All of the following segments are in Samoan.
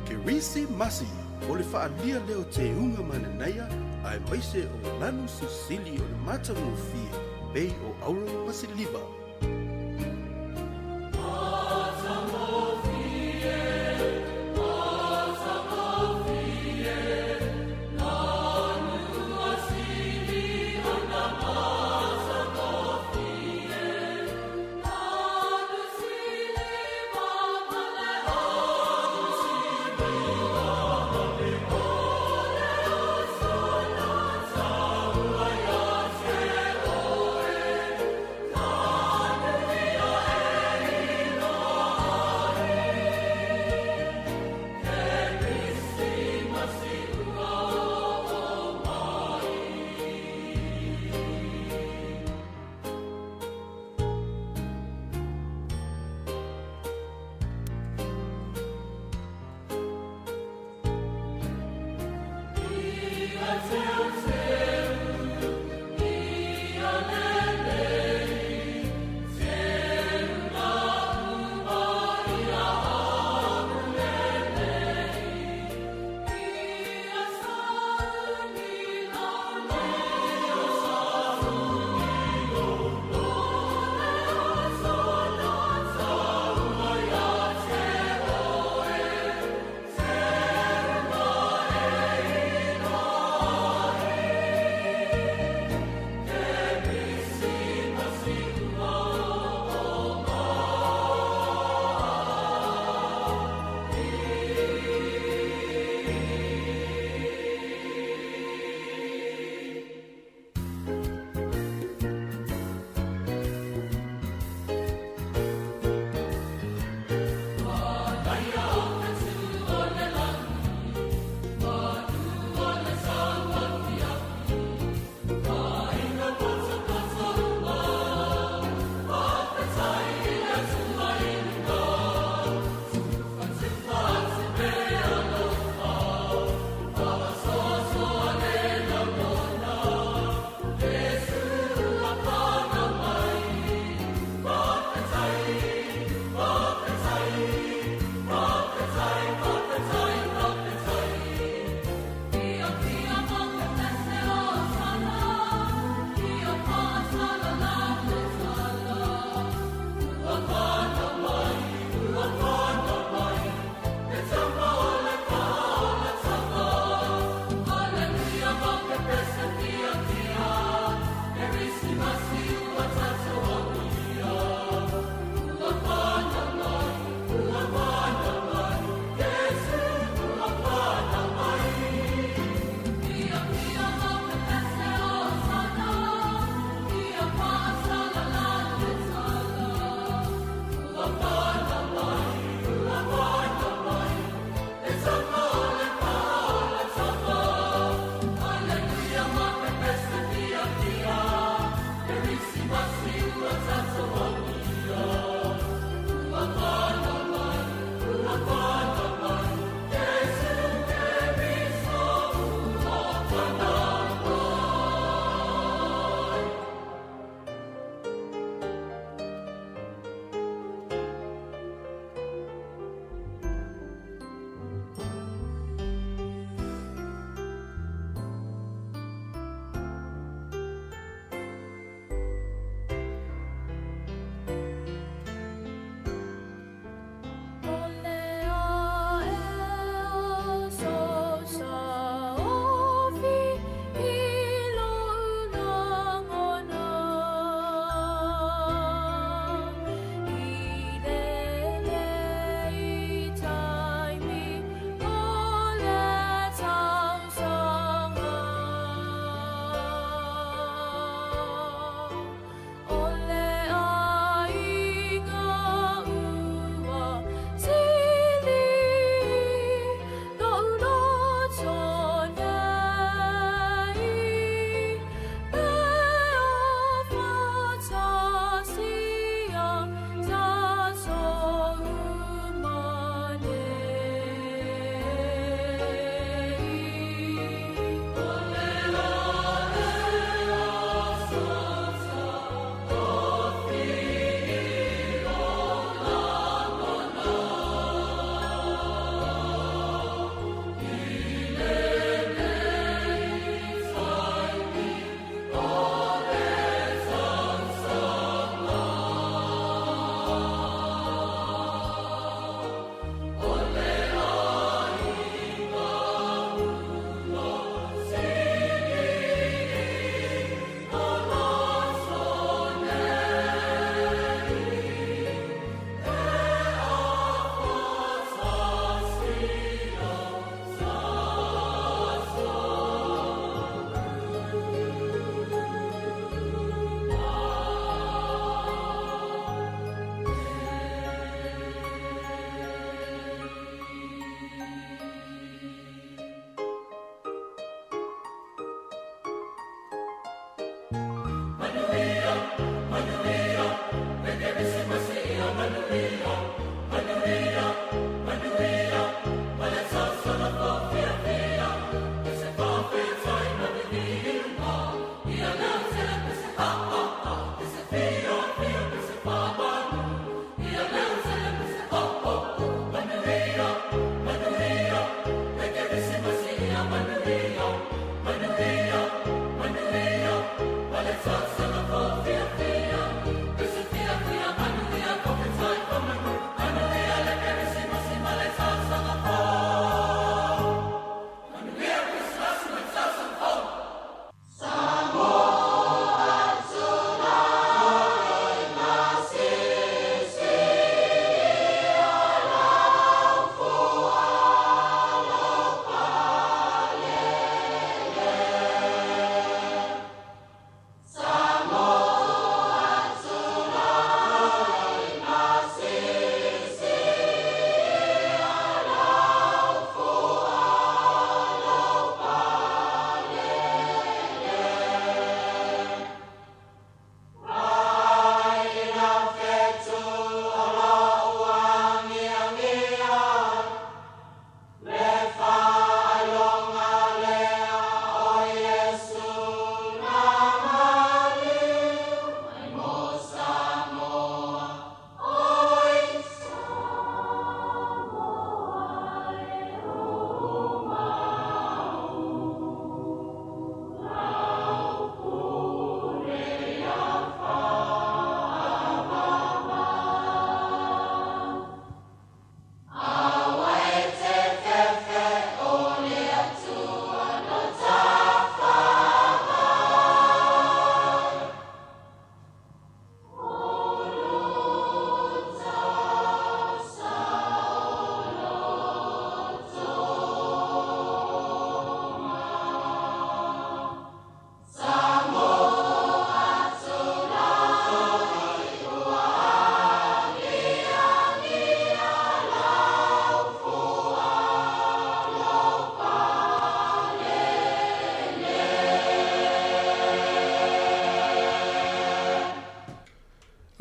Kerisimasi o le faalia lea o teuga mananaia aemaise o lanu sisili o le matagofie pei o auro ma siliva.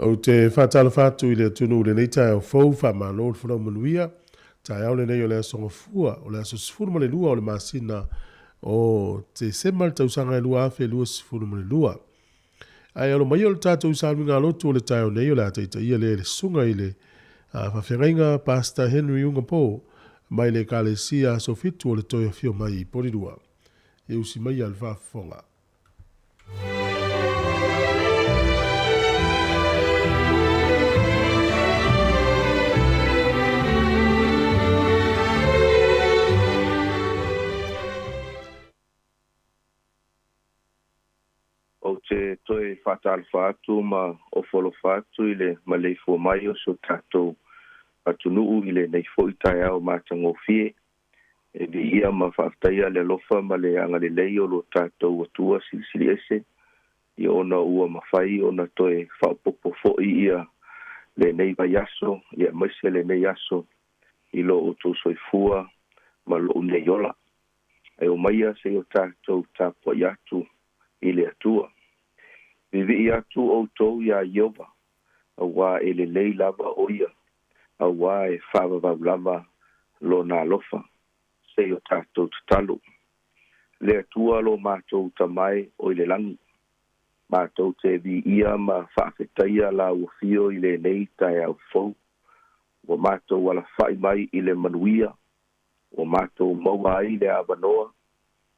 Ou te faatalofa atu i le atunuu i lenei taeao fou, faamalo le folau manuia. Taeao lenei o le Aso Gafua, o le aso 12 o le masina o Tesema le tausaga e 2022. Ae alo mai o le tatou sauniga lotu o le taeao nei o le a taitaia lea e le susuga i le faafeagaiga Pastor Henry Ugapo mai le Ekalesia Aso Fitu o le Toe Afio Mai i Polilua. E usi maia le faafofoga. Ou te toe faatalofa atu ma ofo alofa atu i le maleifua mai o si o tatou atunuu i lenei foi taeao matagofie. E viia ma faafetaia le alofa ma le agalelei o lo tatou Atua Silisili Ese, ia ona ua mafai ona toe faaopoopo foi ia lenei vaiaso, ia aemaise lenei aso i lo outou soifua ma lou nei ola. Ae omaia se i o tatou tapuai atu i le Atua. Viivii atu outou iā Ieova, auā e lelei lava o ia, auā e faavavau lava lona alofa. Se i o tatou tatalo. Le Atua lo matou Tama e o i le lagi, matou te viia ma faafetaia lau afio i lenei taeao fou. Ua matou alafa'i mai i le manuia, ua matou maua ai le avanoa,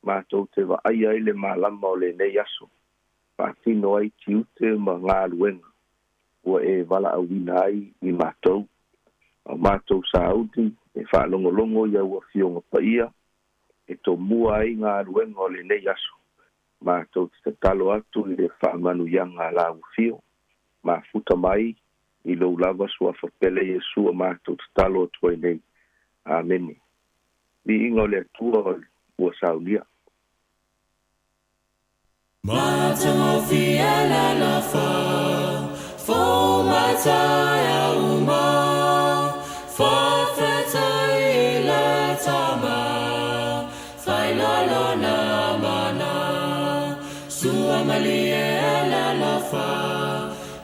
matou te vaaia ai le malama o lenei aso, faatino ai tiute ma galuega ua e valaauina ai i matou. A o matou sauni e faalogologo i au Afioga Paia e tomua ai galuega o lenei aso, matou te tatalo atu i le faamanuiaga a lau Afio, mafuta mai i lou lava suafa pele Iesu a matou tatalo atu ai nei. Amene. Viiga o le Atua ua saunia. Matagofie le alofa, fou mai taeao uma, faafetai i le Tama, faailoa lona mana, sua malie le alofa,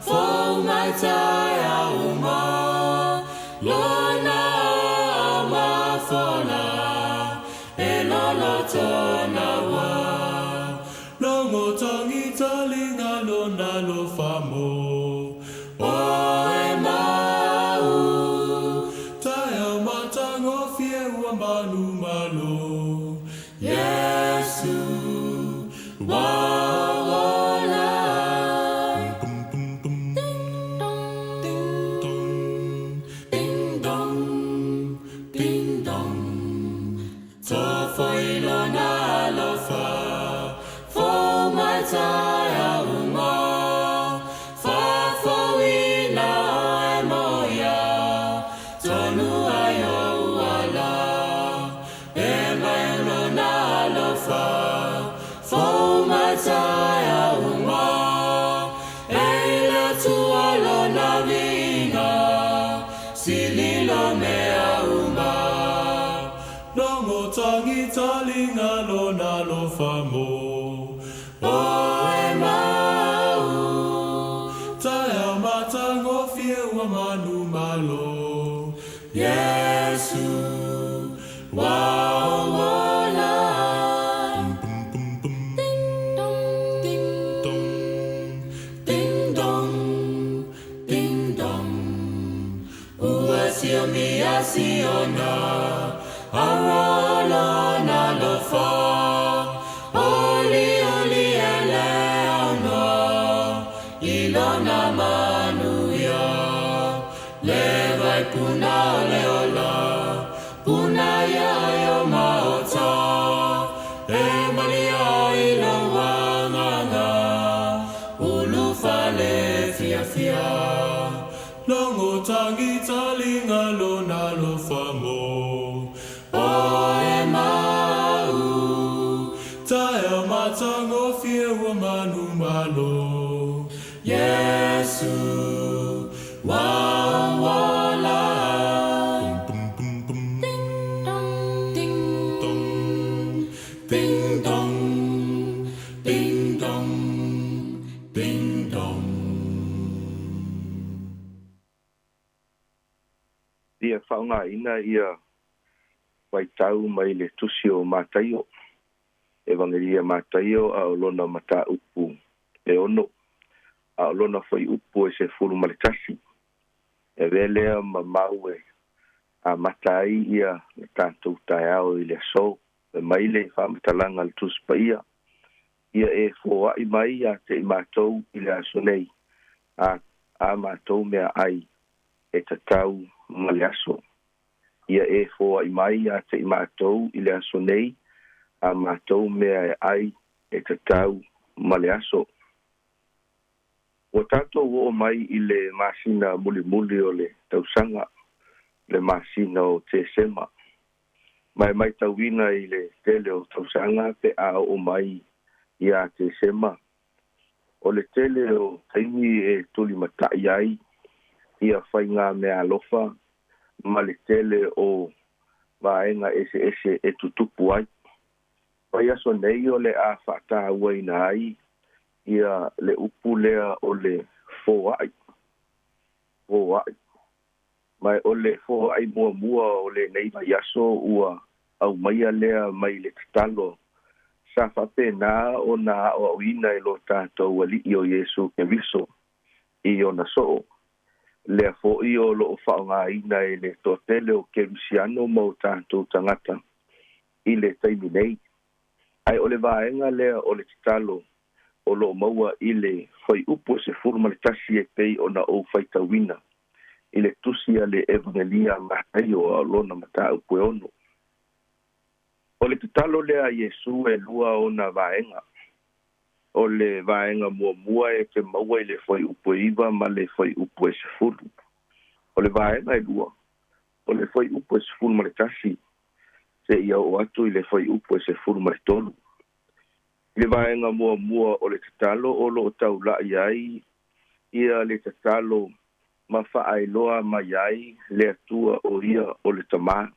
fou mai taeao uma, lona aao mafola, e loloto naua. Logo tangi talinga lona alofa mo oe ma au, taeao matagofie ua manumalo, Iesu ua ola. Ding dong, ding dong, ding dong, tofo i lona alofa, fou mai taeao uma, faafouina oe mo ia, tonu ai ou ala, e mai lona alofa, fou mai taeao uma, e i le Atua lona viiga, sili lo mea uma. Logo tangi talinga lona alofa mo oe ma au, taeao matagofie ua manumalo, Iesu ua ola. Ding dong, ding dong, ding dong, ding dong, ua siomia siona, aua lona alofa, oli oli e le aunoa, i lona manuia, le vai puna o le ola, puna ia e o maota, e malia i lou agaga, ulufale fiafia. Logo tangi talinga lona alofa mo oe ma au, taeao matagofie ua manumalo, Iesu ua ola. Ding dong, ding dong, ding dong, ding dong. Fia faaaogaina ia vaitau mai le Tusi o Mataio, Evagelia Mataio a o lona mataupu e 6, a o lona fuaiupu e 11. E avea lea ma mau e amata ai ia le tatou taeao i le aso. E mai le faamatalaga a le Tusi Paia, ia e foai mai ia te i matou i le aso nei, a matou meaai e tatau ma le aso. Ia e foai mai ia te i matou i le aso nei, a matou mea e ai e tatau ma le aso. Ua tatou oo mai i le masina mulimuli o le tausaga, le masina o Tesema. Ma e matauina i le tele o tausaga pe a oo mai ia Tesema, o le tele o taimi e tulimatai ai ia faiga meaalofa ma le tele o vaega eseese e tutupu ai. Vaiaso nei o le a faatauaina ai ia le upu lea o le foai. Foai. Ma o le foai muamua o lenei vaiaso ua aumaia lea mai le tatalo sa faapena ona aoaoina e lo tatou Alii o Iesu Keriso i ona soo. Lea fo'i o loo faaaogaina e le toatele o kerisiano ma o tatou tagata i le taimi nei. Ae o le vaega lea o le tatalo o loo maua i le fuaiupu e 11 e pei ona ou faitauina i le Tusi a le Evagelia a Mataio a o lona mataupu e 6. O le tatalo lea a Iesu e lua ona vaega. O le vaega muamua e te maua i le fuaiupu e 9 ma le fuaiupu e 10. O le vaega e lua, o le fuaiupu e 11 seia oo atu i le fuaiupu e 13. I le vaega muamua o le tatalo o loo taulai ai ia le tatalo ma faailoa mai ai le Atua o ia o le Tamā.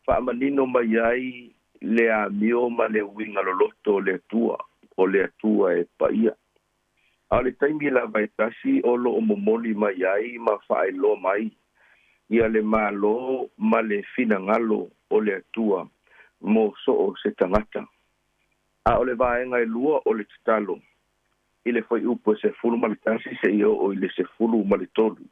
Faamanino mai ai le amio ma le uiga loloto o le Atua, o le Atua e paia. A o le taimi lava e tasi o loo momoli mai ai ma faailoa mai ia le malo ma le finagalo o le Atua mo soo se tagata. A o le vaega e lua o le tatalo i le fuaiupu e 11 seia oo i le 13.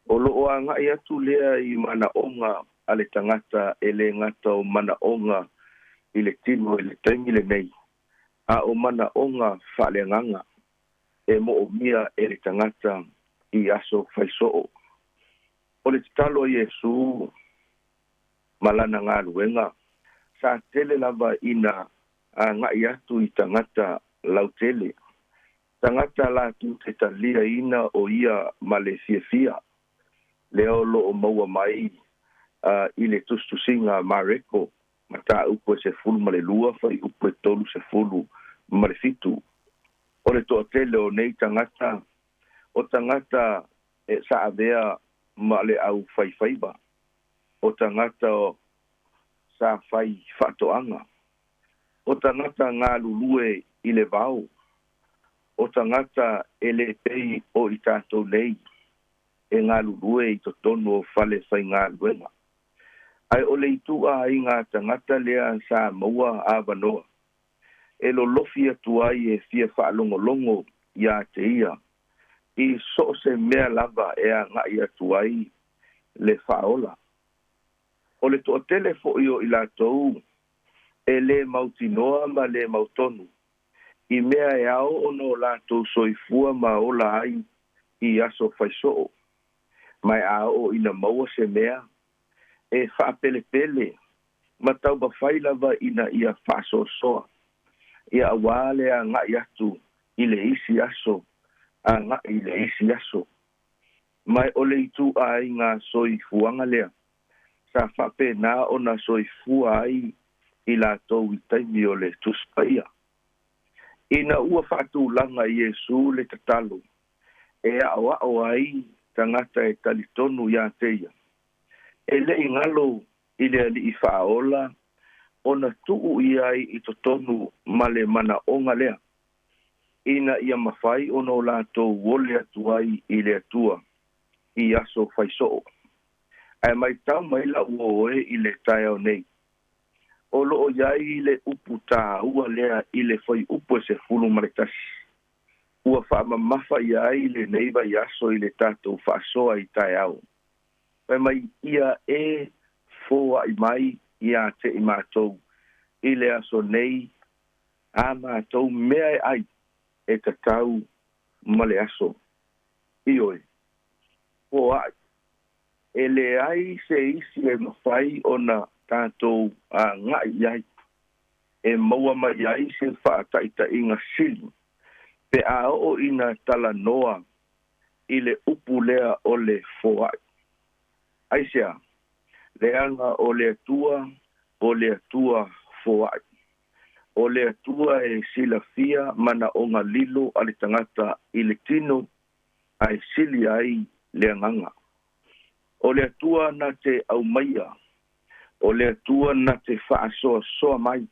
O loo agai atu lea i manaoga a le tagata e le gata o manaoga i le tino i le taimi lenei, a o manaoga faaleagaga e moomia e le tagata i aso faisoo. O le tatalo a Iesu ma lana galuega sa tele lava ina agai atu i tagata lautele, tagata latou te taliaina o ia ma le fiafia. Lea o loo maua mai i le tusitusiga a Mareko mataupu e 12 fuaiupu e 37. O le toatele o nei tagata, o tagata e sa avea ma le au faifaiva, o tagata sa fai faatoaga, o tagata galulue i le vao, o tagata e le pei o i tatou nei e galulue i totonu o fale faigaluega. Ae o le ituaiga tagata lea sa maua avanoa e lolofi atu ai e fia faalogologo ia te ia i so o se mea lava e agai atu ai le faaola. O le toatele fo'i o i latou e le mautinoa ma le mautonu i mea e ao ona o latou soifua ma ola ai i aso faisoo. Ma e a oo ina maua se mea e faapelepele ma taumafai lava ina ia faasoasoa ia auā le agai atu i le isi aso, agai i le isi aso. Ma o le ituaiga soifuaga lea sa faapena ona soifua ai i latou i taimi o le Tusi Paia. Ina ua faatulaga Iesu le tatalo e aoao ai tagata e talitonu ia te ia, e le i galo i le Alii Faaola ona tuu i ai i totonu ma le manaoga lea, ina ia mafai ona o latou ole atu ai i le Atua i aso faisoo. Ae maitau mai la'u o e i le taeao nei o loo iai le upu tāua lea i le fuaiupu e 11 ua faamamafa ia ai lenei vaiaso i le tatou faasoa i taeao. Fai mai ia e foaʻi mai iā te i matou i le aso nei a matou mea e ai e tatau ma le aso. Ioe, foaʻi e leai se isi e mafai ona tatou agaʻi i ai e maua mai ai se faataʻitaʻiga sili pe a oo ina talanoa i le upu lea o le foaʻi. Aisea? Leaga o le Atua o le Atua foaʻi. O le Atua e silafia manaʻoga lilo a le tagata i le tino ae sili ai le agaga. O le Atua na te aumaia, o le Atua na te faasoasoa mai,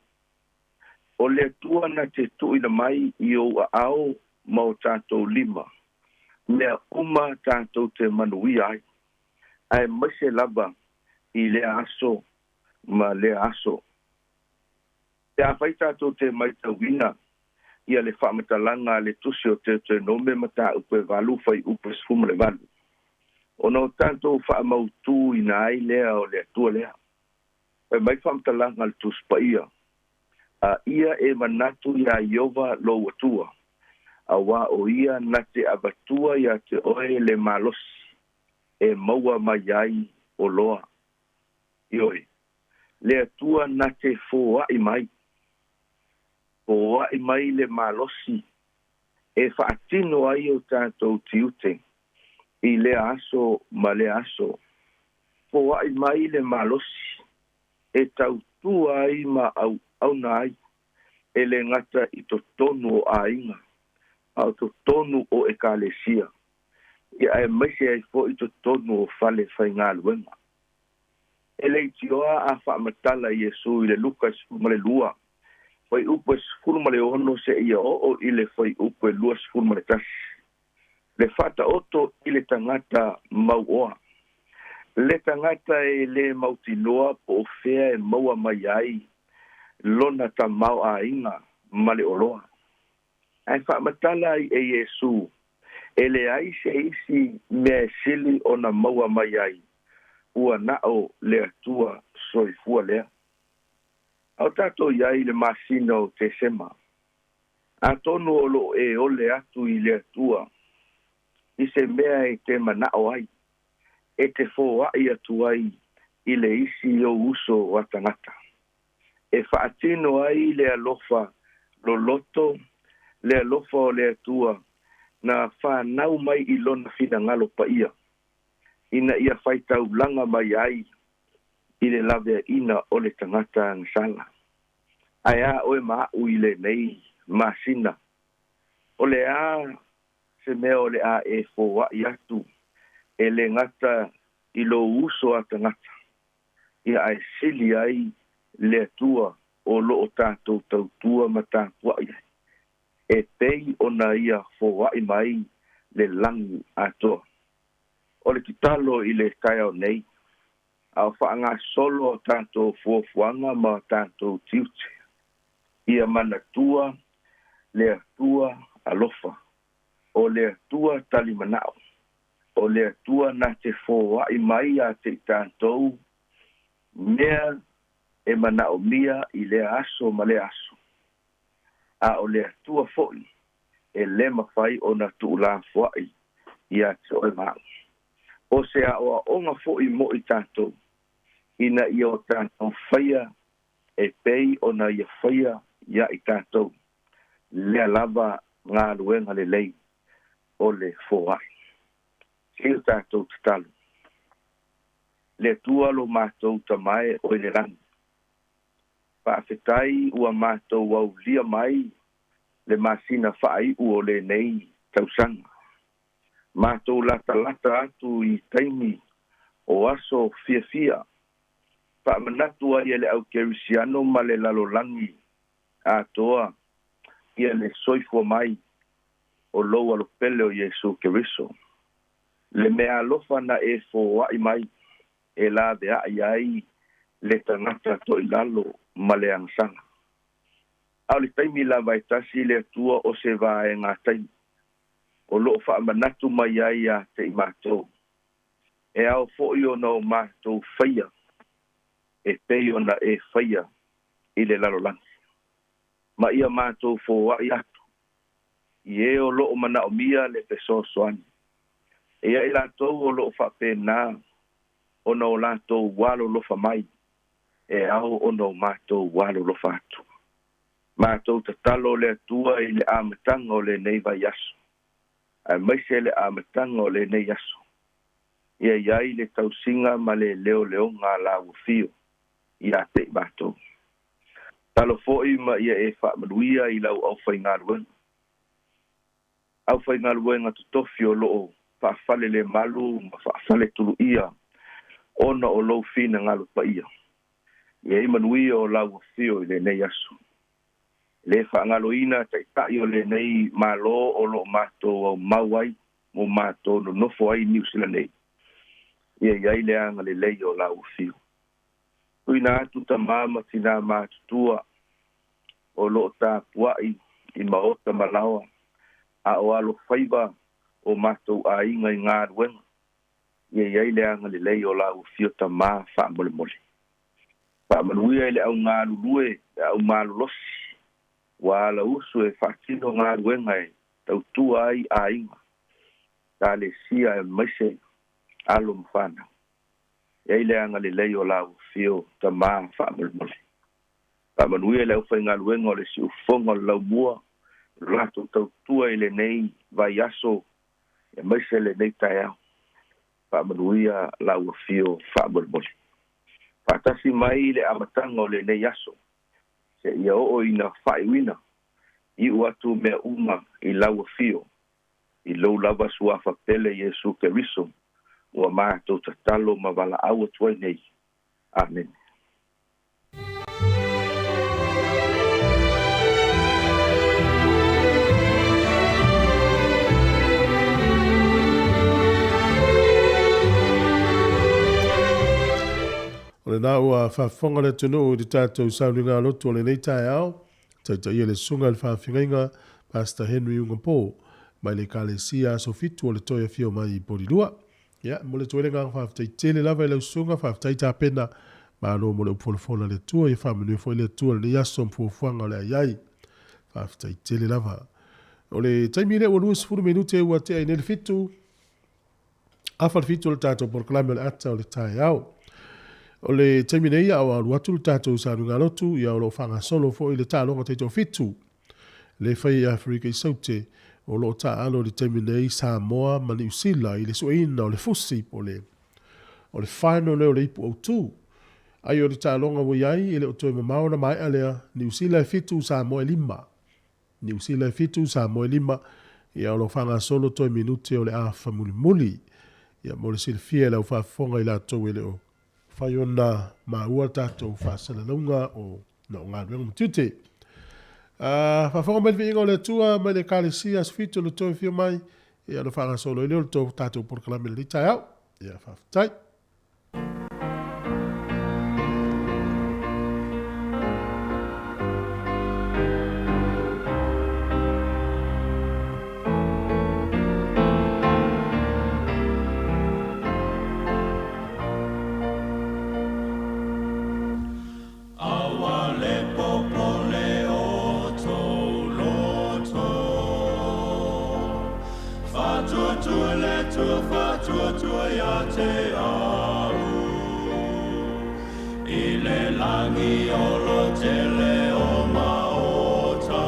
o le Atua na te tuuina mai i ou aao ma o tatou lima mea uma tatou te manuia ai, aemaise lava i lea aso ma lea aso. Pe afai tatou te maitauina ia le faamatalaga a le Tusi o Teutoenome mataupu e 8 fuaiupu e 18, ona o tatou faamautuina ai lea o le Atua lea. Fai mai faamatalaga a le Tusi Paia, a ia e manatu iā Ieova lou Atua, auā o ia na te avatua iā te oe le malosi e maua mai ai oloa. Ioe, le Atua na te foaʻi mai, foaʻi mai le malosi e faatino ai o tatou tiute i lea aso ma lea aso. Foaʻi mai le malosi e tautua ai ma auauna ai e le gata i totonu o aiga a o totonu o ekalesia, ia aemaise ai foʻi totonu o fale faigaluega. E leitioa a faamatala Iesu i le Luka 12 fuaiupu e 16 seia oo i le fuaiupu e 21 le faataoto i le tagata mauoa, le tagata e lē mautinoa po o fea e maua mai ai lona tamaoaiga ma le oloa. Ae faamatala ai e Iesu e leai se isi mea e sili ona maua mai ai ua nao le Atua soifua lea. A o tatou iai i le masina o Tesema, atonu o loo e ole atu i le Atua i se mea e te manaʻo ai e te foaʻi atu ai i le isi ou uso a tagata e faatino ai le alofa loloto, le alofa o le Atua na fanau mai i lona finagalo paia ina ia faitaulaga mai ai i le laveaʻina o le tagata agasala. Ae a oe ma aʻu i lenei masina, o le a se mea o le a e foaʻi atu e le gata i lou uso a tagata, ia ae sili ai le Atua o loo tatou tautua ma tapuaʻi ai e pei ona ia foaʻi mai le lagi atoa. O le tatalo i le taeao nei, a o faagasolo o tatou fuafuaga ma tatou tiute, ia manatua le Atua alofa, o le Atua talimanaʻo, o le Atua na te foaʻi mai iā te i tatou mea e manaʻomia i lea aso ma lea aso, a o le Atua foʻi e lē mafai ona tuulafoaʻi iā te oe ma aʻu. O se aʻoaʻoga foʻi mo i tatou ina ia o tatou faia e pei ona ia faia iā i tatou lea lava galuega lelei o le foaʻi. Se i o tatou tatalo. Le Atua lo matou Tama e o i le lagi, faafetai ua matou aulia mai le masina faaiʻu o lenei tausaga. Matou latalata atu i taimi o aso fiafia faamanatu ai e le aukerisiano ma le lalolagi atoa ia le soifua mai o lou alopele o Iesu Keriso, le mea alofa na e foaʻi mai. E lavea'i ai le tagata to'ilalo ma le agasala. A o le taimi lava e tasi le Atua o se vaega taimi o lo'o fa'amanatu mai ai iā te i matou e ao fo'i ona o matou faia e pei ona e faia i le lalolagi ma ia matou foa'i atu i e o lo'o mana'omia le fesoasoani e ia i latou o lo'o fa'apena ona o latou alolofa mai e ao ona o matou alolofa atu. Matou tatalo le Atua i le amataga o lenei vaiaso aemaise le amataga o lenei aso ia i ai le tausiga ma le leoleoga a lau afio iā te i matou. Talo fo'i ma ia e fa'amanuia i lau aufaigaluega aufaigaluega totofi o lo'o fa'afale lē malu ma fa'afale tulu'ia ona o lou finagalo paia. Ia i manuia o lau afio i lenei aso. Lē fa'agaloina ta'ita'i o lenei mālō o lo'o matou aumau ai mo matou nonofo ai Niusila nei. Ia i ai le agalelei o lau afio. Tuuina atu tamā ma tinā matutua o lo'o tapua'i i maota ma laoa a o alofaiva o matou aiga i galuega. Ia i ai le agalelei o lau afio tamā fa'amolemole. Fa'amanuia i le augalulue le aumalolosi ua ala usu e fa'atino galuega e tautua ai aiga talesia aemaise alo ma fanau. E ai le agalelei o lau afio tamā fa'amolemole. Fa'amanuia i le aufaigaluega o le si'ufoga o le laumua o latou tautua i lenei vaiaso aemaise lenei taeao. Fa'amanuia lau afio fa'amolemole. Fa'atasi mai le amataga o lenei aso se'ia o'o ina fa'aiuina i'u atu mea uma i lau afio i lou lava suafa pele Iesu Keriso ua matou tatalo ma vala'au atu ai nei. Amene. O lenā ua faafofoga le atunuu i le tatou sauniga lotu o lenei taeao, taitaia le susuga i le faafeagaiga Pastor Henry Ugapo mai le Ekalesia Aso Fitu o le Toe Afio Mai i Polilua. Ia, mo le toe le agaga faafetai tele lava i lau susuga, faafetai tapena, malo mo le upu folafola a le Atua, ia faamanuia foi le Atua i lenei aso ma fuafuaga o le a i ai. Faafetai tele lava. O le taimi lea ua 20 minute ua tea ai nei le 7, afa le 7 o le tatou polokalame o le ata o le taeao. O le taimi nei a o alu atu le tatou sauniga lotu, ia o lo o faagasolo foi le taaloga taitoafitu le fai i Aferika i Saute, o lo o taaalo i le taimi nei Samoa ma Niu Sila i le sueina o le fusi po o le o le final lea o le ipu autu. Ai o le taaloga ua i ai, e le o toe mamao ona maea lea, Niu Sila e 7, Samoa e 5. Niu Sila e 7, Samoa e 5, ia o lo o faagasolo toe minute o le afa mulimuli. Ia mo le silafia e lau faafofoga i latou e le o fai ona maua tatou faasalalauga o na o galuega ma tiute. Faafofoga mai le viiga o le Atua mai le Ekalesia Aso Fitu o le toe afio mai, ia ona faagasolo ai lea o le tatou polokalame i lenei taeao. Ia faafetai. Aua le popole o tou loto, Faatuatua le Atua, faatuatua ia te au. I le lagi o lo tele o maota,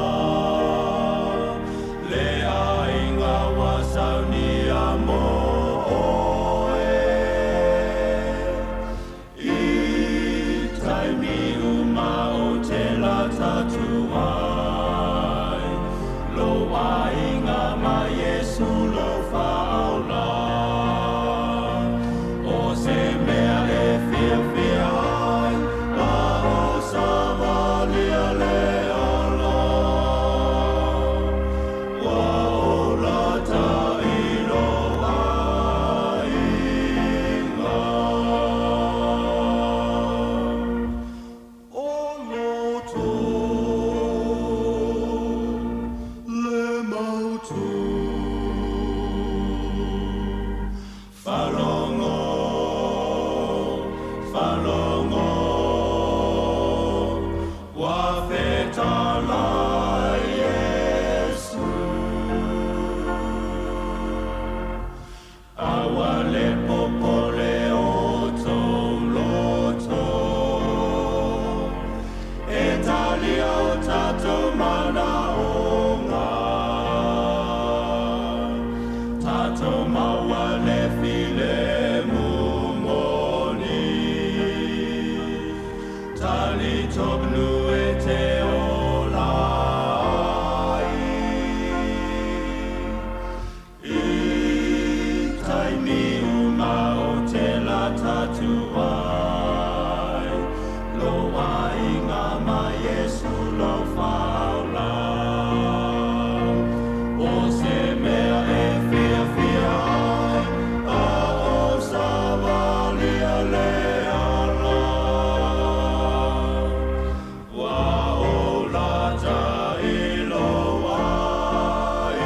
Le aiga ua saunia mo oe. I taimi uma ou te lata atu ai, Lou aiga ma Iesu lou Faaola. O se mea e fiafia ai, Ma o savalia. Maua le popole o tō loto. E talia o tātou mana o ngā. Tātou maua le file mumoni. Tali tobnu e te ola ai. I taimi uma o te la tatu ai. Lo ai ngā ma Yesu lo whaola. O se mea e fia fia ai, a o sa valia le ala. Wa o lata i lo ai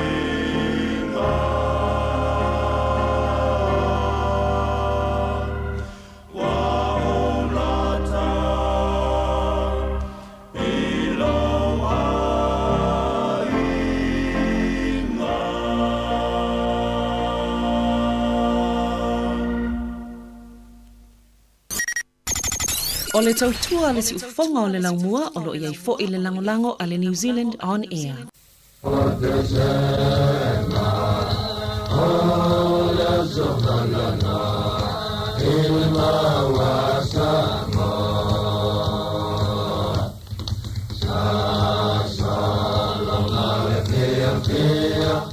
ngā. Wa o lata i lo ai ngā. O le tautua le siufofoga o le laumua o loo iai fo'i le lagolago a le New Zealand On Air.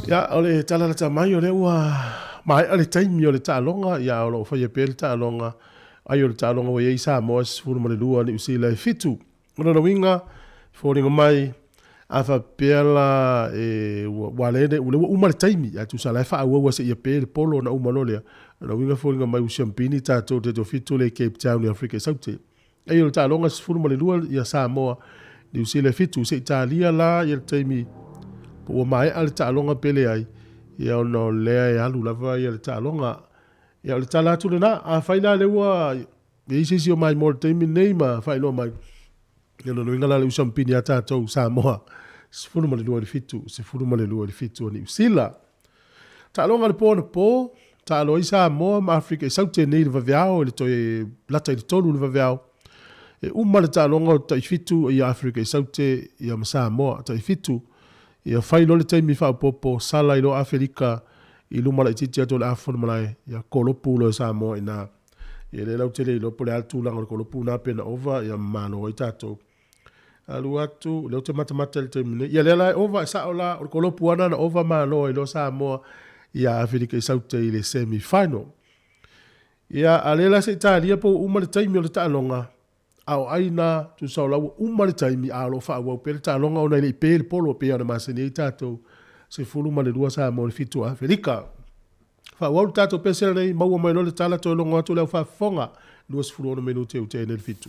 Ia, o le tala lata mai o lea ua mae'a le taimi o le taaloga, ia o loo faia pea le taaloga, ai o le taaloga ua i ai Samoa e 12 Niu Sila e 7. O lona uiga, foliga mai, a faapea la e ua le ua uma le taimi, ae tusa la e faaauau seia pe le polo ona uma loa lea. O lona uiga foliga mai ua siampini tatou te toafitu lea i Cape Town i Afrika i Saute. Ai o le taaloga 12 ia Samoa, Niu Sila e 7, se i talia la ia le taimi po ua mae'a le taaloga pe leai, ia ona o lea e alu lava ia le taaloga. Ia o le tala atu lenā, afai la lea ua i ai se isi o maimoa i le taimi lenei ma faailoa mai, ia lona uiga la lea ua siampini lava tatou Samoa 12 i le 7, 12 i le 7 o Niu Sila. Taaloga i le po anapo, taalo ai Samoa ma Afrika i Saute nei i le vaveao i le toe lata i le 3 i le vaveao. E uma le taaloga o tai 7 ia Afrika i Saute ia ma Samoa tai 7. Ia fai loa le taimi faaopoopo sala i loa Aferika i luma laitiiti atu o le afa o le malae, ia kolopu loa e Samoa ina. Ia lea lautele iloa po o le a le tulaga o le kolopu lena pe na ova ia ma malo ai tatou. Alu atu, lea ou te matamata i le taimi nei. Ia lea la e ova, e sa'o la, o le kolopu lava lena na ova malo ai loa Samoa ia Aferika i Saute i le semi final. Ia, a lea la se i talia po ua uma le taimi o le taaloga, a o ai na, tusa o la ua uma le taimi a o lo o faaauau pea le taaloga ona e le i pe le polo pei ona masani ai tatou 12 Samoa i le 7 o Aferika. Faaauau le tatou pese lenei, maua mai loa le tala toe logo atu le au faafofoga, 26 minute e utea ai nei le 7.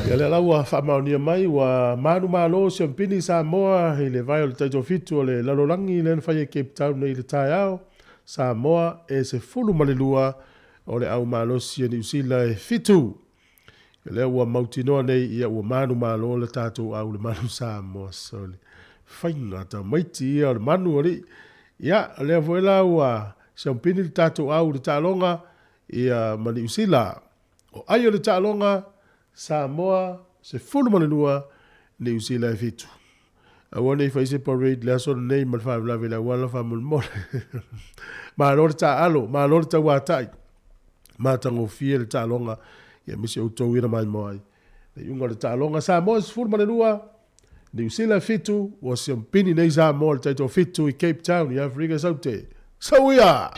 Ia lea la ua faamaonia mai ua manumalo siampini Samoa i le vae o le taitoafitu o le lalolagi lea na faia i Cape Town nei i le taeao. Samoa e 12 o le au malosi a Niu Sila e fitu. Ia lea ua mautinoa nei ia ua manumalo le tatou au le manu Samoa. Sole. Faiga tamaiti ia o le manu alii. Ia lea foi la ua siampini le tatou au i le taaloga ia ma Niu Sila. O ai o le taaloga, Samoa 12, Niu Sila e fitu. Aua ne i fai se parade le aso lenei ma le faalavelave i le auala faamolemole. Malo le taaalo, malo le tauatai. Matagofie le taaloga ia aemaise outou ia na maimoa ai. Le iuga o le taaloga, Samoa 12, Niu Sila fitu, ua siampini nei Samoa i le taitoafitu i Cape Town i Aferika Saute. Sauia!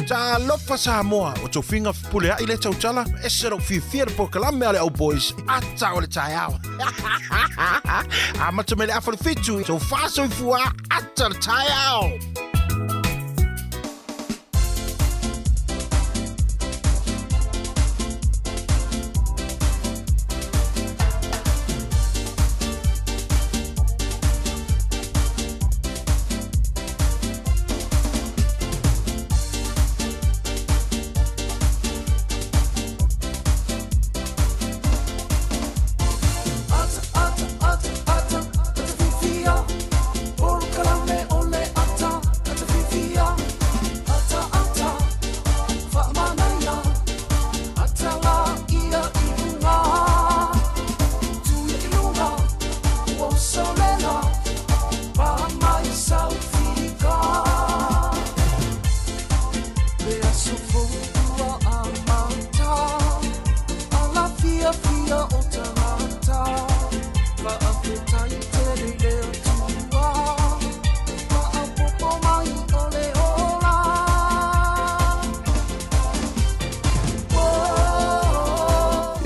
Talofa Samoa, o tofiga fepuleai lea tautala, ese lou fiafia i le polokalame a le Old Boys, ata o le taeao. Amata mai le afa o le fitu, tofa soifua, ata o le taeao.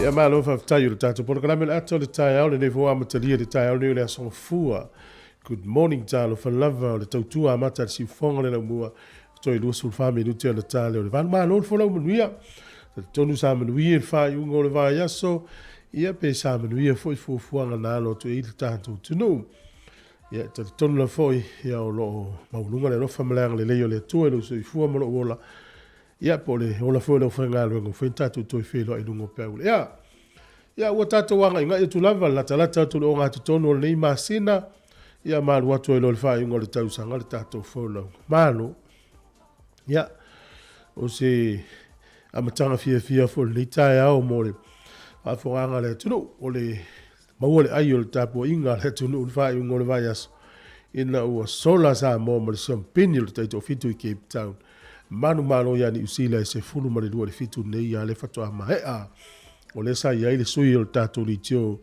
Ia malo faafetai o le tatou polokalame le ato le taeao lenei foi amatalia le taeao lenei o le aso Gafua. Good morning talofa lava o le tautua amata a le siufofoga le laumua toe 24 minute ona ta lea o le valu. Malo le folau manuia. Talitonu sa manuia le faaiuga o le vaiaso, ia pe sa manuia foi fuafuaga na alo atu ai le tatou atunuu. Ia e talitonu lava foi ia o lo o maualuga le alofa ma le agalelei o le Atua i lou soifua ma lou ola. Ia po o le ola foi o le aufaigaluega ua fai na tatou toe feiloai i luga o peau. Ia, ia ua tatou agaigai atu lava, latalata atu i le ogatotonu o lenei masina, ia ma alu atu ai loa i le faaiuga o le tausaga le tatou folauga. Malo. Ia, o se amataga fiafia foi o lenei taeao mo le faafofogaaga a le atunuu, o le maua le ai o le tapuaiga a le atunuu i le faaiuga o le vaiaso, ina ua sola Samoa ma le siampini o le taitoafitu i Cape Town. Manumalo ia Niu Sila e 12 i le fitu nei a lea faatoa maea. O lea sa i ai le sui o le tatou leitio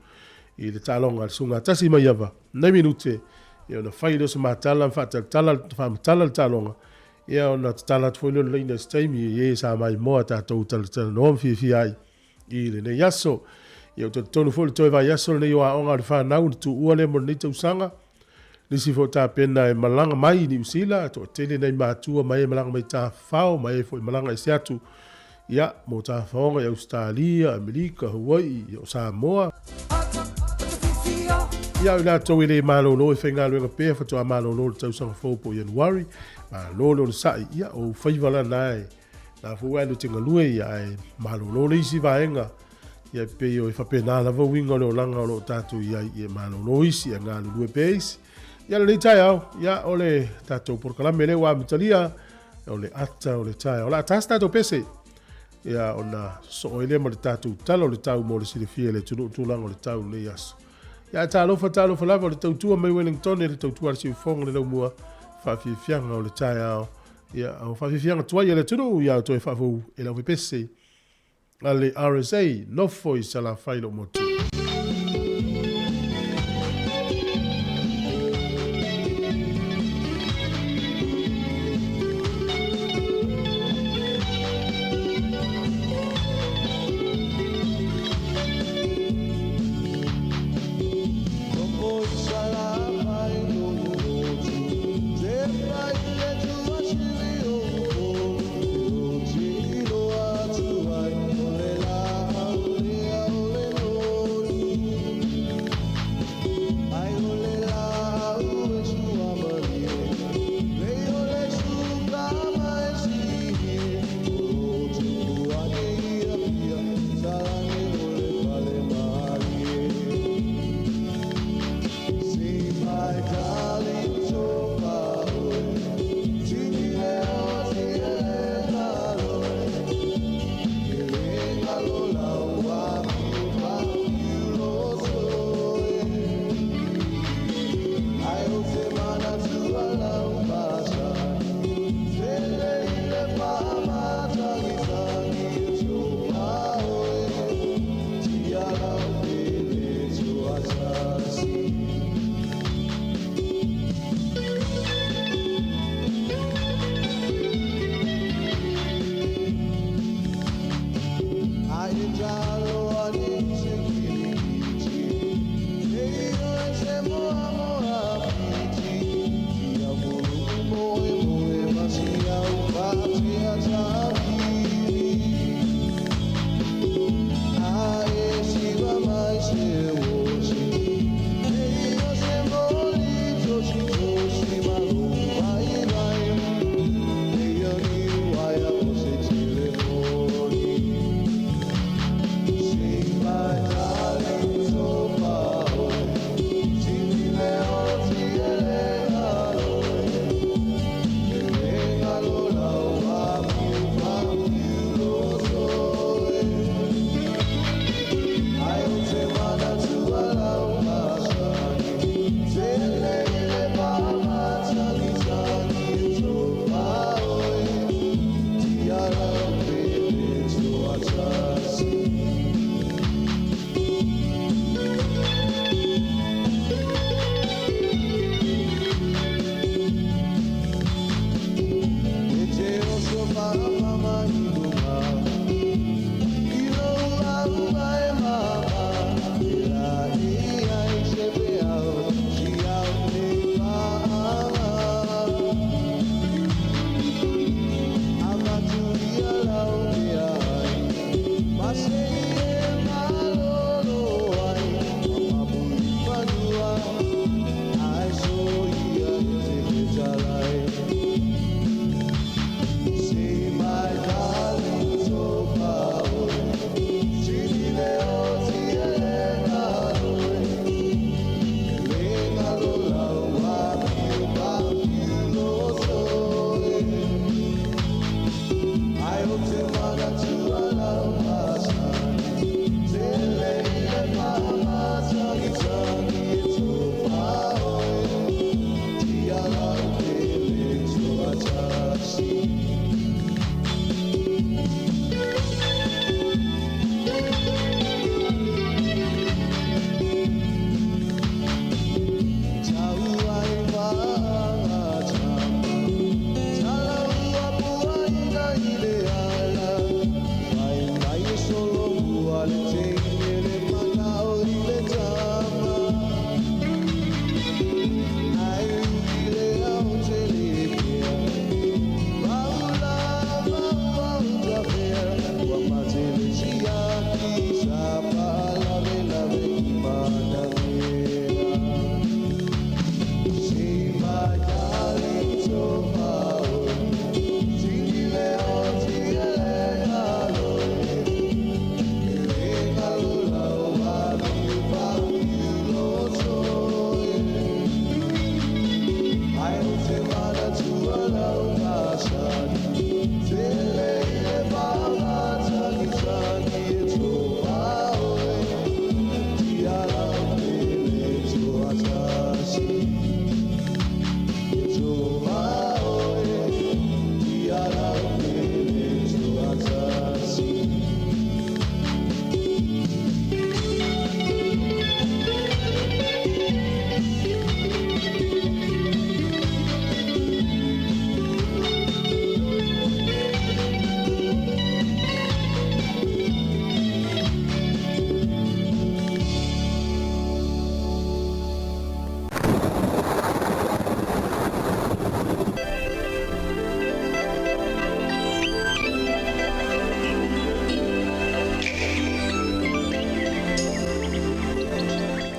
i le taaloga a le Susuga Tasi Maiava, nai minute, ia ona fai lea o se matala ma faatalatala, faamatala le taaloga, ia ona tatala atu foi lea o le laina i se taimi i e sa maimoa tatou talatalanoa ma fiafia ai i lenei aso. Ia ou te talitonu foi o le toe vaiaso lenei o aoga a le fanau, le tuua lea mo lenei tausaga. Nisi foi o tapena e malaga mai i Niu Sila, toatele nai matua ma e malaga mai tafafao ma e foi malaga ese atu, ia, mo tafafaoga i Ausetalia, Amerika, Hawaii, ia o Samoa. Ia, o i latou e le malolo e faigaluega pea faatoa malolo i le tausaga fou po o Ianuari, malo le onosai, ia, o ou faiva la na e Na foi ua alu te galue ia ae malolo le isi vaega. Ia e pei o e faapena lava uiga o le olaga o lo o tatou i ai, ia malolo isi ae galulue pea isi. Ia lenei taeao, ia o le tatou polokalame lea ua amatalia, o le ata o le taeao. O le a ta se tatou pese, ia ona sosoo ai lea ma le tatou tala o le tau mo le silafia e le atunuu tulaga o le tau i lenei aso. Ia ae talofa talofa lava o le tautua mai Wellington le tautua a le siufofoga le laumua faafiafiaga o le taeao. Ia, o faafiafiaga tuai a le atunuu ia toe faafou e le aufepese a le RSA, nofo i Salafai lou motu.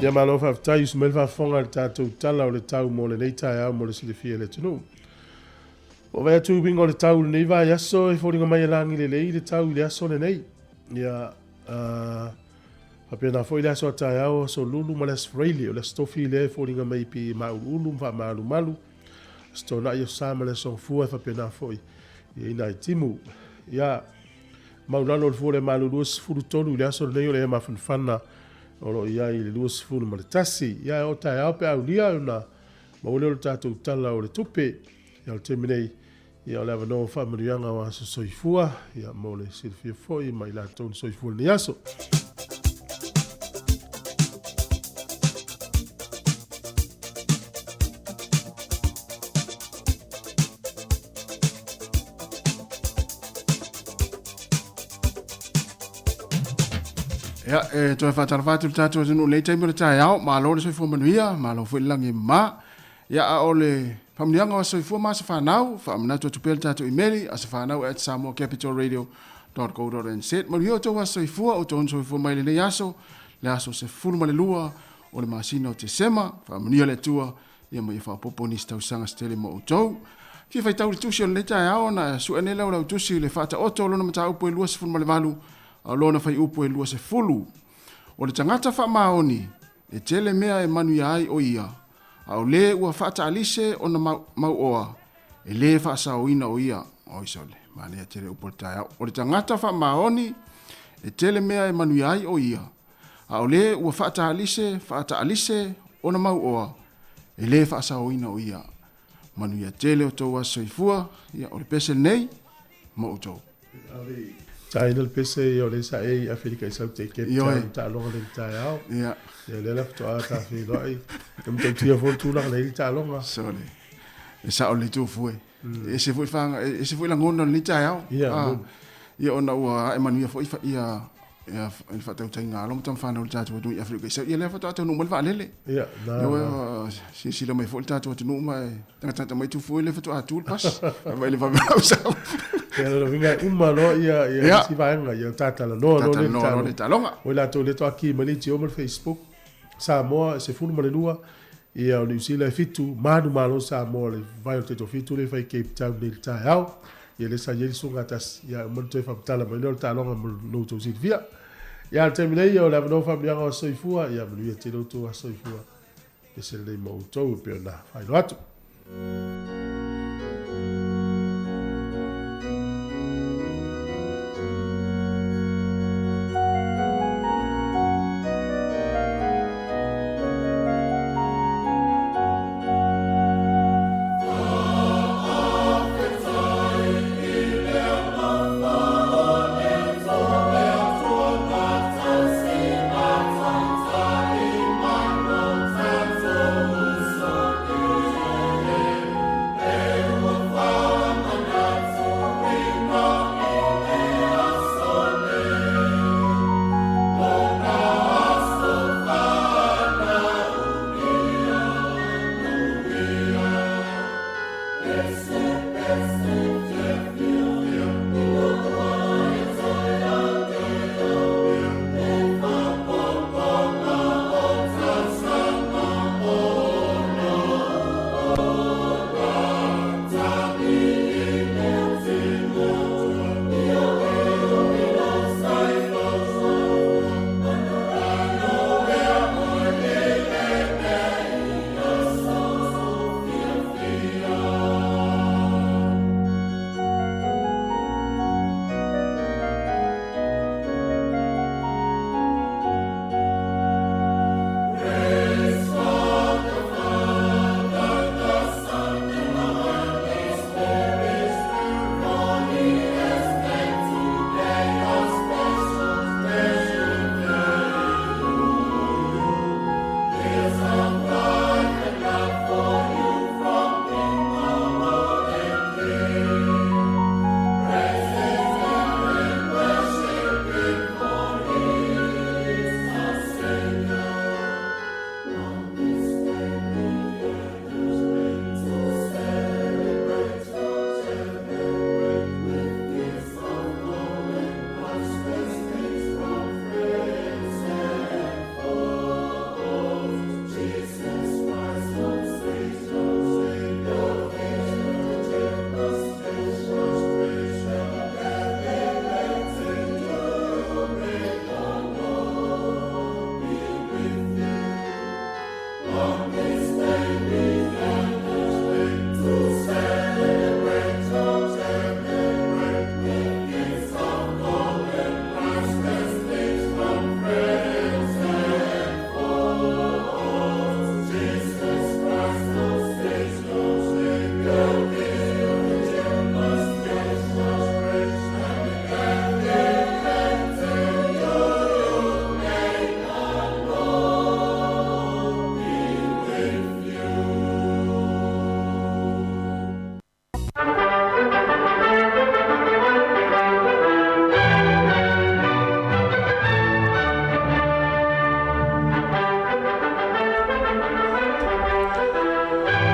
Ia malo faafetai usu mai le faafofoga i le tatou Tala o le Tau mo lenei taeao mo le silafia e le atunuu. Ua vaai atu i uiga o le tau i lenei vaiaso e foliga mai e lagi lelei le tau i le aso lenei. Ia, faapena foi le aso a taeao, aso Lulu ma le aso Faraile. O le aso Tofi lea e foliga mai pei e mauluulu ma faamalumalu. Aso Toonai, aso Sa ma le aso Gafua e faapena foi i ai nai timu. Ia, maulalo o le fua o le malu 23 i le aso lenei o le ea mafanafana o lo o i ai i le 21. Ia, e oo taeao pe aulia ona maua lea o le tatou Tala o le Tupe. Ia, o le taimi nei, ia, o le avanoa o faamanuiaga o aso soifua, ia, mo le silafia foi ma i latou na soifua i lenei aso. Ia, e toe faatalofa atu i le tatou atunuu i lenei taimi o le taeao, malo le soifua manuia, malo foi le lagi e mama. Ia, a o le faamanuiaga o aso soifua ma aso fanau, faamanatu atu pea le tatou imeli, asofanau@samoacapitalradio.co.nz. Manuia outou aso soifua, outou ona soifua mai lenei aso, le aso 12 o le masina o Tesema, faamanuia le Atua, ia ma ia faaopoopo nisi tausaga se tele mo outou. Fia faitau le tusi o lenei taeao ona sue nei lau lau tusi i le faataoto o lona mataupu e 28 a o lona faiupu e 20. O le tagata faamaoni e tele mea e manuia ai o ia, a o le ua faataalise ona mauoa, e le faasaoina o ia. Oi sole, manaia tele upu o le taeao. O le tagata faamaoni e tele mea e manuia ai o ia, A o le ua faataalise, faataalise ona mauoa, e le faasaoina o ia. Manuia tele o tou aso soifua, ia o le pese lenei mo outou. Taina le pese ia o lea sa e i Aferika i Saute i Cape Town taaloga nei i le taeao. Ia. Ia lea la faatoa ta feiloai. E matautia foi le tulaga na i ai le taaloga. Sole. E sao le itu fue. E ese foi whanga, e ese foi lagona o lenei taeao. Ia, Ia ona ua ae manuia foi ia ia le faatautaiga alo ma tama whanau le tatou atunuu i Afrika i Sau. Ia lea faatoa taunuu mai le vaalele. Ia, na. Ia, silasila mai foi le tatou atunuu ma e tagata mai tufu le faatoa atu le pasi. Mai le vave au sau. Ia, lona uiga e uma loa ia ia isi vaega, ia tatalanoa loa le Tatalanoa loa le taaloga. O i latou lea faatoa ki mai le itio ma le Facebook. Samoa e 12, ia o Niu Sila e 7, manumalo Samoa le vai o le taitofitu lea e fai i Cape Town nei i le taeao. Ia lea sa i ai le susuga tasi, ia uma ona toe faamatala mai lea o le taaloga mo lo outou silafia. Ia a o le taimi nei, o le avanoa faamanuiaga o aso soifua, ia manuia tele outou aso soifua. Pese lelei ma outou e pei ona faailoa atu.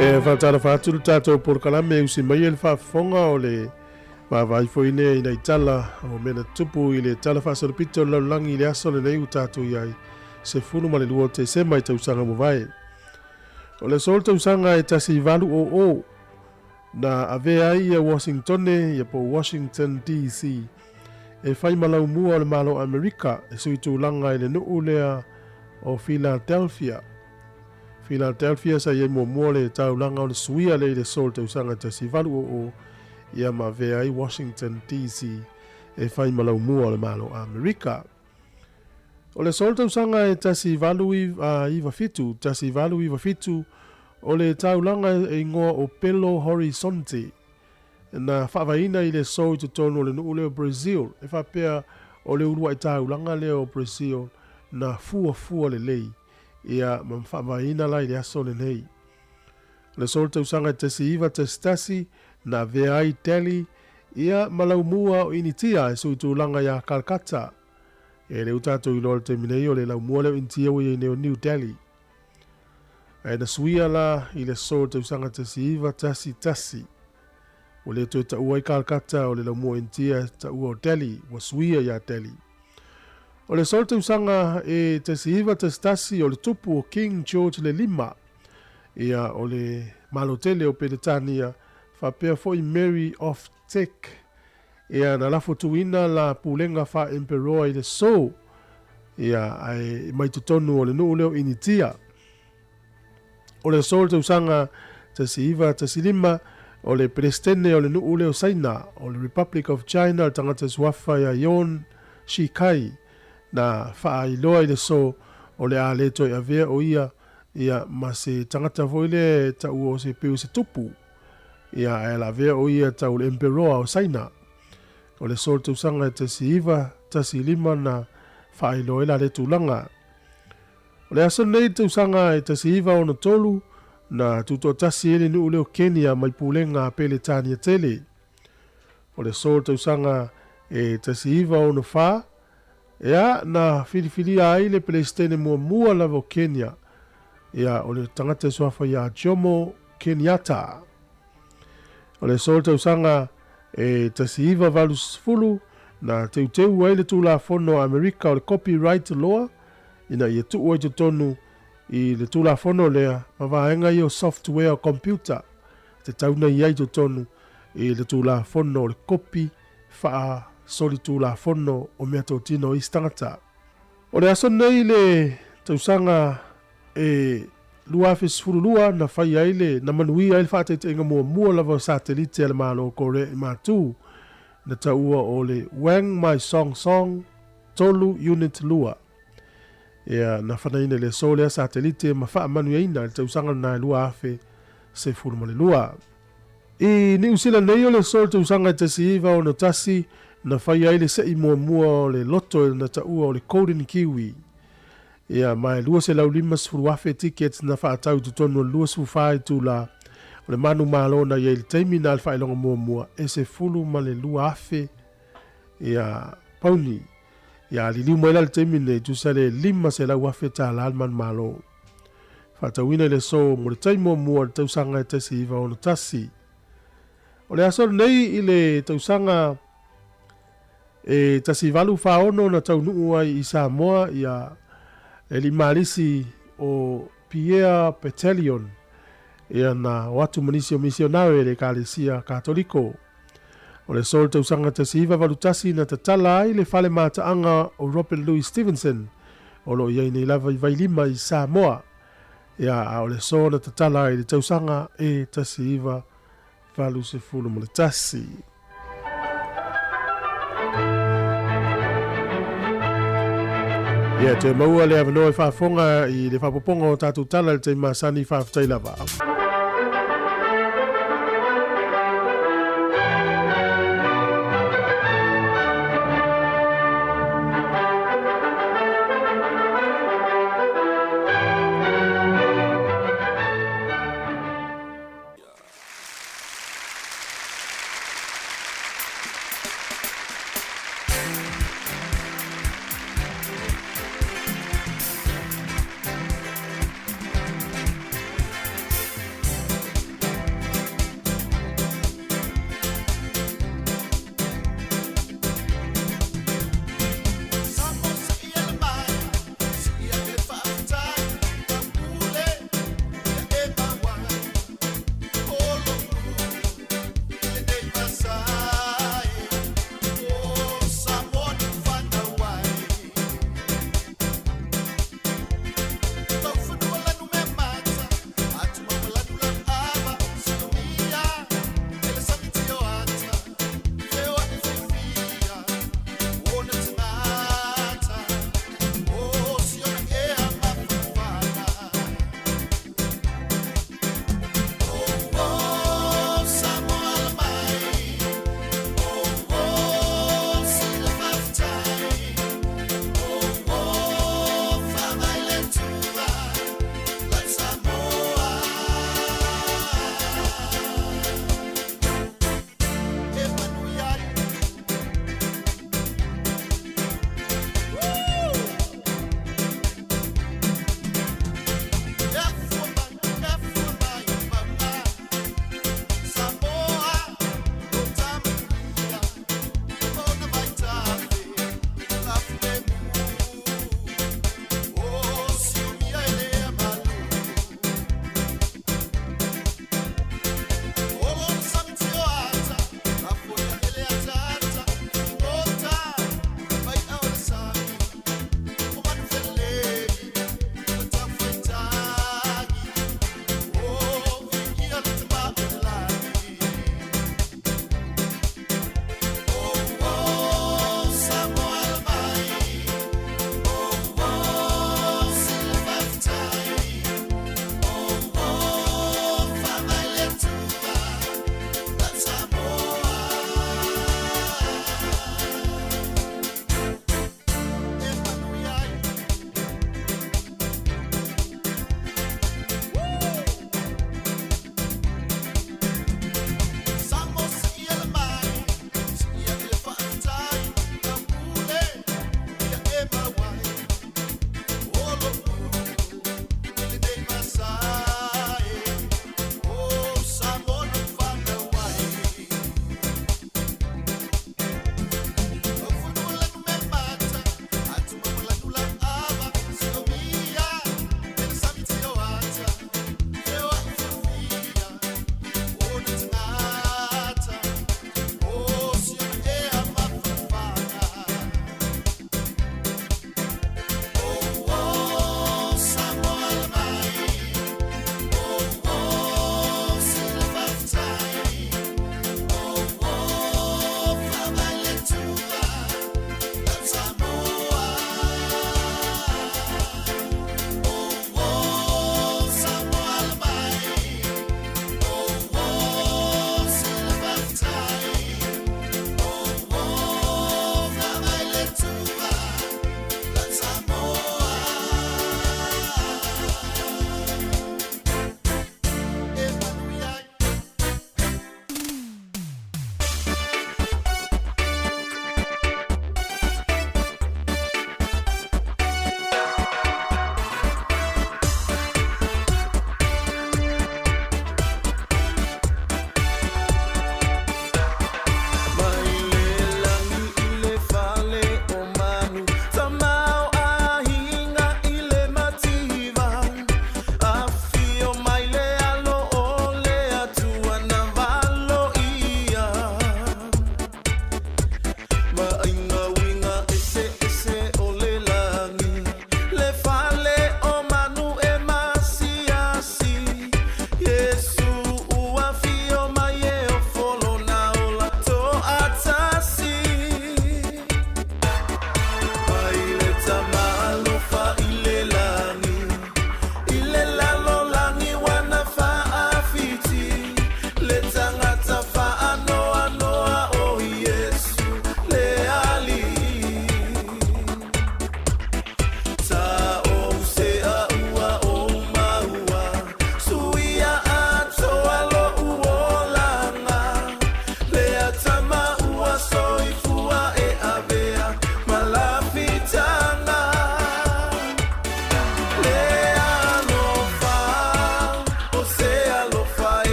E faatalofa atu le tatou polokalame e usi mai ai le faafofoga o le vaavaai foi lea i nai tala o mea na tutupu i le Tala Faasolopito o le Lalolagi i le aso lenei ua tatou i ai, 12 o Tesema i tausaga ua mavae. O le aso o le tausaga e 1800 na avea ai ia Uasingitone ia po o Washington DC e fai ma laumua o le Malo o Amerika e sui tulaga i le nuu lea o Philadelphia. Philadelphia sa i ai muamua le taulaga o le suia lea i le aso o le tausaga 1800 ia ma avea ai Washington DC e fai ma laumua o le Malo o Amerika. O le aso o le tausaga e 1897, 1897, o le taulaga e igoa o Belo Horizonte na faavaeina i le aso i totonu o le nuu lea o Brazil e faapea o le uluai taulaga lea o Brazil na fuafua lelei ia ma faavaeina la i le aso lenei. O le aso o le tausaga e 1911 na avea ai Delhi ia ma laumua o Initia e sui tulaga iā Calcutta. E le o tatou iloa i le taimi nei o le laumua lea o Initia ua i ai nei o New Delhi. Ae na suia la i le aso o le tausaga 1911. Ua le toe taua ai Calcutta o le laumua o Initia e taua o Delhi, ua suia iā Delhi. O le aso o le tausaga e 1911 o le tupu o King George le lima, ia o le Malo tele o Peretania, faapea foi Mary of Czech, ia na lafo tuuina la pulega faa-emperoa i le aso, ia ae mai totonu o le nuu lea o Initia. O le aso o le tausaga 1915, o le Peresetene o le nuu lea o Saina, o le Republic of China, o le tagata suafa ia Yuan Shikai, na faailoa i le aso o le a le toe avea o ia ia ma se tagata foi lea e taua o se peu se tupu, ia ae lavea o ia tau le emperoa o Saina. O le aso o le tausaga e 1915 na faailoa ai la lea tulaga. O le aso lenei i le tausaga e 1963 na tutoatasi ai le nuu lea o Kenya mai pulega a Peretania tele. O le aso o le tausaga e 1964, ea, na filifilia ai le Peresetene muamua lava o Kenya, ia, o le tagata e suafa ia Jomo Kenyatta. O le aso o le tausaga e 1980, na teuteu ai le Tulafono a Amerika o le Copyright Law ina ia tuu ai totonu i le Tulafono lea ma vaega ia o software o computer e tatau ona i ai totonu i le Tulafono o le kopi faasolitulafono o meatotino o isi tagata. O le aso lenei i le tausaga e 2012 na fai ai le, na manuia ai le faataitaiga muamua lava o satelite a le Malo o Korea i Matu, na taua o le Wang Mai Song Song 3 Unit 2. Ia, na fanaina i le aso lea satelite ma faamanuiaina i le tausaga lena e 2012. I Niu Sila nei o le aso o le tausaga e 1961 na fai ai le sei muamua o le loto na taua o le Golden Kiwi. Ia, ma e 250,000 tickets na faatau i totonu o le 24 itula o le manumalo na i ai i le taimi na le faailoga muamua e 12,000 ia pauni. Ia, liliu mai la le taimi nei tusa le 500,000 tala le manumalo. Faatauina i le aso mo le taimi muamua o le tausaga e 1961. O le aso lenei i le tausaga e 1846 na taunuu ai i Samoa ia le alii malisi o Pierre Berthellion, ia na o atu ma nisi o misionare i le Ekalesia Katoliko. O le aso o le tausaga 1981 na tatala ai le fale mataaga o Robert Louis Stevenson, o lo o i ai nei lava i Vailima i Samoa. Ia, a o le aso na tatala ai i le tausaga e 1981. Ia, toe maua le avanoa e faafofoga i le faaopoopoga o tatou tala i le taimi masani, faafetai lava.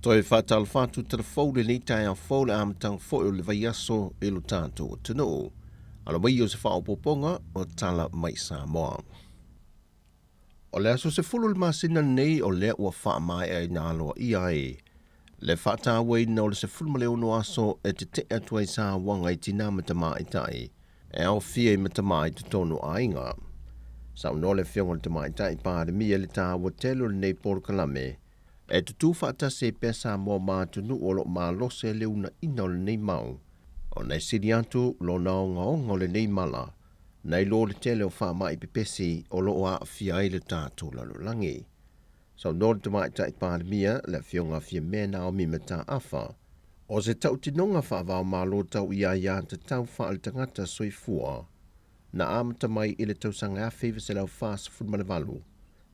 Toe faatalofa atu telefou lenei taeao fou le amataga foi o le vaiaso i lo tatou atunuu. Alo mai o se faaopoopoga o Tala Mai Samoa. O le aso 10 o le masina lenei o lea ua faamaeaina aloaia ai le faatauaina o le 16 aso e tetee atu ai sauaga i tinā ma tamaitai e aofia i ma tama i totonu o aiga. Saunoa le Afioga i le Tamaitai Palemia i le taua tele o lenei polokalame e tutū faatasi ai pea Samoa ma atunuu o lo o malose le uunaina o lenei mau, ona e sili atu lona ogaoga o lenei mala nai lo le tele o faamai pepesi o lo o aafia ai le tatou lalolagi. Saunoa le Tamaitai Palemia, le Afioga a Fiamē Naomi Mataafa, o se tautinoga faava-o-Malo tau i aiatatau faale-tagata soifua na amata mai i le tausaga 1948,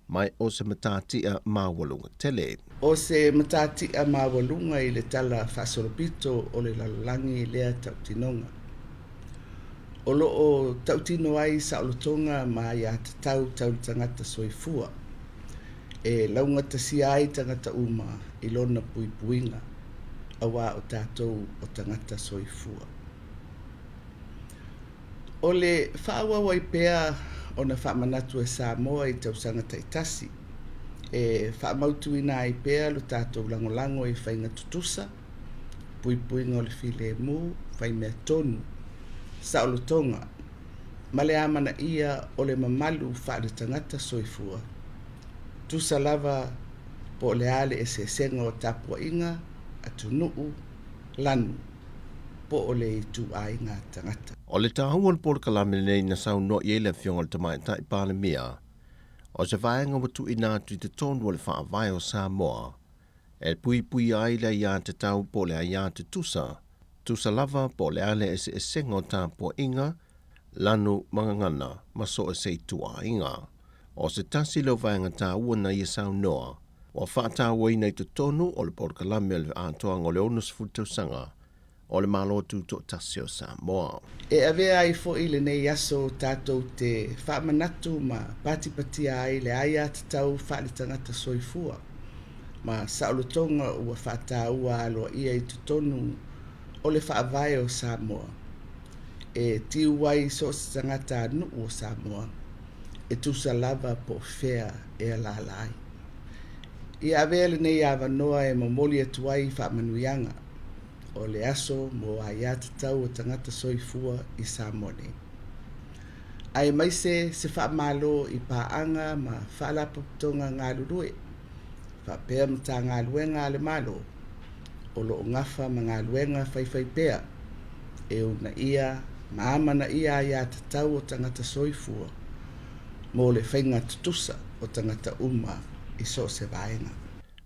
mai o se matatia maualuga tele. O se matatia maualuga i le tala faasolopito o le lalolagi lea tautinoga. O lo o tautino ai saolotoga ma aiatatau tau le tagata soifua, e laugatasia ai tagata uma i lona puipuiga, auā o tatou o tagata soifua. O le faaauau ai pea ona faamanatu e Samoa i tausaga taitasi, e faamautuina ai pea lo tatou lagolago i faiga tutusa, puipuiga o le filemu, faimea tonu, saolotoga, ma le amanaia o le mamalu faaletagata soifua, tusa lava po o le a le eseesega o tapuaiga, atunuu, lanu, po o le ituaiga tagata. O le taua o le polokalame lenei na saunoa i ai le Afioga i le Tamaitai Palemia, o se vaega ua tuuina atu i totonu o le Faavae o Samoa e puipuia ai le aiatatau po o le aiatutusa, tusa lava po o le a le eseesega o tapuaiga, lanu ma gagana ma so o se ituaiga. O se tasi lea o vaega taua na ia saunoa, ua faatauaina i totonu o le polokalame o le atoaga o le 60 tausaga o le Malo Tutoatasi o Samoa. E avea ai foi lenei aso tatou te faamanatu ma patipatia ai le aiatatau faaletagata soifua ma saolotoga ua faataua aloaia i totonu o le Faavae o Samoa, e tiu ai so o se tagatanuu o Samoa, e tusa lava po o fea e alaala ai. Ia avea lenei avanoa e momoli atu ai faamanuiaga o le aso mo aiatatau o tagata soifua i Samoa nei, aemaise se faamalo i paaga ma faalapotopotoga galulue faapea Matagaluega a le Malo o lo o gafa ma galuega faifaipea e uunaia ma amanaia aiatatau o tagata soifua mo le faiga tutusa o tagata uma i so o se vaega.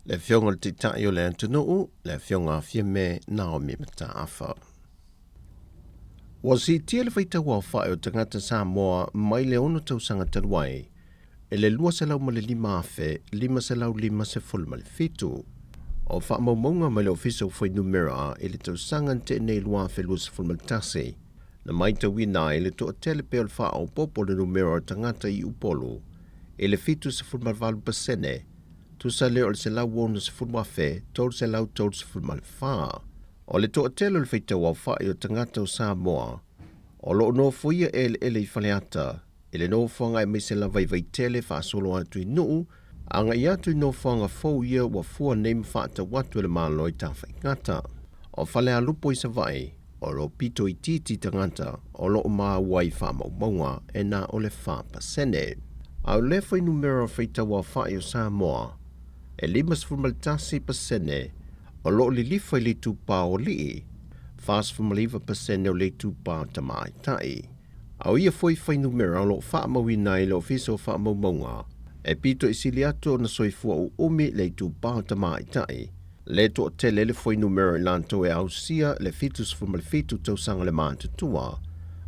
Le Afioga i le Taitai o le atunuu, le Afioga a Fiamē Naomi Mataafa. Ua siitia le faitau aofai o tagata Samoa mai le 6 tausaga talu ai i le 205,557. O faamaumauga mai le Ofisa o Fuainumera i le tausaga na tea nei 2021, na matauina ai le toatele pea o le faaopoopo o le numera o tagata i Upolu i le 78%, tusa lea o le 160,334. O le toatele o le faitau aofai o tagata o Samoa o lo o nofoia eleele i Faleata i le nofoaga aemaise lava i Vaitele faasolo atu i Nuu, agai atu i nofoaga fou ia ua fua nei ma faatau atu e le Malo i Tafaigata. O Falealupo i Savaii, o lo o pito itiiti tagata o lo o maua i faamaumauga e na o le 4%. A o lea fuainumera faitau aofai o Samoa, e 51% o lo o lilifa i le itupa o alii, 49% o le itupa o tamaitai. A o ia foi fuainumera o lo o faamauina ai le Ofisa o Faamaumauga, e pito i sili atu ona soifua uumi le itupa o tamaitai, le toatele le fuainumera i latou e ausia le 77 tausaga le matutua,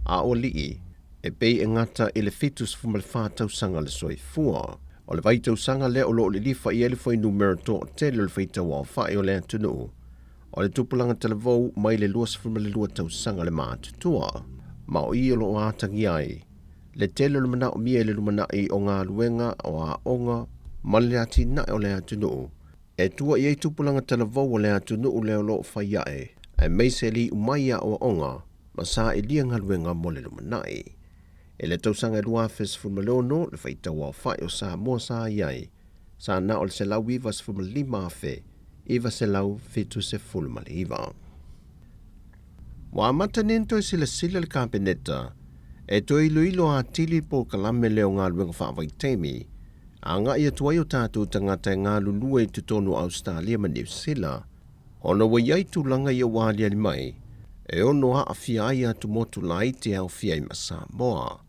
a o alii, e pei e gata i le 74 tausaga le soifua. O le vaitausaga lea o lo o lilifa i ai le fuainumera toatele o le faitau aofai o le atunuu, o le tupulaga talavou mai le 22 tausaga le matutua, ma o i o lo o atagia ai le tele o le manaomia i le lumanai o galuega, o aoga ma le atinae o le atunuu. E tua i ai tupulaga talavou a le atunuu lea o lo o fai ae, aemaise le iu mai i aoaoga ma sailia galuega mo le lumanai. I le tausaga e 2016, le faitau aofai o Samoa sa i ai, sa na o le 195,979. Ua amata nei ona toe silasila le Kapeneta e toe iloilo atili le polokalame lea o galuega faavaitaimi agai atu ai o tatou tagata e galulue i totonu o Ausetalia ma Niu Sila, ona ua i ai tulaga ia ua aliali mai e ono aafia ai atumotu laiti e aofia ai ma Samoa.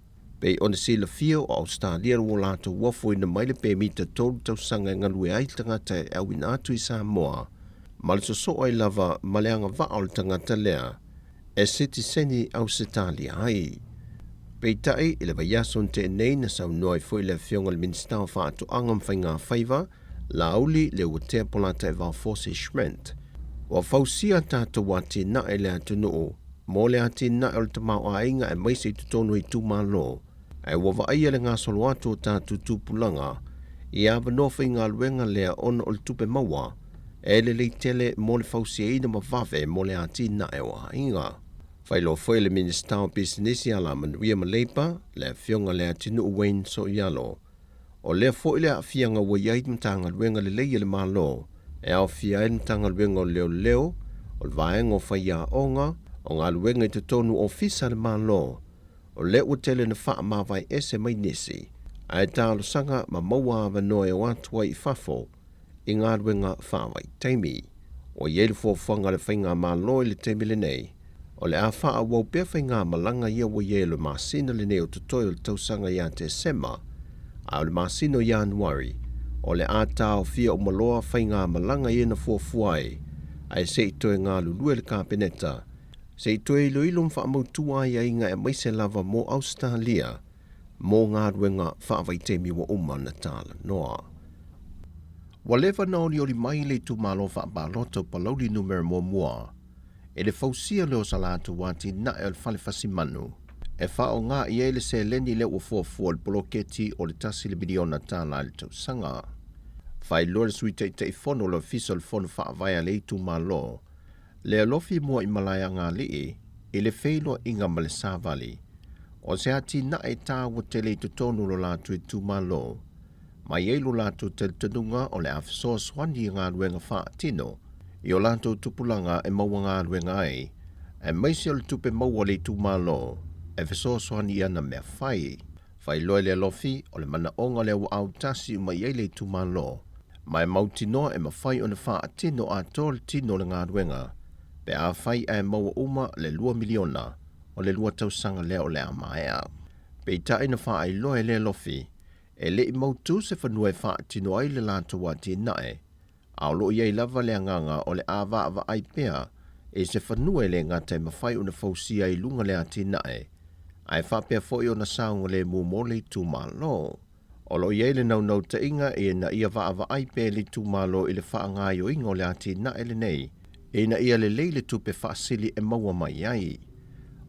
Pei ona silafia o Ausetalia ua latou ofoina mai le pemita 3 tausaga e galue ai le tagata e auina atu i Samoa, ma le sosoo ai lava ma le agavaa o le tagata lea e sitiseni Ausetalia ai. Peitai, i le vaiaso na tea nei na saunoa ai foi le Afioga i le Minisita o Faatoaga ma Faigafaiva, Laauli Leuatea Polataivao Fosi Schmidt, ua fausia tatou atinae i le atunuu mo le atinae o le tamaoaiga aemaise i totonu o itumalo, ae ua vaaia le gasolo atu o tatou tupulaga i avanoa faigaluega lea ona o le tupe maua e lelei tele mo le fausiaina ma vave mo le atinae o aiga. Faailoa foi e le Minisita o Pisinisi, Alamanuia ma Leipa, le Afioga Leatinuu Wayne Soialo, o lea foi le aafiaga ua i ai Matagaluega lelei a le Malo, e aofia ai le Matagaluega o Leoleo, o le Vaega o Faiaoga, o Galuega i totonu o Ofisa a le Malo, o lea ua tele na faamavae ese mai nisi, ae talosaga ma maua avanoa e o atu ai i fafo i galuega faavaitaimi. Ua i ai le fuafuaga a le Faigamalo i le taimi lenei, o le a faaauau pea faigamalaga ia ua i ai o le masina lenei o totoe o le tausaga ia Tesema, a o le masina o Ianuari, o le a taofia uma loa faigamalaga ia na fuafua ai, ae se i toe galulue le Kapeneta, se i toe iloilo ma faamautu aiaiga aemaise lava mo Ausetalia mo galuega faavaitaimi ua uma ona talanoa. Ua leva ona olioli mai le itumalo faapalota o Palauli Numera 1 i le fausia lea o sa latou atinae o le fale fasimanu e faaaoga i ai le seleni lea ua fuafua i le poloketi o le $1 miliona i le tausaga. Faailoa le Sui Taitaifono o le Ofisa o le Fono Faavae a le itumalo le alofi mua i Malaeagalii i le feiloaiga ma le savali o se atinae taua tele i totonu o lo latou itumalo, ma i ai lo latou talitonuga o le a fesoasoani i galuega faatino i o latou tupulaga e maua galuega ai, aemaise o le tupe maua a le itumalo e fesoasoani i ana mea fai. Faailoa i le alofi o le manaoga lea ua autasi uma i ai le itumalo, ma e mautinoa e mafai ona faatino atoa le tino o le galuega pe afai ae maua uma le $2 miliona o le lua tausaga lea o le a maea. Peitai na faailoa e le alofi, e le i mautu se fanua e faatino ai le latou atinae, a o lo o i ai lava le agaga o le a vaavaai pea i se fanua e le gata e mafai ona fausia i luga le atinae, ae faapea foi ona saogalemu mo le itumalo. O lo o i ai le naunautaiga ina ia vaavaai pea le itumalo i le faagaoioiga o le atinae lenei ina ia lelei le tupe faasili e maua mai ai.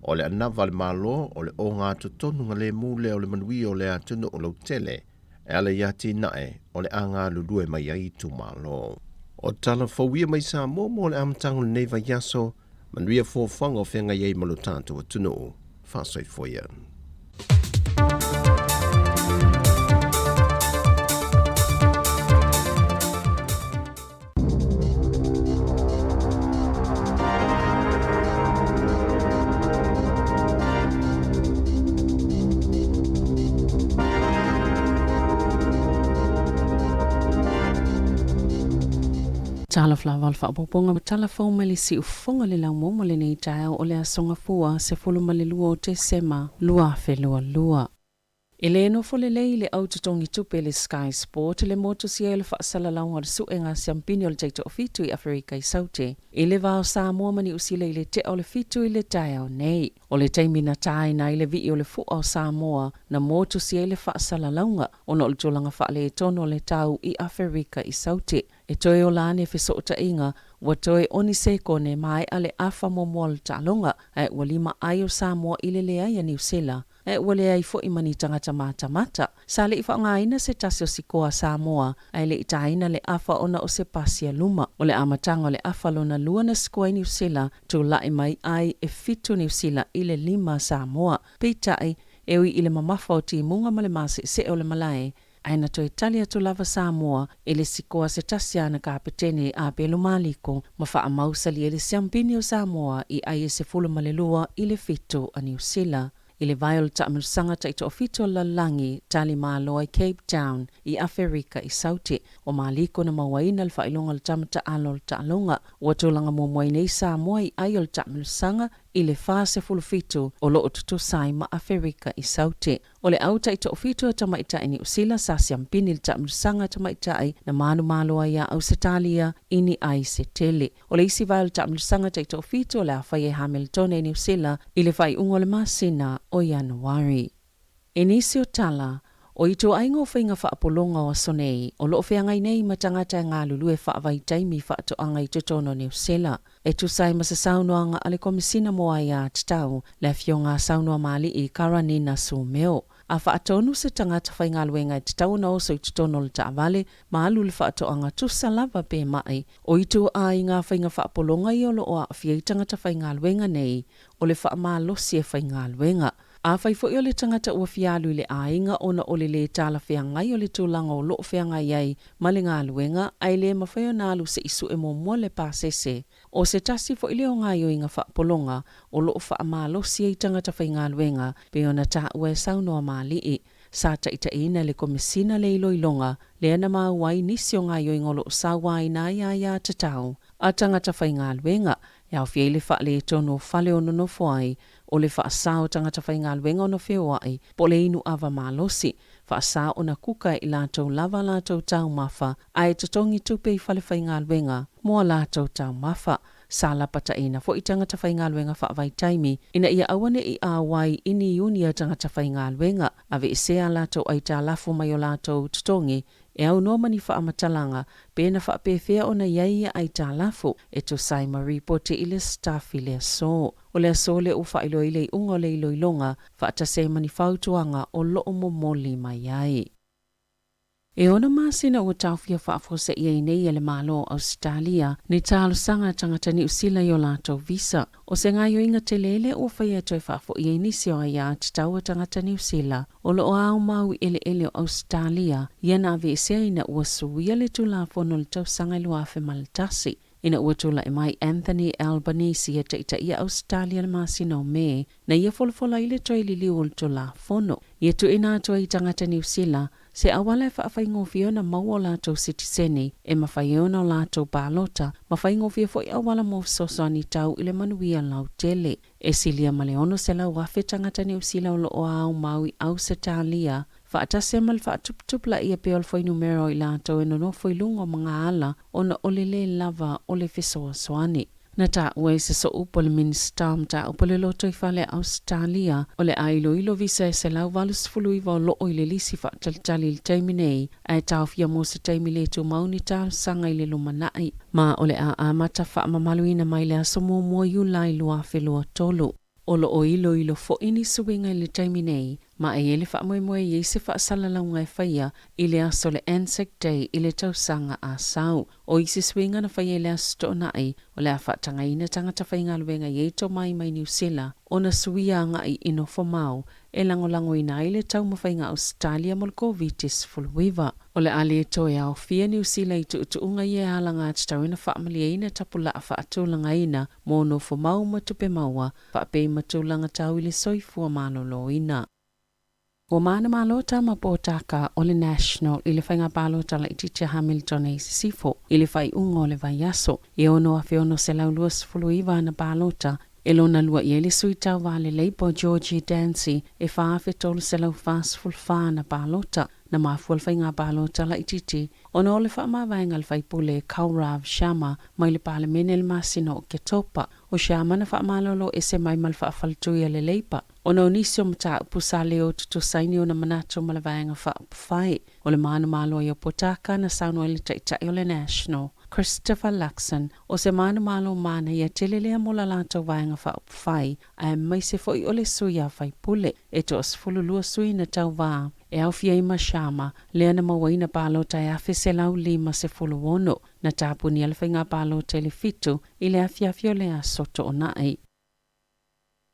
O le anava a le Malo o le ogatotonu lemu lea o le manuia o le atunuu lautele e ala i atinae o le a galulue mai ai itumalo. O tala fou ia mai Samoa mo le amataga o lenei vaiaso, manuia fuafuaga o feagai ai ma lo tatou atunuu. Faasoifua ia. Talofa lava o le faaopoopoga o tala fou mai le siufofoga le laumoumo lenei taeao o le Aso Gafua 12 o Tesema 2022. E le nofo lelei le au totogi tupe le Sky Sport le motusia i le faasalalauga o le suega siampini o le taitoafitu i Aferika i Saute i le va o Samoa ma Niusila i le tea o le 7 i le taeao nei. O le taimi na taina ai le vii o le fua o Samoa na motusia ai le faasalalauga ona o le tulaga faaletonu o le tau i Aferika i Saute. E toe ola ane fesootaiga Ua toe oni sekone maea le afa muamua o le taaloga, ae ua 5 ai o Samoa i le leai a Niu Sila, ae ua leai foi ma ni tagata matamata. Sa le i faaaogaina se tasi o sikoa a Samoa, ae le i taina le afa ona o se pasi a luma. O le amataga o le afa lona lua na sikoa ai Niu Sila, tulai mai ai e 7 Niu Sila i le 5 Samoa. Peitai, e ui i le mamafa o timuga ma le maseesee o le malae, ae na toe tali atu lava Samoa i le sikoa se tasi a ana kapetene a Pelu Maliko ma faamausali ai le siampini o Samoa i ai e 12 i le 7 a Niu Sila. I le vae o le taamilosaga taitoafitu o le lalolagi, tali malo ai Cape Town i Aferika i Saute. O Maliko na mauaina le faailoga o le tama taalo o le taaloga. Ua tulaga muamua ai nei Samoa i ai o le taamilosaga i le 47 o loo tutusa ai ma Aferika i Saute. O le au taitoafitu a tamaitai Niu Sila sa siampini le taamilosaga a tamaitai na manumalo ai iā Ausetalia i ni ai se tele. O le isi vae o le taamilosaga taitoafitu o le a fai e Hamiltone i Niu Sila i le faaiuga o le masina o Ianuari. I nisi o tala, o ituaiga o faiga faapologa o aso nei, o loo feagai nei ma tagata e galulue faavaitaimi faatoaga i totonu o Niu Sila. E tusa ai ma se saunoaga a le Komesina mo Aiā Tatau, le Afioga a Saunoamali'i Karanina Sumeo. A faatonu se tagata faigaluega e tatau ona oso i totonu o le taavale ma alu i le faatoaga tusa lava pe ma'i. O ituaiga faiga faapologa ia o loo aafia ai tagata faigaluega nei, o le faamalosi e faigaluega. Afai foi o le tagata ua fia alu i le aiga ona o le lē talafeagai o le tulaga o loo feagai ai ma le galuega ae le mafai ona alu se i sue muamua le pasese, o se tasi foi lea o gaoioiga faapologa o loo faamalosi ai tagata faigaluega pei ona taua e saunoa Maali'i. Sa taitaiina e le Komesina le iloiloga lea na maua ai nisi o gaoioiga o loo sauaina ai aiatatau a tagata faigaluega e aofia ai le faaletonu o fale o nonofo ai, o le faasā o tagata faigaluega ona feoai, po o le inu ava malosi, faasā ona kuka e i latou lava a latou taumafa ae totogi tupe i fale faigaluega mo a latou taumafa. Sa lapataiina foi tagata faigaluega faavaitaimi ina ia aua ne i auai i ni iuni a tagata faigaluega, aveesea a latou aitalafu mai o latou totogi E aunoa ma ni faamatalaga pe na faapefea ona i ai ia aitalafu e tusa ai ma ripoti i le Stuff i le aso. O le aso lea ua faailoa ai le iuga o le iloiloga faatasi ai ma ni fautuaga o loo momoli mai ai. E ono masina ua taofia faafuaseia ai nei e le Malo o Ausetalia ni talosaga a tagata Niu Sila i o latou visa. O se gaoioiga tele lea ua faia e toe faafoi ai nisi o aiā tatau a tagata Niu Sila o lo o aumau i eleele o Ausetalia ia na aveesea ina ua suia le Tulafono i le tausaga e 2001. Ina ua tulai mai Anthony Albanese e taitaia Ausetalia i le masina o Me, na ia folafola ai le toe liliu o le Tulafono. Ia tuuina atu ai i tagata Niu Sila se auala e faafaigofie ona maua o latou sitiseni, e mafai ai ona o latou palota, ma faigofie foi auala mo fesoasoani tau i le manuia lautele. E silia ma le 600,000 tagata Niu Sila o lo o aumau i Ausetalia, faatasi ai ma le faatuputupulaia pea o le fuainumera o i latou e nonofo i luga o magaala ona o le lē lava o le fesoasoani. Na taua i se sooupu a le Minisita o Mataupu o le Lotoifale a Ausetalia, o le a iloilo visa e 189 o loo i le lisi faatalitali i le taimi nei, ae taofia mo se taimi le tumau ni talosaga i le lumanai, ma o le a amata faamamaluina mai le aso muamua Iulai 2023. O lo o iloilo foi ni suiga i le taimi nei, ma e i ai le faamoemoe e i ai se faasalalauga e faia i le aso o le Anzac Day i le tausaga a sau. O isi suiga na faia i le Aso Toonai, o le a faatagaina tagata faigaluega i ai tomai mai Niu Sila ona suia agai i nofomau e lagolagoina ai le taumafaiga Ausetalia mo le Koviti-19. O le a le toe aofia Niu Sila i tuutuuga ia e alagatatau ona faamalieina tapulaa faatulagaina mo nofomau ma tupe maua faapea ma tulaga tau i le soifua maloloina. Ua manumalo tama potaka o le National i le faiga palota laitiiti a Hamilton i Sisifo i le faaiuga o le vaiaso. E 6,629 ana palota e lona lua i ai le sui tauva a le Labour Georgie Dancy e 4,344 ana palota. Na mafua le faiga palota laitiiti ona o le faamavaega a le faipule Kaurav Sharma mai le Palemene i le masina o Oketopa. O Sharma na faamalolo ese mai ma le faafaletui a le Labour ona o nisi o mataupu sa le o tutusaini ona manatu ma le Vaega Faaupufai. O le manumalo ai o Potaka na saunoa ai le Taitai o le National, Christopher Luxon, o se manumalo manaia tele lea mo la latou Vaega Faaupufai, aemaise foi o le sui a faipule. E toa-12 sui na tauvā, e aofia ai ma Sharma, lea na mauaina palota e 1156, na tapunia le faiga palota i le 7 i le afiafi o le aso Toonai.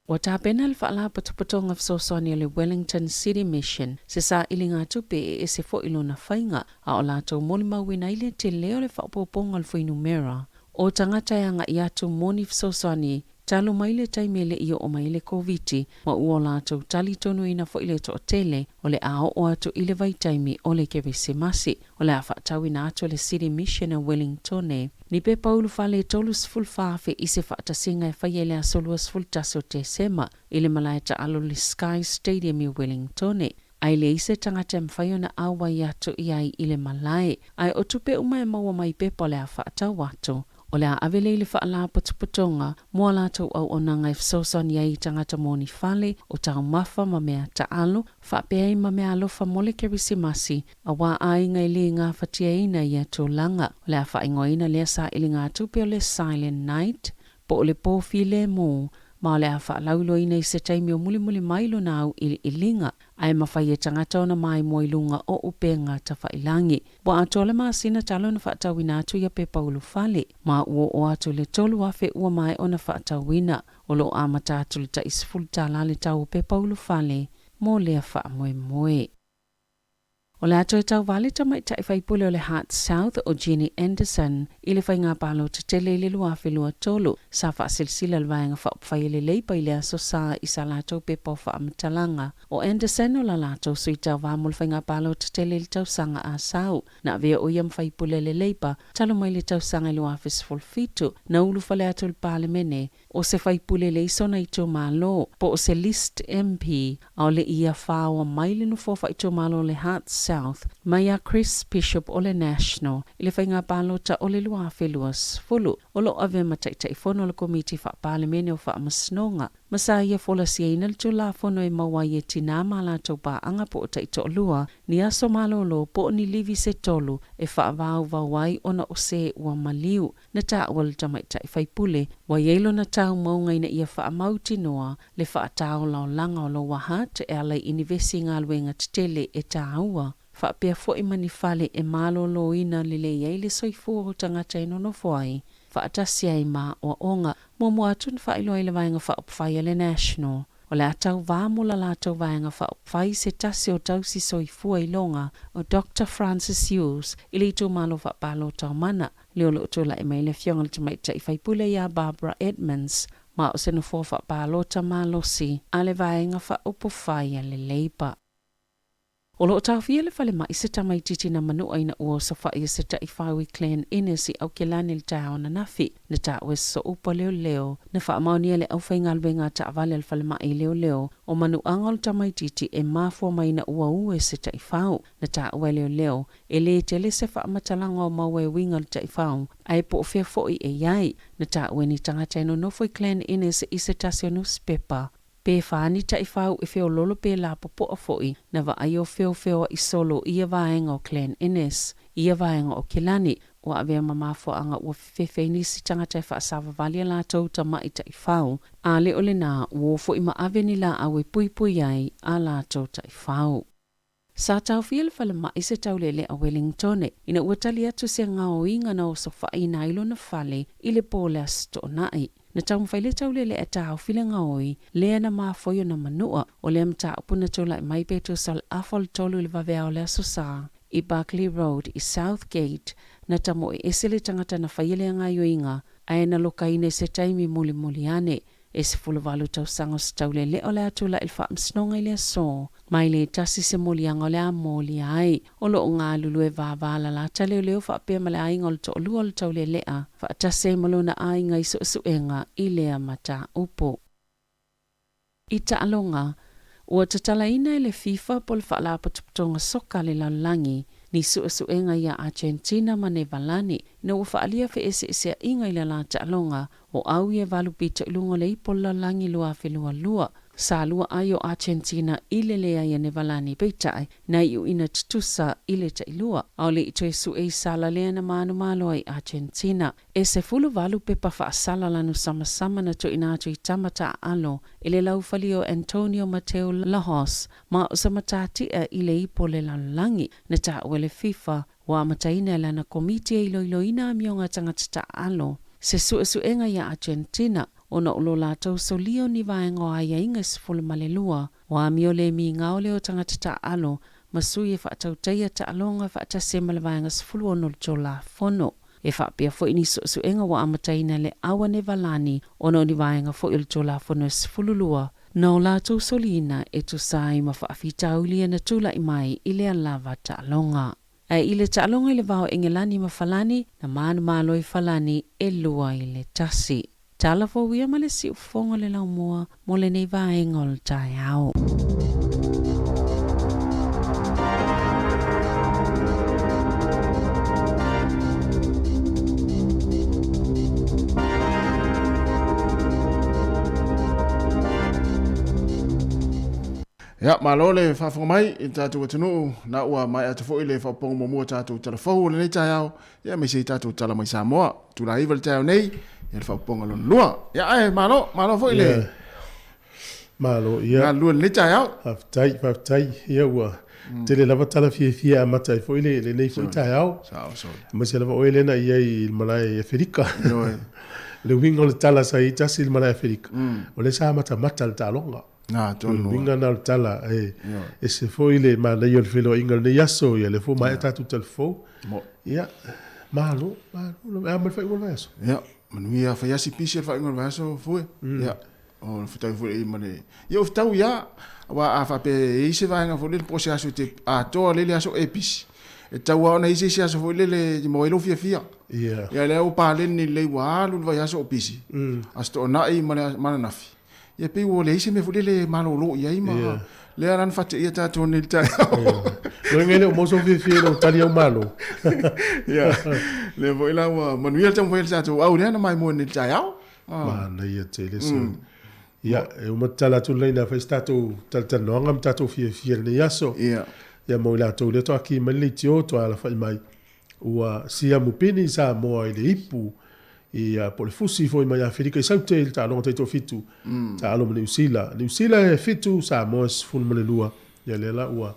Ua tapena le Faalapotopotoga Fesoasoani o le Wellington City Mission se sailiga tupe e ese foi lona faiga, a o latou molimauina ai le tele o le faaopoopoga o le fuainumera o tagata e agai atu mo ni fesoasoani talu mai le taimi e le i oo mai ai le Koviti, ma ua o latou talitonuina foi le toatele o le a oo atu i le vaitaimi o le Kerisimasi. O le a faatauina atu e le City Mission a Wellingtone ni pepa ulufale e 34,000 i se faatasiga e faia i le aso 21 o Tesema i le malae taalo le Sky Stadium i Wellingtone. Ae leai se tagata e mafai ona auai atu i ai i le malae, ae o tupe uma e maua mai pepa o le a faatau atu, o le a ave lea i le Faalapotopotoga mo a latou auaunaga e fesoasoani ai i tagata moni fale, o taumafa ma mea taalo, faapea ai ma meaalofa mo le Kerisimasi, auā aiga e lē gafatiaina ia tulaga. O le a faaigoaina lea sailiga tupe o le Silent Night, po o le pō filemu, ma o le a faalauiloaina i se taimi o mulimuli mai lona auiliiliga, ae mafai e tagata ona maimoa i luga o upega tafailagi. Ua atoa le masina talu ona faatauina atu ia pepa ulufale, ma ua oo atu i le 3,000 ua maea ona faatauina. O lo o amata atu i le tai $10 le tau o pepa ulufale mo lea faamoemoe. O le a toe tauva le tamaitai faipule o le Hutt South o Jenny Anderson i le faiga palota tele i le 2023. Sa faasilasila le Vaega Faaupufai a le Labour i le Aso Sa i sa latou pepa o faamatalaga. O Anderson o la latou sui tauva mo le faiga palota tele i le tausaga a sau. Na avea o ia ma faipule a le Labour talu mai le tausaga i 2017, na ulufale atu i le Palemene o se faipule leai sona itumalo, po o se list MP, a o le i ia faoa mai le nofoa faaitumalo o le Hutt South mai ia Chris Bishop o le National i le faiga palota o le 2020. O lo o avea ma Taitaifono o le Komiti Faa-Palemene o Faamasinoga ma sa ia folasiaina le Tulafono e maua ai e tinā ma a latou paaga po o taitoalua ni aso malolo po o ni livi se tolu e faavauvau ai ona o se ua maliu. Na taua le tamaitai faipule, ua i ai lona taumauga ina ia faamautinoa le faataolaolaga o Lower Hutt e ala i inivesi i galuega tetele e tāua, faapea foi ma ni fale e maloloina lelei ai le soifua o tagata e nonofo ai faatasi ai ma aoaoga. Muamua atu na faailoa ai le Vaega Faaupufai a le National O le a tauvā mo la latou Vaega Faaupufai se tasi o tausi soifua iloga o Doctor Francis Hughes i le itumalo faapalota o Mana, lea o lo o tulai mai le Afioga i le Tamaitai Faipule ia Barbara Edmonds, ma o se nofoa faapalota malosi a le Vaega Faaupufai a le Labour. O lo o taofia le falemai se tamaitiiti na manua ina ua osofai e se taifau i Glen Innes i Aokelani i le taeao ananafi. Na taua e se sooupu a leoleo, na faamaonia e le aufaigaluega a taavale a le falemai leoleo o manuaga o le tamaitiiti e mafua mai ina ua u e se taifau. Na taua e leoleo, e lē tele se faamatalaga o maua e uiga i le taifau, ae po o fea foi e i ai. Na taua e ni tagata e nonofo i Glen Innes i se tasi o nusipepa. Pe fa ni taifau e feololo pe lapopoa foi na vaai o feofeoaʻi solo i ia vaega o Glen Innes, i ia vaega o Kilani. Ua avea ma mafuaaga ua fefefe ai nisi tagata e faasavavali a latou tamaʻi taifau, a le o lenā ua o foi ma ave ni laau e puipui ai a latou taifau. Sa taofia le falemai se taulele a Wellingtone ina ua tali atu se gaoiga na osofaʻiina ai lona fale i le pō o le Aso Toonai. Na taumafai le taulele e taofi le gaoi lea na mafua ona manua. O lea mataupu na tulai mai pe tusa o le afa o le tolu i le vaveao o le Aso Sa i Barkly Road i South Gate, na tamoe ese le tagata na faia lea gaoioiga ae na lokaina i se taimi mulimuli ane. E 18 tausaga o se taulele'a o le a tulai i le Faamasinoga i le aso mai le tasi se moliaga o le a molia ai. O lo o galulue vāvā lalata leoleo faapea ma le aiga o le toalua o le taulele'a faatasi ai ma lona aiga i suesuega i lea mataupu. I taaloga, ua tatalaina e le FIFA po o le Faalapotopotoga Soka a le Lalolagi ni suesuega iā Argentina ma Nevalani ina ua faaalia feeseeseaʻiga i le la taaloga o au i e valu pito i luga o le ipo o le lalolagi 2022. Sa lua ai o Argentina i le leai a Nevalani peitai na iuina tutusa i le tailua. Aole i toe sue i sala lea na manumalo ai Argentina. E 18 pepa faasala lanu samasama na tuuina atu i tama taaalo i le laufali o Antonio Mateu Lahoz ma o se matatia i le ipu o le lalolagi na taua e le FIFA ua amataina e lana komiti e iloiloina amioga a tagata taaalo se suesuega iā Argentina ona o lo latou solia o ni vaega o aiaiga e 12 o amio le migao lea o tagata taaalo ma sui e faatautaia taaloga faatasi ai ma le vaega 16 o le Tulafono. E faapea foi ni suesuega ua amataina e le Aua Nevalani ona o ni vaega foi o le Tulafono e 12 na o latou soliina e tusa ai ma faafitauli e na tulai mai i lea lava taaloga. Ae i le taaloga i le va o Engelani ma Falani, na manumalo ai Falani e 2-1. Tala fou ia ma le siufofoga o le laumua mo lenei vaega o le taeao. Ia, malo le faafofoga mai i le tatou atunuu, na ua maea atu foi le faaopoopoga muamua o tatou tala fou o lenei taeao, ia aemaise i tatou tala mai Samoa. Itula 9 i le taeao nei, ia le faaopoopoga lona lua. Ia, ae malo, malo foi le Ia, malo, ia. galulue i lenei taeao. Faafetai, faafetai. Ia ua tele lava tala fiafia e amata ai foi le, lenei foi taeao. Sao, sao. Aemaise lava oe lea na i ai i le malae i Aferika. Ioe. Le uiga o le tala sa i ai tasi i le malae Aferika, o lea sa matamata le taaloga. Ah, tonu. O le uiga lena o le tala, e ese foi le manaia o le feiloaiga o lenei aso, ia lea foi ua maea tatou talafou. Ia, malo, malo. E a ma le faaiuga o le vaiaso? Ia, manuia faiasi pisi o le faaiuga o le vaiaso, Fue. Ia, o le fetau foi ma le... Ia, o fetau ia, aua a faapea e i ai se vaega foi lele po o se aso e te atoa lele aso e pisi, e tatau lava ona i ai se isi aso foi lele e maua ai lou fiafia. Ia. Ia, lea ua paleni lelei ua alu le vaiaso o pisi, Aso Toonai ma le ananafi. Ia pei ua leai se mea foi lele e malolo i ai ma yeah. lea la na faateia tatou nei le taeao. Yeah. Loiga e le o maua sou fiafia i lou tali au malo. Ia. Lea foi la ua manuia le taumafai a le tatou au lea na maimoa nei le taeao. Ah. Manaia tele se. Ia, e uma tatala atu lenei na fai se tatou talatalanoaga ma tatou fiafia i lenei aso. Ia. Ia mo i latou lea toaki mai le leitio, toa alafai mai. Ua siamu pini Samoa i le ipu ia po o le fusi foi mai Aferika i Saute i le taaloga taitoafitu taalo ma Niu Sila. Niu Sila e fitu, Samoa e 12. Ia lea la ua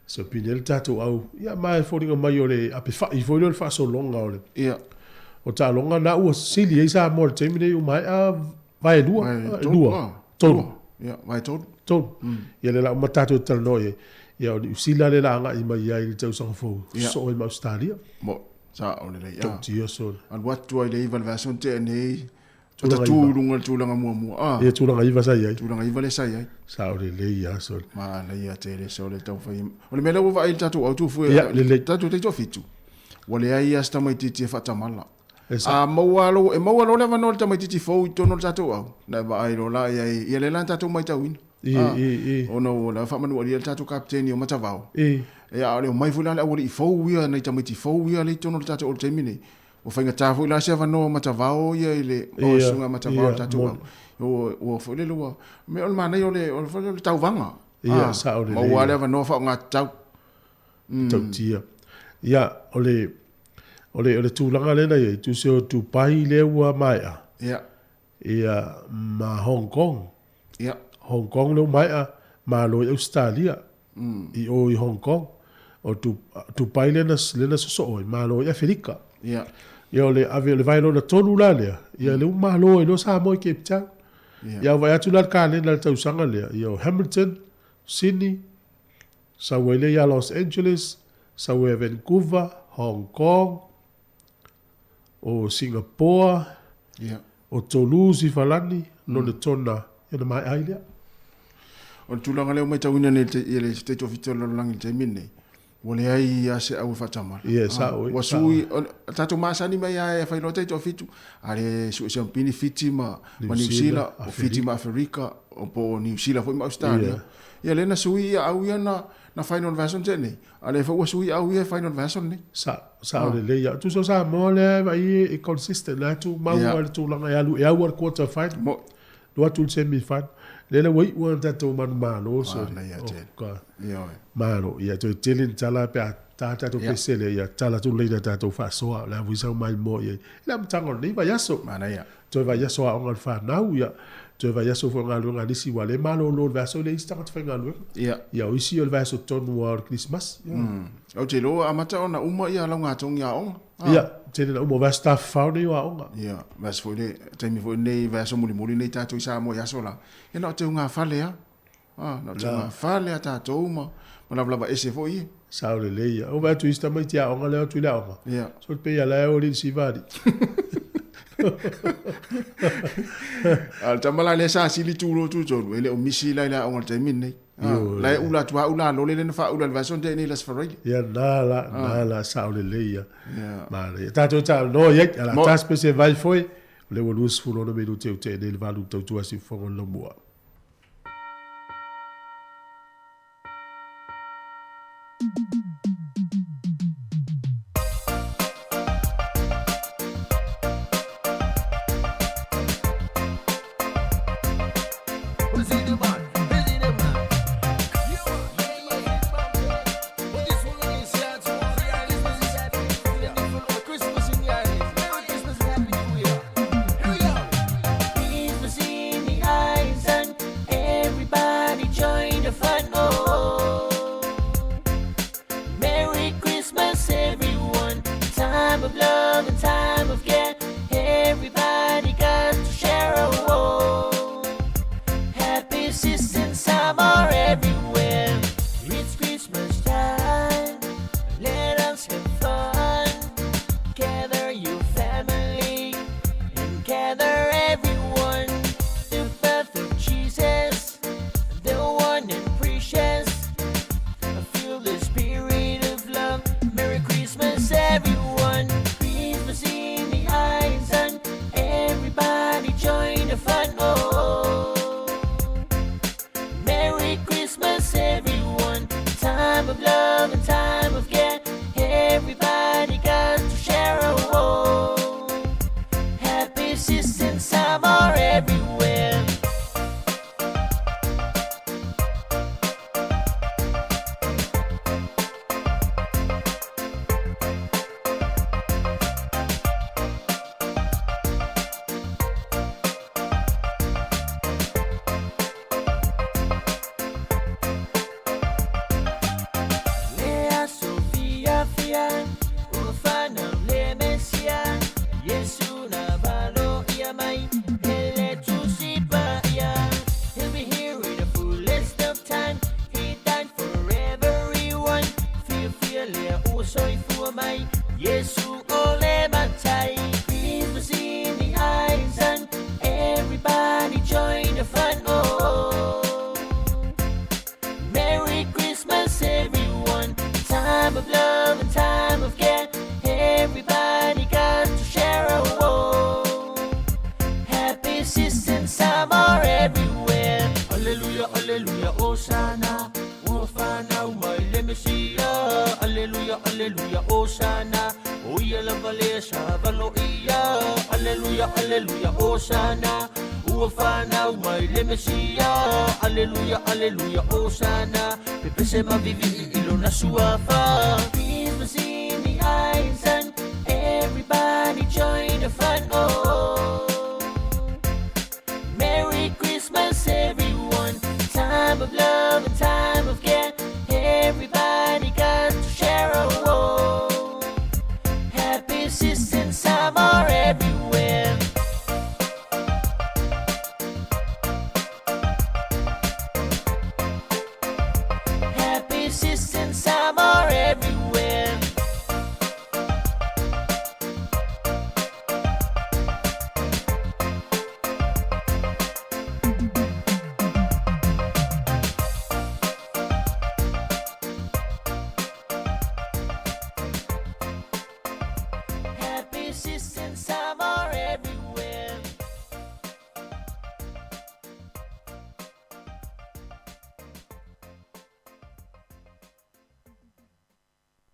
siamu pini ai le tatou au. Ia ma e foliga mai o le apefa'i foi lea o le faasologa o le o taaloga na ua sili ai Samoa i le taimi lenei ua maea vaelua, lua, tolu. Ia, vaetolu. Tolu. Ia lea la uma tatou talanoa i ai. Ia o Niu Sila lea la agai mai ai i le tausaga fou, sosoo ai ma Ausetalia. Mo, sao lelei. Tautia solo. Alu atu ai le iva i le vaiaso na tea nei, Tatu i luga i le tulaga muamua. Ah. Ia, tulaga iva sa i ai. Tulaga iva lea sa i ai. Sao lelei lava solo. Manaia tele solo taumafai. O le mea lea ua vaai i le tatou autu fue. Ia, lelei. Tatou taitoafitu. Ua leai lava se tamaitiiti e faatamala. A maua lou, e maua loa le avanoa i le tamaitiiti fou i totonu o le tatou au, ona e vaai loa la i ai, ia lea la na tatou maitauina. I, i, i. Ona ua la faamanualia le tatou kapeteni o Matavao. I. Ia, a o le omai foi la le aualii fou ia, nai tamaiti fou ia lea i totonu o le tatou au i le taimi lenei, ua faigata foi la se avanoa o Matavao ia i le, o le susuga Matavao i le tatou au. Ua, ua foi lele ua, mea o le manaia o le, o le, foi lele o le tauvaga. Ia, sao lelei. Maua lava le avanoa faaaogatatau. Tautia. Ia, o le, o le, o le tulaga lea na i ai, tusa o Dubai lea ua maea. Ia. Ia, ma Hong Kong. Ia. Hong Kong lea ua maea, malo i Ausetalia. I o i Hong Kong. O Dubai lea na, lea na sosoo ai, malo i Aferika. Ia. Ia, o le ave, o le vaelona tolu la lea, ia lea ua malo ai loa Samoa i Cape Town. Ia. Ia, vaai atu la le kalena i le tausaga lea, ia o Hamilton, Sydney, Sau ai lea ia Los Angeles, sau ai ia Vancouver, Hong Kong, o Singapore, o Toulouse i Falani, Lonetona, ia ona maea ai lea. O le tulaga lea ua matauina nei i le taitoafitu o le lalolagi i le taimi lenei, ua leai lava se au e faatamala. Ia, e sao, e Ua sui, o tatou masani mai lava e fai loa taitoafitu, a le sue siampini Fiti ma Niu Sila, o Fiti ma Aferika, po o Niu Sila foi ma Ausetalia. Ia lea na sui ia au ia na na final version te nei. A lea foi ua sui au ia final version nei. Sa sao lelei ia. Tusa o Samoa lea e vaai e consistent la e tumau lava i le tulaga e alu e au le quarter final. Mo. Alu atu i le semi final. Lele ua iʻu a tatou manumalo so. Manaia tele. Oh, God. Ioe. Malo, ia toe tele ni tala pe a tā tatou pesele, ia tala tu leina tatou faasoa, o le a foi sau mai mo i ai. I le amataga o lenei vaiaso. Manaia. Toe vaiaso aoga o le fanau, ia toe vaiaso foi o galuega a nisi, ua le malolo i le vaiaso e leai isi tagata faigaluega. Ia. Ia o isi o le vaiaso tonu lava o le Kerisimasi. Ia. Ou te iloa ua amata ona uma ia laugatogi aoga. Ia, tele na uma o vaiaso tafafao nei o aoga. Ia, vaiaso foi le taimi foi lenei, vaiaso mulimuli lenei tatou i Samoa i aso la, ia na o teugafale lava. Ah, na o teugafale lava tatou ma ma lavalava ese foi ia. Sao lelei ia. Ou vaai atu i isi tamaiti aoga lea o atu i le aoga. Ia. So le pei la e o le siva alii. A o le tama la lea sa sili tu loa tu tolu, e le o misi la i le aoga i le taimi lenei. Ah, la e ula atu lava ula lole lea na faaula i le vaiaso na tea nei i le Aso Faraile. Ia na la, na la, sao lelei ia. Ia. Manaia. Tatou talanoa i ai, a o le a Mo- tasi pese vai foi, o lea ua 26 minute ua tea nei le valu tautua siufofoga o le laumua. Christmas in the eyes and everybody join the fun. Oh, Merry Christmas, everyone. Time of love and time of care. Everybody got to share. Oh, happy seasons are everywhere. It's Christmas time. Let us have fun. Gather your family and gather everyone. The birth of Jesus, the one and precious. I feel the spirit of love. Merry Christmas, everyone. Christmas in the eyes and everybody join the fun. Oh, Merry Christmas, everyone. Time of love and time of care. Everybody got to share. Oh, happy seasons are everywhere. Lea Sofia Fia, Ufana le Mesia, Yesu na valo ia mai, hele tusipa ia. He'll be here in the fullest of time. He died for everyone. Fia fia lea usoi fua mai, Yesu ole matai. Christmas in the eyes and everybody join the fun. Oh. Merry Christmas, everyone. Time of love and time of care. Everybody got to share. Oh, happy seasons are everywhere. Hallelujah, hallelujah, Hosanna. Ufana umaile Messia. Hallelujah, hallelujah, Hosanna. Oia lava le sa valo ia. Hallelujah, hallelujah, Hosanna. Ufana umaile Messia. Hallelujah, hallelujah, Hosanna. Pepese mavivi ilona suafa. Christmas in the eyes and everybody join the fun. Oh. Merry Christmas, everyone. Time of love and time of care. Everybody got to share. Oh, happy seasons are everywhere. Happy seasons are everywhere.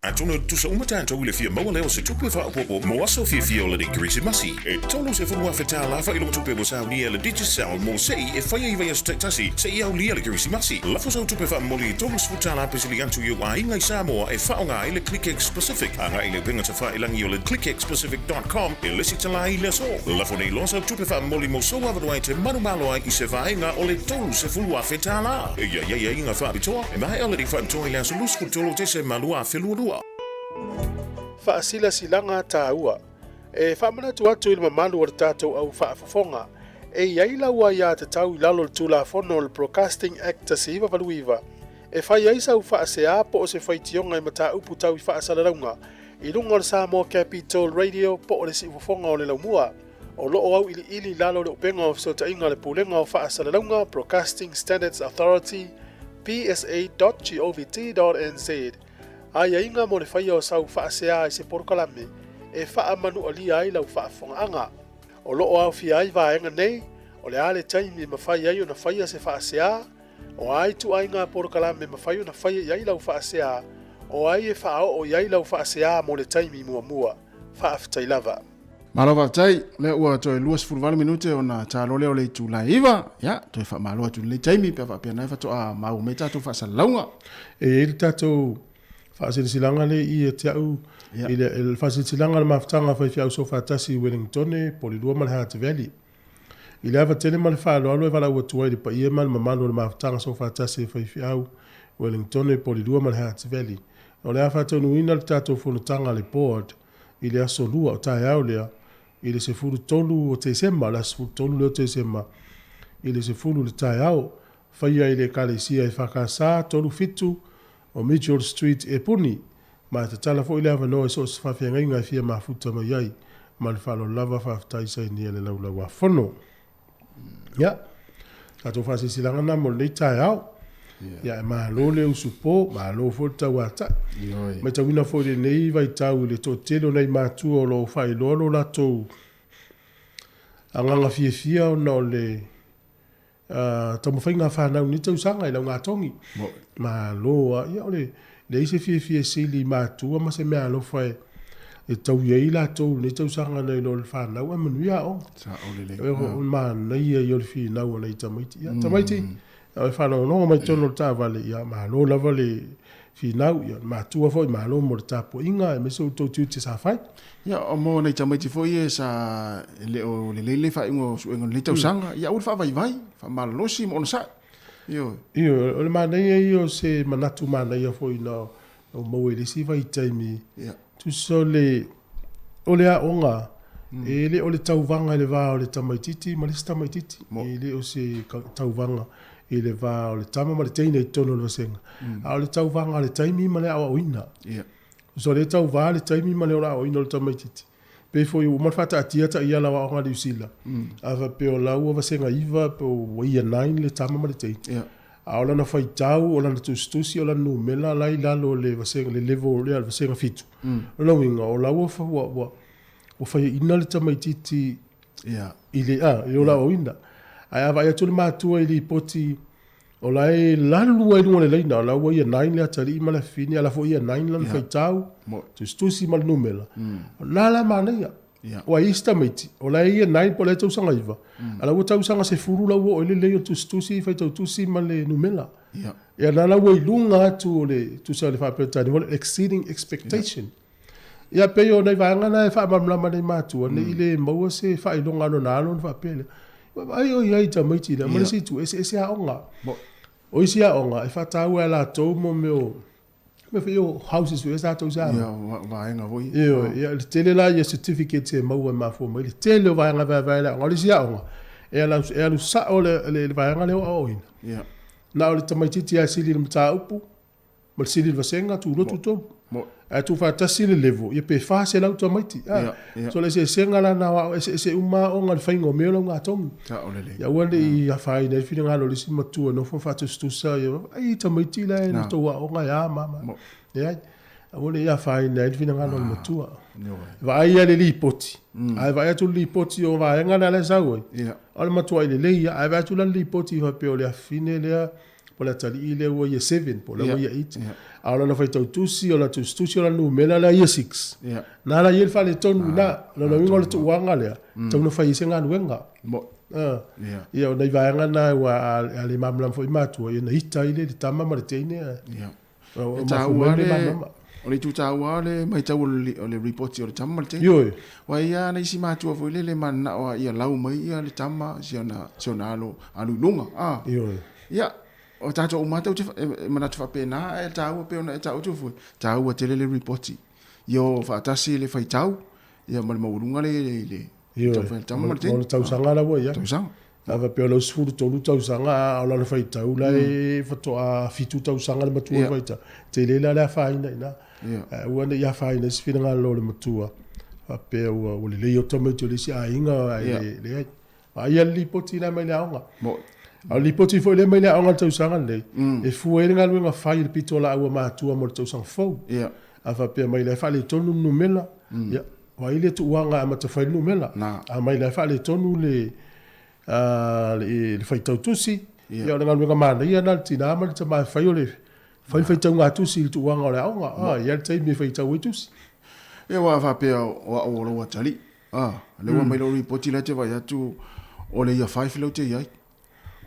Atonu e tutusa uma tatou i le fia maua lea o se tupe faaopoopo mo aso fiafia o lenei Kerisimasi. E $30,000 faailoga-tupe ua saunia e le Digicel mo se'i e faia i vaiaso taitasi seia aulia le Kerisimasi. Lafo sau tupe faamomoli e $30 pesili atu i ou aiga i Samoa e faaaoga ai le ClickX Pacific. Agai i le upega tafailagi o le clickxpacific.com e lesitala ai i le aso. Lafo nei loa sau tupe faamomoli mo sou avanoa e te manumalo ai i se vaega o le $30,000. E i ai aiaiga faapitoa e maea lenei faapitoa i le aso 23 o Tesema 2022. Faasilasilaga taua. E faamanatu atu i le mamalu o le tatou au faafofoga, e i ai lau aiatatau i lalo o le Tulafono o le Broadcasting Act 1989 e fai ai sau faasea po o se faitioga i mataupu tau i faasalalauga i luga o le Samoa Capital Radio po o le Siufofoga o le Laumua. O lo o auiliili i lalo o le upega o fesootaiga a le Pulega o Faasalalauga, Broadcasting Standards Authority, psa.govt.nz, aiaiga mo le faia o sau faasea i se polokalame e faamanualia ai lau faafofogaaga. O lo o aofia ai vaega nei, o le a le taimi e mafai ai ona faia se faasea, o a ituaiga polokalame e mafai ona faia i ai lau faasea, o ai e faaoo i ai lau faasea mo le taimi muamua. Faafetai lava. Malo faafetai, lea ua toe 28 minute ona talo lea o le itula e 9. Ia, toe faamalo atu i lenei taimi pe a faapea na faatoa maua mai tatou faasalalauga. E i ai le tatou faasilasilaga lea ia te au i le faasilasilaga a le mafutaga faifeau soofaatasi i Wellingtone, Polilua ma le Hutt Valley. I le ava tele ma le faaaloalo e valaau atu ai i le paia ma le mamalu o le mafutaga soofaatasi a faifeau Wellingtone, Polilua ma le Hutt Valley. O le a faataunuuina le tatou fonotaga a le Board i le aso Lua o taeao lea i le 13 o Tesema, le aso 13 lea o Tesema i le 10 i le taeao, faia i le Ekalesia EFKS 37 o Mitchell Street, Epuni, ma e tatala foi le avanoa i so o se faafeagaiga e fia mafuta mai ai. Ma le faaaloalo lava, faafetai sainia le Laulau-a-Fono. Ia, tatou faasilasilaga na mo lenei taeao. Ia, e malo le usupo, malo foi le tauatai. Matauina foi lenei vaitau i le toatele o nai matua o lo o faailoa lo latou agaga fiafia ona o le taumafaiga a fanau i lenei tausaga i laugatogi. Malo lava. Ia, o le leai se fiafia e sili i matua ma se meaalofa e taui ai latou i lenei tausaga nai lo le fanau ae manuia aoga. Sao lelei. O le manaia ia o le finau a nai tamaiti. Ia, tamaiti, e faalogologo mai totonu o le taavale, ia malo lava le finau, ia matua foi malo mo le tapuaiga aemaise o outou tiute sa fai. Ia, o mo nai tamaiti foi ia sa e le o lelei le faaiuga o suega o lenei tausaga, ia aua le faavaivai, faamalolosi ma onosai. Ioe. Ioe, o le manaia ia o se manatu manaia foi na ou maua i le isi vaitaimi. Ia. Tusa o le, o le aoga, e le o le tauvaga i le va o le tamaitiiti ma le isi tamaitiiti. E le o se tauvaga i le va o le tama ma le teine i totonu o le vasega. A o le tauvaga a le taimi ma le aoaoina. Ia. Tusa o lea e tauva le taimi ma le aoaoina o le tamaitiiti. Pei foi ua uma ona faataatia taiala o aoga a Niu Sila, a faapea o la ua vasega 9 po ua year 9 le tama ma le teine. Yeah. A o lana faitau, o lana tusitusi, o lana numera la i lalo o le vasega, le level lea, le vasega 7. O lona uiga, o la ua, ua, ua, ua faiaina le tamaitiiti Yeah. i le, a, i le aoaoina. Ae a vaai atu le matua i lipoti O la e lalu ai i luga o le laina, o la ua year 9 le atalii ma le afafine, a la foi year 9 lana faitau, tusitusi ma le numera. O la la manaia. Ua i ai isi tamaiti, o la e year 9 po o la e tausaga 9, a la ua tausaga 10 la ua oo i le lelei o le tusitusi, faitau tusi ma le numera. Ia la la ua i luga atu o le, tusa o le faa-Peretania, exceeding expectation. Ia pei o nai vaega na e faamalamalama nei matua, ne i le maua se faailoga a lona alo ona faapea lea, Ua vaai o i ai i tamaiti lea, ma le isi itu, eseese aoga. O isi aoga, e faataua e latou mo mea o, mea foi o houses foi sa tou sa. Ia, vaega foi. Ioe, ia, le tele la ia certificates e maua e mafua mai le tele o vaega e vaevae e le aoga. O le isi aoga, e alu, e alu sao le, le, le vaega lea o aoaoina. Ia. Na o le tamaitiiti lava e sili i le mataupu, ma le sili i le vasega, tulua, tutolu. Ae tuufaatasi le level, ia pe 400 tamaiti. So o le eseesega la na o aoga, eseese uma aoga i le faiga o mea o laugatogi. Ia aua ne i afaina ai le finagalo o le isi matua e nofo ma faatusatusa, ia ai tamaiti la e na tou aoga e a ma a ma a. Leai. Aua ne i afaina ai le finagalo o le matua. Vaai lava i le lipoti, ae vaai atu le lipoti o vaega na la e sau ai, o le matuai lelei lava. Ae vaai atu la le lipoti faapea o le afafine lea, Po le atalii lea ua Year 7 po o la ua Year 8. A o lana faitau tusi, o lana tusitusi, o lana numera lea Year 6. Na la i ai le faaletonu i ina. O lona uiga o le tuuaga lea, e tatau ona fai ai se galuega. Ia, o nai vaega na aua a le malamalama foi matua, ia ona ita ai lea i le tama ma le teine ae E taua le, o le itu taua o le matau o le ripoti o le tama ma le teine. Ioe. Aua e i ai lava nisi matua foi lele e mananao lava ia lau mai ia le tama si ona, si ona alo, alu i luga. A. Ioe. Ia, o tatou uma lava tatou te e manatu faapena, ae taua pei ona e taua atu foi, taua tele le ripoti. Ia o faatasi le faitau ia ma le maualuga le i le Ioe, ma le tausaga la ua i ai. Tausaga. A faapea o lau 13 tausaga a o lana faitau la e faatoa 7 tausaga le matua yeah. faitau. Tele la le afaina i ina. Yeah. Ae aua ne i afaina i se finagalo o le matua faapea ua, ua lelei o tamaiti o le isi aiga ae yeah. leai. Vaaia le lipoti la mai le aoga. Mo. A o le lipoti foi lea mai le aoga i le tausaga lenei, e fua ai le galuega fai i le pitolaau a matua mo le tausaga fou. Yeah. A faapea mai la e faaletonu le numera, ia, vaai le tuuaga e amata fai le numera. A mai la e faaletonu le, le faitau tusi, ia, o le galuega manaia lena a le tina ma le tama e fai o le fai le faitauga tusi i le tuuaga o le aoga. A, e i ai le taimi e faitau ai tusi. Ia, aua a faapea o au o lou atalii, a, lea ua aumai lau ripoti la e te vaai atu o le Year 5 lea ou te i ai.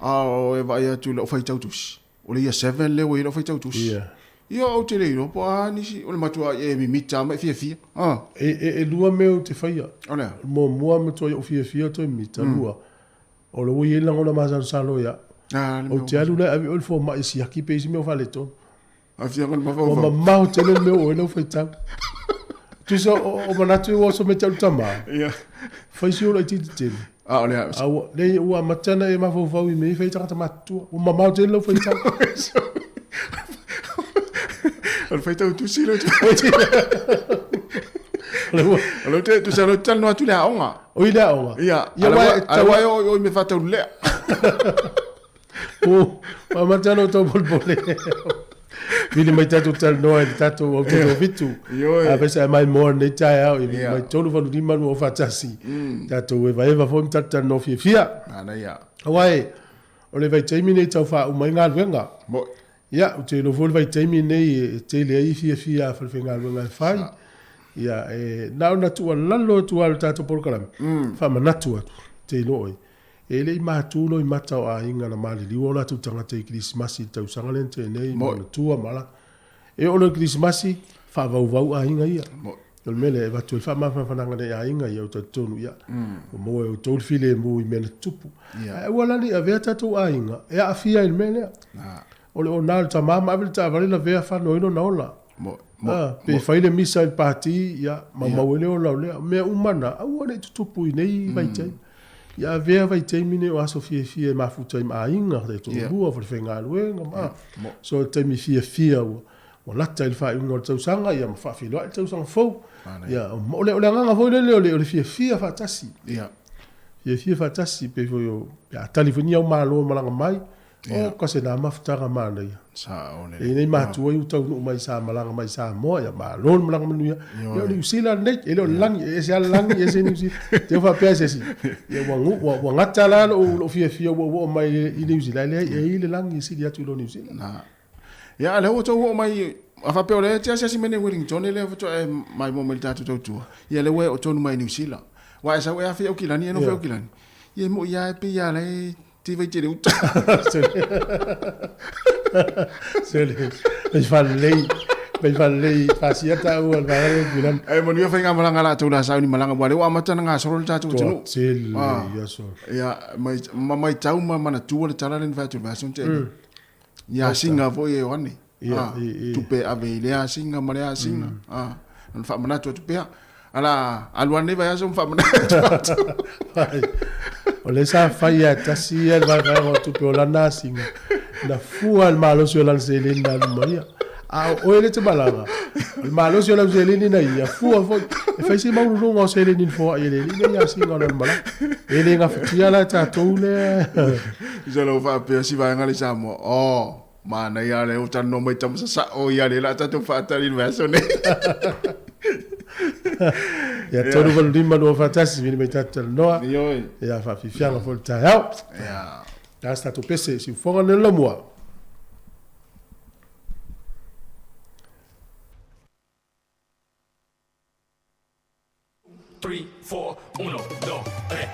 A o e vaai atu i lau faitau tusi, o le Year 7 lea ua i ai lau faitau tusi. Ia. Ia, ou te le iloa po o a nisi, o le matua e mimita lava ma e fiafia. A. E lua mea ou te faia. O le a? Muamua, matuai ou fiafia toe mimita. Lua, o lea ua i ai le lagona masalosalo ia au. A, le mea Ou te alu la e ave oe i le fomai e siaki pe i ai se mea o faaletonu. Afioga le Ua mafaufau. mamao tele le mea ua i lau faitau. Tusa o manatu ua oso mai te au tama. Ia. Fai si ola itiiti tele. A o le a. A ua, le, ua amata ona e mafaufau i mea i fai tagata matutua. Ua mamao tele lau faitau. O le faitau tusi lea. O le te tusa le talanoa atu i le aoga. O i le aoga. Ia. Ia, ala ua o i me faataulelea. Ua amata ona ou taupolepole. Vili mai tatou talanoa i le tatou au totofitu. Ioe. A fai sa e mai moa lenei taeao i mai 3 8 5 2 faatasi. Tatou evaeva foi ma tatou talanoa fiafia. Manaia. Aua e, o le vaitaimi lenei e tau faauma ai galuega. Moi. Ia, ou te iloa foi le vaitaimi lenei e tele ai fiafia a falefaigaluega e fai. Ia, e na ona tuualalo atu lava i le tatou polokalame, faamanatu atu, te iloa oe. E le i matu loimata o aiga na maliliu o latou tagata i Kerisimasi i le tausaga lea na tea nei, ma ona tua ma ala. E oo loa i Kerisimasi, faavauvau aiga ia. O le mea lea e avatu ai le faamafanafanaga nei aiga ia, ou talitonu ia, ua maua e outou le filemu i mea na tutupu. Ae aua la ne i avea tatou aiga e aafia ai i le mea lea. O le ona o le tama ma ave le taavale lavea fano ai lona ola. Pe fai le misa i le pati, ia, maumau ai le ola o lea. O mea uma na, aua ne i tutupu i nei vaitaimi. Ia avea vaitaimi nei o aso fiafia e mafuta ai ma aiga, taitoalua, falefaigaluega, ma. So, o taimi fiafia ua, ua lata i le faaiuga o le tausaga, ia ma faafeiloai le tausaga fou. Ia, o le, o le agaga foi lele o le, o le fiafia faatasi. Fiafia faatasi, pei foi o, pe a tali foi ni au malo e malaga mai, O ka se nā mafutaga manaia. Sao lele. E nei matua i utaunuu mai sa malaga mai Samoa, ia malo le malaga manuia. Ia o Niu Sila lenei, e le o le lagi, e ese lava le lagi, ese Niu Sila. Te o faapea e se isi, ia ua, ua, ua gata la lou, lou fiafia ua ou oo mai i Niu Sila, e leai, e i le lagi e sili atu i lo Niu Sila. Na. Ia, lea ua outou oo mai, a faapea o lea e te asiasi mai nei Wellington, lea faatoa e maimoa mai le tatou tautua. Ia lea ua e oo tonu mai Niu Sila. Aua e sau e afe i Aukilani, e nofo i Aukilani. Ia e moi lava e pei lava la e Ti vai tele uta. Sele, mai faalelei, mai faalelei pasia taua le vaega lea i Tuilagi. Ae manuia faigamalaga a latou la sau ni malaga aua lea ua amata ona gasolo le tatou atunuu. Toatele i aso. Ia, mai, ma maitau ma manatua le tala lea na fai atu i le vaiaso na tea nei. I asiga foi e Ioane. Ia, Tupe e ave i lea asiga ma lea asiga. Ona faamanatu atu pea. Ala, alu ane vaiaso ma faamanatu atu. O lea sa fai lava e tasi ia le vaevaega o tupe o lana asiga, na fua le malosi o lana seleni na alu ma ia. A o oe lea e te malaga, o le malosi o lau seleni na ia, fua foi. E fai se maualuluga o seleni na foai e le alii nei asiga o lana malaga. E le gafatia la e tatou lea. Tusa lau faapea si vaega lea i Samoa, oh, manaia lea ua talanoa mai tama sasao ia lea la tatou faatali i le vaiaso nei. Ia, 385 241, vili mai tatou talanoa. Ioe. Ia, faafiafiaga foi le taeao. Ia. Le a se tatou pese, siufoga nei o le lamua. 3, 4, 1, 2, 3.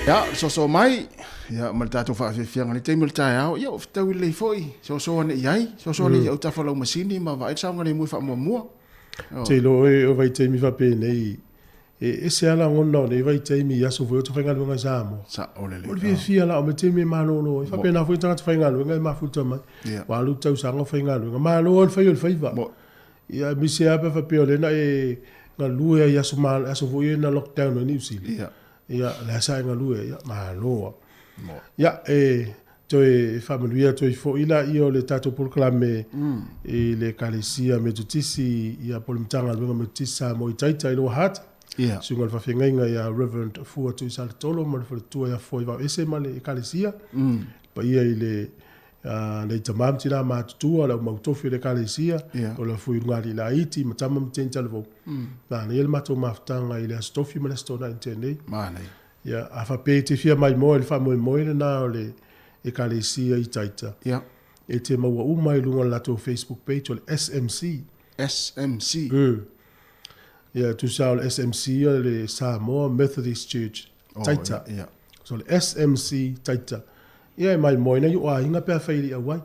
Ia, le soso mai, ia, ma le tatou faafiafiaga i le taimi o le taeao, ia, ua fetaui lelei foi, soso ane i ai, soso ane i autafa o lau masini ma vaai le saogalemu e faamuamua. Te iloa oe o vaitaimi faapenei, e ese lava lagona o nei vaitaimi i aso foi o te faigaluega i Samoa. Sao lelei. O le fiafia la o me taimi e malolo ai. Faapena foi tagata faigaluega e mafuta mai. Ua alu tausaga o faigaluega. Malo lava le fai o le faiva. Ia aemaise lava pe a faapea o lea na e galue ai i aso aso foi ia na lockdown ai Niu Sila. Ia, lea sa e galue ai, ia, malo lava. Ia, e toe faamanuia atu ai foi laia o le tatou polokalame i le Ekalesia Metotisi, ia, po o le Matagaluega Metotisi Samoa i Taita i Lower Hutt. Ia. Susuga i le Faafeagaiga ia Reverend Fua Tuisaletolo ma le faletua ia Foivaoese ma le Ekalesia. Paia i le Nei tama ma tina matutua, le au mautofi o le Ekalesia, o le fui luga alii laiti, ma tama ma teine talavou. Manaia le matou mafutaga i le Aso Tofi ma le Aso Toonai na tea nei. Manaia. Ia, a faapea e te fia maimoa i le faamoemoe lena o le Ekalesia i Taita, Ia. e te maua uma i luga o le latou Facebook page o le SMC. SMC. Ia, tusa o le SMC o le Samoa Methodist Church, Oh, Taita. ia, ia. So le SMC Taita. Ia e maimoa ina i o aiga pe afai i le auai.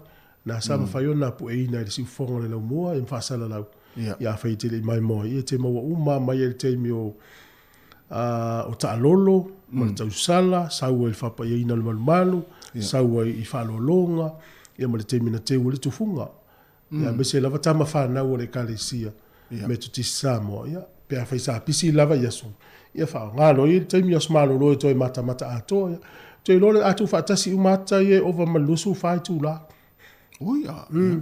Na sa mawhai o nā pueina i le siufonga o le laumua e mwhaasala lau. Ia. Ia awhai te le i maimoa. Ia te maua uma mai e le teimi o o taalolo, ma le tausala, sau ai le faapaiaina o le malumalu, sau ai i faalologa, ia ma le taimi na teu ai le tufuga. Ia aemaise lava tama fanau o le Ekalesia, Metotisi Samoa, ia, pe afai sa pisi lava i aso, ia faaaoga loa ia le taimi aso malolo e toe matamata atoa, ia. Ou te iloa o le a tuufaatasi uma ata ia e ova ma le 24 itula. Ui, a, ia.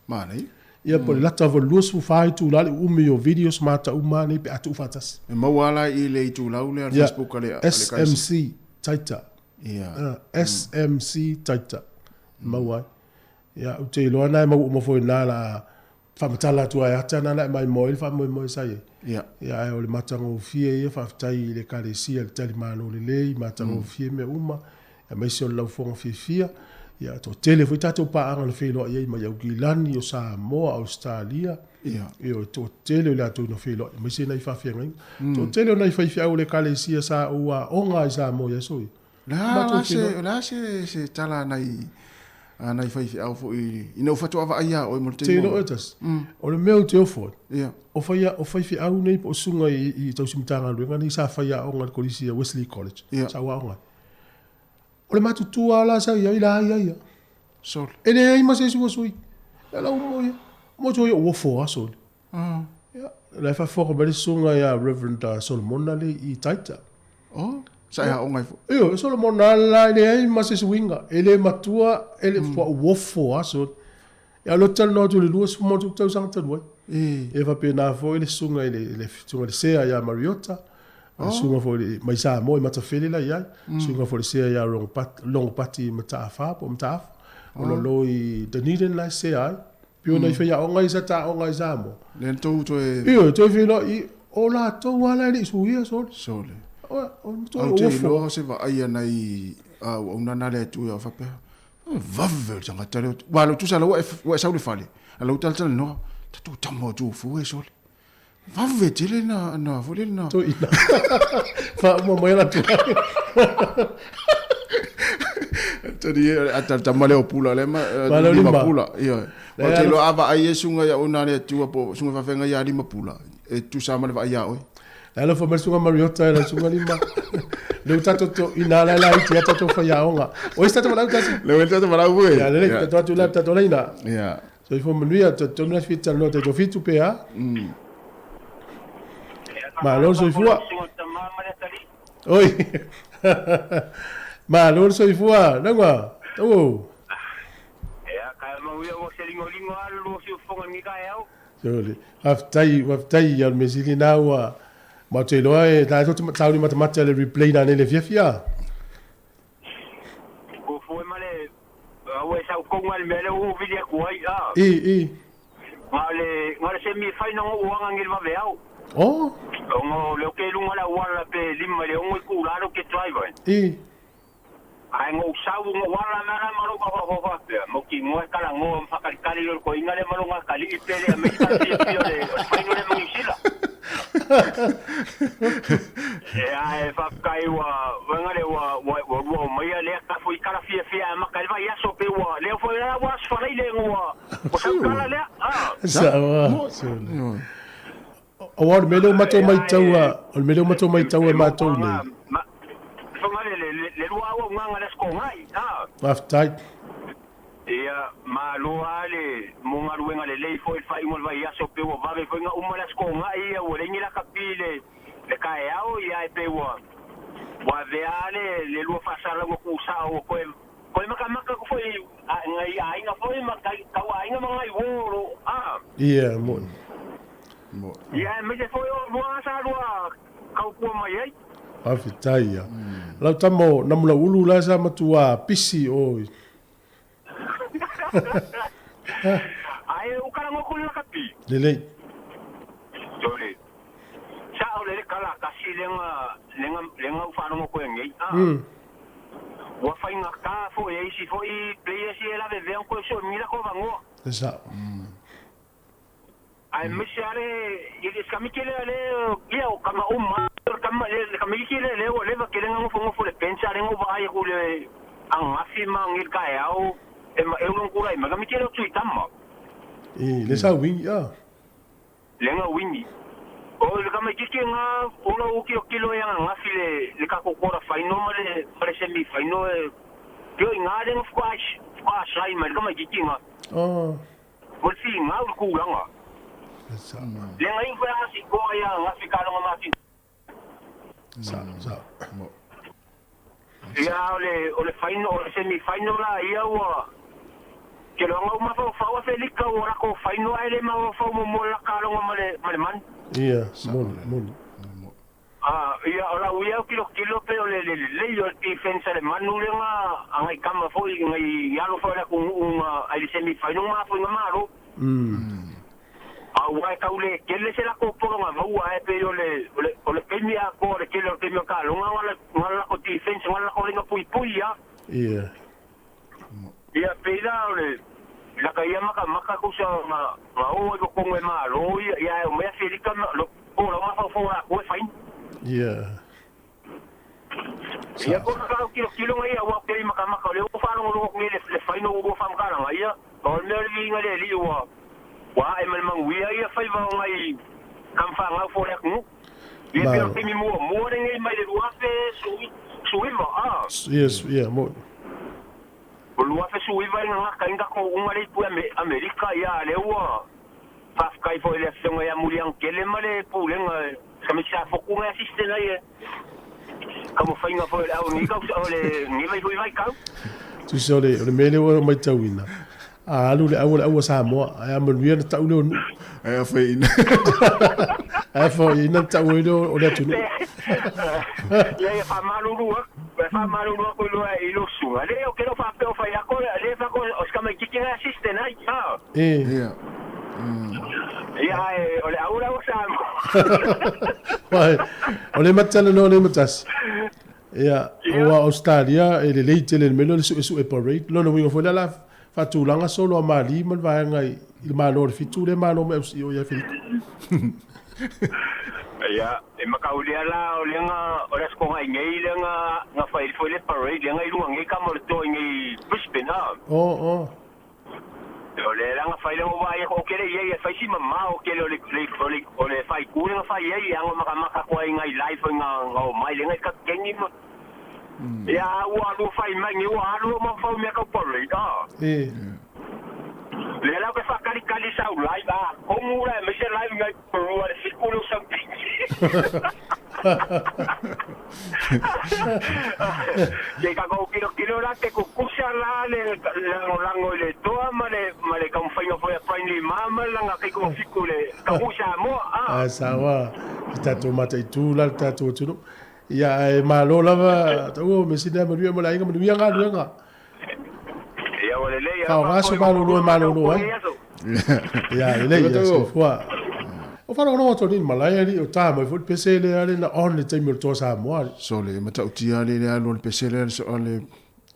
Manaia. Ia po o le lata ava o le 24 itula le uumi o videos ma ata uma lava nei pe a tuufaatasi. E maua lava la i le itulau lea, le Ia, Facebook a le, a le Ekalesia. SMC Taita. Ia. SMC Taita. E maua ai. Ia, ou te iloa na e maua uma foi i ina o le a faamatala atu ai ata na na e maimoa ai le faamoemoe sa i ai. Ia. Ia, ae o le matagofie ia, faafetai i le Ekalesia i le talimalo lelei, matagofie mea uma, aemaise o le laufoga fiafia. Ia, toatele foi tatou paaga na feiloai ai mai Aukilani, o Samoa, Ausetalia. Ia. Ioe, toatele o i latou na feiloai, aemaise nai faafeagaiga. Toatele o nai faifeau o le Ekalesia sa ou aoga ai Samoa i aso ia. O le a la se, o le a se, se tala a nai, a nai faifeau foi ina ua faatoa vaai ia oe mo le taimi Te iloa muamua? e tasi. O le mea ou te ofo ai, Ia. o faia, o faifeau nei po o susuga i, i tausi Matagaluega nei sa fai aoga i le Kolisi a Wesley College, Ia. sa ou aoga ai. O le matutua lava la sa i ai la ia ia. Sole. E leai ma se isi ua sui. Ia lau mo ia. Mo toi o ofo a sole. Ia, la e faafofoga mai le susuga ia Reverend Solomona le i Taita. Oh, sa e aoga ai foi. Ioe, Solomona la e leai ma se suiga. E le matua, e le uofo lava sole. Ia o lea ou te talanoa atu i le 20 ma ono tupu tausaga talu ai. E faapena foi le susuga i le, le susuga i le Sea ia Mariota, le susuga foi i le, mai Samoa i Matafele la i ai, susuga foi i le Sea ia Longopati i Mataafa po o Mataafa, o lo i Dunedin la e sea ai. Pei ona i faiaoga ia sa taoga i Samoa. Lea na tou toe... Ioe, toe feiloai, o latou lava la e le i suia sole. Sole. O, o, toe Au te ofo. iloa se vaai a nai auauna na le atu ia faapea, vave o le tagata lea. Ua lau tusa lau ua e sau le fale, a lau talatalanoa, tatou tama o tu e sole. Vave tele na, na foi lele na. Toi ina. Faauma mai la tu. Tani e a tama lea o pula le ma, Malo lima lima. pula. Ia. Le O te ala- iloa a vaai e sunga ia una le atua po sunga faafeagai ia lima pula. E tusa ma le vaai ia oe. Le alofa mai le susuga Mariota e la susuga lima. Le ua tatou to ina la la iti a tatou faiaoga. O isi tatou valaau tasi. Le ua tatou valaau foi. Ia lelei, tatou atu la tatou laina. Ia. Soifua manuia, talitonu la fia talanoa tatou fitu pe a. Malo le soifua. Oi. Malo le soifua. Naua. Tau. Sole. Faafetai, faafetai ia o le mea sili lena ua matou te iloa e tatou te tauni matamata i le replay nanei i le afiafi a. I, i. Oh. I. Ae ngou sau ngo wala mara malo ka fa fa fa mo ki ngo kala ngo mfakalikali lo ko ingale malo nga kali ipele a meka ti ti le faino le mangisila. E ae fa kai wa wanga le wa wa wa wa mai le ka foi kala fia fia ma kai va ya so pe wa le foi la wa sfa le ngo wa o sa kala le a. Sa wa. Aua o le mea lea ua matou maitaua, o le mea lea ua matou maitaua e matou nei. Le lua au nganga le skongai a. Faafetai. Ia malo a le mo ngaluenga le lei foi fai mo vai aso pe ua vave foi nga uma le skongai ia ua lengi la kapi le le kaeao ia e pe ua ua vea le le lua fasala ua kusa o koe koe maka maka ko foi a ngai ainga foi ma kai kau ainga ma ngai woro a. Ia moni. Ia me te foi o lua sa lua kau kua mai ai. Faafetai ia. Lau tama o Namulaulu la sa matua pisi oi. Ai o kala ngoko la kapi. Lelei. Tole. Sa o le kala kasi lenga lenga lenga ufano ngoko nge Ua faigata foi e isi foi players ia e lavevea ona toe sue ni latou avanoa. E sa'o. Aemaise lava le i le tamaiti lea lea ia o tama uma lava o le tama le tamaiti lea lea ua leva tele ona nofonofo i le bench a lea na ou vaai atu i le ananafi ma nei le taeao e maeu lona tulai mai tamaiti lea o Tuitama. I le sa wingi a. Le na wingi. O le tamaititi lena ona ou tilotilo i ananafi le le tatou quarter final ma le ma le semi final e pei o i ina lea na faatoa faatoa sign mai le tamaititi lena. Oh. Mo le finau le tulaga. Lea na iu foi ana sikoa ia Gafi Kaloga Masina. Ia o le o le final o le semi final la ia ua ke loa u mafaufau Afelika ua lako final ae le mafaufau muamua le la Kaloga ma le ma le Manu. Ia, moni, moni. A, ia, o lau ia tilotilo pei o le lelei o le defense a le Manu lea na a nai tama foi, nai alo foi o le atunuu na ai le semi final na mafua ina malo. Aua e tau le tele se latou pologa maua ae pei o le o le taimi atoa o le tele o le taimi o taaloga na le latou defense na le latou laina puipui a. Ia. Ia pei la o le lata ia matamata tusa na o ai totonu e malo ia ia ae omai Afelika ma lo po lau mafaufau latou e fai. Ia. Ia ko ka kau tilotilo ngai aua ou te le matamata o lea ua faalogologo atu nei le fai no ua faamatalaga ia o le mea o le viiga o le Alii ua ua ae ma le manuia ia faiva o nai tama fanau fo le atunuu. Ia pei o le taimi muamua lenei mai le 2019 a. Yes, ia, moni. O 2019 i gagata ai tatou uma le ipu i Amerika, ia a lea ua faafetai foi i le afioga ia Muliagatele ma le Pulega tamaiti sa fotu nai assistant ai e taumafaiga foi o le au nei tausaga o lenei vai foi vaitau. Tusa o le o le mea lea ua matauina, a alu le au o le au a Samoa, ae a manuia ona tau lea o Nuu. Ae afaina. Ae afaina ona tau ai lea o le atunuu. Ia ia faamalulu atu, e faamalulu atu i lo i lou susuga, leai ou te le o faapea o fai atu, lea e fai atu o si tamaitiiti na e assistant ai. E. Ia. Ia ae o le au la ua Samoa. Wai, o le matala no le matasi. Ia, o Australia e lelei tele le mea lea o le suesue parade. Lona uiga foi lea o le a faatulaga solo a Mali ma le vaega i le Malo o le Fitu lea e malo mai i Aferika. Ia, e mataulia la o lea na, o le Aso Toonai nei lea na, na fai foi le parade lea na i luga nei tama o le toa i nei Brisbane a. Oh, oh. O lea la na fai lea na ou vaai atu, ou te le i ai e fai si mamao tele o le, le, o le, o le faaitu lea na fai ai, ia na matamata atu ai nai live foi na, na omai lea na i kapiteni ma, ia a ua alu fai mai nei ua alu lou mafaufau i mea tau parade a. E. Lea la ou te faatalitali i sau live a atonu la aemaise live nai Peru a le fitu lea o sau Ke tatou tilotilo la te kukusa la le lagolago i le toa ma le ma le taumafaiga foi a Brian Lima ma lana taitoafitu i le taunuu i Samoa a. Ae sao a i tatou mataitu la le tatou atunuu. Ia ae malo lava taua o measili lea manuia mo le aiga manuia galuega. Ia ua lelei a Faaaoga so malolo e malolo ai. Ia lelei ia soifua. O faalogologo atu alii malae alii o ta mai foi le pese lea ale na on le taimi o le toa Samoa. Sole matautia le le alu o le pese lea le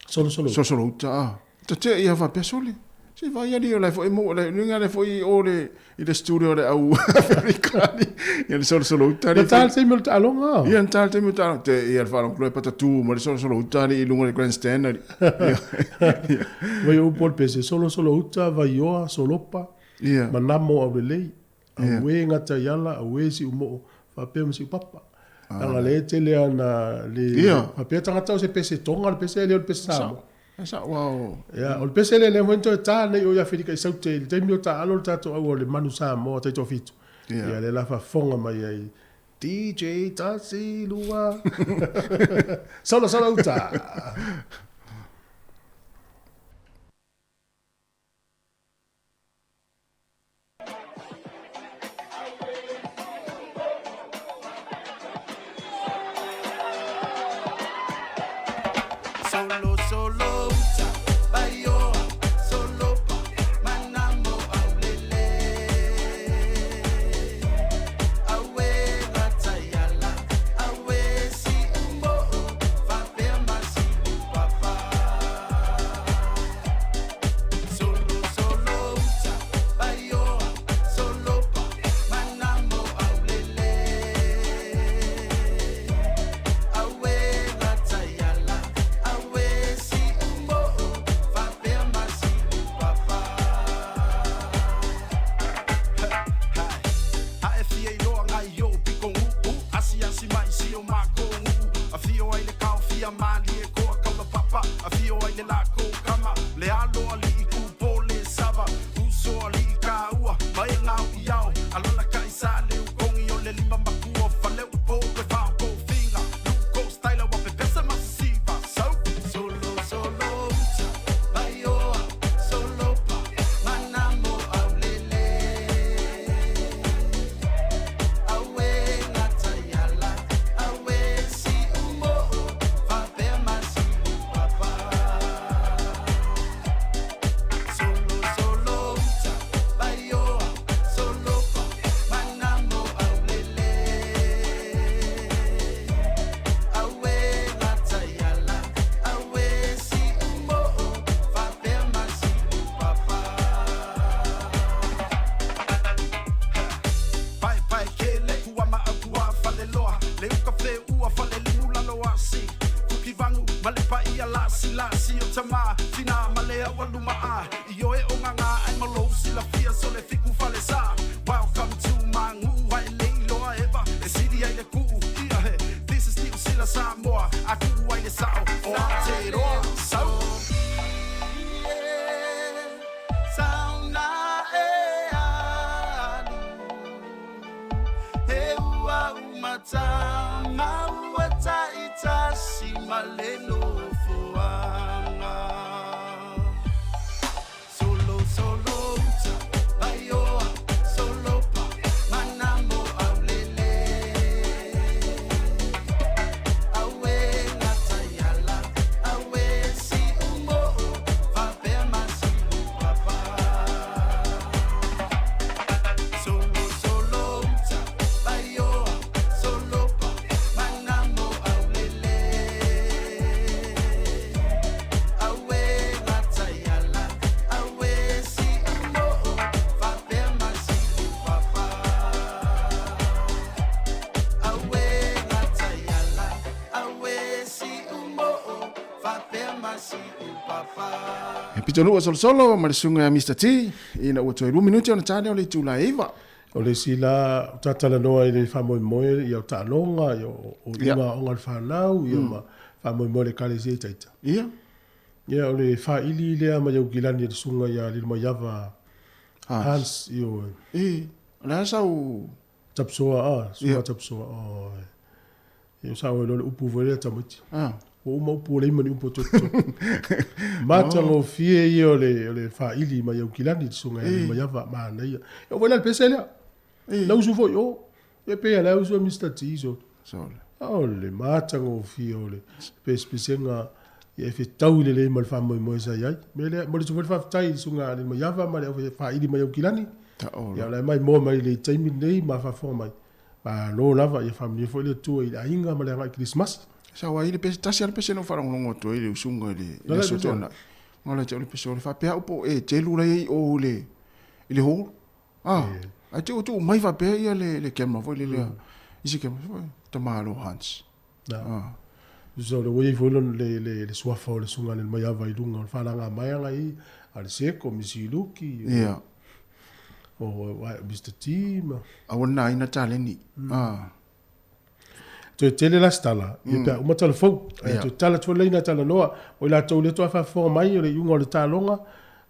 Solosolo. Solosolo uta a. Tate ia faapea sole. Se i vaai alii o la e foi mo le luga le foi o le i le studio le au Amerikani. Ia le solosolo uta Le ta le taimi o le taaloga. Ia le ta le taimi o le taaloga. Te ia le faalogo e patatu ma le solosolo uta alii i luga le grandstand alii. Vai o upu o le pese, solosolo uta, vaioa, solopa, Ia. manamo aulelei, auē gataiala, auē siumoo, faapea ma siupapa. Leaga lea e tele lava ina le faapea tagata o se pese Tonga le pese e le o le pese Samoa. E sao a o. Ia, o le pese lea lea foi na toe ta nei o i Aferika i Saute i le taimi o taaalo le tatou aua o le Manu Samoa taitoafitu. Ia, lea la faafofoga mai ai DJ tasi lua solo solo uta. Lumaa I oe o ngā ai ma lou silafia so le fiku fale sa. Welcome to my nguu ai leiloa eva E sili ai le kuu ia he. This is Niu Sila Samoa A kuu ai le sao o Aotearoa. Sau. Sauna e alu He ua umatanga ua taitasi ma le nofoaga. Solo solo uta vaioa solo pa manamo aulele. Aue gataiala aue si umo'o faapea masiu papa. Solo solo uta vaioa solo pa manamo aulele. Aue gataiala aue si umo'o faapea masiu papa. Aue gataiala aue si umo'o faapea masiu papa. E pitonuu solosolo ma le susuga ia Mister T, ina ua toe 2 minute ona ta lea o le itula e 9. O le isi la o tatalanoa i le faamoemoe ia o taaloga ia o iuga aoga a le fanau ia ma faamoemoe le ekalesia i taita. Ia o le faili lea mai Aukilani e le susuga ia Lilomaiava Hans. Ioe. E, o le a sau Tapsoa a, susuga Tapsoa. Oi. Ia o sao ai loa le upu foi lea tamaiti. Ua uma upu ua leai ma ni upu o toe totoe. Matagofie ia o le faili mai Aukilani le susuga ia Lilomaiava, manaia. E oo foi la i le pese lea. Na usu foi i o. Ia pei lava la e usu ai Mister T so. O le matagofie o le pesepesega ia e fetaui lelei ma le faamoemoe sa i ai. Mea lea, momoli atu foi le faafetai i le susuga ia Lilomaiava ma le au faili mai Aukilani. Ia o la e maimoa mai i le taimi lenei ma faafofoga mai. Malo lava, ia faamanuia foi le Atua i le aiga ma le agai Kerisimasi. Sau ai le pese, tasi lava le pese na ou faalogologo atu ai i le usuga i le aso tuanai. Galo ia te au le pese o le faapea au po o e telu la e i ai o i le i le hall. Ah, ae te i ua tuu mai faapea ia le camera foi lele, isi camera foi, tamalo Hans. Ah. So le ua i ai foi le suafa o le susuga a Lilomaiava i luga o le falaga mai aga i a le Seko, Misi Luki, o Mister T ma. A ua nina taleni. Ah. Toe tele la se tala, ia pe a uma tala fou. Ae toe tala atu foi laina talanoa, o i latou lea toa faafofoga mai o le iuga o le taaloga,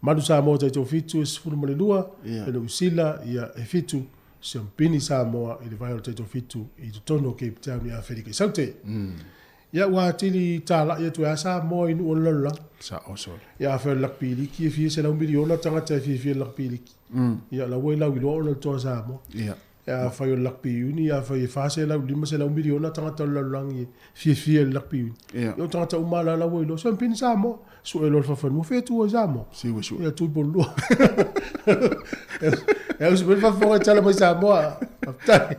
Manu Samoa taitoafitu e 12, e Niu Sila ia e 7, Siampini Samoa i le vae o le taitoafitu i totonu o Cape Town i Aferika i Saute. Ia ua atili talai atu ai lava Samoa i nuu o le lalolagi. Sao sole. Ia afai o le lakpi liki e fia selau miliona tagata e fiafia i le lakpi liki. Ia la ua i lau iloa ona o le toa Samoa. Ia afai o le lakpi uni, ia afai e 400, 500 miliona tagata o le lalolagi e fiafia i le lakpi uni. Ia o tagata uma la la ua iloa, Siampini Samoa. Sue loa le fafanua, fea tu ai Samoa? Siu e sue. Ia tui polulua. E ausi mai le faafofoga e tala mai Samoa. Faafetai.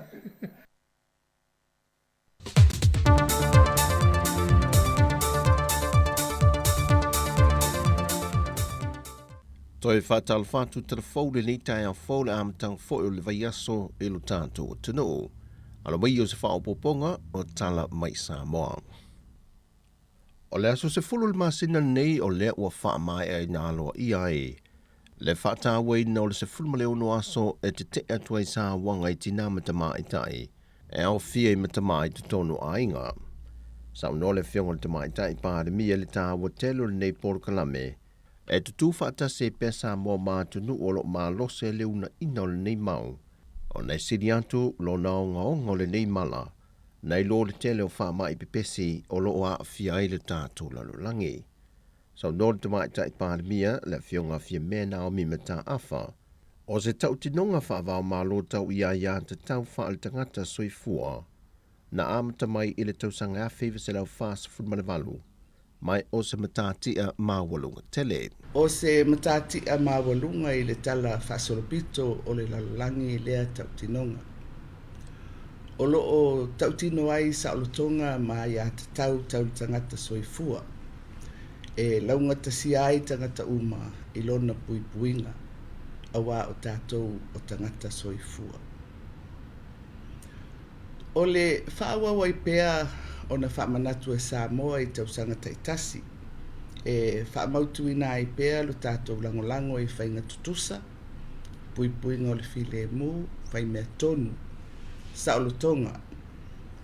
Toe faatalofa atu talafou lenei taeao fou le amataga foi o le vaiaso i lo tatou atunuu. Alo mai o se faaopoopoga o Tala Mai Samoa. O le aso 10 o le masina lenei o lea ua faamaeaina aloaia ai le faatauaina o le 16 aso e tetee atu ai sauaga i tinā ma tamaitai e aofia i ma tama i totonu o aiga. Saunoa le Afioga i le Tamaitai Palemia i le taua tele o lenei polokalame e tutū faatasi ai pea Samoa ma atunuu o lo o malose le uunaina o lenei mau ona e sili atu lona ogaoga o lenei mala nai lo le tele o faamai pepesi o lo o aafia ai le tatou lalolagi. Saunoa le Tamaitai Palemia, le Afioga a Fiamē Naomi Mataafa, o se tautinoga faavaomalo tau i aia tatau faale-tagata soifua na amata mai i le tausaga 1948 mai o se matatia maualuga tele. O se matatia maualuga i le tala faasolopito o le lalolagi lea tautinoga. O lo o tautino ai saolotoga ma aiatatau tau le tagata soifua, e laugatasia ai tagata uma i lona puipuiga, auā o tatou o tagata soifua. O le faaauau ai pea ona faamanatu e Samoa i tausaga taitasi. E faamautuina ai pea lo tatou lagolago i faiga tutusa, puipuiga o le filemu, faimea tonu, saolotoga,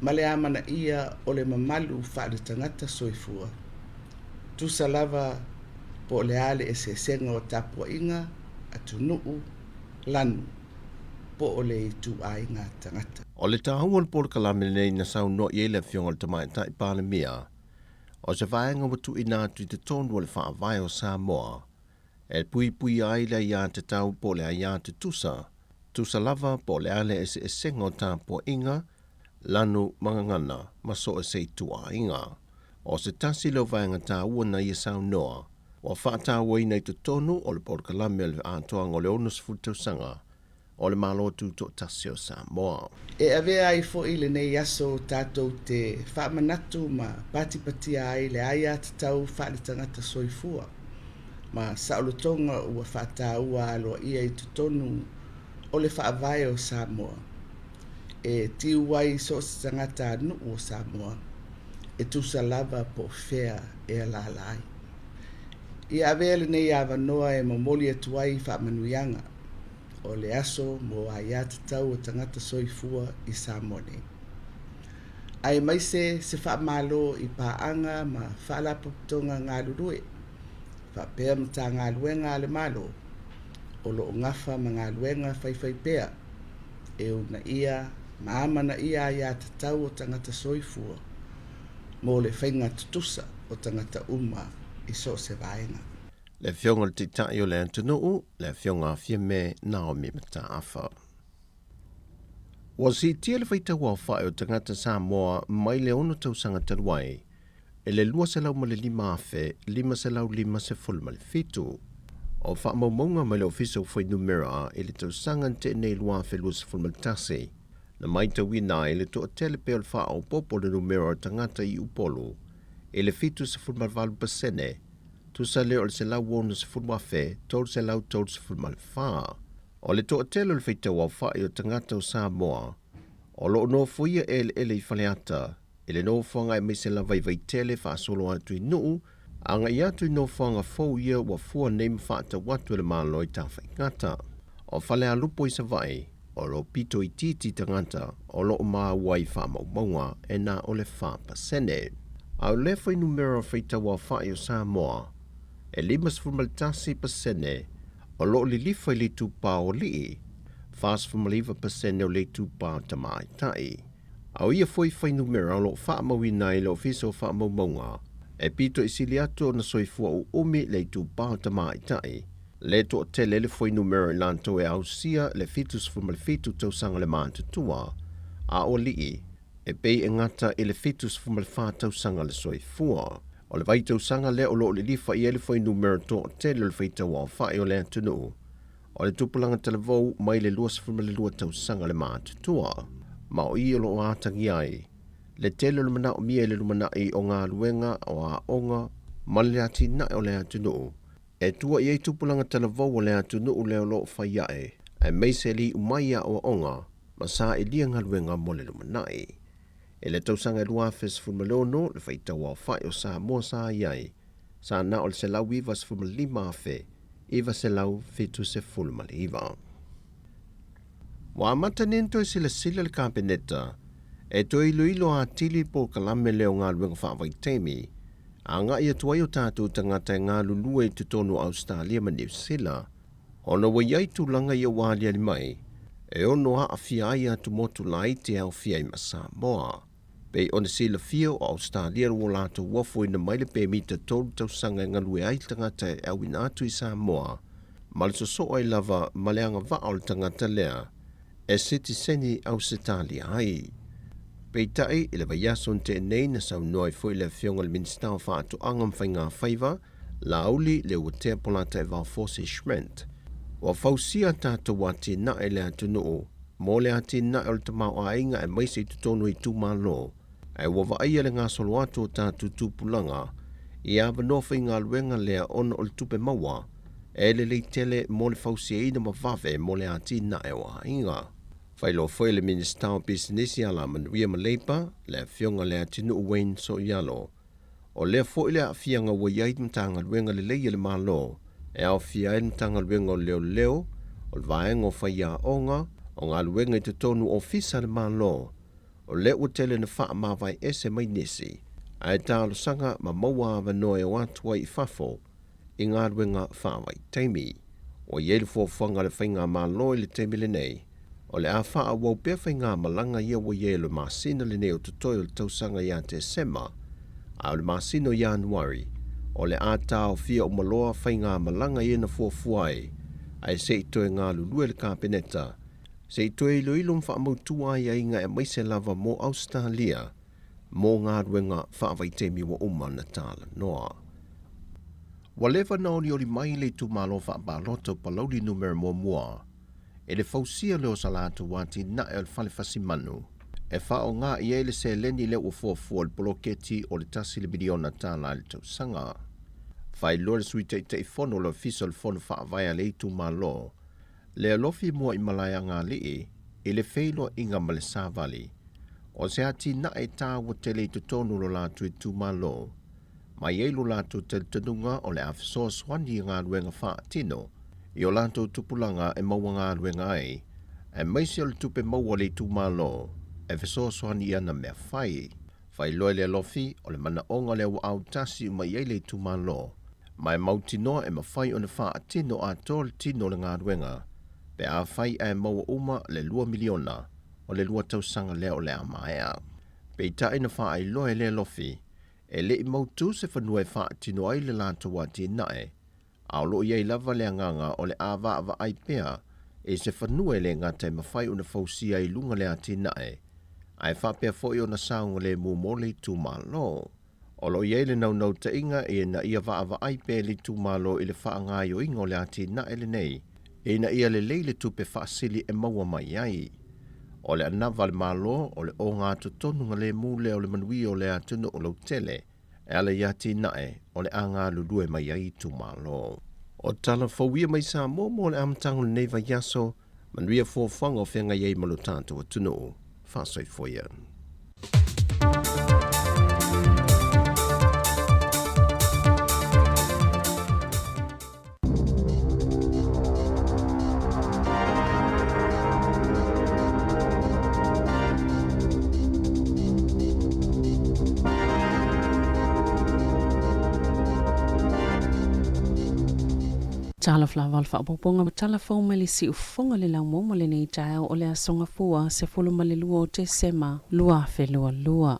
ma le amanaia o le mamalu faale-tagata soifua, tusa lava po o le a le eseesega o tapuaiga, atunuu, lanu, po o le ituaiga tagata. O le taua o le polokalame lenei na saunoa i ai le Afioga i le Tamaitai Palemia, o se vaega ua tuuina atu i totonu o le Faavae o Samoa e puipuia ai le aiatatau po o le aia tutusa, tusa lava po o le a le eseesega o tapuaiga, lanu ma gagana ma so o se ituaiga. O se tasi lea o vaega taua na ia saunoa, ua faatauaina i totonu o le polokalame o le atoaga o le 60 tausaga o le Malo Tutoatasi o Samoa. E avea ai foi lenei aso tatou te faamanatu ma patipatia ai le aiatatau faale-tagata soifua ma saolotoga ua faataua aloaia i totonu o le Faavae o Samoa e tiu ai so o se tagatanuu o Samoa e tusa lava po o fea e alaala ai. Ia avea lenei avanoa e momoli atu ai faamanuiaga o le aso mo aiatatau o tagata soifua i Samoa nei. Aemaise se faamalo i paaga ma faalapotopotoga galulue faapea Matagaluega a le Malo o lo o gafa ma galuega faifaipea e uunaia ma amanaia aiatatau o tagata soifua mo le faiga tutusa o tagata uma i so o se vaega. Le Afioga i le Taitai o le atunuu, le Afioga a Fiame Naomi Mataafa. Ua siitia le faitau aofai o tagata Samoa mai le ono tausaga talu ai i le 205,557. O faamaumauga mai le Ofisa o Fuainumera i le tausaga na tea nei 2021, na matauina ai le toatele pea o le faaopoopo o le numera o tagata i Upolu i le 78%, tusa lea o le 160,334. O le toatele o le faitau aofai o tagata o Samoa o lo o nofoia eleele i Faleata i le nofoaga aemaise lava i Vaitele faasolo atu i Nuu, agai atu i nofoaga fou ia ua fua nei ma faatau atu e le Malo i Tafaigata. O Falealupo i Savaii, o lo o pito itiiti tagata o lo o maua i faamaumauga e na o le 4%. A o lea fuainumera faitau aofai o Samoa, e 51% o lo o lilifa i le itupa o alii, 49% o le itupa o tamaitai. A o ia foi fuainumera o lo o faamauina ai le Ofisa o Faamaumauga, e pito i sili atu ona soifua uumi le itupa o tamaitai, le toatele le fuainumera i latou e ausia le 77 tausaga le matutua, a o alii, e pei e gata i le 74 tausaga le soifua. O le vaitausaga lea o lo o lilifa i ai le fuainumera toatele o le faitau aofai o le atunuu, o le tupulaga talavou mai le 22 tausaga le matutua, ma o i o lo o atagia ai le tele o le manaomia i le lumanai o galuega, o aoga ma le atinae o le atunuu. E tua i ai tupulaga talavou o le atunuu lea o lo o fai ae, aemaise le iu mai i aoaoga ma sailia galuega mo le lumanai. I le tausaga e 2016, le faitau aofai o Samoa sa i ai, sa na o le 195,979. Ua amata nei ona toe silasila le Kapeneta e toe iloilo atili le polokalame lea o galuega faavaitaimi agai atu ai o tatou tagata e galulue i totonu o Ausetalia ma Niu Sila, ona ua i ai tulaga ia ua aliali mai e ono aafia ai atumotu laiti e aofia ai ma Samoa. Pei ona silafia o Ausetalia ua latou ofoina mai le pemita tolu tausaga e galue ai le tagata e auina atu i Samoa ma le sosoo ai lava ma le agavaa o le tagata lea e sitiseni Ausetalia ai. Peitai, i le vaiaso na tea nei na saunoa ai foi le Afioga i le Minisita o Faatoaga ma Faigafaiva, Laauli Leuatea Polataivao Fosi Schmidt, ua fausia a tatou atinae i le atunuu mo le atinae o le tamaoaiga aemaise i totonu o itumalo, ae ua vaaia le gasolo atu o tatou tupulaga i avanoa faigaluega lea ona o le tupe maua e lelei tele mo le fausiaina ma vave mo le atinae o aiga. Faailoa foi e le Minisita o Pisinisi, Alamanuia ma Leipa, le Afioga Leatinuu Wayne Soialo. O lea foi le aafiaga ua i ai Matagaluega lelei a le Malo, e aofia ai le Matagaluega o Leoleo, o le Vaega o Faiaoga, o galuega i totonu o Ofisa a le Malo, o lea ua tele ina faamavae ese mai nisi, ae talosaga ma maua avanoa e o atu ai i fafo i galuega faavaitaimi. Ua i ai le fuafuaga a le Faigamalo i le taimi lenei, o le a faaauau pea faigamalaga ia ua i ai o le masina lenei o totoe o le tausaga ia Tesema, a o le masina o Ianuari, o le a taofia uma loa faigamalaga ia na fuafua ai, ae se i toe galulue le Kapeneta, se i toe iloilo ma faamautu aiaiga aemaise lava mo Ausetalia mo galuega faavaitaimi ua uma ona talanoa. Ua leva ona olioli mai le itumalo faapalota o Palauli Numera 1 i le fausia lea o sa latou atinae o le fale fasimanu e faaaoga i ai le seleni lea ua fuafua i le poloketi o le $1 miliona i le tausaga. Faailoa le Sui Taitaifono o le Ofisa o le Fono Faavae a le itumalo, le alofi mua i Malaeagalii i le feiloaiga ma le savali, o se atinae taua tele i totonu o lo latou itumalo, ma i ai lo latou talitonuga o le a fesoasoani i galuega faatino i o latou tupulaga e maua galuega ai, aemaise o le tupe maua a le itumalo e fesoasoani i ana mea fai. Faailoa le alofi o le manaoga lea ua autasi uma i ai le itumalo, ma e mautinoa e mafai ona faatino atoa le tino o le galuega pe afai ae maua uma le $2 miliona o le 2 tausaga lea o le a maea. Peitai na faailoa e le alofi, e le i mautu se fanua e faatino ai le latou atinae, a o loo i ai lava le agaga o le a vaavaai pea i se fanua e le gata e mafai ona fausia i luga le atinae, ae faapea foi ona saogalemu mo le itumalo. O loo i ai le naunautaiga ina ia vaavaai pea le itumalo i le faagaoioiga o le atinae lenei, ina ia lelei le tupe faasili e maua mai ai. O le anava a le Malo o le ogatotonugalemu lea o le manuia o le atunuu lautele, e ala i atinae o le a galulue mai ai itumalo. O tala fou ia mai Samoa mo le amataga o lenei vaiaso, manuia fuafuaga o feagai ai ma lo tatou atunuu. Faasoifua ia. Talofa lava o le faaopoopoga o tala fou mai le siufofoga le laumoumo lenei taeao o le Aso Gafua 12 o Tesema 2022.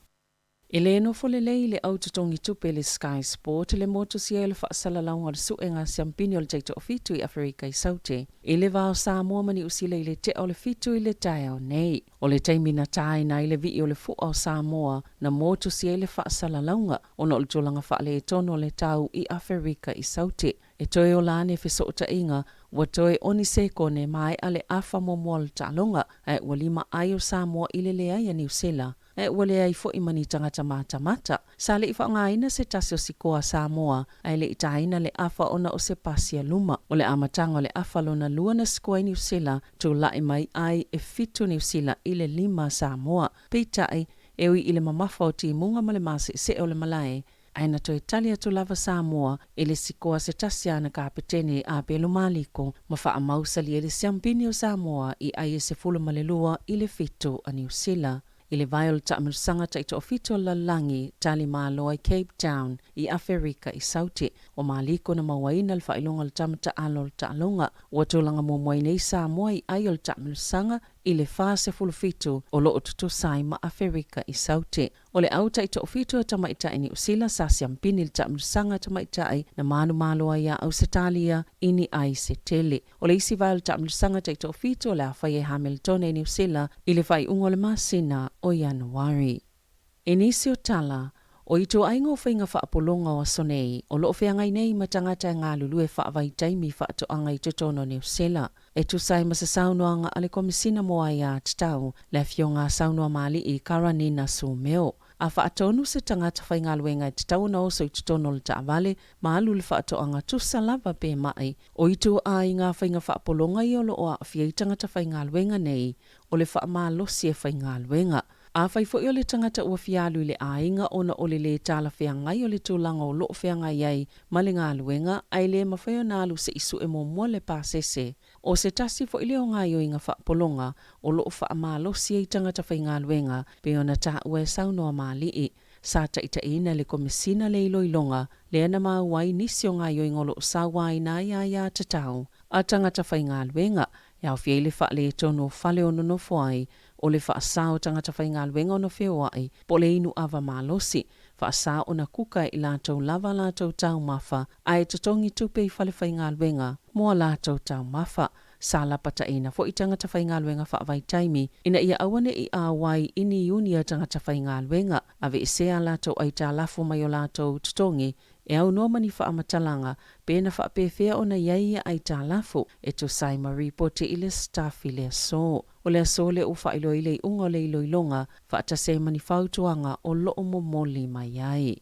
E le nofo lelei le au totogi tupe le Sky Sport le motusia i le faasalalauga o le suega siampini o le taitoafitu i Aferika i Saute i le va o Samoa ma Niusila i le tea o le 7 i le taeao nei. O le taimi na taina ai le vii o le fua o Samoa na motusia ai le faasalalauga ona o le tulaga faaletonu o le tau i Aferika i Saute. E toe ola ane fesootaiga ua toe oni sekone maea le afa muamua o le taaloga ae ua 5 ai o Samoa i le leai a Niusila. Ae ua leai foi ma ni tagata matamata. Sa le i faaaogaina se tasi o sikoa a Samoa, ae le i taina le afa ona o se pasi a luma. O le amataga o le afa lona lua na sikoa ai Niusila, tulai mai ai e 7 Niusila i le 5 Samoa. Peitai, e ui i le mamafa o timuga ma le maseesee o le malae, ae na toe tali atu lava Samoa i le sikoa se tasi a ana kapetene a Pelu Maliko ma faamausali ai le siampini o Samoa i ai e 12 i le 7 a Niusila. I le vae o le taamilosaga taitoafitu o le lalolagi, tali malo ai Cape Town i Aferika i Saute. O Maliko na mauaina le faailoga o le tama taalo o le taaloga. Ua tulaga muamua ai nei Samoa i ai o le taamilosaga i le 47 o loo tutusa ai ma Aferika i Saute. O le au taitoafitu a tamaitai Niusila sa siampini le taamilosaga a tamaitai na manumalo ai ia Ausetalia i ni ai se tele. O le isi vae o le taamilosaga taitoafitu o le a fai e Hamiltone i Niusila i le faaiuga o le masina o Ianuari. I nisi o tala, o ituaiga o faiga faapologa o aso nei o loo feagai nei ma tagata e galulue faavaitaimi faatoaga i totonu o Niusila. E tusa ai ma se saunoaga a le Komisina mo Aiā Tatau, le Afioga a Saunoa Maali'i Karanina Sumeo. A faatonu se tagata faigaluega e tatau ona oso i totonu o le taavale ma alu i le faatoaga tusa lava pe mai, o ituaiga faiga faapologa ia o loo aafia ai tagata faigaluega nei o le faamalosi e faigaluega. Afai foi o le tagata ua fia alu i le aiga ona o le lē talafeagai o le tulaga o loo feagai ai ma le galuega ae le mafai ona alu se i su'e muamua le pasese, o se tasi foi lea o gaoioiga faapologa o loo faamalosi ai tagata faigaluega pei ona taua e saunoa malie. Sa taitaiina e le Komesina le iloiloga lea na maua ai nisi o gaoioiga o loo sauaina ai aiatatau a tagata faigaluega e aofia ai le faaletonu o fale o nonofo ai, o le faasā o tagata faigaluega ona feoai po o le inu ava malosi, faasā ona kuka e i latou lava a latou taumafa ae totogi tupe i fale faigaluega mo a latou taumafa. Sa lapataiina foi tagata faigaluega faavaitaimi ina ia aua ne i auai i ni iuni a tagata faigaluega, aveesea a latou aitalafu mai o latou totogi e aunoa ma ni faamatalaga pe na faapefea ona i ai ia aitalafu e tusa ai ma ripoti i le Stuff i le aso. O le aso lea ua faailoa ai le iuga o le iloiloga faatasi ai ma ni fautuaga o loo momoli mai ai.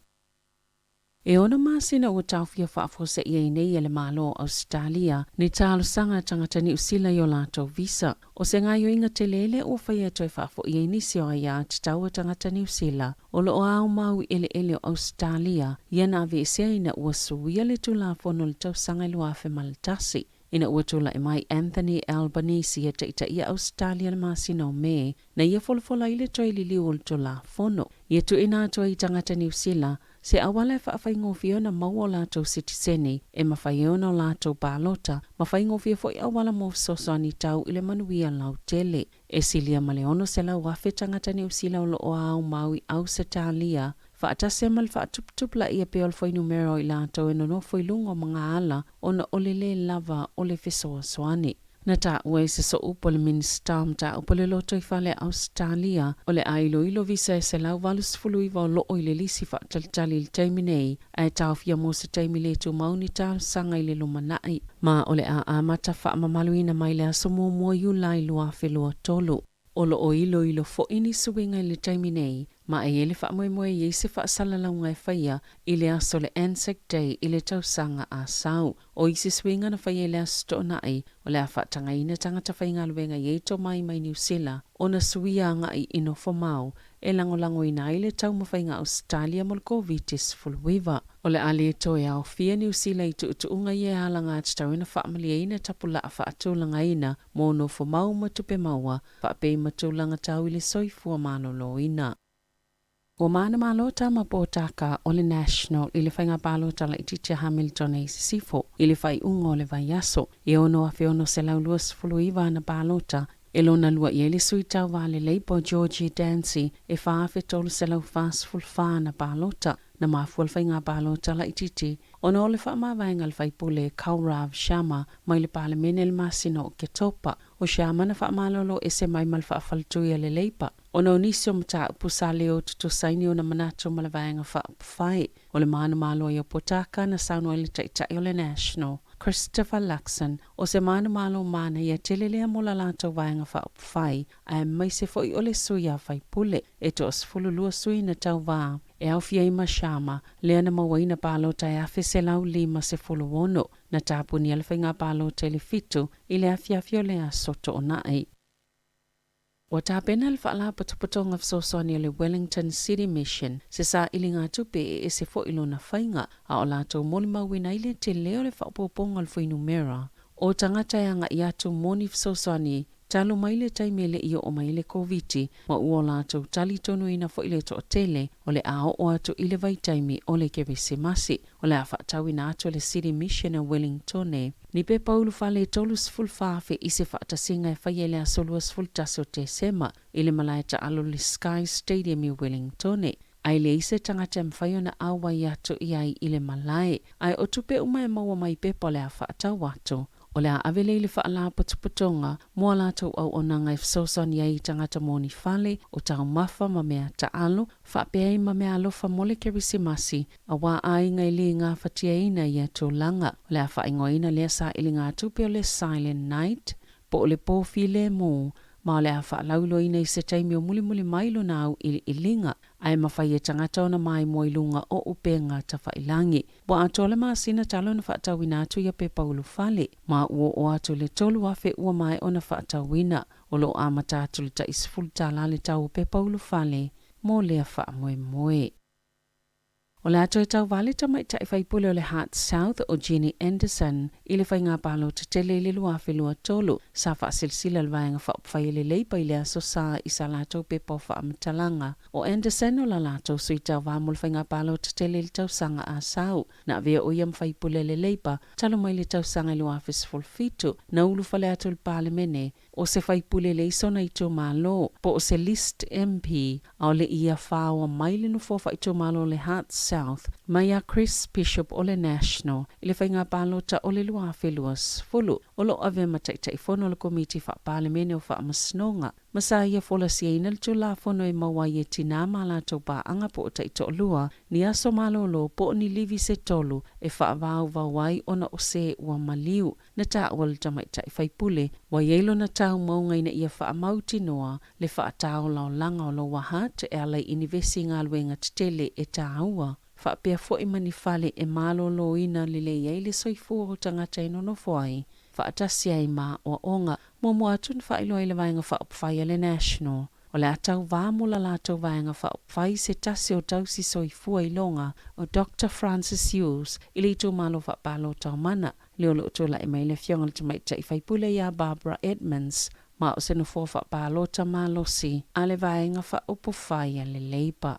E ono masina ua taofia faafuasei ai nei e le Malo o Ausetalia ni talosaga a tagata Niu Sila i o latou visa. O se gaoioiga tele lea ua faia e toe faafoi ai nisi o aiatatau a tagata Niu Sila o lo o aomau i eleele o Ausetalia ia na aveesea ina ua suia le Tulafono i le tausaga e 2001. Ina ua tulai mai Anthony Albanese e taitaia Ausetalia i le masina o Me, na ia folafola ai le toe liliu o le Tulafono. Ia tuuina atu ai i tagata Niu Sila se auala e faafaigofie ona maua o latou sitiseni, e mafai ai ona o latou palota, ma faigofie foi auala mo fesoasoani tau i le manuia lautele. E silia ma le 600,000 tagata Niu Sila o lo o aomau i Ausetalia, faatasi ai ma le faatuputupulaia pea o le fuainumera o i latou e nonofo i luga o magaala ona o le lē lava o le fesoasoani. Na taua e se sooupu a le Minisita o Mataupu o le Lotoifale a Ausetalia, o le a iloilo visa e 189 o loo i le lisi faatalitali i le taimi nei, ae taofia mo se taimi le tumau ni talosaga i le lumanai, ma o le a amata faamamaluina mai le aso muamua Iulai 2023. O lo o iloilo foi ni suiga i le taimi nei, ma e i ai le faamoemoe e i ai se faasalalauga e faia i le aso o le Anzac Day i le tausaga a sau. O isi suiga na faia i le Aso Toonai, o le a faatagaina tagata faigaluega i ai tomai mai Niu Sila ona suia agai i nofomau e lagolagoina ai le taumafaiga Ausetalia mo le Koviti-19. O le a le toe aofia Niu Sila i tuutuuga ia e alagatatauina faamalieina tapulaa faatulagaina mo nofomau ma tupe maua faapea i ma tulaga tau i le soifua maloloina. Ua manumalo tama potaka o le National i le faiga palota laitiiti a Hamilton e i sisifo i le faaiuga o le vaiaso. E 6,629 ana palota e lona lua i ai le sui tauva a le Labour Georgie Dancy e 4,344 ana palota. Na mafua le faiga palota laitiiti ona o le faamavaega a le faipule Kaurav Sharma mai le Palemene i le masina o Oketopa. O Sharma na faamalolo ese mai ma le faafaletui a le Labour ona o nisi o mataupu sa le o tutusaini ona manatu ma le Vaega Faaupufai. O le manumalo ai o Potaka na saunoa ai le Taitai o le National, Christopher Luxon, o se manumalo manaia tele lea mo la latou Vaega Faaupufai aemaise foi o le sui a faipule. E toa-12 sui na tauvā e aofia ai ma Sharma, lea na mauaina palota e 1,156. Na tapunia le faiga palota i le 7 i le afiafi o le aso Toonai. Ua tapena le Faalapotopotoga Fesoasoani o le Wellington City Mission se sailiga tupe e ese foi lona faiga, a o latou molimauina ai le tele o le faaopoopoga o le fuainumera o tagata e agai atu mo ni fesoasoani talu mai le taimi e le i oo mai ai le Koviti, ma ua o latou talitonuina foi le toatele o le a oo atu i le vaitaimi o le Kerisimasi. O le a faatauina atu e le City Mission a Wellingtone ni pepa ulufale e 34,000 i se faatasiga e faia i le aso 21 o Tesema i le malae taalo le Sky Stadium i Wellingtone. Ae leai se tagata e mafai ona auai atu i ai i le malae, ae o tupe uma e maua mai pepa o le a faatau atu, o le a ave lea i le Faalapotopotoga mo a latou auaunaga e fesoasoani ai i tagata moni fale, o taumafa ma mea taalo, faapea ai ma meaalofa mo le Kerisimasi, auā aiga e le gafatiaina ia tulaga. O le a faaigoaina lea sailiga tupe o le Silent Night, po o le Pō Filemu, ma o le a faalauiloaina i se taimi o mulimuli mai lona auiliiliga, ae mafai e tagata ona maimoa i luga o upega tafailagi. Ua atoa le masina talu ona faatauina atu ia pepa ulufale, ma ua oo atu i le 3,000 ua maea ona faatauina. O lo o amata atu i le tai $10 le tau o pepa ulufale mo lea faamoemoe. O le a toe tauva le tamaitai faipule o le Hutt South o Jenny Anderson i le faiga palota tele i le 2023. Sa faasilasila le Vaega Faaupufai a le Labour i le Aso Sa i sa latou pepa o faamatalaga. O Anderson o la latou sui tauva mo le faiga palota tele i le tausaga a sau. Na avea o ia ma faipule a le Labour talu mai le tausaga i 2017, na ulufale atu i le Palemene o se faipule leai sona itumalo, po o se list MP, a o le i ia faoa mai le nofoa faaitumalo o le Hutt South mai ia Chris Bishop o le National i le faiga palota o le 2020. O lo o avea ma Taitaifono o le Komiti Faa-Palemene o Faamasinoga ma sa ia folasiaina le Tulafono e maua ai e tinā ma a latou paaga po o taitoalua ni aso malolo po o ni livi se tolu e faavauvau ai ona o se ua maliu. Na taua le tamaitai faipule, ua i ai lona taumauga ina ia faamautinoa le faataolaolaga o Lower Hutt e ala i inivesi i galuega tetele e taua, faapea foi ma ni fale e maloloina lelei ai le soifua o tagata e nonofo ai faatasi ai ma aoaoga. Muamua atu na faailoa ai le Vaega Faaupufai a le National O le a tauvā mo la latou Vaega Faaupufai se tasi o tausi soifua iloga o Doctor Francis Hughes i le itumalo faapalota o Mana, lea o lo o tulai mai le Afioga i le Tamaitai Faipule ia Barbara Edmonds, ma o se nofoa faapalota malosi a le Vaega Faaupufai a le Labour.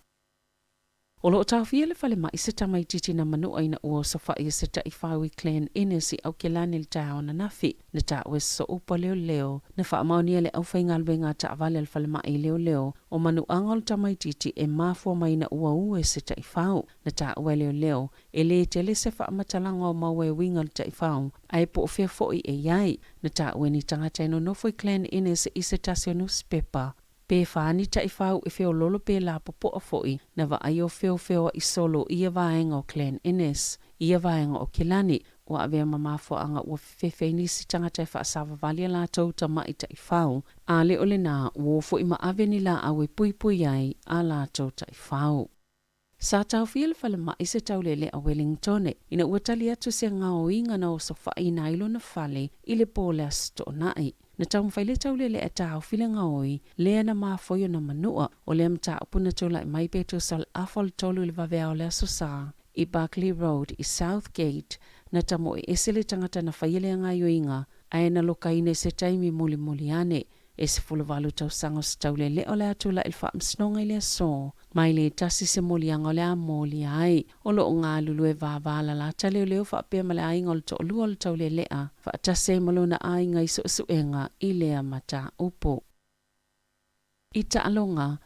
O lo o taofia le falemai se tamaitiiti na manua ina ua osofai e se taifau i Glen Innes i Aukilani i le taeao ananafi. Na taua e sosoupa leoleo, na faamaonia e le aufaigaluega a taavale a le falemai leoleo o manuaga o le tamaitiiti e mafua mai ina ua u e se taifau. Na taua e leoleo, e lē tele se faamatalaga o maua e uiga i le taifau, ae po o fea foi e i ai. Na taua e ni tagata e nonofo i Glen Innes i se tasi o nusipepa. Pe fa ni taifau e feololo pe lapopoa foi na vaai o feofeoaʻi solo i ia vaega o Glen Innes, i ia vaega o Kilani, ua avea ma mafuaaga ua fefefe ai nisi tagata e faasavavali a latou tamaʻi taifau, a le o lenā ua o foi ma ave ni laau e puipui ai a latou taifau. Sa taofia le falemai se taulele a Wellingtone ina ua tali atu se gaoiga na osofaʻiina ai lona fale i le po o le Aso Toonai. Na taumafai le taulele e taofi le gaoi lea na mafoi ona manua o lea mataupu na tulai mai pe tusa o le afa o le tolu i le vaveao o le Aso Sa i Buckley Road i Southgate na tamoe ese le tagata na faia lea gaoioiga ae na lokaina i se taimi mulimuli ane. E 18 tausaga o se taulelea o le a tulai i le faamasinoga i le aso mai le tasi se moliaga o le a molia ai. O lo o galulue vāvālalata leoleo faapea ma le aiga o le toalua o le taulelea faatasi ai ma lona aiga i suesuega i lea mataupu. I taaloga,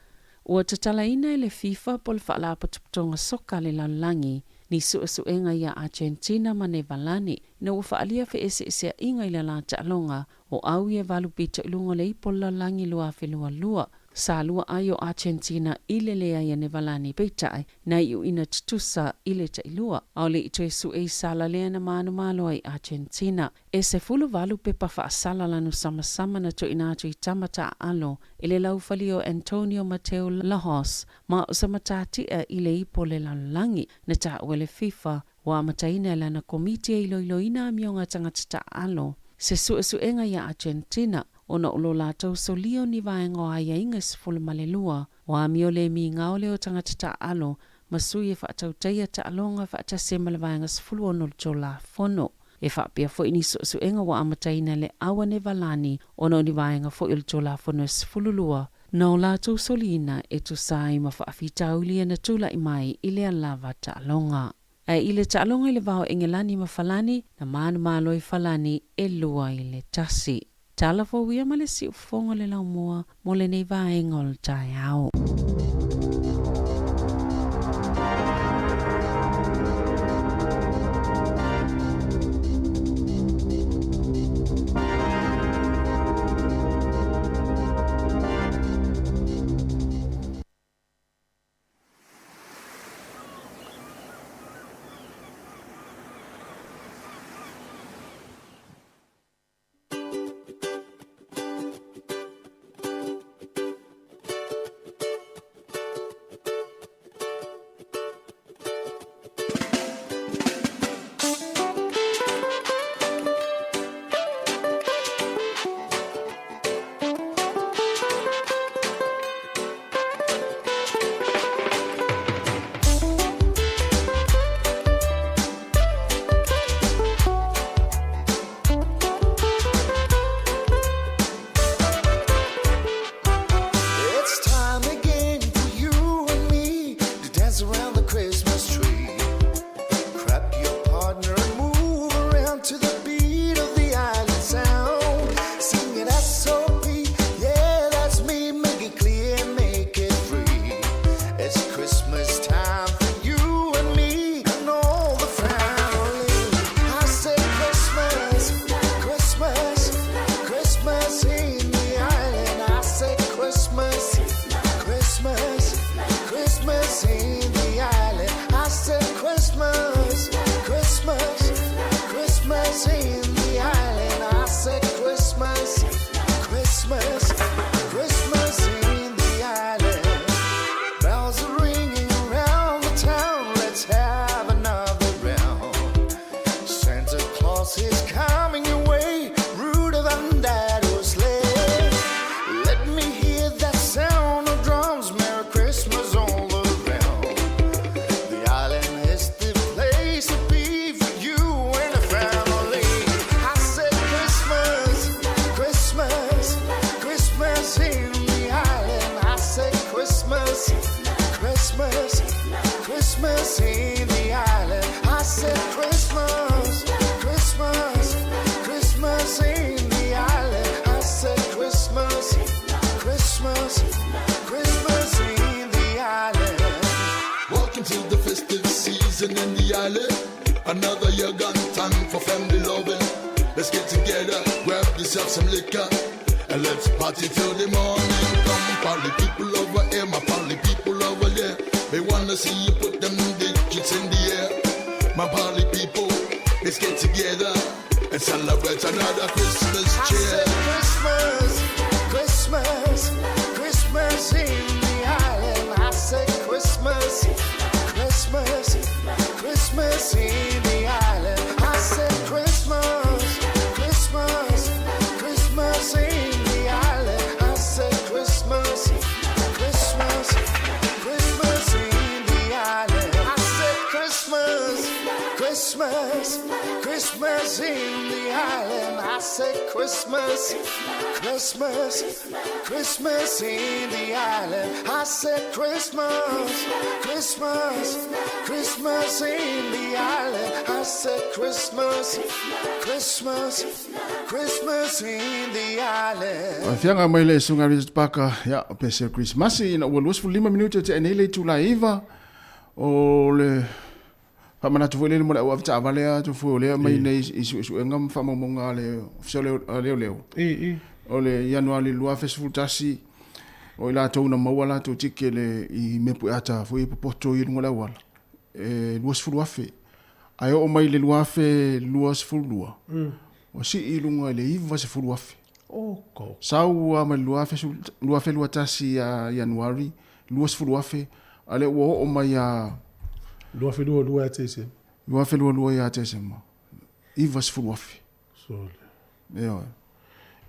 ua tatalaina e le FIFA po o le Faalapotopotoga Soka a le Lalolagi ni suesuega iā Argentina ma Nevalani ina ua faaalia feeseeseaiga i le la taaloga o au i e valu pito i luga o le ipo o le lalolagi 2022. Sa lua ai o Argentina i le leai a Nevalani peitai na iuina tutusa i le tailua. A o le i toe sue i sala lea na manumalo ai Argentina. E 18 pepa faasala lanu samasama na tuuina atu i tama taaalo i le laufali o Antonio Mateu Lahoz ma o se matatia i le ipo o le lalolagi na taua e le FIFA Ua amataina e lana komiti e iloiloina amioga a tagata taaalo se suesuega iā Argentina ona o lo latou solia o ni vaega o aiaiga e 12 o amio le migao lea o tagata taaalo ma sui e faatautaia taaloga faatasi ai ma le vaega 16 o le Tulafono. E faapea foi ni suesuega ua amataina e le Auanevalani ona o ni vaega foi o le Tulafono e 12 na o latou soliina e tusa ai ma faafitauli e na tulai mai i lea lava taaloga. Ae i le taaloga i le va o Engelani ma Falani, na manumalo ai Falani e 2-1. Tala fou ia ma le siufofoga o le laumua mo lenei vaega o le taeao. Christmas in the island. I said Christmas, Christmas, Christmas in the island. I said Christmas, Christmas, Christmas in the island. Welcome to the festive season in the island. Another year gone, time for family loving. Let's get together, grab yourself some liquor, and let's party till the morning. Come, party people over here, my party people over there. They wanna see you put them digits in the air. My party people, let's get together and celebrate another Christmas I cheer. said Christmas, Christmas, Christmas in the island. I said Christmas, Christmas, Christmas in the island. I said Christmas, Christmas, Christmas in the island. I said Christmas, Christmas, Christmas in the island. I said Christmas, Christmas, Christmas in the island. I said Christmas, Christmas, Christmas in the island. I said Christmas, Christmas, Christmas in the island. I said Christmas, Christmas, Christmas in the island. Fiaga mai le susuga Richard Parker, ia, o pese o Kerisimasi, ina ua 25 minute tea nei le itula e 9, o le faamanatu foi lele mo le au avetaavale a tofue o lea mai nei i suesuega ma faamaumauga a le Ofisa o Leoleo. O le Ianuali 2011, o i latou na maua latou tikele i mea pueata foi e popoto i luga o le auala, e 20,000. Ae oo mai le 2022, ua sii i luga i le 90,000. Sau lava mai le 2021 ia Ianuari, 20,000, a lea ua oo mai ia 2022 ia Tesema. 2022 ia Tesema, 90,000. Sole. Ioe.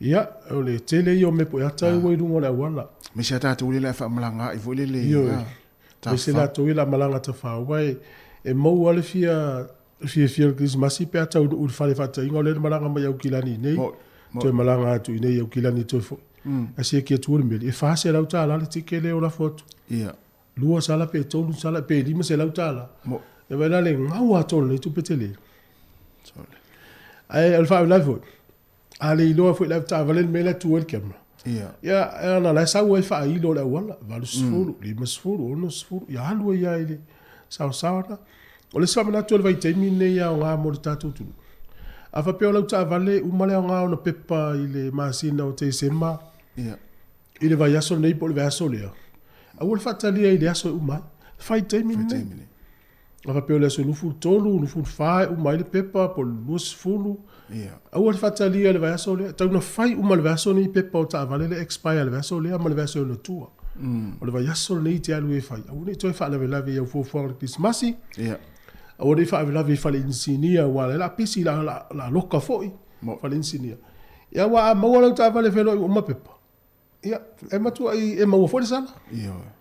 Ia, o le tele ia o mea pueata ua i luga o le auala. Aemaise a tatou lea e faamalagaai foi lele. Ioe. Aemaise latou ia la malaga tafao, aua e maua le fia fiafia o le Kerisimasi pe a taunuu i le fale faataiga o lea na malaga mai Aukilani i nei, toe malaga atu i nei i Aukilani toe foi. Ae siaki atu le meli, e $400 le tikele o lafo atu. Lua sala pe tolu sala pe $500. E vaai la le gau atoa o lenei tupe tele. Ae o le faalavelave foi, a le iloa foi le avetaavale le mea la e tu ai le camera. Ia, ana la e sau ai faailo o le auala, 80, 50, 60, ia alu ai lava i le saosaoa lena. O le isi faamanatu o le vaitaimi lenei e aoga mo le tatou atunuu. A faapea o lau taavale, uma le aoga ona pepa i le masina o Tesema, i le vaiaso lenei po o le vaiaso lea, aua le faatalia i le aso e uma ai. Fai taimi lenei. A faapea o le aso 23, 24 e uma ai le pepa po o le 20, aua le faatalia i le vaiaso lea. Tau na fai uma i le vaiaso lenei pepa o taavale lea e expire i le vaiaso lea ma le vaiaso e ona tua. O le vaiaso lenei e te alu ai e fai, aua ne i toe faalavelave i au fuafuaga o le Kerisimasi, aua ne i faalavelave i fale inisinia aua o lea o le a pisi, o le a loka foi fale inisinia. Ia aua a maua lau taavale e feiloai ua uma pepa, Ia, e matuai e maua foi le sala. Ioe.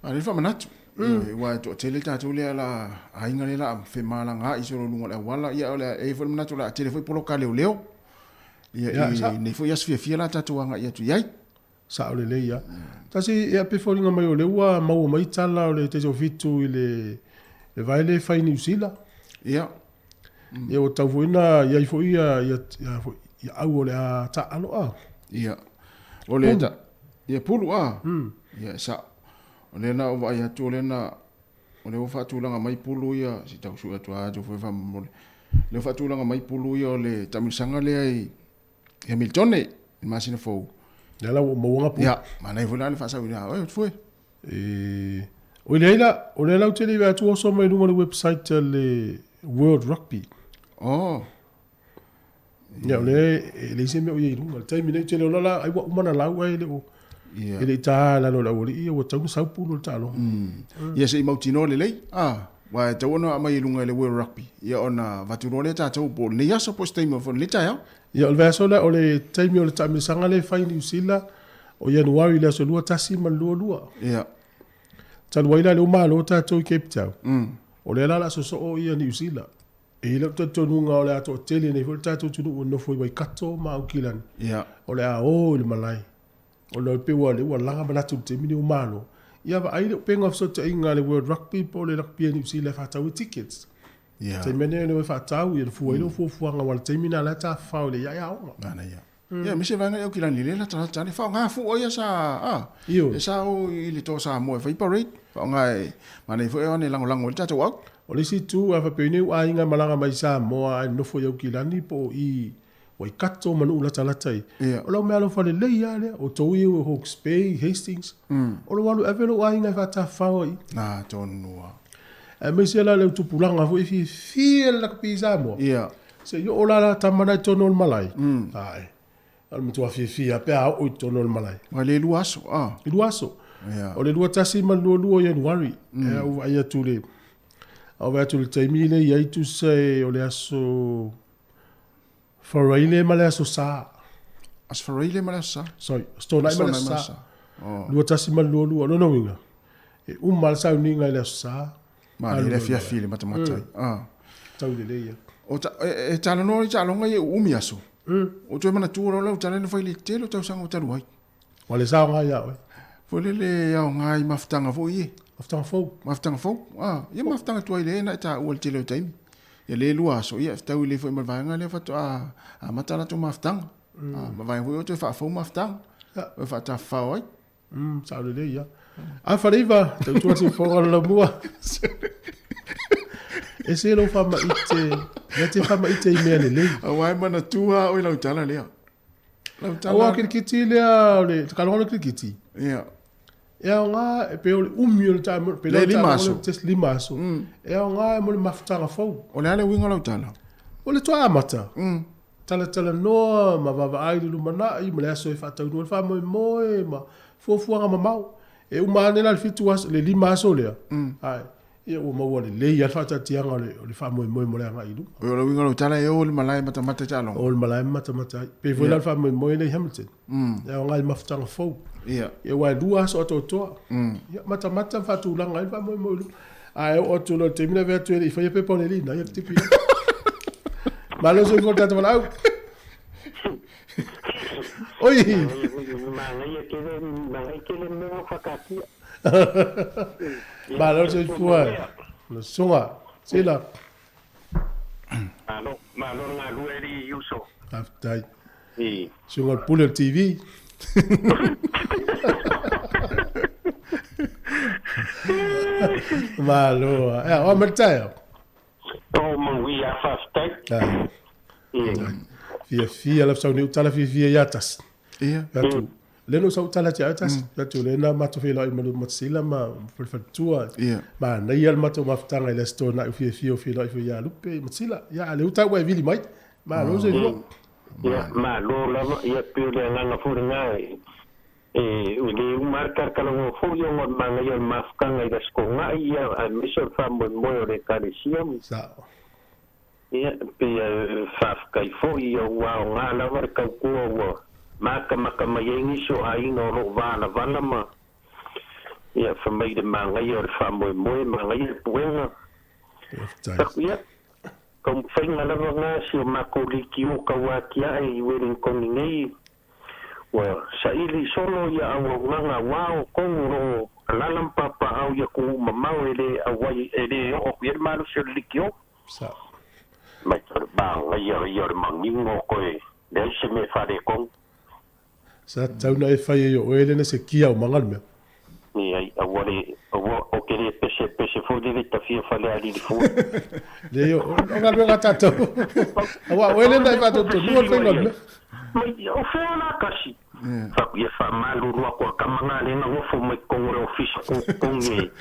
A le faamanatu. Ioe, aua e toatele tatou lea la aiga lea la femalagaai solo i luga o le auala. Ia, o le a, e i ai foi le manatu o le a tele foi poloka a leoleo. Ia, Ia, i sa. nei foi aso fiafia la tatou agai atu i ai. Sao lelei lava. Tasi, ia, pe foliga mai o lea ua maua mai tala o le 7 i le le vae lea e fai i Niu Sila. Ia. Ia ua tau foi na i ai foi ia ia ia foi ia au o le a taalo a. Ia. O le ta ia pulu a. Ia sa. O lea na ou vaai atu o lea na o lea ua faatulaga mai pulu ia se i tau sue atu lava atu foi faamolemole. Lea ua faatulaga mai pulu ia o le taamilosaga lea i Hamiltone i le masina fou. Lea la ua maua nga pulu. Ia, manaia foi la le faasaoina oe atu foi. E, oi leai la, o lea la ou te le i vaai atu ua oso mai i luga o le website a le World Rugby. Oh. Ia, o lea e leai se mea o i ai i luga. I le taimi nei, ou te le iloa la, ai ua uma ona lau ae le o, e le i ta i lalo o le aualii, ia ua tatau ona sau pulu o le taaloga. Ia se i mautinoa lelei, ah, aua e tatau ona aumai i luga i le World Rugby, ia ona avatu loa lea tatou po o lenei aso po o se taimi foi o lenei taeao. Ia, o le vaiaso lea, o le taimi o le taamilosaga lea e fai i Niu Sila, O Ianuari i le aso 21 ma le 22. Ia. Talu ai la lea ua malo tatou i Cape Town. O lea la o le a sosoo ia Niu Sila. E i ai lou talitonuga o le a toatele nei foi le tatou atunuu e nofo i Waikato ma Aukilani. Ia. O le a o i le malae. Ona e pei ua lea ua laga manatu i le taimi lenei ua malo. Ia vaai le upega o fesootaiga a le World Rugby po o le Rugby a Niu Sila e faatau ai tickets. Ia. Taimi ane e o e faatau, ia ona fua ai lea o fuafuaga aua o le taimi lena o la e tafafao lelei ai aoga. Manaia. Ia aemaise vaega ia o Kilani lea latalata le faaaoga fua ia sa a Ioe. e sa o i le Toa Samoa e fai parade faaaoga e manaia foi ona e lagolago ai le tatou au. O le isi itu, a faapea nei ua aiga e malaga mai i Samoa ae nonofo i Aukilani po o i Waikato ma nuu latalata i, o lau meaalofa lelei lava lea. O tou ia i Hawke's Bay, Hastings, o lou alu e ave lou aiga e faatafafao ai i. Na tonu lava. Aemaise la le au tupulaga foi e fiafia i le lakapi i Samoa. Se i oo la la tama na i totonu o le malae, ae, o le matua fiafia lava pe a oo i totonu o le malae. Ua le lua aso, a. I lua aso. O le 21 ma le 22 o Ianuari, e au vaai atu le, au vaai atu i le taimi lea e i ai tusa e o le aso Faraile ma le aso Sa. Aso Faraile ma le aso Sa? Sorry, Aso Toonai ma le aso Sa. Oh. 21 ma le 22. Lona uiga, e uma le sauniga i le aso Sa. Ma le afiafi i le matamata ai. Ah. Tau lelei ia. O ta, e, e talanoa i taaloga ia uumi aso. O toe manatua loa lau tala na fai le tele o tausaga o talu ai. Ua le saoga ia oe. Foi lele e aoga i mafutaga foi e. Mafutaga fou. Mafutaga fou. Ah, ia mafutaga tuai lea na e taua i le tele o taimi. Ia le lua aso, ia fetaui lelei foi ma le vaega lea faatoa amata latou mafutaga. Ah, ma vaega foi o toe faafou mafutaga. O faatafafao ai. Sao lelei ia. A faleiva, tautua se fofoga o le laumua. Ese lou faamaite, ia te faamaite i mea lelei. Aua e manatua oe lau tala lea. Lau tala. Aua kirikiti lea o le taaloga o le kirikiti. Ia. E aoga e pei o le umi o le taimi pe le lima aso. Just lima aso. E aoga mo le mafutaga fou. O le a le uiga o lau tala? O le toa amata. Talatalanoa ma vaavaai i le lumanai ma le aso e faataunuu ai le faamoemoe ma fuafuaga mamao. E uma ane la le 7 aso, le 5 aso lea, ae ia ua maua lelei lava le faataatiaga o le, o le faamoemoe mo le agai i luma. O le uiga o lau tala e o i le malae matamata i taaloga. O le malae matamata ai. Pei foi la le faamoemoe lea i Hamilton. E aoga i mafutaga fou. Ia. Ia aua e 2 aso atoatoa. Ia matamata ma faatulaga ai le faamoemoe i luma. Ae oo atu loa i le taimi na avea atu e le i faia pepa o le alii na, ia tipi. Malo soifua le tatou valaau. Oi! Manaia tele, manaia tele mea ua whakaatia. Malo soifua. Le susuga. Sila. Malo, malo le galue alii uso. Faafetai. Susuga o le pule o le TV. Malo. Ea, o a mai le taeao? O manuia, faafetai. Fiafia la sau nei tala fiafia ia tasi. Ia. Atu. Le no sau tala tia tasi. Atu le na matou feiloai ma le Matasila ma Faletua. Ia. Manaia le matou mafutaga i le Aso Toonai fiafia o feiloai foi ia Lupe Matasila. Ia a le uta ua e vili mai. Malo soifua. Ia, malo lava. Ia, pei o le agaga foi lena e E le uma lava le talatalanoa foi ona o le manaia o le mafutaga i le Aso Toonai, ia, aemaise o le faamoemoe o le Ekalesia. Sao. Ia, pei e faafetai foi, ia, ua aoga lava le tautua ua matamata mai ai nisi o aiga o lo o valavala ma, ia, fai mai le manaia o le faamoemoe, manaia le puega. Faafetai. Ia, taumafaiga lava na si o matou liki o tau atiae i Wellington nei. Ua saili solo ia auaunaga aua o tonu o lo o alaala ma papaaao i atunuu mamao e le auai e le oo atu i ai le malosi o le liki o. Sao. Mai o le manaia ia o le manino toe leai se mea e faaletonu. Sa tatau ona e fai ai o oe lena se kia o maga le mea. Leai, aua le, aua, ou te le pese pese foi lele ta fia falealili fua. Leai, o, o galuega a tatou. Aua o oe lena e faatotonuga le faiga o le mea. Mai, o fea la kasi? Fai atu, ia faamalulu atu a tama na lea na nofo mai totonu o le ofisa kuu totogi e,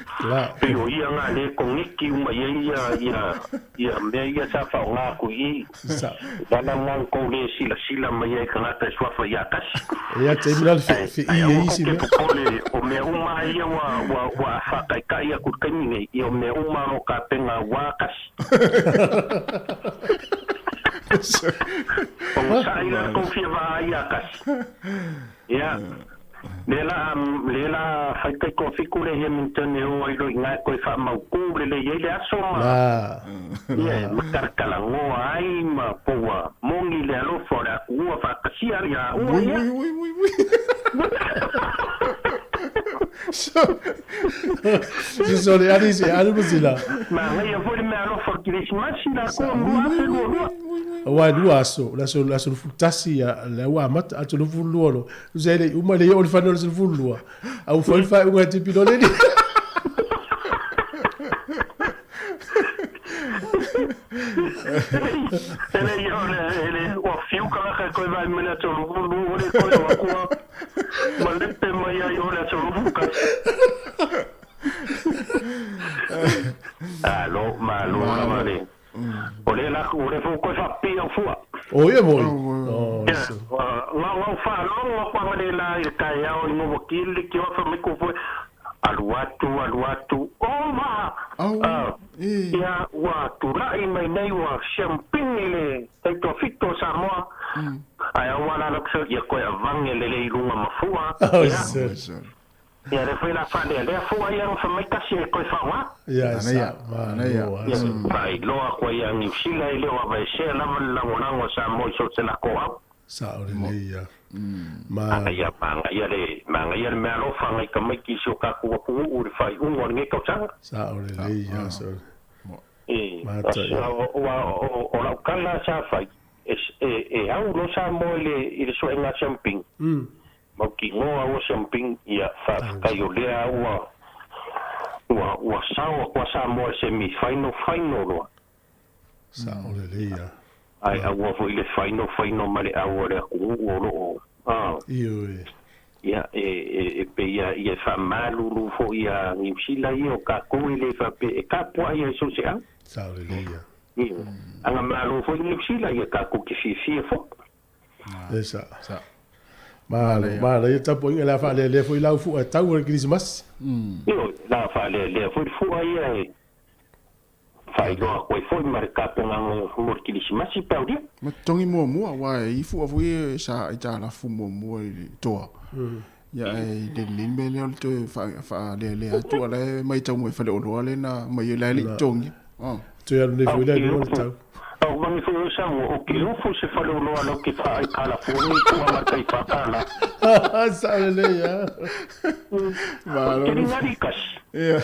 pei o ia na lea e koneki uma i ai ia, ia, ia mea ia sa faaaoga atu i i. O le ala lena na tou le silasila mai ai i tagata e suafa ia kasi. Ia taimi la le fe'i Ae ai aua isi tou te mea. popole, o mea uma lava ia ua, ua, ua faataitai atu i le taimi nei, ia o mea uma o lo o tapena aua kasi. Onosai la le tou fia vaai ia kasi. Ia, lea la, lea la fai taitoafitu le Hamilton e o ai loa i ina e toe faamautu lelei ai le aso ma, ia, ma talatalanoa ai ma po ua moni le alofa o le atunuu faatasia ia ua Ui, ia. ui, ui, ui, ui. Sisole ali se alu masila. Manaia foi le meaalofa o le Kerisimasi lakou 2022. Aua e lua aso, le aso le aso 11 ia le ua amata, aso 12 loa. Tusa e le i uma e le i oo i le fanua i le aso 12, a ua fai le faaiuga e tipi loa le alii. E le i oo le le ua fiu kalaka e toe vaai mai le aso 22 ua le toe o aku a malepe mai ai o le aso 11. Malo, malo lava le. O lea la, o lea foi koe faapipii au fua. O ia moi. Oh, Ia, ngau faalogo aku aga le la i le taeao i ngova kili ki ofa mai ko foi alu atu, alu atu, o ma! Ia, ua tulai mai nei ua siampini le taitoafito o Samoa, ae aua la lau ia koe avange lelei i luga ma fua. Ia. Ia lea foi la faalealea fua ia nga mai tasi e koe whaoga. Ia, sa, ma, Ia, faailoa atu ai ia Niu Sila e le o avaesea lava le lagolago a Samoa i so o se lako au. Sao lelei ia. Ma. Manaia, manaia le, manaia le meaalofa ngai tamaiti i si o tatou atunuu i le faaiuga o lenei tausaga. Sao lelei ia, sao. E, Mata ia. ua, o lau tala sa fai, e, e, e au loa Samoa i le, i le suega a Xiamping. Mautinoa ua siamping ia faafetai o lea ua ua ua sao atu a Samoa i semi final final loa. Sao lelei a. Ae aua foi le final final ma le au a le atunuu o lo o a. Ioe. Ia e e e pei a ia e faamalulu foi ia Niu Sila ia o tatou e le faapea e tapuai ai so o se au. Sao lelei a. Ioe. Aga malo foi Niu Sila ia tatou te fiafia foi. E sa. Sa. Malo, malo ia tapuaiga le a faalealea foi lau fua e tau o le Kerisimasi. Ioe, la faalealea foi le fua ia e faailoa atu ai foi ma le tapenaga mo le Kerisimasi pe aulia. Ma totogi muamua, aua e i fua foi e sa aitalafu muamua i le toa. Ia ae le lelei le mea lea o le toe faalealea atu, a o la e matau mai faleoloa lea na aumai ai, la e le i totogia. Toe alu nei foi la i luga o le tau. Au vangi foi o sau o ke ufu se faleoloa lau ke wha ai kala fua ni fua ma tai wha kala. Sao lelei a. Malo. Ke ringa kasi. Ia.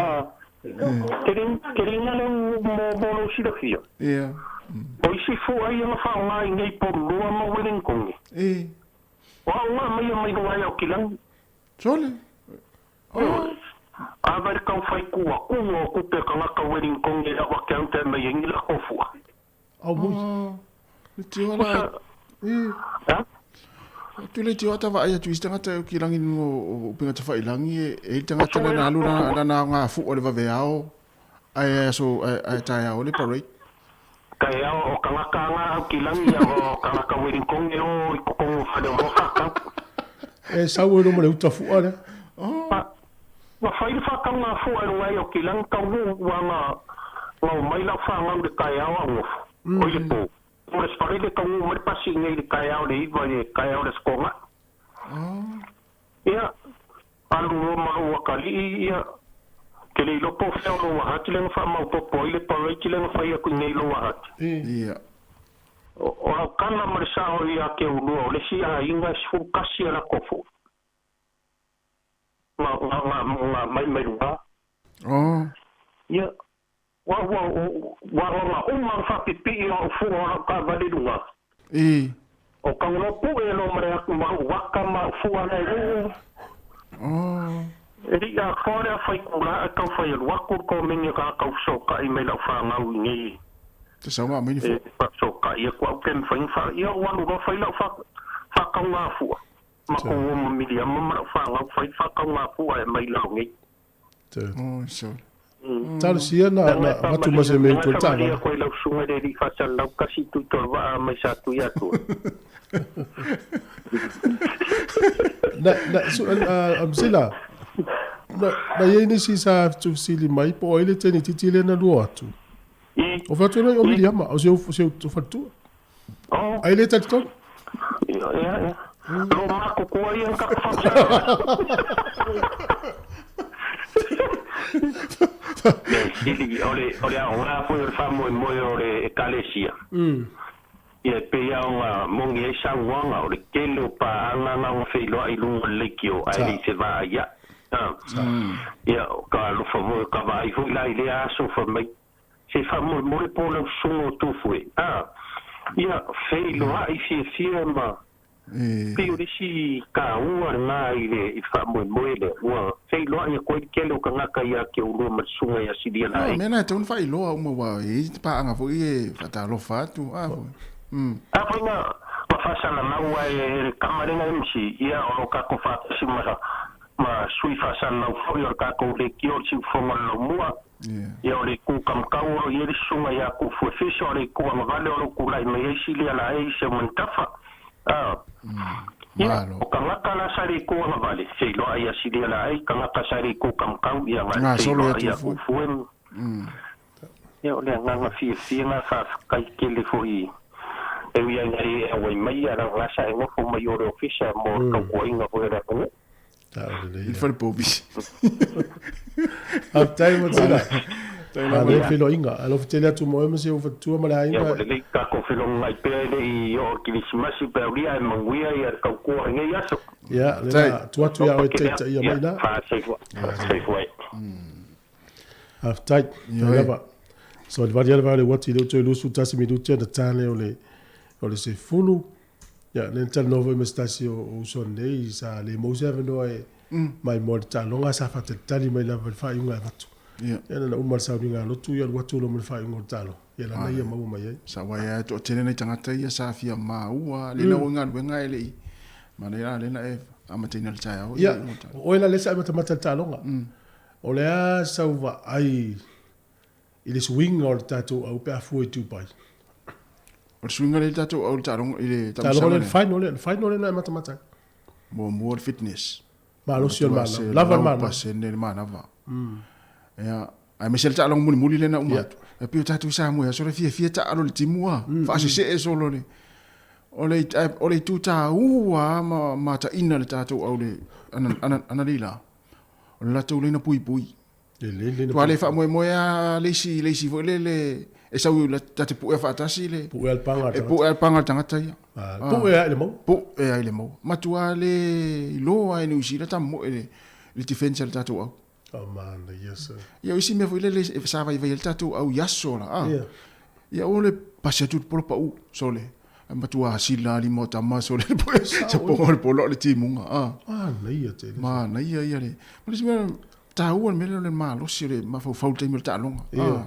Ah, ke ringa le mo mo lo silafia. Ia. O isi fua ia nga wha ngai nei po lua ma Wellington. E. O au ngā mai mai no ai o kilangi. Sole. Oh. A vai kau whai kua kunga o kupe ka ngaka Wellington e awa ke ante mai e ngila kofua. Au mui. Le tio la. E. Ha? Tu le tio ata vaai atu i se tagata e kilangi o upega tafailangi e e tagata na alu na na ngā fu o le vaveao ai aso ai taeao le parade. Taeao o kangaka nga au kilangi ia o kangaka Wellington e o i kokongo whare o whakau. E sau e roma le uta fua lea. Oh. Ua fai le whakau ngā fua e runga i o kilangi kau ua ngā ngau mai lau whangau le taeao au ngofo. O i le pō. O le spare le kau mai pasi nei le taeao le iwa le taeao le skonga. Ia, alu roma lo wakali ia, ke le ilopo feo lo wahati le ngawha maupopo ai le parade le ngawha ia kui nei lo wahati. Ia. O lau kana ma le sao ia ke ulua o le si a inga sifuru kasi a la kofo. Nga, nga, nga, nga mai mai lunga. Oh. Ia, wa wa wa wa nga uma whapipi o fua o lau ka vale lunga. E. O kangono e lo mare aku ma waka ma fua nei u. Oh. E ri a kore a whai kura a kau whai alu aku ko mingi ka kau so ka i mai lau whangau i nei. Te sau ngā mini E fua. so ka ia kua au ken whai wha ia walu ro whai lau wha whakau ngā fua. Ma ko o ma mili ama ma lau whangau whai whakau ngā fua e mai lau nei. Oh, so. Talosia na na vatu ma se me tu Maria tava. koe lau sunga le ri whasa lau kasi tu tol waa mai sa tu ia tu. Na na su amsila. Na na ye ni si sa tu sili mai po ile teni titi le na lua atu. O fatu nei o mili ama o se o se o fatu. Oh. Ai le tatu. Ia, ia, ia. Lo mako kua ia ka whasa. Me sili, o le ao ngā foi o le whamoe moe o le ekalesia. Ia e pei ao ngā mongi e sauanga o le kele o pāanga ngā ngā wheiloa i lunga le leikio ai le se vā ia. Ia, ka alofa foi, ka vaai foi la i lea aso fai mai, se faamolemole po o lau susuga o Tufue, a. Ia, feiloai fiafia ma pei o le isi taua lena i le i le faamoemoe lea, ua feiloai atu ai le tele o tagata ia te oulua ma le susuga ia Silia Laei. O mea na e tatau ona faailoa uma aua e i ai paaga foi e faatalofa atu, a foi. A foi na faasalalau e le tama lea na MC, ia o lo o tatou faatasi ma ma sui faasalalau foi o le tatou leitio o le siufofoga o le Laumua. Ia o le itu kamakau o lo o i ai le susuga ia Tufu Efeso, o le itu agavale o lo o tulai mai ai Silia Laei Seumanutafa. A. Ia, o tagata la sa i le itu agavale, feiloai ia Silia Laei, tagata sa i le itu kamakau, ia na feiloai ia Tufu e. Ia o le agaga fiafia na faafetai tele foi e ui ai na e auai mai ia lana sa e nofo mai o le ofisa mo le tautuaina foi o le atunuu. I le fale povi. Faafetai Matina. Malo le feiloaiga. Alofa tele atu mo oe ma si ou faletua ma le aiga. Ia ua lelei tatou felogai pea e le i oo i le Kerisimasi pe aulia ae manuia ia le tautua i nei aso. Ia, lea la atu atu ia oe taitaia mai la. Soifua. Soifua. Faafetai. Faafetai lava. So le vali lava le uati le toe 21 minute na tale o le o le 10. Ia le talanoa foi ma se tasi o uso nei sa le maua se avanoa e mai mo le taaloga sa faatalitali mai lava i le faaiuga e avatu. Ia na uma le sauniga a lotu ia alu atu loa ma le faaiuga o le taaloga. Ia lana ia maua mai ai. Sa wai a toatele nai tagata ia sa fia maua le na o galuega e le i ma le la le na e amataina le taeao. Ia, o oe la lea sa e matamata i le taaloga. O le a sau vaai i le suiga o le tatou au pe a fua i Dubai? O le suiga lea i le tatou au i le taaloga i le taamilosaga lea. Le final lea, le final lea na e matamata ai. Muamua le fitness. Malosi o le manava. Lava le manava. Pasene le manava. Ia, aemaise le taaloga mulimuli lea na uma atu. E pei o tatou i Samoa i aso le fiafia taalo i le timu a. Faasesee solo le o le o le itu taua ma mataina le tatou au le ana ana ana leila. O le latou laina puipui. Tua le faamoemoe a le isi le isi foi lele e sau ta te puea faatasi le puea le paga e puea le paga le tagata ia. Puea i le maua. Puea i le maua. Matua le iloa e Niu Sila tamoe le le defense a le tatou au. Oh man, yes sir. Ia o isi mea foi lele e sa vaivai ai le tatou au i aso la. Ah. Ia o le pasi atu le polo pau sole. Ai matua sila lima o tama sole le poe. Sa ponga le polo o le timuga. Ah. Manaia tele. Manaia ia le. Ma le isi mea taua le mea lea o le malosi o le mafaufau i le taimi o le taaloga. Ah.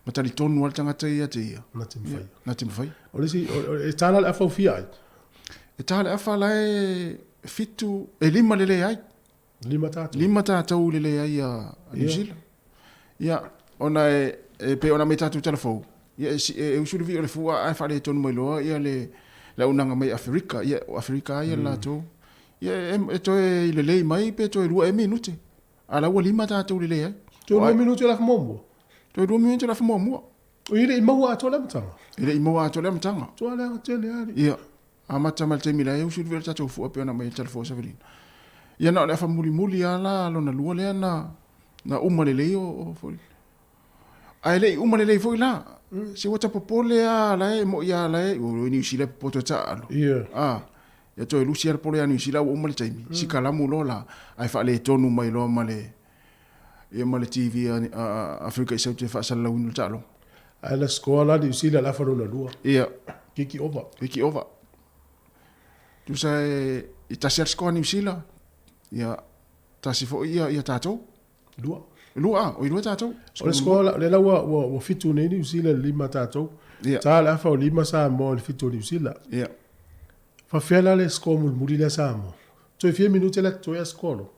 Ma talitonu lava le tagata ia te ia. Na te mawhai. Na te mawhai. O le isi, e tā la le afa o fia ai? E tā le afa la e 7, e 5 le leai. 5 tātou. 5 tātou le leai a New Zealand. Ia, ona e, e pei ona mai tātou tala fou. Ia, e, e, e usu le vii o le fua ae faaletonu mai loa ia le, le auaunaga mai Aferika. Ia, o Aferika ia mm. latou. Ia, e, e toe i lelei mai pe toe 2 e minute. A la ua 5 tātou le leai. Toe 2 minute o le afa muamua. Toe 2 minute o le afa muamua. O i le i maua atoa le amataga. E le i maua atoa le amataga. Toa leaga tele ali. Ia. Amata mai le taimi la e usu le tatou fua pei ona aumai ai le tala fou a Savelina. Ia na o le afa mulimuli lava la lona lua lea na na uma lelei o, o foi. Ae le i uma lelei foi la. Se ua ta popole lava la e moi lava la e o Niu Sila e popoto e taaalo. Ia. Ah. Ia toe lusi lava le polo ia Niu Sila ua uma le taimi. Sikalamu loa la ae faaletonu mai loa ma le ia ma le TV a, a, a Afrika i Saute e faasalalauina le taaloga. Ae na score la Niu Sila i le afa lona lua. Ia. Kiki ova. Kiki ova. Tusa e, i tasi a le score a Niu Sila, ia, tasi foi ia, ia tatou. Lua. Lua, ah, oi lua tatou. O le score la, le la ua, ua, ua 7 nei Niu Sila i le 5 tatou. Ia. Ta le afa o 5 Samoa i le 7 o Niu Sila. Ia. Faafefea la le score mulimuli lea Samoa? Toe fia minute la totoe a score lo?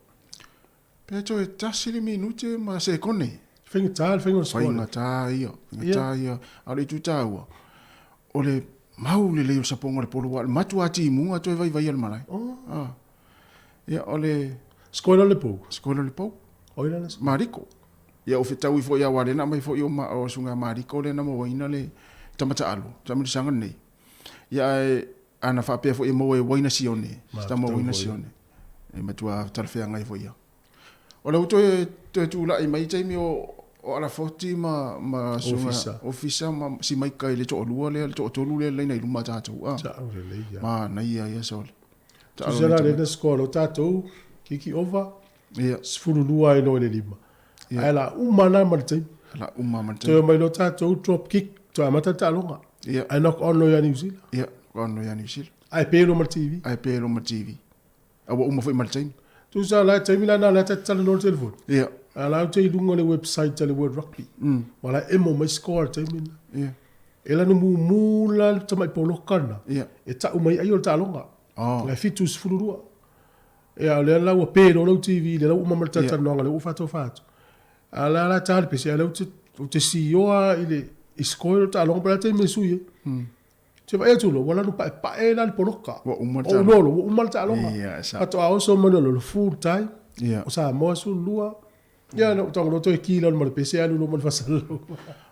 Pe toe tasi le minute ma sekone. Faigata le faiga o le score. Faigata ia, faigata ia. A o le itu taua, o le mau lelei o le sapoga o le polo, aua o le matua timuga toe vaivaia le malae. Oh. Ah. Ia, o le... Score la le pou? Score la le pou. Oi la le score? Mariko. Ia, o fetaui foi aua lea na aumai foi o, ma, o susuga Mariko lea na mauaina le tama taalo, taamilosaga lenei. Ia, ae ana faapea foi e maua e Uaina Sione, se tama Uaina Sione. E matua talafeagai foi ia. O lea ua toe, toe tulai mai taimi o, o Alafoti ma, ma Ofisa. Ofisa ma Simaika i le toalua lea, le toatolu lea laina i luma tatou. Ah. Ta'u lelei ia. Manaia ia sole. Tusa la lena score lo tatou, kiki over. 12 ai loa i le 5. Ae la uma la ma le taimi. La uma ma le taimi. Toe mai loa tatou drop kick, toe amata le taaloga. Ae knock on loa ia Niu Sila. Ia, knock on loa ia Niu Sila. Ae pe loa ma le TV. Ae pe loa ma le TV. A ua uma foi ma le taimi. Tusa la taimi la na la ta talanoa le telefoni. Ia. A la ou te i luga o le website a le World Rugby. Ua la emo mai score le taimi lena. Ia. E lanu mumu la le tamai poloka lena. Ia. E tau mai ai o le taaloga. Oh. La 72. Ia o lea la ua pe loa lau TV lea la ua uma ma le talatalanoaga lea ua ou faatofa atu. A la la ta le pese, a lea ou te, ou te sioa i le i score o le taaloga po o le a le taimi e sui ai. Te vaai atu loa, ua lanu paepae la le poloka. Ua uma le Ou taaloga. loa loa, ua uma le taaloga. Ia, e sao. Faatoa oso mai loa le full time. Ia. O Samoa 12. Ia, na ou tago loa toe ki lalo ma le pese alu loa ma le faasalalau.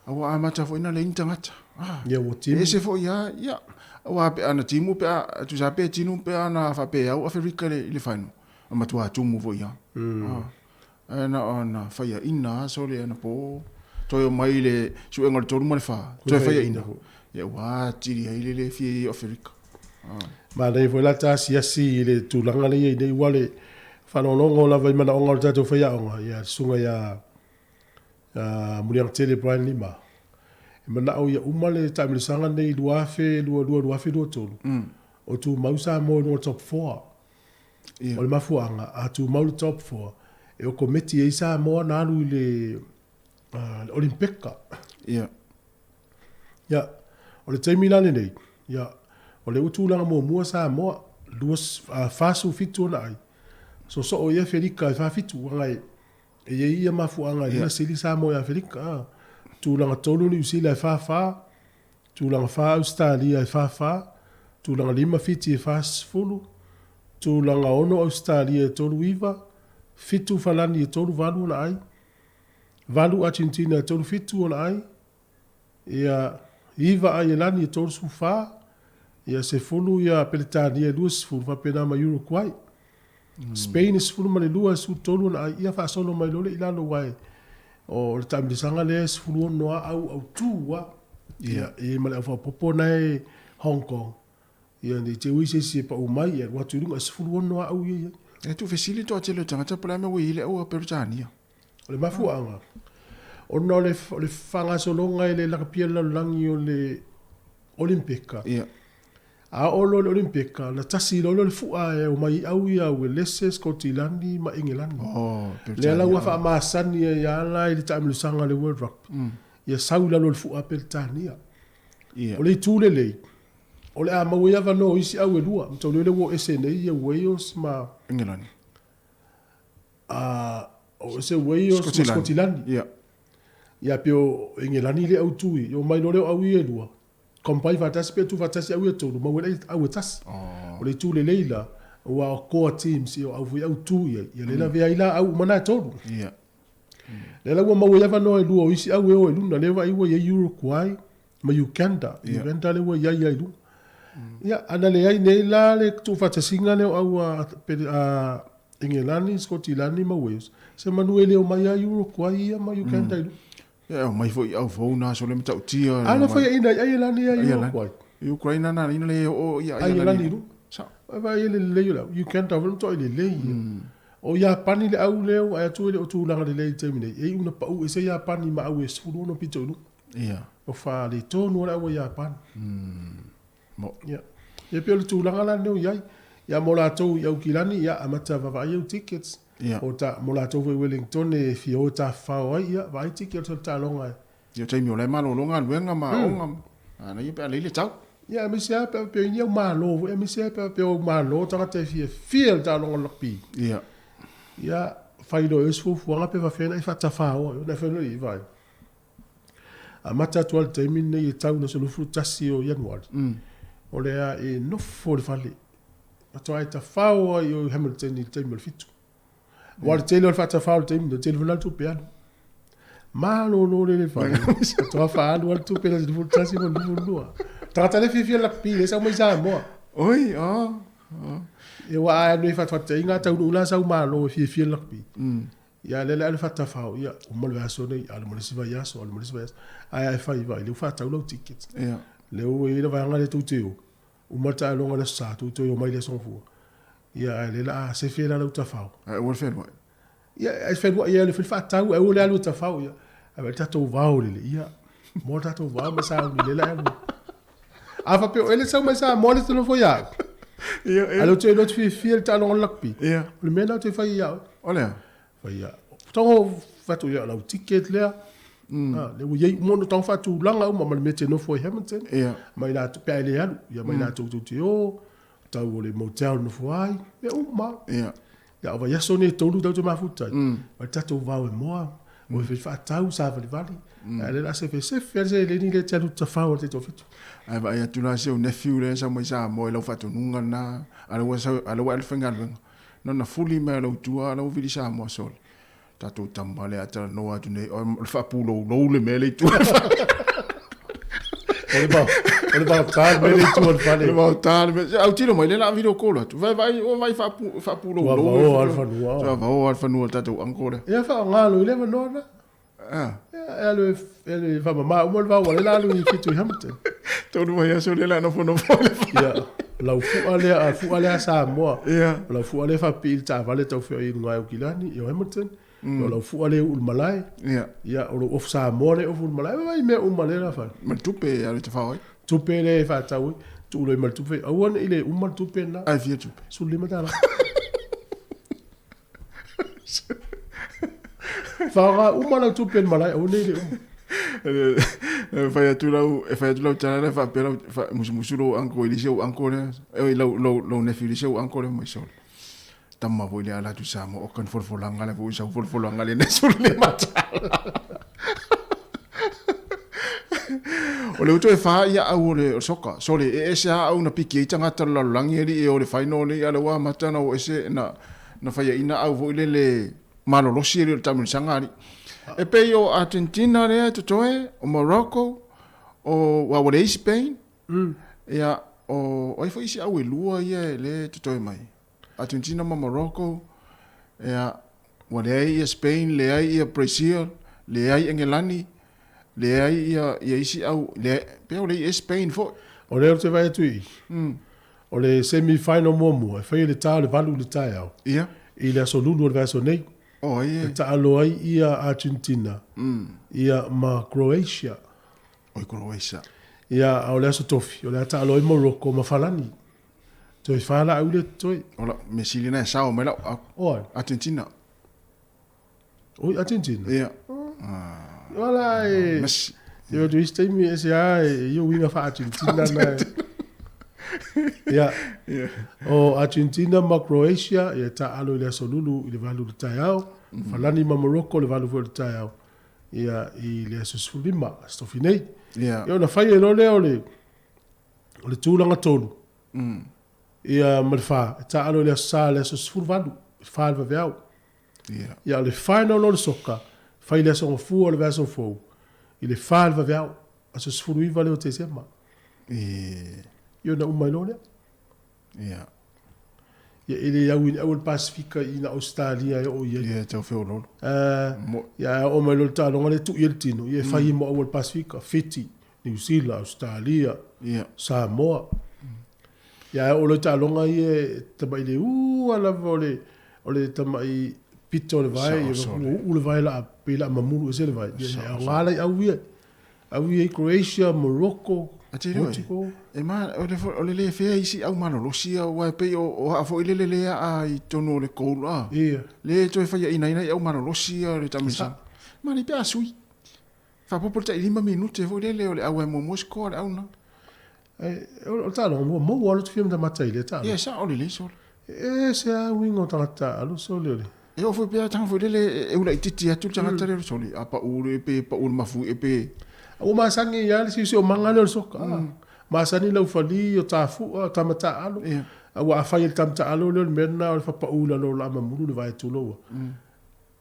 A ua amata foi ona leai ni tagata. Ah. Ia, ua timu. E ese foi lava, ia. Aua pe ana timu pe a, tusa pe tinu pe ana faapea au Aferika i le, i le final. E matua tumu foi lava. Ah. Ae na ona faiaina lava sole anapo. Toe omai i le suega o le 3 ma le 4, toe faiaina. Ia ua atili ai le le fia i ai o Aferika. Ah. Manaia foi la ta asiasi i le tulaga lea e i ai nei ua le faalogologo lava i manaoga o le tatou faiaoga, ia le susuga ia Muliagatele Brian Lima. E manao ia uma le taamilosaga lenei i 2022, 2023, o tumau Samoa i luga o le top four. O le mafuaaga, a tumau le top four, e okometi ai Samoa na alu i le Olimpeka. Ia, o le taimi la lenei, ia, o lea ua tulaga muamua Samoa, 47 ona ai, soosoo ai Aferika e 47, aua e i ai ia mafuaaga e lima sili Samoa i Aferika. Tulaga tolu Niu Sila e 44, tulaga fa Ausetalia e 44, tulaga lima Fiti e 40, tulaga ono Ausetalia e 39, fitu Falani e 38 ona ai, valu Argentina e 37 ona ai, ia, iva Aielani e 34, ia, 10 ia Peretania e 20, faapena ma Uruguay. Spain e 12 e 13 ona ai, ia faasolo mai loa le i lalo aua o le taamilosaga lea e 16 lava au autū lava. Ia, e i ai ma le au faaopoopo na e Hong Kong. Ia, ne i te i ua i se isi e pau mai, ia alu atu i luga e 16 lava au ia i ai. E tuufesili toatele o tagata po o le a mea ua i ai le au a Peretania. O le mafuaaga, ona o le, o le faagasologa e le lakapia le lalolagi o le Olimpeka. Ia. A oo loa i le Olimpeka, na tasi loa lea o le fua e omai ai au ia Uelese, Skotilani ma Engelani. Oh, Lea la ua faamasani ai lava la i le taamilosaga a le World Rugby, ia sau i lalo o le fua a Peretania. Ia. O le itu lelei, o le a maua ai avanoa o isi au e lua, mataulia lea ua o ese nei ia Wales ma Engelani. A o ese Wales ma Skotilani. Ia. Ia pei o Engelani le autu i, omai loa lea o au ia e lua, combine faatasi pe tuufaatasi au ia tolu, maua ai au e tasi. O le itu lelei la, aua o core teams ia o au foi autu i ai, ia lea la avea ai la au uma na e tolu. Ia. Lea la ua maua ai avanoa e lua o isi au e o i luna, lea vaai ua i ai Uruguay ma Uganda. Uganda lea ua i ai lava i luga. Ia, ana leai nei la le tuufaatasiga lea o au a Engelani, Skotilani ma Wales, se manu e le omai lava Uruguay ia ma Uganda i luga. Ia, e omai foi i au fou na aso le matautia. A na faiaina ai Aielani ia i Uruguay. I Ukraine na ina le oo ia Aielani i luga. Sao. Vaai ai le lelei o le au. Uganda foi le matuai lelei ia. O Iapani le au lea ua atu e le o tulaga lelei i le taimi nei, e iu ina pau ese Iapani ma au e 16 pito i luga. Ia. O faaletonu lava le au a Iapani. Mo. Ia. Ia pei o le tulaga la lenei o i ai. Ia mo latou i Aukilani, ia amata vaavaai au tickets. Ia. O ta, mo latou foi i Wellington e fia o e tafafao ai, ia vaai ticket o le taaloga e. Ia o taimi o la e malolo galuega ma aoga, ana ia pe a lei le tau. Ia aemaise lava pe a faapea i ni au malo foi, aemaise lava pe a faapea o au malo tagata e fiafia i le taaloga o le rugby. Ia. Ia, fai loa e oe se fuafuaga pe faapefea ona e faatafaoa i ona e fai loa i ai, vaai. Amata atu lava i le taimi lenei e tau i le aso 21 o Ianuari, o le a e nofo i le fale, faatoa e tafao ai i Hamilton i le taimi o le 7. Aua o le tele o le faatafao i le taimi lenei, tele foi la le tupe alu. Malolo le le fale, faatoa faaalu lava le tupe i le aso 11 ma le 12. Tagata le fiafia i le rugby, lea e sau mai Samoa. Oi, oh, oh. Ia aua a alu ai faatafataiga, a taunuu la sau malo e fiafia i le rugby. Ia lea le alu faatafao, ia uma le vaiaso nei, alu ma le isi vaiaso, alu ma le isi vaiaso. Ae a e fai, vaai, lea ua faatau lau ticket. Ia. Lea ua i ai le vaega lea tou te o, uma le taaloga i le Aso Sa, tou toe omai i le Aso Gafua. Ia ae lea la a sefe la lau tafao. Ae ua le fealuai. Ia, ai whenua, ia, le whaatau, e ule alu e tawhau, ia. Ai wai tatou vao lele, ia. Mo tatou vao ma sa uni lela alu. A whapeo, ele sau mai sa mo le tino fo ia. Ia, ia. Alo te lotu fi fi le talonga lakpi. Ia. O le mea na te whai ia. O lea. Whai ia. Tongo whatu ia lau ticket lea. Ah, le ua iai uma ona tago faatulaga uma ma le mea te nofo ai Hamilton. Ia. Mai latou pe a e le alu, ia mai latou tou te o, tau o le motel nofo ai, mea uma. Ia. Ia o vaiaso nei e tolu tatou te mafuta ai. Ma le tatou vao e moa, mo e faatau savalivali. Ae le la sefesefe lava le seleni lea e te alu tafao ai le taitoafitu. Ae vaai atu la si ou nephew lea sa mai Samoa i lau faatonuga lena, a lea ua sau, a lea ua alu faigaluega. Na ona fuli mai o lau tua, a lea ua vili Samoa sole. Tatou tama lea a talanoa atu nei, o le faapuloulou le mea lea i tua o le fale. O le vao, o le vaota le mea lea i tua o le fale. O le vaota le mea. Autilo mai lea la video call atu. Vai vai, o vai faapu, faapuloulou. Ua vaoa le fanua. Ua vaoa le fanua o le tatou uncle lea. Ia faaaoga loa i le avanoa lena. Ah. Ia, e alu e, e alu e faamama uma le vao, ua lea la alu i Fitu i Hamilton. Tolu vaiaso lea la nofonofo i le fale. Ia, lau fua lea, a fua lea a Samoa. Ia. O lau fua lea faapipii i le taavale tau feoi i luga i Aukilani, i o Hamilton. O lau fua lea i le malae. Ia. Ia, o lou ofu Samoa lea e ofu i le malae. Vaai mea uma lea la fai. Ma le tupe e alu e tafao ai. Tupe lea e faatau ai. Tuu loa ma le tupe. Aua ne i le uma le tupe lena. Ai fia tupe? $15. Faaaoga uma lau tupe i le malae, aua ne i le uma. E fai atu lau, e fai atu lau tala lea faapea lau, fa, musumusu lou uncle i le isi ou uncle lea, oi lau, lau, lau nephew i le isi ou uncle lea mai sole. Tama foi lea ala atu i Samoa, oka ni folafolaga lea foi sau folafolaga lea nei $15. O le utu e wha ia au o le soka. Sole, e ese a au na piki ai tangata le lalolagi alii e o le final nei, a le ua amata na o ese na, na faiaina au foi lele malolosi alii o le taamilosaga alii. E pei o Argentina lea e totoe, o Morocco, o ua ua leai Spain, ia, o, o ai foi isi au e lua ia e lea e totoe mai. Argentina ma Morocco, ia, ua leai ia Spain, leai ia Brazil, leai Engelani, leai ia, ia isi au, leai, pei o leai ia Spain foi. O lea ou te vaai atu i i, o le semi final muamua e faia i le ta o le 8 i le taeao, Ia. i le aso Lulu o le vaiaso nei. Oh, ai e. E taalo ai ia Argentina, ia ma Croatia. Oi Croatia. Ia, a o le aso Tofi, o le a taalo ai Morocco ma Falani. Toe wha la au le toe. O la, me sili na e sao mai lau. O ai? Argentina. Oi, Argentina? Ia. Wala e... Messi. Ia, tu isi taimi e se a e ia uiga wha Argentina na. Ia. O Argentina ma Croatia, ia ta alo i le aso lulu i le valu le taeao. Falani ma Morocco le valu foi le taeao. Ia, i le aso 15, aso tofi nei. Ia. Ia, ona whai e lo lea o le, o le tūlanga tolu. Ia, ma le wha, e ta alo i le aso sa, le aso 18, wha le vaveau. Ia. Ia, o le final o le soka, whai le aso ngafua o le vaiaso fou, i le wha le vaveau, aso 19 lea o Tesema. E. Ia, na uma i lo lea. Ia. Ia, e le au i au le Pasifika i na Australia e o i ai. Ia, tau feololo. Ia, o mai lo le taaloga le tuu i le tino, ia e fai mo au le Pasifika, Fiti, New Zealand, Australia, Ia. Samoa. Ia, o le taaloga ia e tamai le ua lava o le, o le tamai pito o le vae, ia Sao, ua uu le vae la, pe la mamulu ese le vae. Ia, e aoga lai au ia. Au ia i Croatia, Morocco, A te reo e. Portugal. E ma, o le, o le le fea isi au malolosi au, ua e pei o, o haa foi lele lea a i tonu o le koulu a. Ia. Le toe whaia ina ina i au malolosi a le taamilosaga. Ma le pe a sui. Faapopo le tailima minute foi lele o le au e muamua sikoa le au na. E, o le taaloga mua maua alo te fia matamata i le taaloga. Ia, sa o le le sole. E se a uiga o tagata alo sole o le. E oo foi pea tanga foi lele e ula itiiti atu le tagata lea o le sole. A pau le pe pau le mafui e pe. Ua masani ia le siosiomaga lea o le soka. Masani lau falī o tafu'a o tama taalo. Ia. A ua afai e le tama taalo lea o le mea lena o le fapaʻu i lalo o le amamulu le vae tulou ua.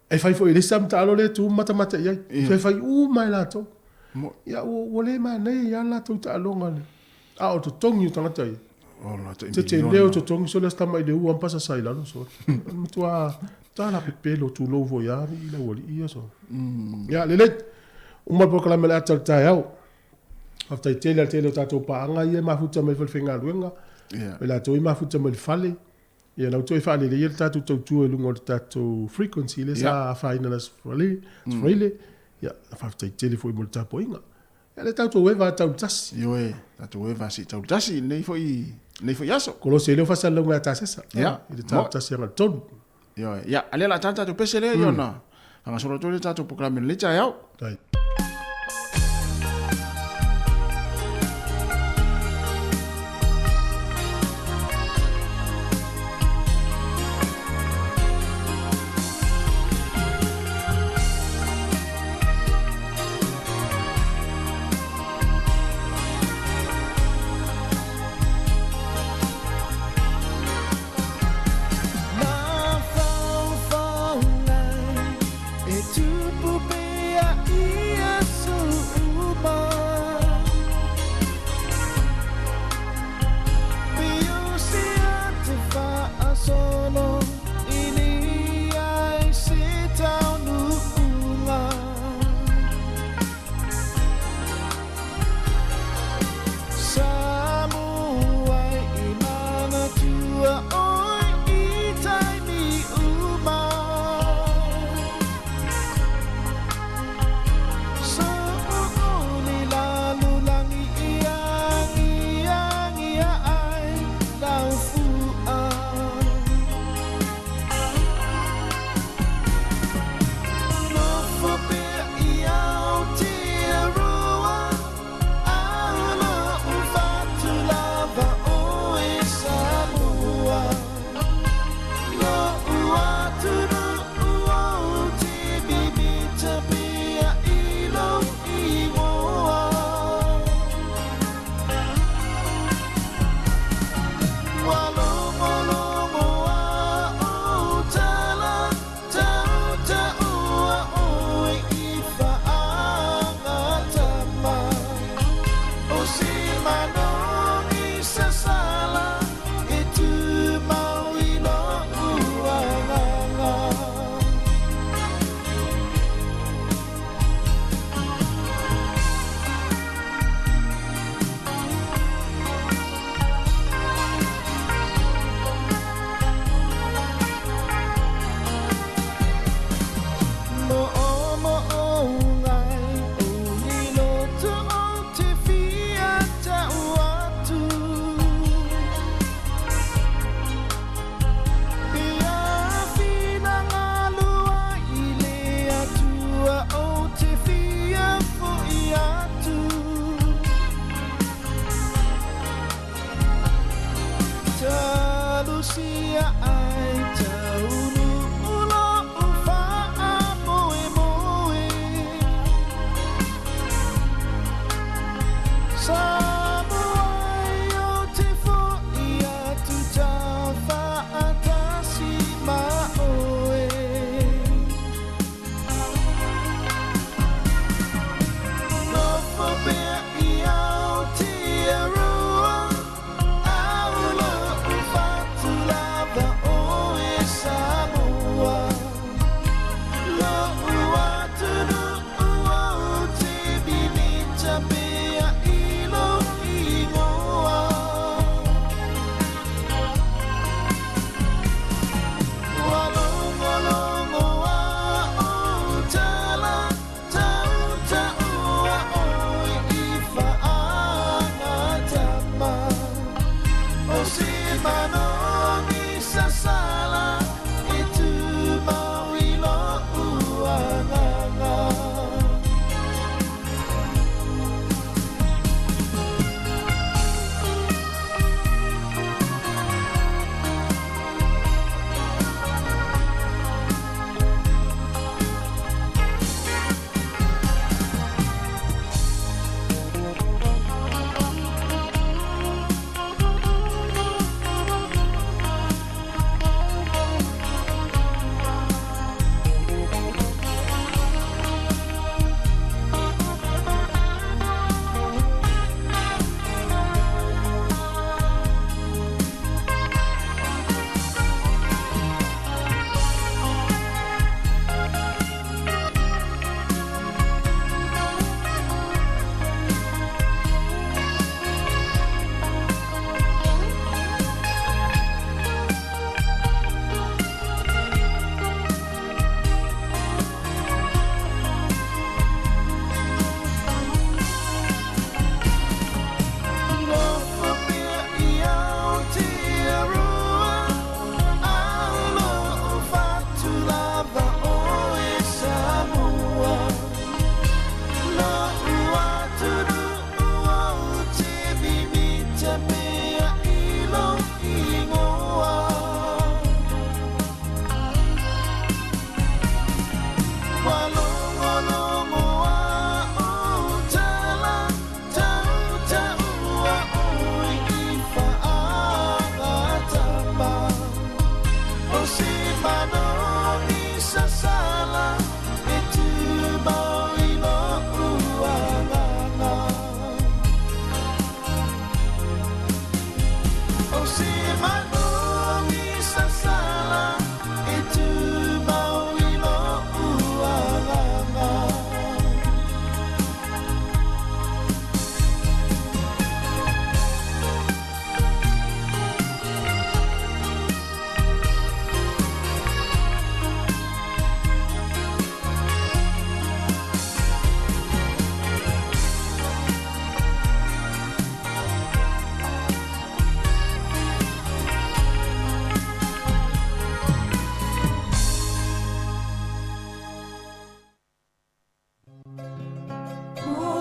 E fai foi e le isi tama taalo lea e tu matamata i ai. Ia. Toe fai uma e latou. Mo. Ia ua, ua le manaia ia le latou taaloga le. A o totogi o tagata ia. Ola tai Te te miliona. leo totogi sole se tama i le ua ampasa sa i lalo sole. Matua tala pepelo tulou foi a i lau alii ia sole. Ia lelei. Uma le polokalame o le ata o le taeao. Faafetai tele i le tele o tatou paaga ia e mafuta mai i le falefaigaluega. Ia. Ma i latou e mafuta mai i le fale. Ia lau toe faalelei le tatou tautua i luga o le tatou frequency lea sa afaina i le Aso Faraile. Ia, faafetai tele foi mo le tapuaiga. Ia le tatou eva tau le tasi. Ioe, tatou eva si tau le tasi lenei foi aso. Kolose leo fasalalauga ia Tasesa. Ia. I le tau tasi aga le tolu. Ioe, ia, a lea la tata tatou pese lea, ia ona faagasolo atu ai le tatou polokalame i lenei taeao. Tai. E tupu pea i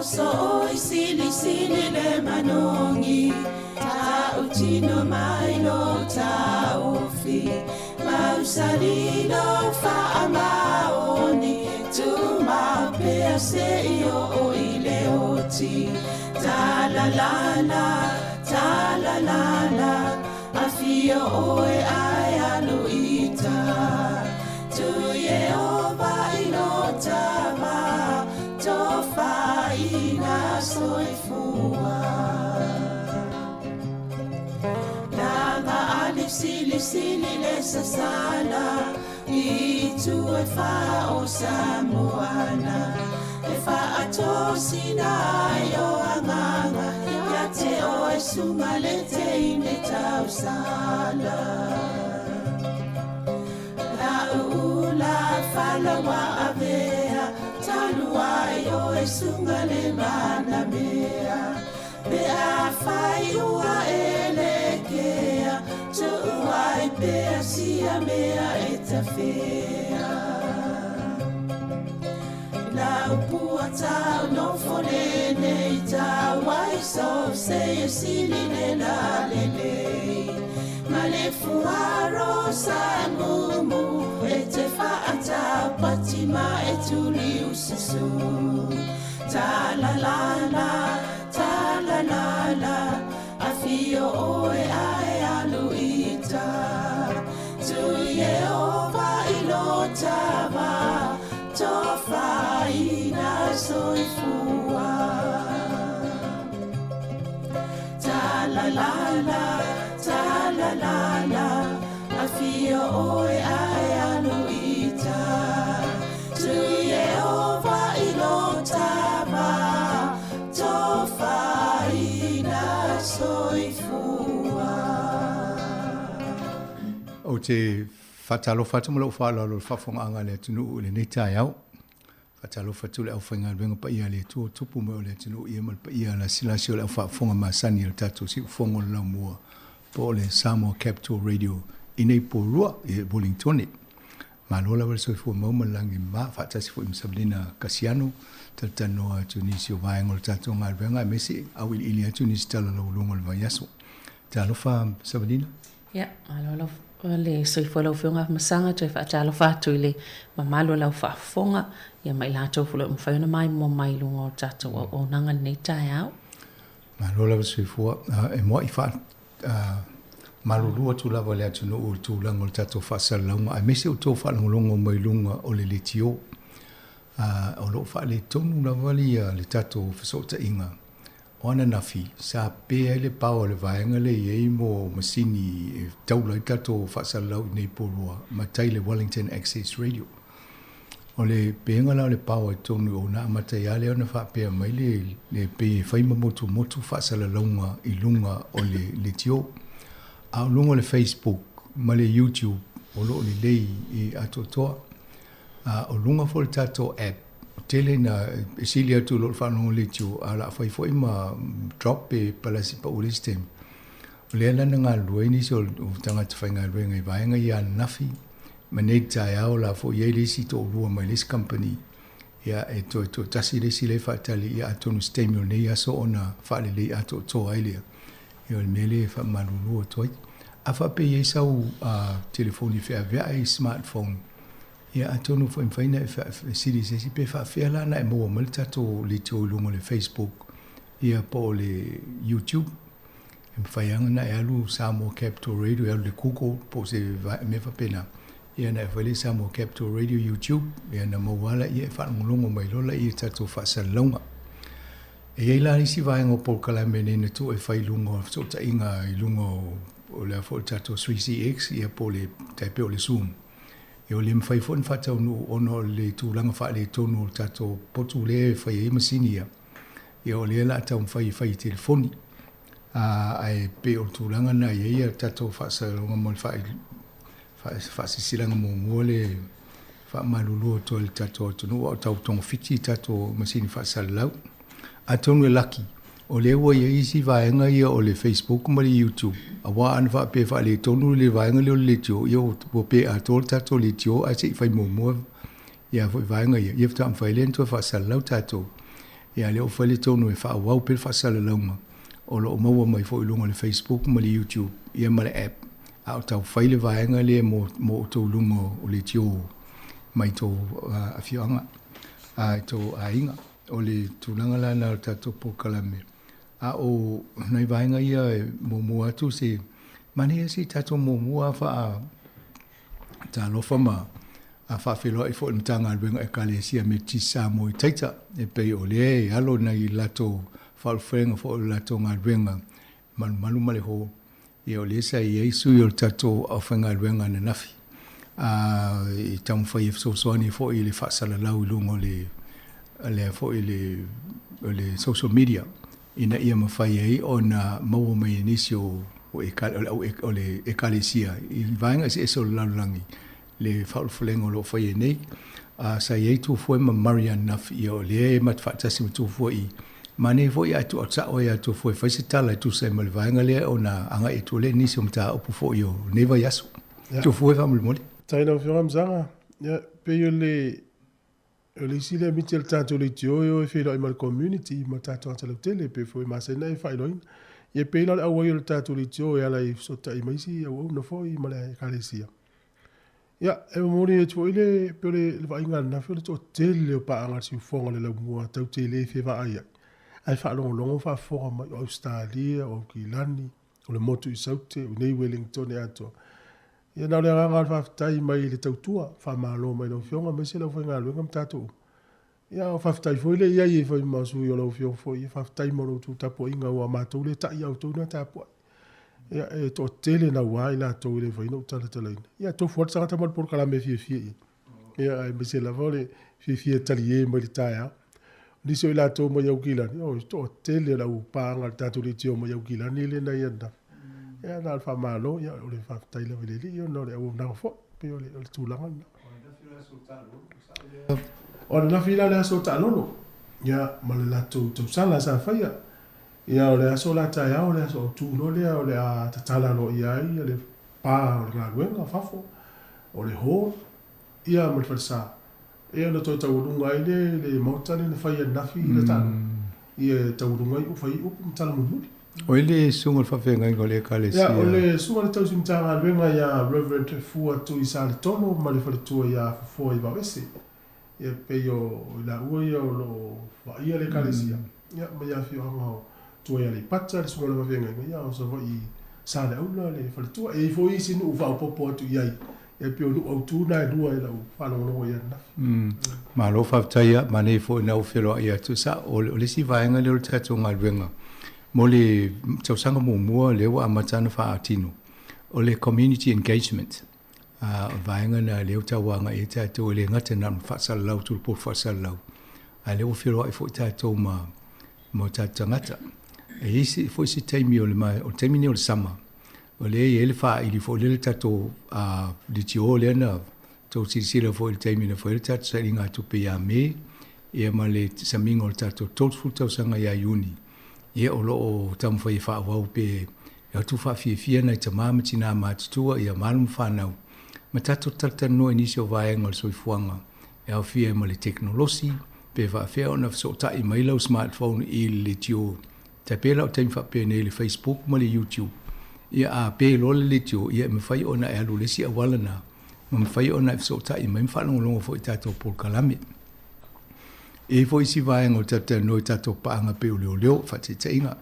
So oi sili sili le manongi Ta utino mai lo ta ofi Mausali lo fa amaoni Tu mapea se i o i le oti Ta la la la, ta la la la Afio oe ai aluita Tu Yehova i lo tava Tofaina soifua Langa ali sili sili le sasala I tu e fa o Samoana E fa atosina ai o anganga Ia te o e sunga le te ine tausala La ula falawa avea Talu ai o e sunga le mana mea Pe a fai ua e le kea Tu ai pe a sia mea e ta fea La upua tau no fone nei tau ai so se e sili le la le le Ma le fuaro sa mumu e te whaata pati ma e tuli ususu Ta la la la, ta la la la Afio oe ae aluita Tu Yehova i lo tava Tofaina soifua Ta la la la, ta la la la Afio oe ae aluita Tu Yehova i lo tava Tofaina soifua Ou te faatalofa atu ma lou faaaloalo i le faafofogaaga a le atunuu i lenei taeao. Faatalofa atu i le aufaigaluega paia a le Atua o tupu mai o le atunuu ia ma le paia lasilasi o le aufaafofoga masani a le tatou siufogo o le laumua po o le Samoa Capital Radio i nei polua i Wellingtone. Malo lava le soifua mau ma le lagi mama, faatasi foi ma Savelina Kasiano, talatalanoa atu nisi o vaega o le tatou galuega aemaise auiliili atu nisi tala laualuga o le vaiaso. Talofa Savelina. Ia, malo lava le soifua lau Afioga Afamasaga, toe faatalofa atu i le mamalu o lau faafofoga, ia ma i latou foi o lo o mafai ona maimoa mai i luga o le tatou auaunaga i lenei taeao. Malo lava le soifua. E muai faa malulu atu lava le atunuu i le tulaga o le tatou faasalalauga aemaise o outou faalogologo mai luga o le leitio. O lo o faaletonu lava le tatou fesootaiga o ananafi sa pe ai le pao a le vaega lea e i ai mo masini e taula ai tatou faasalalau i nei polua ma tai le Wellington Access Radio. O le pega la o le pao i totonu o na amata ai lava lea ona faapea mai le le pei e fai ma motumotu faasalalauga i luga o le leitio. A o luga o le Facebook ma le YouTube o lo o lelei i atoatoa. A o luga foi o le tatou app, tele ina e sili atu i lo le faalogo leitio, a o le a fai foi ma drop pe palasi pau i le isi taimi. O lea la na galulue ai nisi o tagata faigaluega i vaega ia ananafi ma nei taeao la foi i ai le isi toalua mai le isi company ia e toe toatasi le isi lea e faatali ia atonu se taimi o lenei aso ona faalelei atoatoa ai lea. Ia o le mea lea e faamalulu atu ai. A faapea e i ai sau telefoni feaveai, smartphone, ia atonu foi e mafai ona e fesili i se isi pe faapefea la ona e maua mai le tatou leitio i luga o le Facebook ia po o le YouTube. E mafai lava ona e alu Samoa Capital Radio, e alu i le Google po o se mea faapena, ia ona e fai lea Samoa Capital Radio YouTube, ia ona maua lava lea e faalogologo mai loa lea i tatou faasalalauga. E i ai la isi vaega o polokalame nei na tuu e fai i luga o fesootaiga i luga o le a foi le tatou 3CX ia po o le tai pei o le Zoom. Ia ua le mafai foi ona faataunuu ona o le tulaga faaletonu o le tatou potu lea e fai ai masini ia. Ia o lea o le a taumafai e fai i telefoni. Ae pei o le tulaga lena e i ai a tatou faasalalauga mo le faasilasilaga muamua le faamalulu atu ai i le tatou atunuu a o tau togafiti i tatou masini faasalalau. Atonu e laki, o lea ua i ai isi vaega ia o le Facebook ma le YouTube, aua ana faapea e faaletonu le vaega lea o le leitio, ia ua pe atoa le tatou leitio ae se i fai muamua ia foi vaega ia, ia faatoa mafai lea ona toe faasalalau tatou. Ia lea ua fai le tonu e faaauau pea le faasalalauga o lo o maua mai foi i luga o le Facebook ma le YouTube ia ma le app a o tau fai le vaega lea mo mo outou i luga o leitio mai tou afioaga a i tou aiga. O le tulaga la lena o le tatou polokalame. A o nai vaega ia e muamua atu se manaia se i tatou muamua faa talofa ma a faafeiloai foi i le Matagaluega Ekalesia Metotisi Samoa i Taita, e pei o lea e alo nai latou faaulufalega foi o le latou galuega malumalu ma le hall. Ia o lea sa i ai sui o le tatou aufaigaluega ananafi a i taumafai e fesoasoani foi i le faasalalau i luga o le lea foi le o le social media ina ia mafai ai ona maua mai e nisi o o o le Ekalesia i vaega eseese o le lalolagi le faaulufalega o lo o faia nei. A sa i ai Tufue ma Marianne Nuff, ia o lea e ma te faatasi ma Tufue i manaia foi ae tuu atu sao ai ia Tufue e fai se tala e tusa ai ma le vaega lea ona agai atu lea i nisi o mataupu foi o lenei vaiaso. Ia. Tufue faamolemole. Faafetai lau Afioga Masaga. Ia, pei o le o le isi lea miti a le tatou leitio e o e feiloai ma le community ma tatou tagata lautele pei foi e masani ona e faailoaina. Ia pei la o le auai o le tatou leitio e ala i fesootai ma isi auauna foi ma le Ekalesia. Ia, e momoli atu foi le, pei o le, le vaaiga ananafi o le toatele o paaga a le siufofoga o le laumua tatou te le fevaai ai, ae faalogologo ma faafofoga mai o Ausetalia, o Aukilani, o le motu i Saute, o inei i Wellington atoa. Ia, na o le agaga o le faafetai mai i le tautua, faamalo mai lau Afioga aemaise le aufaigaluega ma tatou uma. Ia, o faafetai foi le i ai e fai ma sui o lau Afioga foi, ia faafetai mo lo outou tapuaiga aua o matou lea e tai a outou na tapuai. Ia, e toatele naua i latou e le mafai ona ou talatalaina. Ia, tofu lava le tagata ma le polokalame e fiafia i ai. Ia, aemaise lava o le fiafia e talie mai le taeao. O nisi o i latou mai Aukilani, oh, e toatele o le au paaga a le tatou leitio mai Aukilani lea na i ananafi. Ia, na o le faamalo, ia, o le faafetai lava i le Alii ona o le auaunaga foi, pei o le, o le tulaga lena. O ananafi la le aso taalolo, ia, ma le latou tausala sa faia. Ia, o le aso la taeao, o le aso autu loa lea o le a tatala aloaia ai le pa o le galuega fafo, o le hall, ia ma le falesa. Ia ona toe taualuga ai lea i le maota lea na fai ananafi i le taalolo. Ia e taualuga ai fai ai upu ma tala mulimuli. O ai le susuga o le faafeagaiga o le Ekalesia? Ia, o le susuga o le tausi Matagaluega ia Reverend Fua Tui Saletolo ma le faletua ia Fofoa i Vaoese. Ia pei o i laua ia o lo o vaaia le Ekalesia, ia ma ia afioaga o tua i Aleipata, le susuga o le faafeagaiga, ia o Savaii i Saleaula le faletua. E i ai foi isi nuu faaopoopo atu i ai, ia pei o nuu autu na e lua i lau faalogologo i ai ananafi. Malo faafetai ia, manaia foi na ou feloai atu. Sa, o le isi vaega lea o le tatou galuega mo le tausaga muamua lea ua amata ona faatino, o le community engagement. O le vaega lena lea ua tau agai ai tatou, e le gata na o le faasalalau atu i le poto faasalalau, a o lea ua feloai foi tatou ma o tatou tagata. E i ai foi se taimi o le, o le taimi lenei o le sama, o lea e i ai le faaili foi lea le tatou leitio lea na tou silasila foi i le taimi na fai ai le tatou sailiga tupe ia Me, ia ma le samiga o le tatou 30 tausaga ia Iuni, ia o lo o taumafai e faaauau pe e atu faafiafia nai tama ma tina matutua, ia ma alo ma fanau, ma tatou talatalanoa i nisi o vaega o le soifuaga e aofia ai ma le tekonolosi, pe faafefea ona fesootai mai lau smartphone i le leitio. Tai pei la o taimi faapenei i le Facebook ma le YouTube, ia a pe loa le leitio, ia e mafai ona e alu i le isi auala lena, ma mafai ona e fesootai mai ma faalogologo foi i tatou polokalame. E i ai foi isi vaega o talatalanoa i tatou paaga pei o leoleo, faataitaiga,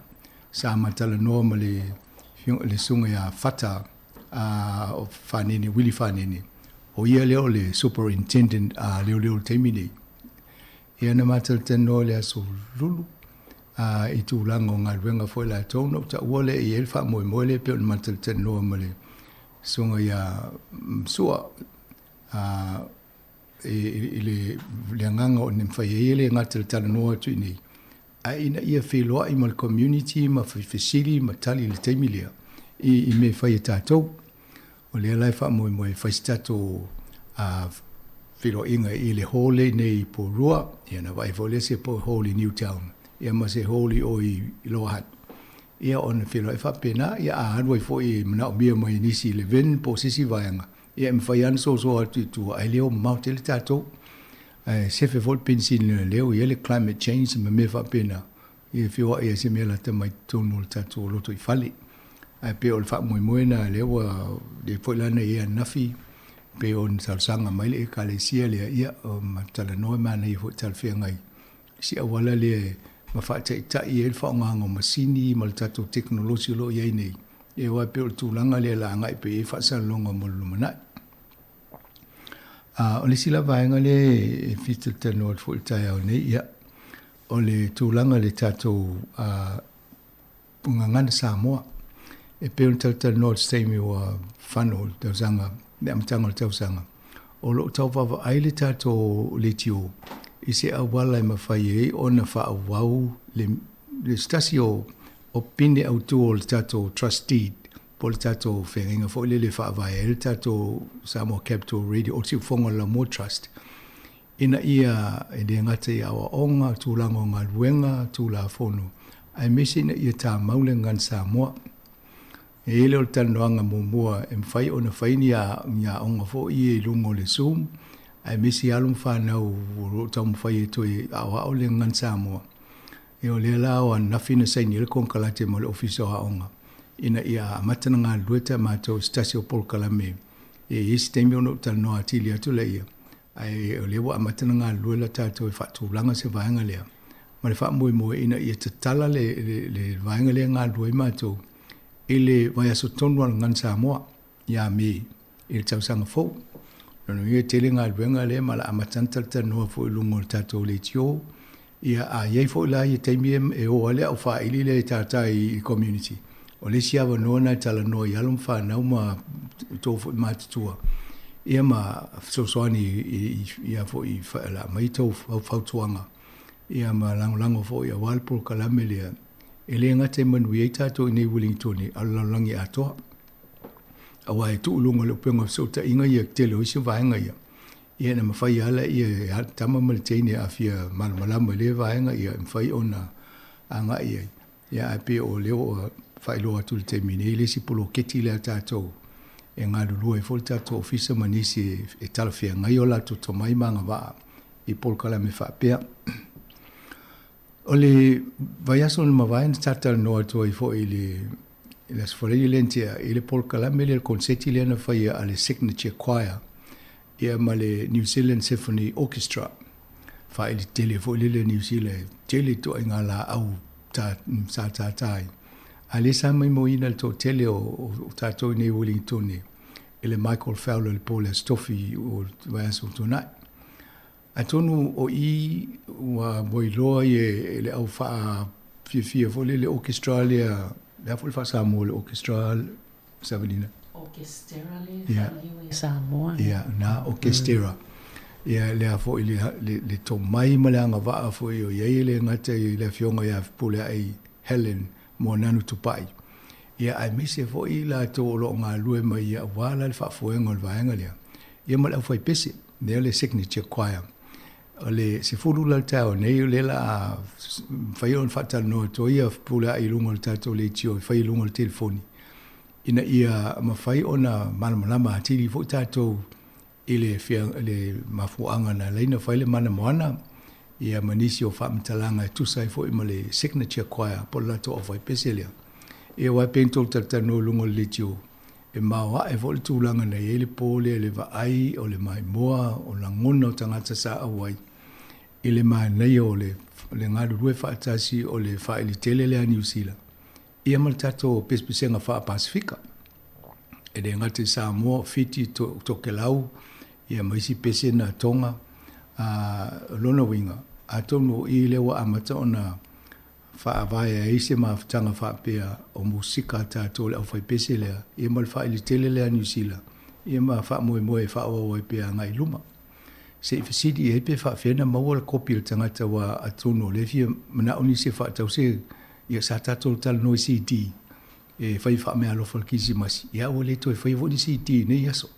sa ma talanoa ma le le susuga ia Fata o Fanene, Willie Fanene, o ia lea o le Superintendent a leoleo i le taimi nei. Ia na ma talatalanoa i le aso Lulu i tulaga o galuega foi latou, ona ou taua lea e i ai le faamoemoe lea pei ona ma talatalanoa ma le susuga ia Sua i le agaga o le mafai ai e le gata i le talanoa atu i inei, ae ina ia feiloai ma le community ma fesili ma tali i le taimi lea i mea e fai e tatou. O lea la e faamoemoe e fai se tatou feiloaiga i le hall lea i inei i Porirua, ia ona vaai foi lea se hall i Newtown, ia ma se hall i o i Lower Hutt. Ia ona feiloai faapena, ia a alu ai foi e manaomia mai e nisi i Levin po o se isi vaega, ia e mafai lava ona sosoa atu i tua, ae le o mamao tele tatou. Ae sefe foi le penisini i lona leo, e i ai le climate change ma mea faapena, ia e feoai ai se mea lata mai totonu o le tatou lotoifale. Ae pei o le faamoemoe lena lea ua lea foi la na i ai ananafi, pei ona talosaga mai le Ekalesia lea, ia ma talanoa e manaia foi talafeagai si auala lea ma faataitai ai le faaaogaina o masini ma le tatou tekonolosi o lo o i ai nei, ia aua e pei o le tulaga lea o le a agai pea i ai faasalalauga mo le lumanai. O le isi la vaega lea e fia talatalanoa atu foi i le taeao nei, ia, o le tulaga i le tatou Gagana Samoa. E pei ona talatalanoa i se taimi ua fano i le tausaga, le amataga o le tausaga, o lo o tau vaavaai le tatou leitio i se auala e mafai ai ona faaauau le, le se tasi o, o pine autu o le tatou trust deed po o le tatou feagaiga foi lele e faavae ai le tatou Samoa Capital Radio o le Siufofoga o le Laumua Trust, ina ia e le gata i aoaoga, tulaga o galuega, Tulafono, aemaise ina ia tamau le gagana Samoa. E i ai lea o le talanoaga muamua e mafai ona fai ni aoga foi ia i luga o le Zoom, aemaise alo ma fanau o lo o taumafai e toe aoao le gagana Samoa. Ia o lea la o ananafi na saini ai le konekarate ma le Ofisa o Aoga ina ia amata ona galulue ta matou i se tasi o polokalame e i ai se taimi ona ou talanoa atili atu laia, ae o lea ua amata ona galulue la tatou e faatulaga se vaega lea ma le faamoemoe ina ia tatala le, le, le vaega lea e galulue ai matou i le vaiaso tonu a le Gagana Samoa ia Me i le tausaga fou. Lona uiga e tele galuega lea ma la amata ona talatalanoa foi i luga o le tatou leitio. Ia a i ai foi la ia taimi e o ai le au faaili lea e tātā i community, o le isi avanoa lena e talanoa i alo ma fanau ma outou foi matutua, ia ma fesoasoani ia foi la aumai tou fautuaga ia ma lagolago foi aua le polokalame lea e le gata e manuia ai tatou i nei Uelintone a o le lalolagi atoa. Aua e tuu i luga o le upega o fesootaiga ia tele o isi vaega ia, ia na mafai lava laia e tama ma le teine a fia malamalama i lea vaega ia e mafai ona agai i ai. Ia ae pei o lea ua faailoa atu i le taimi nei le isi poloketi lea a tatou e galulue ai foi le tatou ofisa ma nisi e talafeagai o latou tomai ma agavaa i polokalame faapea. O le vaiaso na mavae na talatalanoa atu ai foi i le i le Aso Faraile lea na tea i le polokalame lea le konseti lea na faia a le Signature Choir ia ma le New Zealand Symphony Orchestra. Faaili tele foi lele New Zealand, tele ituaiga laau ta, sa tātā ai. A lea sa maimoina le toatele o, o, o tātou i nei Wellingtone i le Michael Fowler i le po o le Aso Tofi o le vaiaso ua tuanai. Atonu o i ua iloa e le au faafiafia foi lele orchestra lea, le a foi le faa-Samoa o le orchestra, Savelina? Orchestera le faaliu i Samoa. Ia, na, orchestera. Ia, lea foi le, le, le tomai ma le agavaa foi o i ai e le gata i le afioga ia Fepuleai Helen Moananu Tupai. Ia, aemaise foi i latou o lo o galulue mai ia aua la le faafoega o le vaega lea, ia ma le aufaipese, lea le signature choir. O le 10 la le taeao nei, o lea la a mafai ona faatalanoa atu ai ia Fepuleai i luga o le tatou leitio e fai i luga o le telefoni, ina ia mafai ona malamalama atili foi tatou i le, le mafuaaga na ala ai ona fai le Mana Moana, ia ma nisi o faamatalaga e tusa ai foi ma le signature choir po o le latou aufaipese lea. Ia aua e pei ona tou talatalanoa i luga o le leitio, e maoae foi le tulaga na i ai le po lea i le vaai o le maimoa, o lagona o tagata sa auai i le manaia o le, le galulue faatasi o le faaili tele lea a Niu Sila, ia ma le tatou pesepesega faa-Pasefika. E le gata i Samoa, o Fiti, to, Tokelau, ia ma isi pese na Tonga. A, o lona uiga, atonu o i lea ua amata ona faavae ai se mafutaga faapea o musika a tatou le aufaipese lea, ia ma le faaili tele lea a Niu Sila, ia ma faamoemoe e faaauau ai pea agai i luma. Se i fesili i ai pe faapefea ona maua le kopi a le tagata aua atonu o lea e fia manao nisi e faatau se, ia sa tatou talanoa i CD e fai faameaalofa i le Kerisimasi, ia ua le toe faia foi ni CD i nei aso.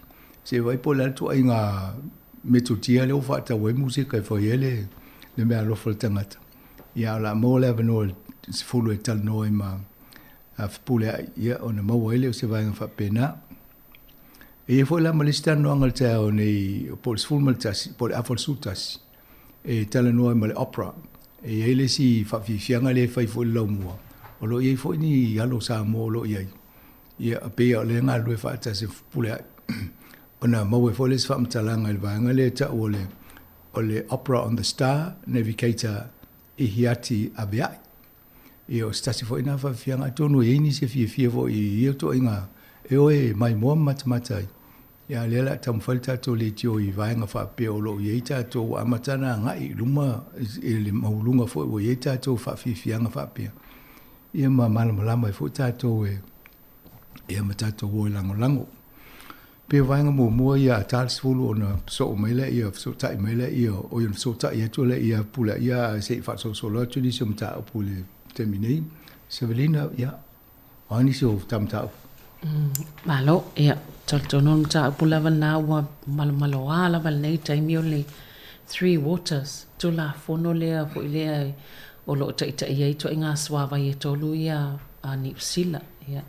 Se i vaai po o le a le ituaiga metotia lea ua faatau ai musika e fai ai le, le meaalofa i le tagata. Ia, o le a maua le avanoa i le 10 e talanoa ai ma Fepuleai, ia, ona maua ai lea o se vaega faapena. E i ai foi la ma le isi talanoaga i le taeao nei, po o le 11, po o le afa o le 11. e talanoa ai ma le opera. E i ai le isi faafiafiaga lea e fai foi i le laumua, o lo o i ai foi ni alo Samoa o lo o i ai. Ia, e pei o lea e galulue faatasi ma Fepuleai ona maua ai foi le isi faamatalaga i le vaega lea e tau o le o le Opera on the Star Navigator Ihiati Aveai. Ia, o se tasi foi lena faafiafiaga, atonu e i ai nisi e fiafia foi i ia ituaiga e o e maimoa ma matamata ai. Ia, a o lea o le a taumafai le tatou leitio i vaega faapea o lo o i ai tatou ua amata ona agai i luma i le maualuga foi ua i ai tatou faafiafiaga faapea, ia ma malamalama ai foi tatou e, ia ma tatou o e lagolago. Pei o vaega muamua ia a ta le 10 ona sosoo mai lea, fesootai mai lea, oi ona fesootai atu lea Pule ia ae se i faasolosolo atu nisi o mataupu i le taimi nei. Savelina, ia, o a nisi o ta mataupu? Malo, ia, talitonu o le mataupu lava lena ua malomaloa lava i lenei taimi o le Three Waters, Tulafono lea foi lea o lo o taitaia ai ituaiga suavai e tolu ia a Niu Sila, ia.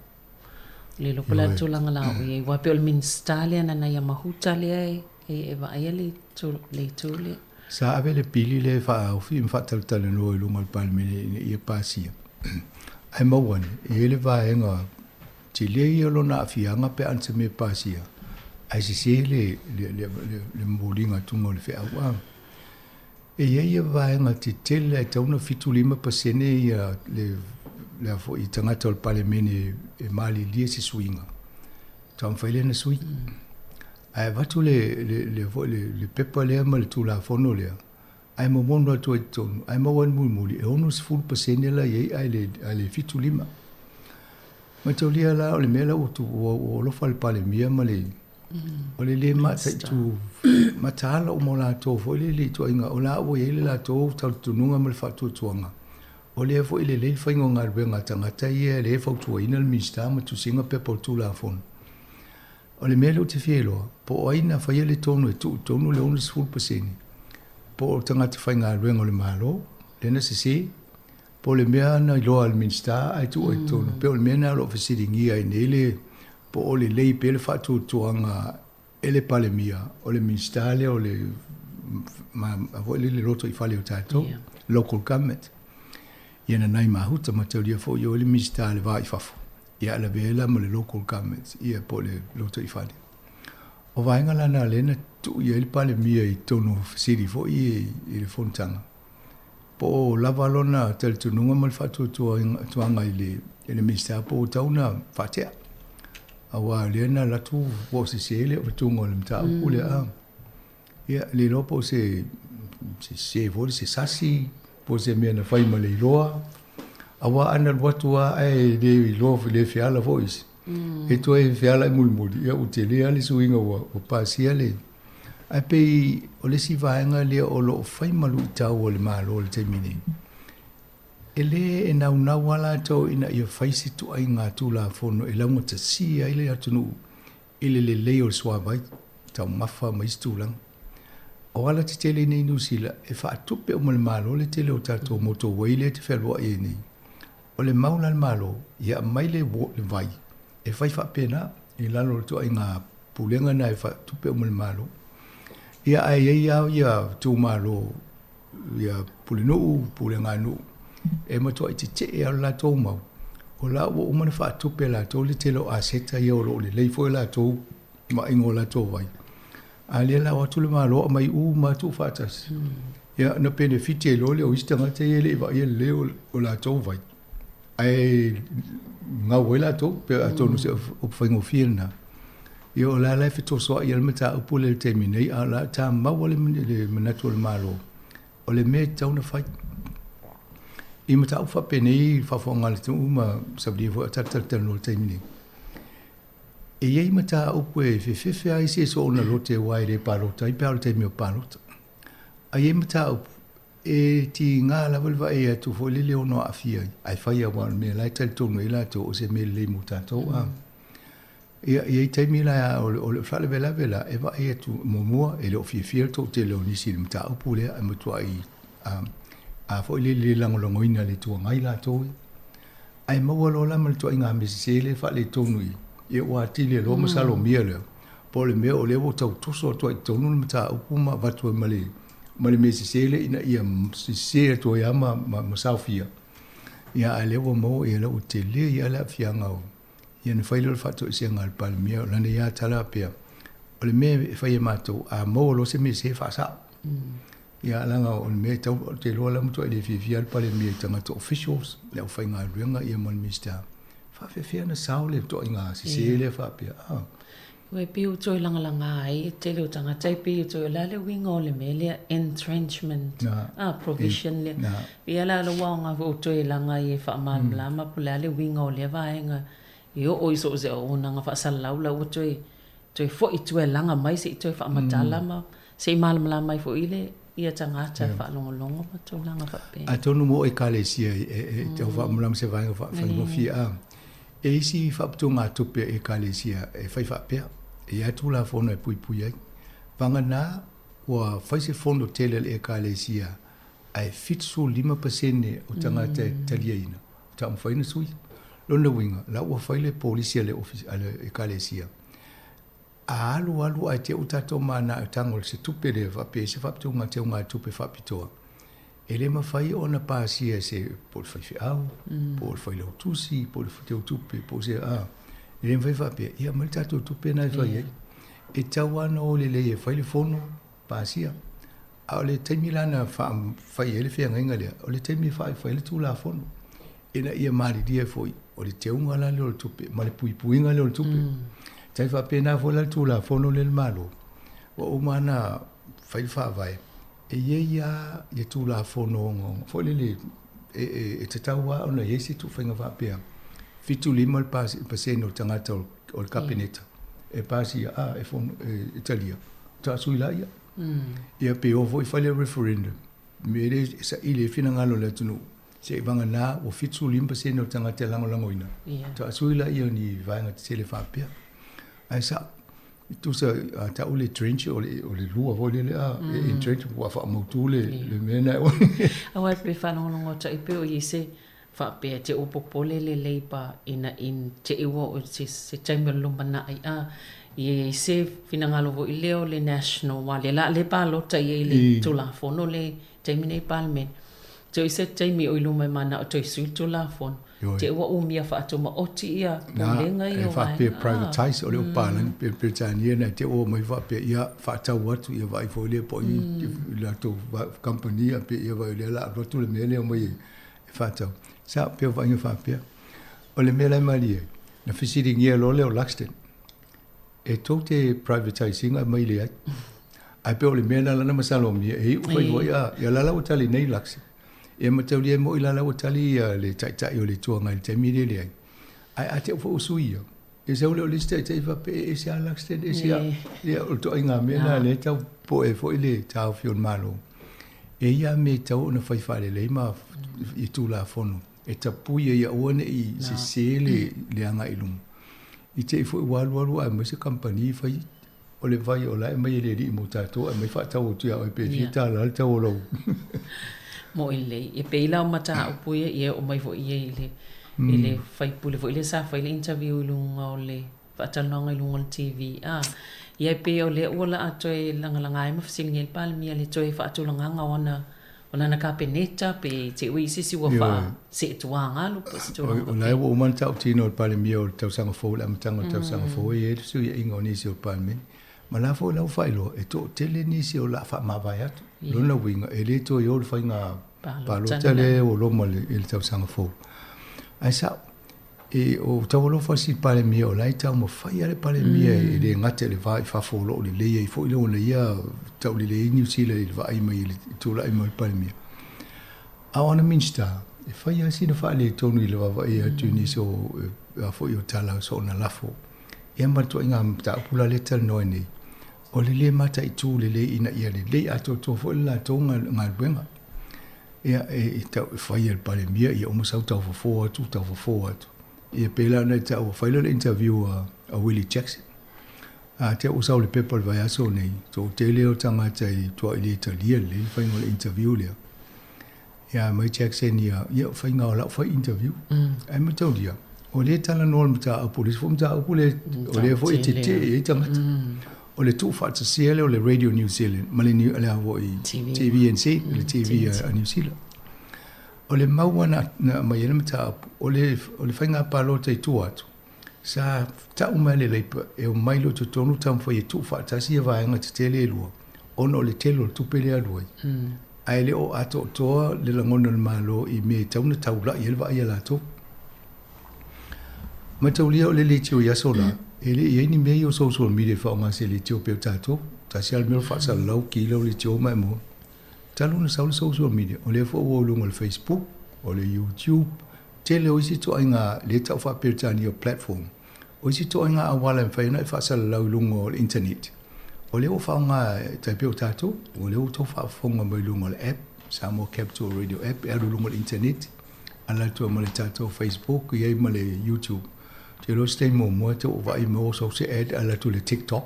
Le iloa po o le a le tulaga la o i ai, aua pei o le Minisita lea Nanaia Mahuta lea e vaaia le itu lea. Sa ave le pili lea e faaofi ma faatalatalanoa i luga o le Palemene ina ia pasia. Ae maua ane, e i ai le vaega tele ia o lona aafiaga pe a na se mea e pasia, ae sese le momoliga atuga o le feau. A E i ai ia vaega tetele e tatau ona 75% ia le le a foi tagata o le Palemene e malilie se suiga, taumafai lea na sui. Ae avatu le le le foi le le pepa lea ma le Tulafono lea, ae momonu atu ai i totonu, ae maua ane mulimuli e 60% la e i ai ae le ae le 75. Mataulia la o le mea la ua ua alofa le Palemia ma le O le lē mataitu mataala uma o latou foi lele i ituaiga o la ua i ai le latou talitonuga ma le faatuatuaga. O lea foi e lelei le faiga o galuega a tagata ia lea e fautuaina le Minisita ma tusiga pepa o le Tulafono. O le mea lea ou te fia iloa, po o ai na faia le tonu e tuu i totonu le 60%, po o tagata faigaluega o le Malo lea na sese, po o le mea na iloa e le Minisita ae tuu ai i totonu, pei o le mea lena o lo o fesiligia ai nei le po o lelei pea le faatuatuaga e le Palemia o le Minisita lea o le foi lele lotoifale o tatou, local government. Ia na nai mahuta mataulia foi o le Minisita le va i fafo, ia a lavea ai la ma le local government, ia po o le lotoifale. O vaega la na lea na tuu i ai le Palemia i totonu o fesili foi i le fonotaga. Po o lava lona talitonuga ma le faatuatuaga i le i le Minisita po ua tatau ona faatea. Aua o lea na alu atu ua sese le avatuga o le mataupu lea. A. Ia, le iloa po o se sese foi, se sasi, po o se mea na fai ma le iloa. Aua a na alu atu lava ae le iloa, le feala foi isi, e toe feala i mulimuli, ia ua tele lava le suiga ua pasia le Ae pei o le isi vaega lea o lo o fai ma luitau a le Malo i le taimi nei, e lē e naunau lava latou ina ia fai se ituaiga Tulafono e laugatasia ai le atunuu i le lelei o le suavai, taumafa ma isi tulaga. O ala tetele nei i Niu Sila e faatupe uma e le Malo le tele o tatou motorway lea e te fealuai ai nei. O le mau la a le Malo, ia aumai le vai e fai faapena i lalo o le ituaiga pulega na e faatupe uma e le Malo. Ia ae i ai lava ia itumalo, ia pulenuu, puleganuu e matuai tetee lava le latou mau, o la ua uma ona faatupe e latou le tele o aseta ia o lo o lelei foi latou vaaiga o latou vai. A lea la o atu le Malo aumai uma lava tuufaatasi. Ia ona penefiti ai loa lea o isi tagata ia e le i vaaia lelei o latou vai. Ae gau ai latou, pe atonu se upu faigofie lena. Ia o la la e fetosoai ai le mataupu lea i le taimi nei, a o la e tamau lava le manatu o le Malo, o le mea e tatau ona fai. I mataupu faapenei i faafofoga a le atunuu ma saunia foi a tatou talatalanoa i le taimi nei, e i ai mataupu e fefefe ai se soona lote aua e le palota ai pe a o le taimi o palota. Ae i ai mataupu E tiga lava le vaai atu foi lele ono aafia ai, ae fai aua o le mea la e talitonu ai latou o se mea lelei mo tatou. A ia, e i ai taimi la o le, o le faalavelave la e vaai atu muamua e le o fiafia le toatele o nisi i le mataupu lea ae matuai a, a foi lele le lagolagoina e le Itu Agai latou ia. Ae maua loa la ma le ituaiga mea sese lea e faaletonu i, ia ua atili ai loa masalomia lea, po o le mea o lea ua tau toso atu ai i totonu le mataupu ma avatu ai ma le. ma le mea sesē lea ina ia sesē atu ai lava ma saofia. Ia a lea ua maua ia la ua tele ia le aafiaga o ia ona fai lea o le faatoesega a le Palemia o lana ia tala faapea, o le mea e fai e matou, a maua loa se mea sese, faasao. Ia leaga o le mea e tau, ou te iloa la matuai le fiafia lava le Palemia i tagata officials, le aufaigaluega ia ma le Minisita, faapefea ona sao le ituaiga sese lea faapea, a. Ua e pei ua toe lagalaga ai e tele o tagata e pei ua toe, o le a le uiga o le mea lea entrenchment a, provision lea. Pei lava la lou aoga foi ua toe laga ai e faamalamalama po o le a le uiga o lea vaega e oo i so o se auaunaga faasalalau la ua toe toe foi i tua e laga mai se i toe faamatala ma se i malamalama ai foi le ia tagata e faalogologo ma tulaga faapena. Atonu mo Ekalesia e tau faamalamalama se vaega faafaigofie a. E isi faaputugatupe a Ekalesia e fai faapea, e i ai Tulafono e puipui ai. Vagana ua fai se fono tele a le Ekalesia ae 75% o tagata e taliaina, ua taumafai ona sui. Lona uiga, la ua fai le polisi a le ofisa a le Ekalesia, a alu alu ae te i ua tatou manao e tago i se tupe lea faapea i se faaputuga teugatupe faapitoa, E le mafai ona pasia e se, po o le faifeau, po o le failautusi, po o le teutupe, po o se, a, e le mafai faapea, ia aumai le tatou tupe lena e fai ai. E tatau lava ona o lelei e fai le fono, pasia. A o le taimi la na fai ai le feagaiga lea, o le taimi e fai ai le Tulafono, ina ia malilie foi, o le teuga la lea o le tupe, ma le puipuiga lea o le tupe. E tai faapena foi la le Tulafono lea a le Malo, ua uma ona fai le faavae, E i ai lava ia Tulafono ogaoga foi lele e tatau lava ona i ai se faiga faapea, 75 pasene o tagata o le Kapeneta e pasia, a, e fono, e talia, faatoa sui laia. Ia pe o foi fai le referendum, mea lea e saili ai finagalo o le atunuu, seivagana ua 75% o tagata e lagolagoina, faatoa sui laia o ni vaega tetele faapea. Ae sao. E tusa a tau le trench o le o le lua foi lele a e entrench ua faamautu le le mea na Aua e pe faalogologo atu ai pe o i se faapea te ua popole le Labour ina in te i ua o se se taimi o le lumanai a i se finagalo foi lea o le National aua lea la le palota i ai le Tulafono le taimi nei Palemene. Te i se taimi o i luma e manao toe sui le Tulafono. Te ua umia faatumaoti ia pulega ia o vaega. E faapea privatize o le palagi pe Peretania na te ua mai faapea ia faatau atu ia vaai foi lea po i latou kamupani pe ia vaai lea la alu atu le mea lea mai e faatau. Sa pei o vaaiga faapea. O le mea la e malie, na fesiligia loa lea o Luxton, e tou te privatize ina mai leai. Ae pei o le mea lena la na masalomia e iu fai foi a, ia la la ua tali nei Luxton. Ia mataulia e moi la la ua tali ia le taitai o le Itu Agai i le taimi lea e leai. Ae a te i foi ua sui ia, ia sau lea o le isi taitai faapea e ese lava Luxton, ese lava. Ia o le ituaiga mea lena lea e tau popoe ai foi le taofi o le Malo. E i ai lava mea e tatau ona fai faalelei ma i Tulafono e tapui ai ia aua ne i sese le agai i luma. I te i foi ua alu alu ae aumai se kamupani fai O le vai o la e aumai e le Alii mo tatou ae aumai faatau atu ia oe pe fia tala le tau o lou. Moʻi lelei. E pei la o mataupu ia ia e oo mai foi ia i le i le faipule foi lea sa fai le interview i luga o le faatalanoaga i luga o le TV a. Ia e pei o lea ua laa toe lagalaga ai ma fesiligia ai le Palemia i le toe faatulagaga o ana o lana Kapeneta pe te ui i se isi ua faa seetuā galu po o se tulaga faapea. O la ua uma ona tautino e le Palemia o le tausaga fou, le amataga o le tausaga fou e i ai le fesuiaiga o nisi o le Palemene. Ma la foi la ua faailoa, e toatele nisi o le a faamavae atu. Lona uiga, e le toe o le faiga palota lea ua loma i le tausaga fou. Ae sao, E o tau alofa si Palemia o la e taumafai lava le Palemia e le gata i le va i fafo o lo o lelei ai foi lona ia taulelei ai Niu Sila i le vaai mai i le tulai mai o le Palemia. A o ana Minisita, e fai lava sina faaletonu i le vaavaai atu i nisi o a foi o tala soona lafo. Ia ma le ituaiga mataupu la lea e talanoa ai nei, o le le mataitu lelei ina ia lelei atoatoa foi le latou galuega. Ia, e tau e fai e le Palemia, ia uma sau tau fofo atu, tau fofo atu. Ia pei la ona e taua, fai lea o le interview a Willie Jackson. A te ua sau i le pepa i le vaiaso nei, toatele o tagata i tua i le talia lelei le faiga o le interview lea. Ia mai Jackson ia, ia o faiga o lau fai interview. Ae mataulia, o lea e talanoa le mataupu, o le isi foi mataupu lea, o lea foi e tetee ai tagata. O le tuufaatasia lea o le Radio New Zealand ma le le a foʻi TVNZ, le TV a Niu Sila. O le mau na aumai ai le mataupu, o le o le faiga palota i tua atu, sa ta'u mai le Leipa e omai loa i totonu taumafai e tuufaatasi ia vaega tetele e lua, ona o le tele o le tupe lea e alu ai. Ae le o atoatoa le lagona o le Malo i mea e tatau ona taula'i ai le vaai a latou. Mataulia o le leitio i aso la, e le i ai ni mea ia o social media e faaaoga se leitio pei o tatou. Tasi lava le mea o le faasalalau, ki lau leitio ma e maua. Talu ona sau le social media, o lea foi ua i luga o le Facebook, o le YouTube, tele o isi ituaiga lea e tau faa-Peretania o platform, o isi ituaiga auala e mafai ona e faasalalau i luga o le internet. O lea ua faaaoga e tai pei o tatou, o lea ua outou faafofoga mai luga o le app, Samoa Capital Radio app e alu i luga o le internet, ala atu ai ma le tatou Facebook, i ai ma le YouTube. Ou te iloa o se taimi muamua e tau vaai mai ua sau se ad ala atu i le TikTok,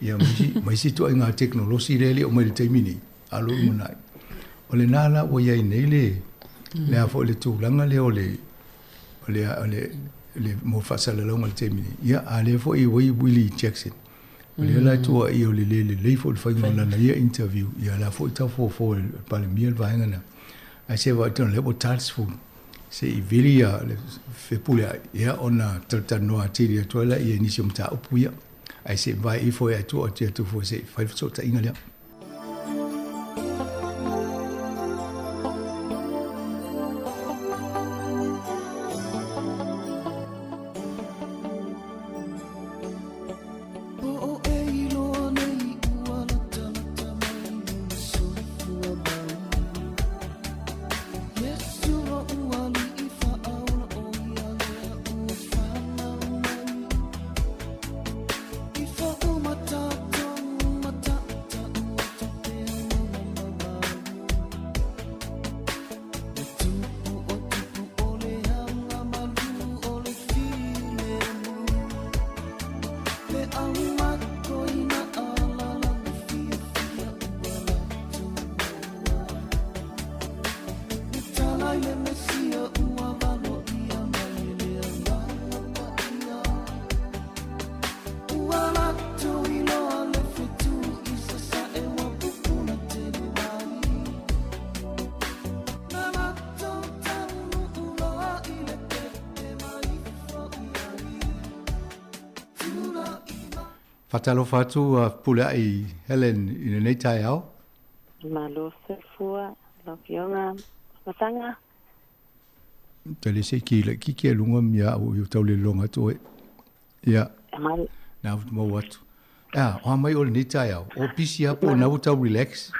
ia ma isi, ma isi ituaiga tekonolosi lea e le o mai i le taimi nei, a o lo o lumanai. O lena la ua i ai nei le, le a foi le tulaga lea o le, o le, o le, le mo faasalalauga i le taimi nei. Ia, a lea foi ua i Willie Jackson. O lea la e tuuaia o le le lelei foi o le faiga o lana ia interview, ia la foi tau fofo e le Palemia le vaega lea. Ae se vaai tonu lea ua ta le 10, se i vili ia le Fepuleai, ia ona talatalanoa atili atu ai laia i nisi o mataupu ia. Ae se i vae ifo ia tua atu atu foi se i fai le fesootaiga lea. Faatalofa atu a Pulea'i Helen i lenei taeao. Malo soifua lau Afioga Masaga. Tele se ki le ki ke lunga mia au i tau le longa atu e. Ia. Na mau atu. Ah, o mai o le nei taeao. O pisi a po na tau relax.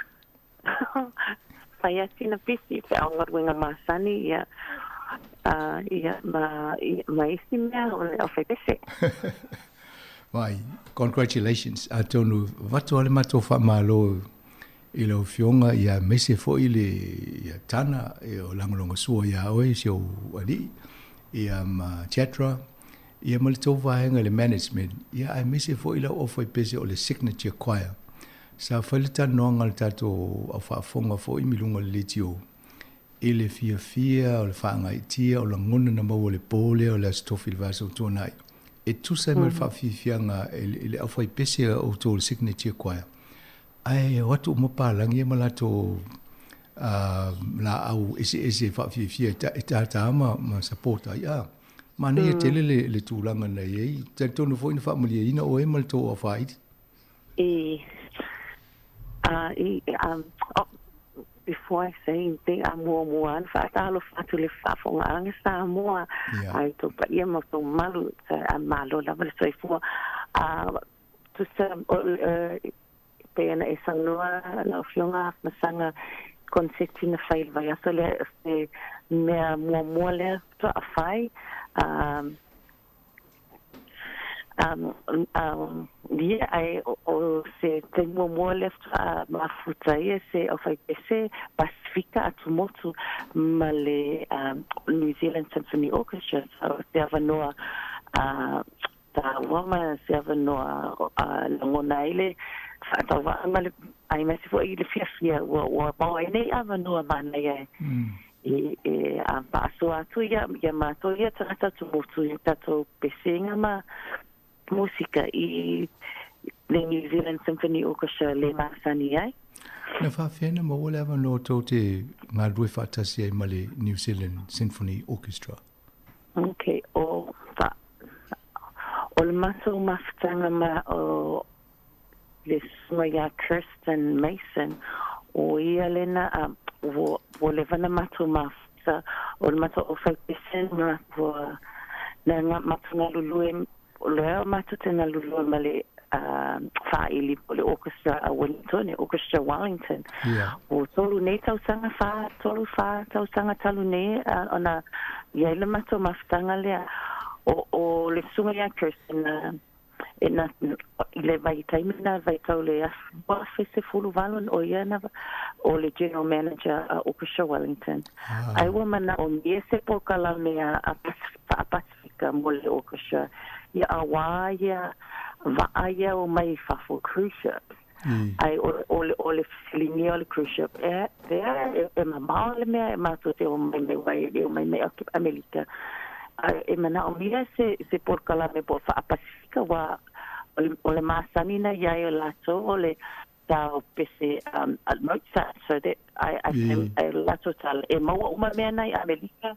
Fai atu na pisi pe au galuega masani ia ia ma ma isi mea o le au faipese. Vai, congratulations. Atonu avatu lava le matou faamalo i lau Afioga ia aemaise foi le ia Tana e o lagolagosua ia oe si ou alii ia ma Jatra ia ma le tou vaega i le management ia aemaise foi lau aufaipese o le Signature Choir. Sa fai le talanoaga a le tatou au faafofoga foi mi luga o le leitio i le fiafia o le faagaitia o lagona na maua i le po lea o le Aso Tofi i le vaiaso ua tuanai. E tusa ai ma le faafiafiaga i le aufaipese a outou o le Signature Choir. Ae o atu uma palagi ia ma latou laau eseese e faafiafia e tata ma support ai. A manaia tele le tulaga na i ai. Talitonu foi na faamalieina oe ma le tou aofaili. I, i, oh, before I say anything, a muamua ana faatalofa atu i le faafofogaaga Samoa, ai tou paia ma tou malu, a malo lava le soifua. Tusa, pei ona e saunoa lau Afioga Masaga, konseti na fai i le vaiaso lea, se mea muamua lea faatoa fai, Ia, ae o se taimi muamua lea faatoa mafuta ia se aufaipese Pasifika atumotu ma le New Zealand Symphony Orchestra. So, se avanoa taua ma se avanoa lagona ai le faatauvaa ma le aemaise foi le fiafia ua maua ai nei avanoa manaia e e faasoa atu ia ia matou ia tagata atumotu i tatou pesega ma musika i le New Zealand Symphony Orchestra le masani ai. Na faafefea ona maua le avanoa tou te galulue faatasi ai ma le New Zealand Symphony Orchestra? Okay, o, fa, o le matou mafutaga ma o le susuga ia Kirsten Mason, o ia lena a, ua, ua leva ona matou mafuta, o le matou aufaipese ma ua, na nga, matou galulue, o lea matou te galulue ma le faaili po o le orchestra a Wellington, Orchestra Wellington. Yeah. Ua tolu nei tausaga, whā, tolu, whā tausaga talu nei, ona i ai le matou mafutaga lea. O, o le susuga ia Kirsten, e na, i le vaitaimi na vaitau le 2018, o ia na, o le general manager a Orchestra Wellington. Ah. Ai ua manaomia se polokalame a Pasifika mo le orchestra, ia auā ia vaa ia o mai fafo cruise ships. Ai o, o, le, o le fesiligia o le cruise ship, e, e, e, e mamao le mea e matou te o mai mai wai, e o mai mai Amerika. Ai, e manaomia se, se polokalame po Faa-Pasifika, ua o le, o le masani na iai o latou o le tao pese Mozart, so that I, I, mm. I, latou tala, e maua uma mea na i Amerika,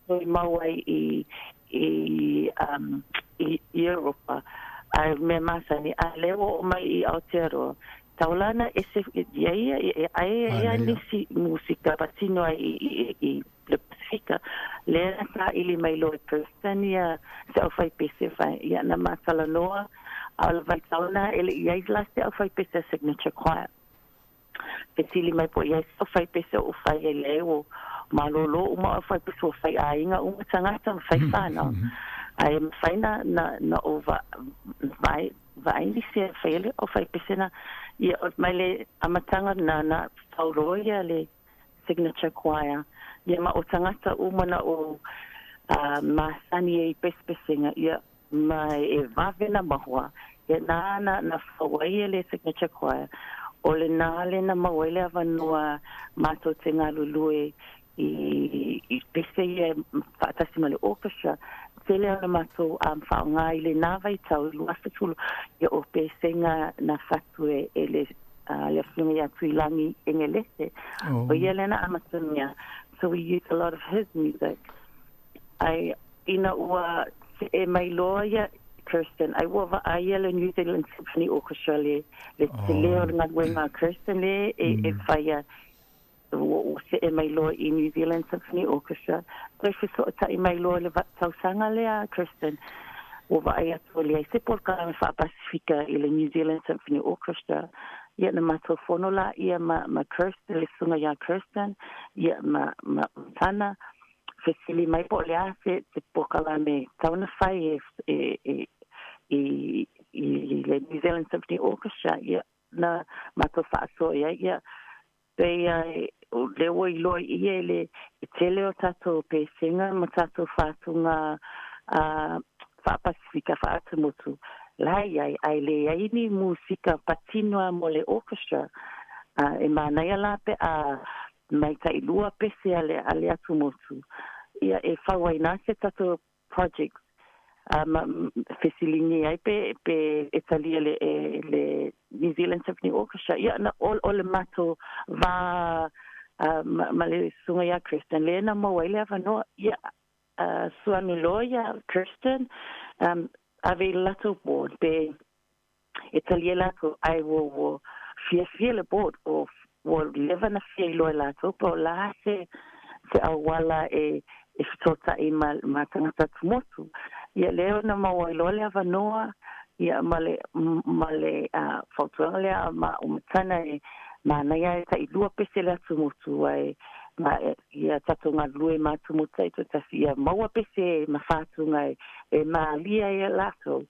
Toe mau ai i, i, um, i Europa, a mea masani, a lea ua oo mai i Aotearoa, taulana ese, ia ia, e ai ia nisi musika patino ai i, i, i le Pasifika, lea na tāili mai loa e Kirsten ia se au whaipese whai, ia na mātalanoa, a o le vaitauna e le i ai la se au whaipese a Signature Choir. Fesili mai po i ai se whaipese o whai ai le o malōlō uma o whaipese o whai āinga uma tangata ma whai whānau. Ai e mawhai na, na, na o va, vai, vaai nisi e whai ele o whaipese na, ia o mai le amatanga na, na whauroa ia le signature choir. Ia ma o tangata uma na o uh, masani e i pesepesenga, ia ma e vave na mahoa, ia nā na, na whau ai e le signature choir, o le nā le na mau ai le avanoa mātou te galulue i, i pese ia whaatasi ma le orchestra, tele ona mātou um, whaonga i le nā vaitau i 2010, ia o pesenga na whatu e, e le, uh, le afioga ia Tuilangi Engelese. Oh. O ia lena amatamia. So we use a lot of his music. Ai, ina ua e mai loa ia Kirsten, ai ua vaai ia le New Zealand Symphony Orchestra le, le oh. te leo o le galuega a Kirsten le e, mm. e whaia ua ua see mai loa i New Zealand Symphony Orchestra. Toe fesootai mai loa le tausaga lea Kirsten, ua vaai atu o leai se polokalame Faapasifika i le New Zealand Symphony Orchestra. Ia na matou fono laia ma, ma Kirsten, le susuga ia Kirsten, ia ma, ma Tana, fesili mai po o le a se, se polokalame tau na fai e, e, e, i, i le New Zealand Symphony Orchestra, ia na matou faasoa i ai, ia pei ai o lea ua iloa i ia e le e tele o tatou pesenga ma tatou fatuga a Faapasifika Faatumotu la i ai, ae leai ni musika patino a mo le orchestra, a e manaia la pe a mai tailua pese a le a le atumotu, ia e fau ai na se tatou project a ma fesiligia ai pe pe e talia le e le New Zealand Symphony Orchestra, ia na o, o le matou va a ma, ma le susuga ia Kirsten lea na maua ai le avanoa, ia a suanu loa ia Kirsten, um, ave i le latou board pe e talia latou ai ua ua fiafia le board o ua leva na fia iloa e latou po o la se se auala e e fetotai ma ma tagata atumotu. Ia lea ona maua ai loa le avanoa ia ma le ma le uh, fautuaga lea ma o matana e manaia e tailua pese le atumotu ai ma ia tatou galulue ma atumotu taitoatasi ia maua pese ma fatuga e, e malia ai e latou.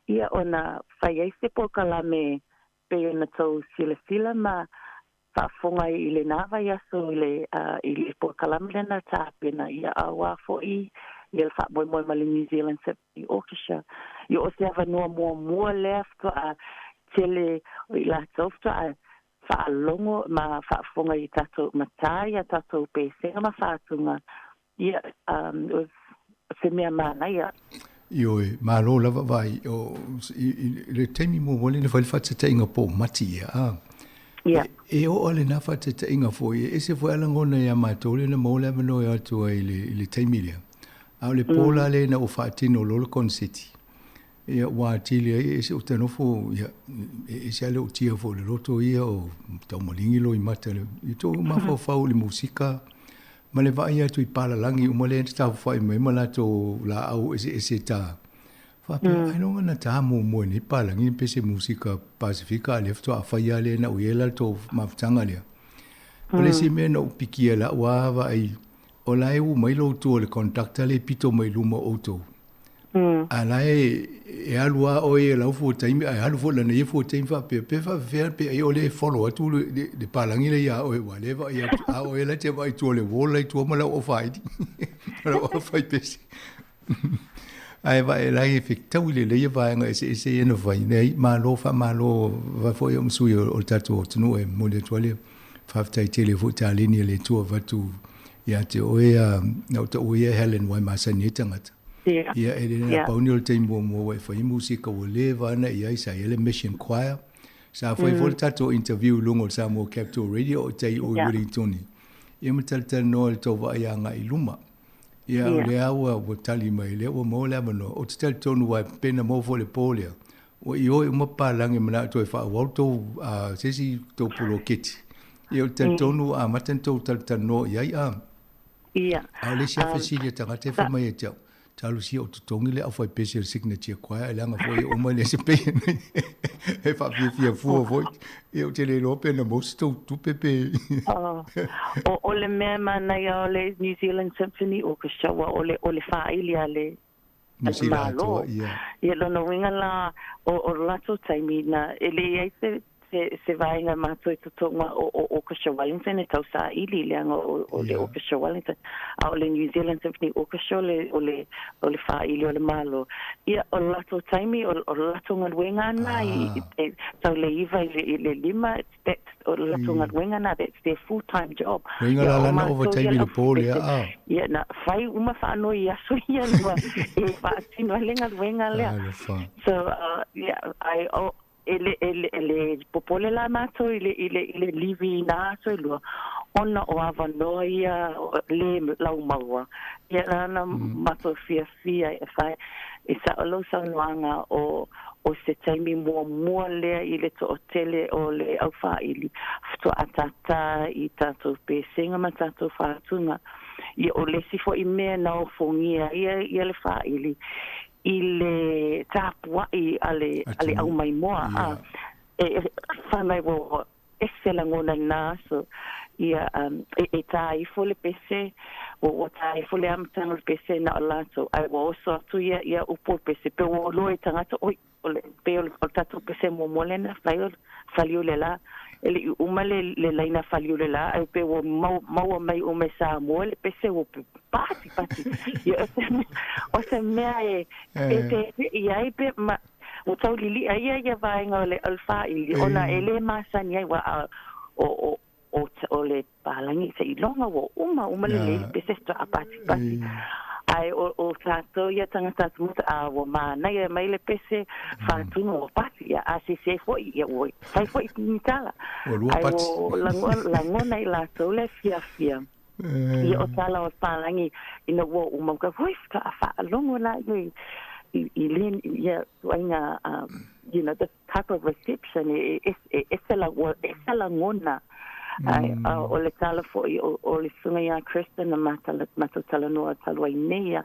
Ia ona fai ai se polokalame pei ona tou silasila ma faafofoga i lenā vaiaso i le uh, i le polokalame lea na tapena ia auā foʻi ia le faamoemoe ma le New Zealand Symphony Orchestra. Ia o se avanoa muamua lea faatoa tele o i latou faatoa faalogo ma faafofoga i tatou matā ia tatou pesega ma fatuga ia um, it was se mea manaia. Ioe, malo lava vaai o i, i, i le taimi muamua lea na fai le faataitaiga po o mati ia, a. Ia. E, e oo lena faataitaiga foi, e ese foi a lagona ia matou lea na maua le avanoa e o atu ai i le, i le taimi lea. A o le po la lea ina ua faatino loa le koneseti, ia ua atili ai e ese ou te nofo, ia, e ese lava le ootia foi o le loto ia o taumaligi loimata i le, i tou mafaufau i le musika ma le vaai atu i palalagi uma lea na tafafai mai ma latou laau eseese ta. Faapea, ailoga na ta muamua i nei palagi pe se musika Pasifika a lea faatoa fai lava lea na ou i ai la le tou mafutaga lea. O le isi mea na ou pikia i lau lava vaai, o la e ū mai lou tua i le conductor lea e pito mai i luma o outou. A la e, e alu lava oe i lau fua taimi, ae alu foi lana ia fua taimi faapea, pe faapefea pe ai o lea e follow atu le, le, le palagi lea ia oe, ua lea e vaai atu, a oe la te vaai i tua o le wall la i tua ma lau ofaili, ma lau ofai pese. Ae vaai la e fetaui lelei ia vaega eseese ia na fai. Leai, malo faamalo vae foi o sui o le tatou atunuu e momoli atu ai le faafetai tele foi taleni a le Atua avatu ia te oe a na o taua ia Helen wai masani ai tagata. Ia. Ia e le na pau ni o le taimi muamua ua e fai musika ua leva ana i ai sa i ai le Mission Choir. Sa fai foi le tatou interview i luga o le Samoa Capital Radio o tai o i Wellington. Ia ma talatalanoa i le tou vaai agai i luma. Ia o lea ua ua tali mai lea ua maua le avanoa. Ou te talitonu aua pe na maua foi i le po lea, ua ioe uma papalagi manao toe faaauau le tou se isi tou poloketi. Ia ou te talitonu ua amata ona tou talatalanoa i ai a. Ia. A o le isi lava fesili a tagata e fai mai ia te au, talosia o totogi le aufaipese o le signature choir ae leaga foi e uma e le se pei e faafiafia fua foi. Ia ou te le iloa pe na maua se tou tupe pe. O, o le mea manaia o le New Zealand Symphony Orchestra ua o le, o le faaili a le, a le Malo. Ia lona uiga la o, o le latou taimi na e le i ai se, se, se vaega matou i totoga o, o Orchestra Wellington e tausaili leaga o, o le Orchestra Wellington a o le New Zealand Symphony Orchestra o le, o le, o le faaili o le Malo. Ia o le latou taimi o, o le latou galuega na i, e tau le 9 i le, i le 5 that's o le latou galuega na that's their full time job. Uiga la lana overtime i le po lea a. Ia na fai uma faanoi i aso ia lua e faatino ai le galuega lea. Alofa. So yeah I oh, e le, e le, e le popole la matou i le, i le, i le livi i nā aso e lua, ona o avanoa ia le laumaua. Ia lana matou fiafia e fai, e sao lou saunoaga o, o se taimi muamua lea i le toatele o le aufaili, faatoa tātā i tātou pesega ma tātou fātuga. Ia o le isi foi mea na ofogia ia, ia le faili, i le tapuai a le, a le aumaimoa, a, e, e fai mai ua ese lagona i lena aso, ia, e, e tā ifo le pese, ua, ua tā ifo le amataga o le pese na o latou, ae ua oso atu ia, ia upu o le pese, pe ua oloa i tagata, oi, o le, pei o le, o le tatou pese muamua lea na fai o le Faliulela, e le i uma le, le laina Faliulela, ae pei ua mau, maua mai uma e Samoa le pese ua pati pati. Ia, o se mea, o se mea e, e pēpeʻi ai pe, ma, ua tauliliʻa ia ia vaega o le, o le fāili, ona e lē masani ai, ua, a, o, o, o, o le palagi seiloga ua uma uma lelei le pese faatoa patipati. Ae o, o tātou ia tagata atumotu, a ua mānaia mai le pese faatuga ua pati, ia a sese foi, ia ua fai foi ni tala. Ua lua Ae pati. ua lango, lagona i latou le fiafia. Ia o tala o le palagi ina ua uma, ua hui faatoa faalogo la ia i, i, i le, ia tuaiga, you know, the type of reception e, e, e ese la, ua ese lagona. Ai, a, o le tala foi o, o le susuga ia Kirsten na matala, matou talanoa talu ai nei ia,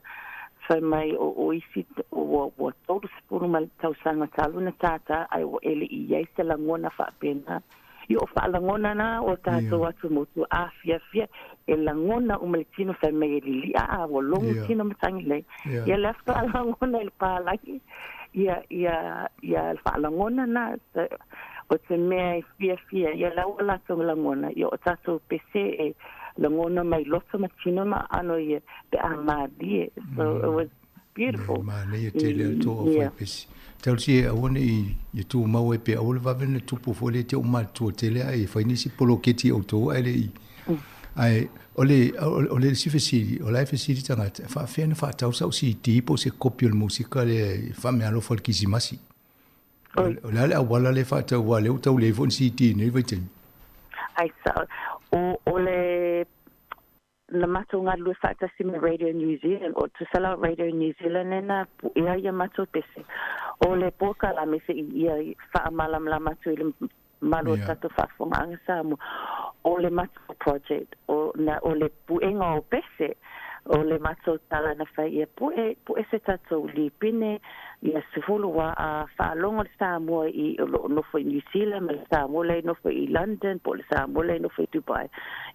fai mai o, o isi ua, ua 30 ma tausaga talu na tātā ae ua e le i ai se lagona faapena. Ia o faalagona na o tātou atu motu āfiafia e lagona uma le tino fai mai e lilia a ua logo tino matangi nei. Ia le faatoa lagona i le palagi ia ia ia le faalagona na o te mea e fiafia ia la ua latou lagona ia o tātou pese e lagona mai loto ma tino ma ano ia pe a mālie. So it was beautiful. Manaia tele a le toa o Faipesi. Talosia e aua nei ia tumau ai pe aua le vave na tupu foi le te o matutua tele ae e fai nisi poloketi o outou ae le i. Ae o le o le isi fesili, o la e fesili tagata, e faafefea ona faatau sau CD po o se kopi o le musika lea e faameaalofa i le Kirisimasi. O le a le auala lea e faatau aua o lea ua tau leai foi ni CD i lenei vaitaimi. Ai sao, o o le na matou galulue faatasi ma Radio New Zealand, o tusa la o Radio New Zealand lena puea ia matou pese. O le polokalame se i ia faamalamalama atu i le mamalu o tatou faafofogaaga Samoa, o le matou project, o na o le puega o pese, o le matou tala na fai ia pue, pue se tatou lipine, ia sefulu ua a faalogo le Samoa i o loo nofo i New Zealand ma le Samoa la e nofo i London po o le Samoa la e nofo i Dubai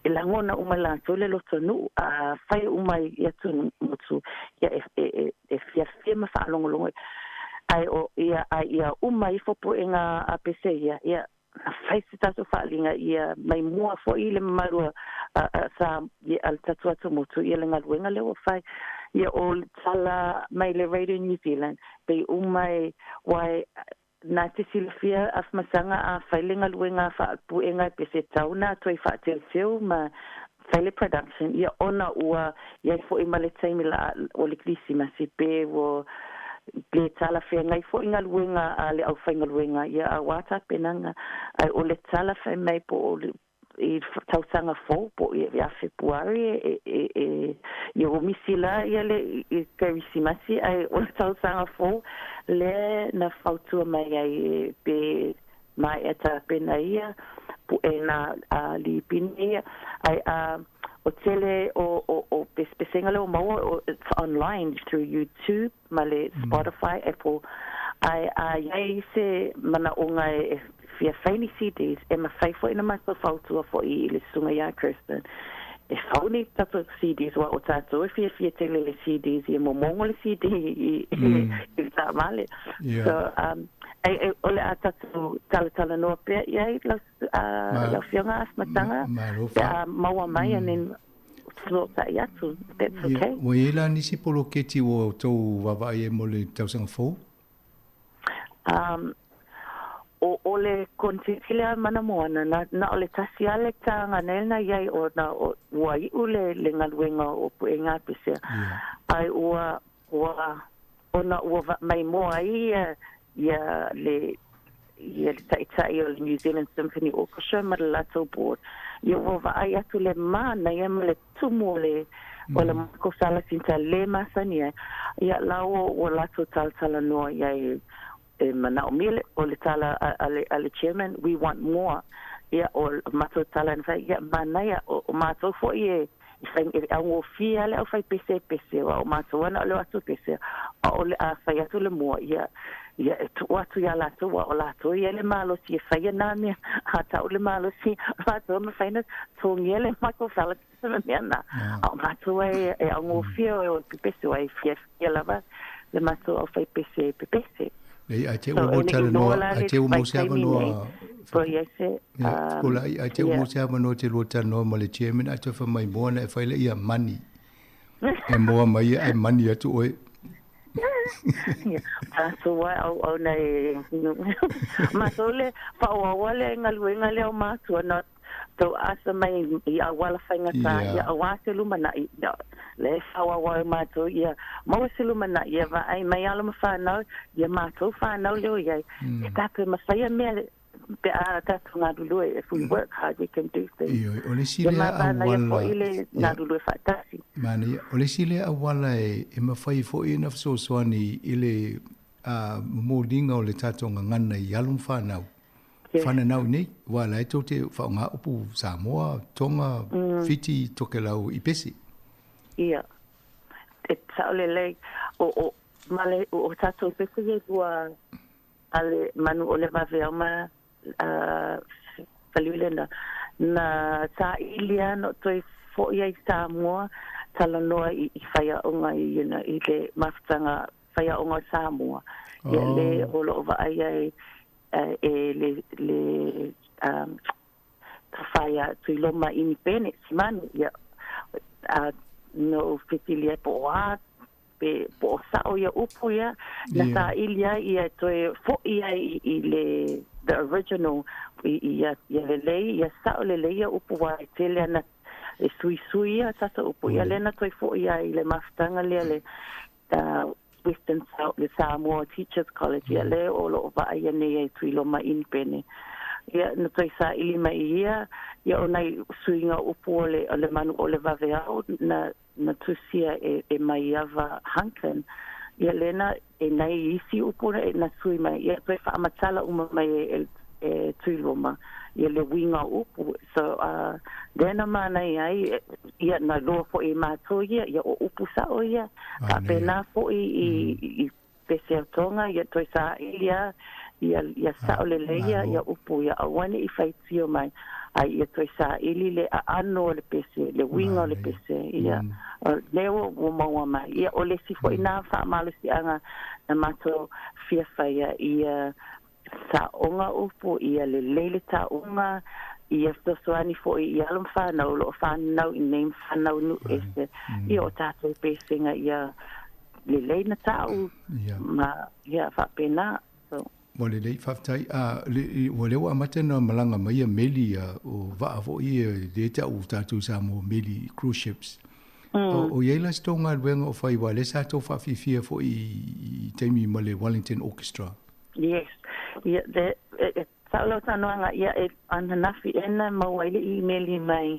e lagona uma e latou le loto nuu a fai uma i atunuu motu ia e e e fiafia ma faalogologo ai o ia ai ia uma ifo puega a pese ia ia na fai se tatou faaliga ia mai mua foi le mamalu a sa a le tatou atumotu ia le galuega lea ua fai ia o le tala mai le Radio New Zealand pei uma e ua e na te silafia Afamasaga a fai le galuega faapuega pe se tau na toe faateuteu ma fai le production ia ona ua iai foi ma le taimi la o le Kerisimasi pe ua le talafeagai foi galuega a le aufaigaluega ia auā tapenaga ae o le tala fai mai po o le i tausaga fou po o ia Fepuari e e e ia ua misi la ia le i Kerisimasi ae o le tausaga fou lea na fautua mai ai e pe maea tapena ia pu'e na a lipine ia ae a o tele o o o pesepesega lea ua maua o it's online through YouTube ma le Spotify, Apple ae a iai se manaʻoga e fia fai ni CDs e mafai foi ona matou fautua foi i le susuga ia Kirsten e fau ni tatou CDs aua o tatou e fiafia tele i le CDs ia momogo le CD i i le taavale. So um ai e o le a tatou talatalanoa pea i ai lau lau Afioga Afamasaga pe a maua mai and then feso'ota'i atu if that's okay. Ua i ai la nisi poloketi ua outou vaavaai ai mo le tausaga fou? Um o o le kontenti lea mana moana na na o le tasi a le taga nei na iai o na o ua iʻu le le galuega o puega pesea ai ua ua ona ua va mai moa ai ia ia le ia le ta'ita'i o le New Zealand Symphony Orchestra ma le latou board ia ua vaai atu le manaia ma le tumu o le o le Michael Salasinta le masani ai ia la ua ua latou talatalanoa iai e manaomia le o le tala a le a le chairman we want more ia o matou tala na fai ia manaia o, o matou foi e i fai e augofie a le au fai pese pese aua o matou ana o le o atu pese a o le a fai atu le mua ia ia e tuu atu iā latou aua o latou ia le malosi e faia nā mea a tau le malosi latou e mafai ona togia le Michael Phelps ma mea na a o matou e e augofie o e pepese aua e fiafia lava le matou au fai pese pepese. Leai, ae te ua mo talanoa, ae te ua mo se avanoa, Fekulai, ae te ua mo se avanoa te lua talanoa ma le chairman, ae toe fai mai moa na e fai lea ia money. E moa mai ia ae money atu oe. Matou ai au au nei matou le faaauau le galuega lea o matua na tou asa mai i auala faigata ia auā se lumanaʻi ia le faaauau ai matou ia maua se lumanaʻi ia vaai mai alo ma fanau ia matou fanau lea o iai e tatou e mafaia mea pe a tatou galulue if we work hard we can do things. Ioe, o le isi lea auala foi le galulue faatasi. Manaia, o le isi lea auala e mafai foi ona fesoasoani i le momoliga o le tatou gagana i alo ma fanau. Whananau nei, wa la e tou te whaonga upu Samoa, Tonga, Fiti, Tokelau i pese. Ia. E sao lelei, o, o, ma le, o, o tatou pese ia ua a le manu o le vaveao ma Faliule na, na saili lava na toe fo'i ai Samoa, talanoa i, i faiaoga i, you know, i le mafutaga faiaoga o Samoa. Ia le o loo vaai ai e le le um whaia Tuiloma Inipene Simanu ia a no fesili ai po o a pe po o sao ia upu ia na saili ai ia toe fo'i ai i le the original i ia ia lelei ia sao lelei ia upu wā e tele ana e suisui ia tatou upu. Ia lea na toe fo'i ai i le mafutaga lea le Western le Samoa Teachers College, ia lea o lo'o va'aia nei e Tuiloma Inipene. Ia na toe sa'ili mai ia, ia o nai suiga upu o le o le manu o le vaveao na na tusia e e Maiava Hunkin. Ia lea na e nai isi upu na sui mai, ia toe faamatala uma mai e e Tuiloma ia le uiga o upu. So lea na manaia ai, ia na iloa fo'i e matou ia, ia o upu sa'o ia, faapena fo'i i i pese o Tonga, ia toe sāili a ia ia sa'o lelei ia ia upu ia aua ne'i faitio mai, ai ia toe sāili le aano o le pese, le uiga o le pese, ia lea ua ua maua mai. Ia o le isi fo'i na faamalosi'aga na matou fia faia ia sa'oga upu, ia lelei le ta'uga, ia fesoasoani fo'i i alo ma fanau o lo'o fanau iinei ma fanau i nu'u ese, ia o tatou pesega ia lelei na ta'u ma ia faapena. So. Ua lelei, faafetai. A, le, ua lea ua amata ona malaga mai ia meli a, o vaa foi ia lea e ta'u tatou i Samoa meli cruise ships. O, o i ai la se tou galuega o fai aua lea sa tou faafiafia foi i taimi ma le Wellington Orchestra. Yes. Ia, the, e, e, sa'o lau saunoaga, ia e ananafi ea na maua ai le imeli mai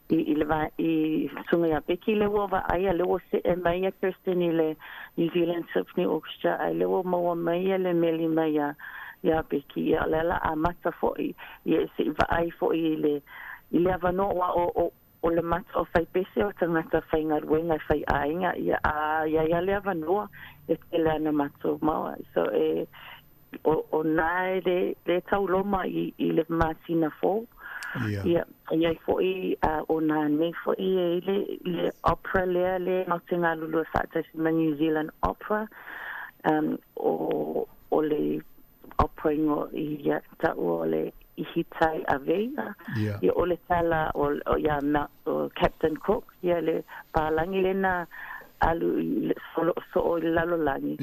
i, i le va, i susuga ia Becky lea ua vaaia, lea ua se'e mai ia Kirsten i le New Zealand Symphony Orchestra, ae lea ua maua mai ia le meli mai ia, ia Becky, ia o le ala amata fo'i, ia se'i vaai fo'i i le, i le avanoa, aua o, o, o le mata o faipese o tagata faigaluega e faiaiga, ia a iai a le avanoa e tele ana matou maua. So e o o na e le le tauloma i i le masina fou. Ia. Ia iai fo'i a o na nei fo'i e i le le opera lea le matou te galulue faatasi ma New Zealand Opera um o o le opera ingoa ia ta'ua o le Ihitai Aveia. Ia. Ia o le tala o o ia o Captain Cook, ia le palagi lena alu i le solo'o so'o i le lalolagi,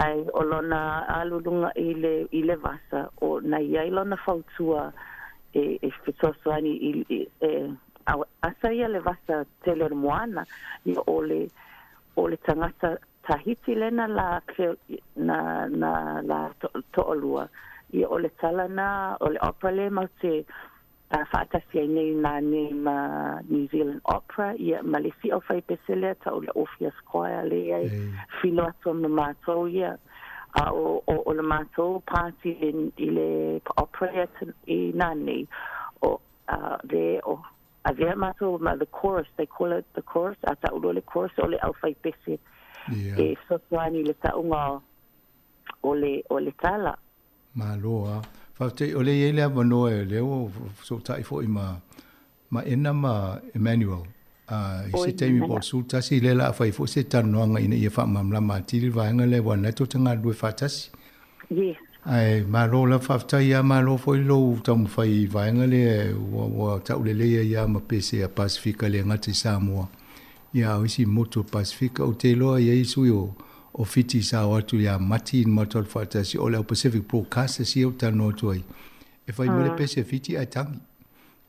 ae o lona alu luga i le i le vasa, o na i ai lona fautua e e fesoasoani i i e asa ia le vasa tele o le moana, ia o le o le tagata Tahiti lena la na na la to'alua, ia o le tala na o le opera lea matou te faatasi ai nei na nei ma New Zealand Opera, ia ma le isi aufaipese lea ta'u le Orpheus Choir lea i ai filo atu ma matou ia. A o o o le matou party i le opera lea i na nei o le o avea matou ma the chorus, they call it the chorus, a ta'u loa le chorus o le aufaipese e fesoasoani i le ta'uga o le o le tala. Malo a. Faafetai o lea e i ai le avanoa o lea ua fesootai foi ma ma Ena ma Emmanuel a i se taimi po o le 11 lea o le a fai foi se talanoaga ina ia faamalamalama atili le vaega lea aua o lena tou te galulue faatasi. Yes. Ae malo lava faafetai ia malo foi lou taumafai i vaega lea ua ua taulelei ai lava ma pese a Pasefika le gata i Samoa ia a o isi motu o Pasefika. Ou te iloa e i ai sui o o Fiti sa o atu ia Mati i le matou alu faatasi o le au Pacific Broadcasters ia ou talanoa atu ai e fai mai le pese a Fiti ae tagi.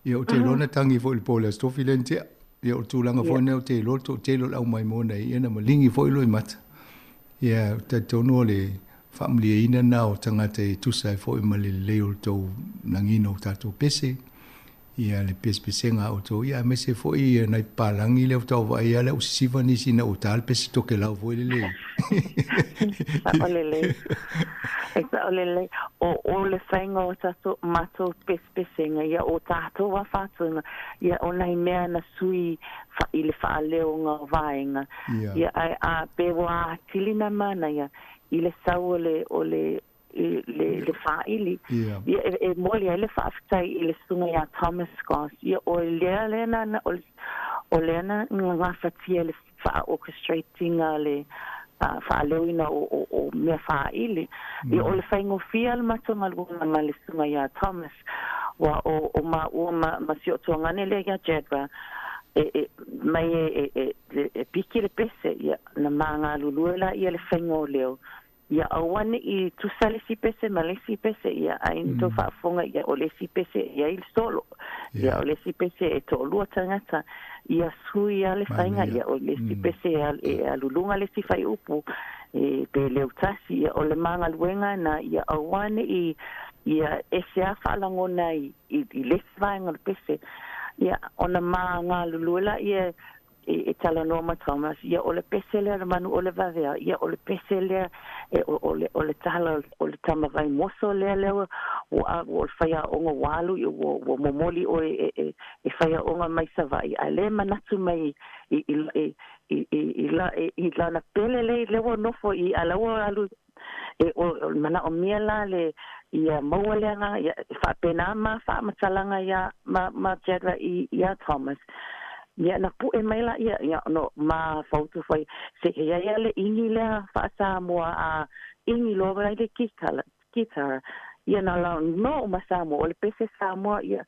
Ia ou te iloa na tagi foi i le po o le Aso Tofi lea na tea. Ia o le tulaga foi lena ou te iloa le toatele o le au maimoa na ia na maligi foi loimata. Ia ou te talitonu o le faamalieina lena o tagata e tusa ai foi ma le lelei o le tou lagiina o tatou pese, ia le pesepesega a outou, ia aemaise foi ia nai papalagi lea faatoa ou vaai lava lea ua sisiva nisi ina ua ta le pese Tokelau foi lele. Sao lelei. E sao lelei. O, o le faiga o tatou, matou pesepesega, ia o tatou a fatuga, ia o nai mea na sui fa, i le faaleoga o vaega. Ia. Ia, ae a, pe ua atili na manaia i le sau o le, o le, i le, le faaili. Ia. Ia, e, e momoli ai le faafetai i le susuga ia Thomas Goss. Ia, o lea lea na, na, o, o lea na gafatia le faa-orchestrate ina le faaleoina o, o, o mea faaili. Ia, o le faigofie le matou galuega ma le susuga ia Thomas, ua o, o maua ma, ma si ou tuagane lea ia Jadra, e, e, mai e, e, e, e piki le pese, ia, na ma galulue laia le faiga o leo. Ia aua ne'i tusa le isi pese ma le isi pese, ia ai na tou faafofoga, ia o le isi pese e i ai le solo, ia o le isi pese e to'alua tagata, ia sui lava le faiga, ia o le isi pese e alu luga le isi faiupu, e pe leutasi, ia o le magaluega na, ia aua ne'i ia ese lava faalagona i le isi vaega o le pese, ia ona ma galulue laia e talanoa ma Thomas, ia o le pese lea le manu o le vaveao, ia o le pese lea e o le tala o le tama vaimoso lea lea ua ua o le faiaoga ua alu ua momoli ʻoe e faiaoga mai Savaii, a o lea e manatu mai i lana pele lea ua nofo i a la ua alu e o le manaʻomia la le ia maua le agaga ia e faapena ma faamatalaga ia ma Jadra iā Thomas. Ia na puʻe mai laia ia no ma fautu foi se e i ai a le ʻigi lea faa-Samoa a ʻigi loa mai le kitala kitara ia na la no ma Samoa o le pese Samoa ia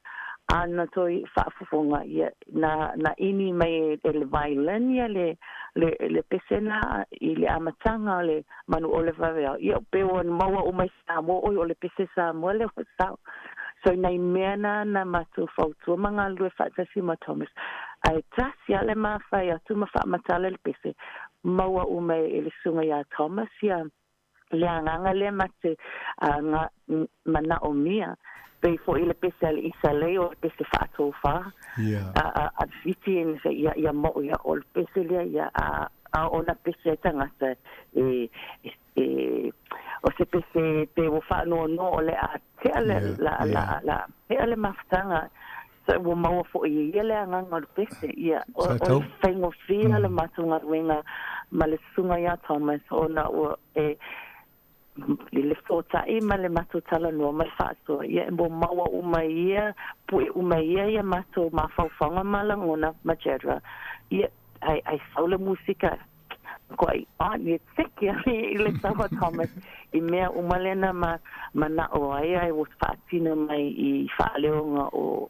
a na toe faafofoga ia na ʻini mai e le violin ia le pese na i le amataga o le manu o le vaveao ia pe ua maua uma i Samoa oi o le pese Samoa lea ua sao. So i nai mea na na matou fautua ma galulue faatasi ma Thomas, ae tasi lava le ma fai atu ma faamatala le pese, maua uma e le susuga iā Thomas ia le agaga lea ma te manaomia, pei foi le pese a le Isalei o le pese faatofā, a Fiti ia mao ia o le pese lea ia a ona pese ai tagata e o se pese pe ua faanoanoa o le a tea le la tea le mafutaga so ua maua foi e ia le agaga o le pese ia o le faigofie le matou galuega ma le susuga iā Thomas ona ua e le fesootaʻi ma le matou talanoa ma le faasoa ia e ua maua uma e ia puʻe uma e ia ia matou mafaufauga ma lagona ma Jadra ia ai sau le musika koʻi on ia tiki i le tau a Thomas i mea uma lea na manaʻo ai ai ua faatino mai i faaleoga o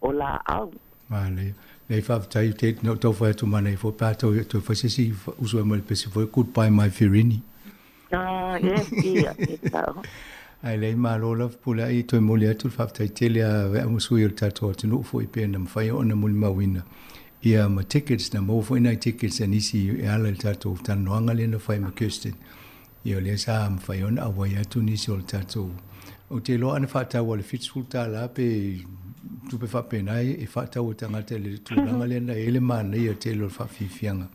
laau. Manaia. Nei faafetai te na tau whai atu mana i fo pā tau tau whai sesi usu e mai le pesi foi goodbye my Firini. Ah, yes, ia, e tau. Ai lei malo lava pule ai toe moli atu le faafetai tele a vea ma sui o le tatou atunuu foi pe na mafai ona molimauina ia ma tickets na maua foi nai tickets a nisi e ala i le tatou talanoaga lea na fai ma Kirsten. Ia o lea sa mafai ona auai atu nisi o le tatou. Ou te iloa ana faatau a le $70 pe tupe faapena e faatau e tagata i le tulaga lea na i ai le manaia tele o le faafiafiaga.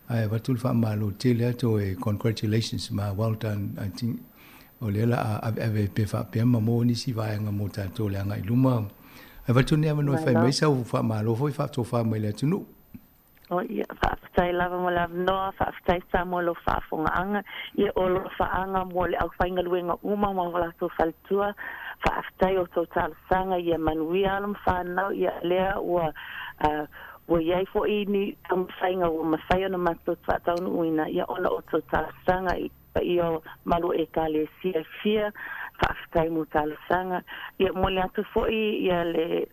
Ae avatu le faamalo tele atu e congratulations ma well done. I think o lea la a aveave pe faapea ma maua nisi vaega mo tatou le agai i luma. Ae avatu lenei avanoa e fai mai sau faamalo foi faatofa mai le atunuu. O ia, faafetai lava mo le avanoa, faafetai Samoa i lou faafogaaga, ia o lou faaga mo le aufaigaluega uma ma o latou faletua, faafetai o tou talosaga ia manuia alo ma fanau, ia lea ua ua i ai foi ni taumafaiga ua mafai ona matou faataunuuina, ia ona o tou talosaga i paia o malu o Ekalesia e fia, faafetai mo talosaga, ia momoli atu foi ia le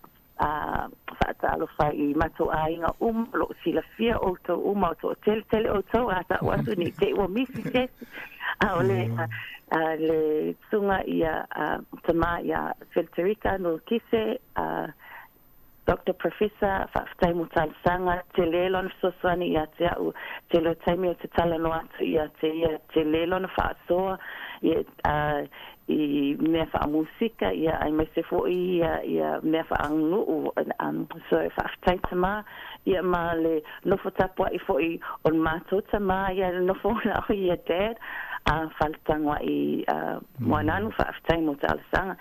faatalofa i matou aiga uma o lo o silafia outou uma o toateletele outou a ta'u atu nei te i ua misi se isi a o le le susuga ia tama ia Federica no Kise Doctor Professor faafetai mo talosaga tele lona fesoasoani ia te a'u tele o taimi ou te talanoa atu ia te ia tele lona faasoa ia i mea faamusika ia aemaise foi ia mea faaaganuu so e faafetai tama ia ma le nofo tapuaʻi foi o le matou tama ia le nofo la o ia dad a faletagoaʻi Moananu faafetai mo talosaga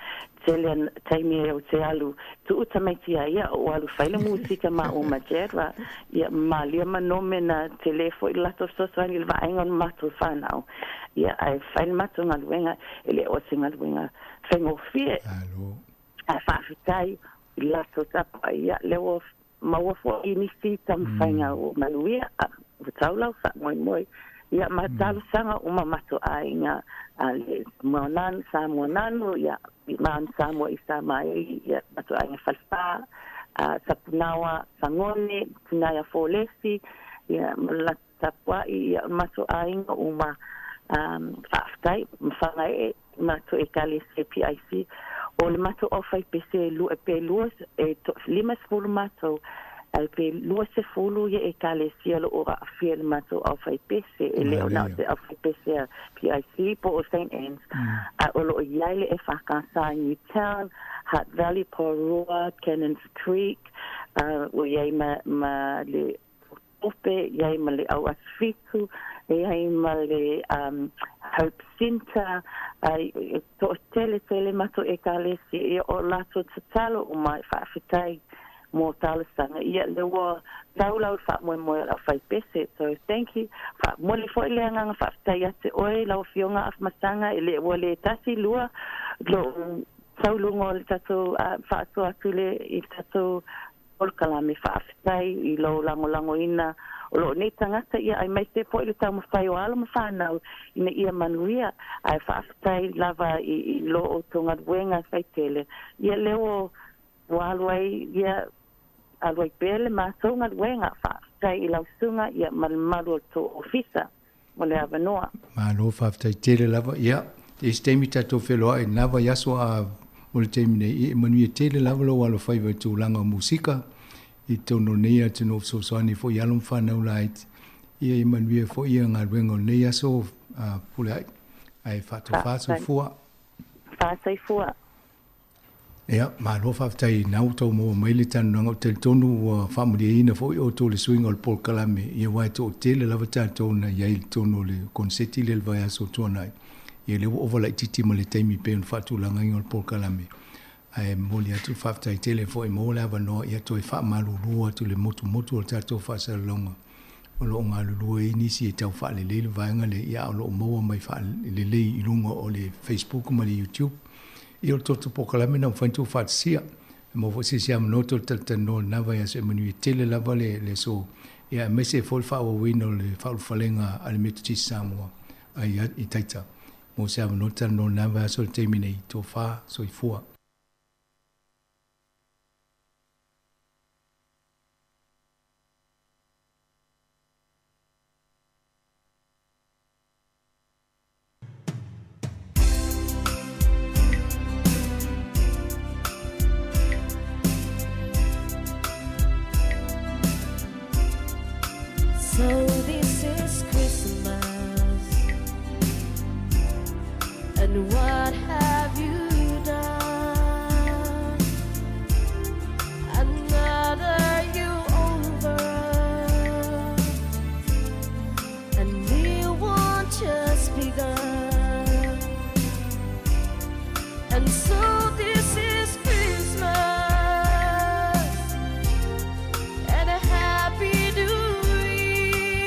tele taimi e o te alu tuu tamaiti a ia o alu fai le musika ma o ma dad la ia malia ma nome na tele foi le latou fesoasoani i le vaaiga o le matou whanau ia ae fai le matou galuega e le o se galuega faigofie ae faafetai i le latou tapuai ia lea ua maua foi nisi taumafaiga ua manuia ua tau lau faamoemoe ia ma talosaga uma matou aiga a le Moananu Samoa Nanu ia ma Samoa i sa mai ia matou aiga Falefa Sapunaoa Fagone Punaia Folesi ia ma le latou tapuai ia matou aiga uma. Faafetai ma Fagae'e matou Ekalesia PIC. O le matou aufaipese pe lua e 50 matou, ae pe 20 ia Ekalesia o lo o aafia i le matou aufaipese, e le o na o se aufaipese a PIC po o St Anne's, a o lo o i ai le EFKS i Newtown, Hutt Valley, Porirua, Cannons Creek, ua i ai ma ma le Ope, i ai ma le Au Asifitu, e i ai ma le Hope Centre, e toatele tele matou Ekalesia, ia o latou tatalo uma e faafetai mo talosaga, ia lea ua tau lau faamoemoe o le aufaipese. So thank you. Faamoli foi le agaga faafetai ia te oe lau Afioga Afamasaga, e le ua le tasi lua lou tauluga o le tatou faasoa atu le i le tatou polokalame. Faafetai i lou lagolagoina o loo nei tagata, ia aemaise foi le taumafai o alo ma fanau ina ia manuia, ae faafetai lava i lo outou galuega faitele, ia lea ua alu ai, ia alu ai pea le matou galuega. Faafetai i lau susuga, ia ma le mamalu o le tou ofisa mo le avanoa. Malo faafetai tele lava. Ia, i se taimi tatou feloai i lena vaiaso a mo le taimi nei, ia e manuia tele lava lou alofaiva i tulaga o musika i totonu o lenei atunuu fesoasoani foi i alo ma fanau laiti. Ia e manuia foi ia galuega o lenei aso Puleai. Ae faatofa soifua. Faasoifua. Ia, malo faafetai na ua outou maua mai le talanoaga. Ou te talitonu ua faamalieina foi outou i le suiga o le polokalame, ia aua e toatele lava tatou na i ai i totonu o le koneseti lea i le vaiaso ua tuanai. Ia lea ua ova laitiiti ma le taimi pei ona faatulagaina o le polokalame. Ae momoli atu le faafetai tele foi maua le avanoa ia toe faamalulu atu i le motumotu o le tatou faasalalauga o lo o galulue ai nisi e tau faalelei le vaega lea, ia a o lo o maua mai faalelei i luga o le Facebook ma le YouTube. Ia o le toto polokalame na mafai ona tuufaatasia. E maua foi se isi avanoa tou te talatalanoa i lena vaiaso e manuia tele lava le le aso ia aemaise ai foi le faaauauina o le faaulufalega a le Metotisi Samoa ai i Taita. Mo se avanoa talanoa i lena vaiaso i le taimi nei. Tofa soifua. So this is Christmas, and what have you done? Another you over, a new one just begun. And so this is Christmas, and a happy new year.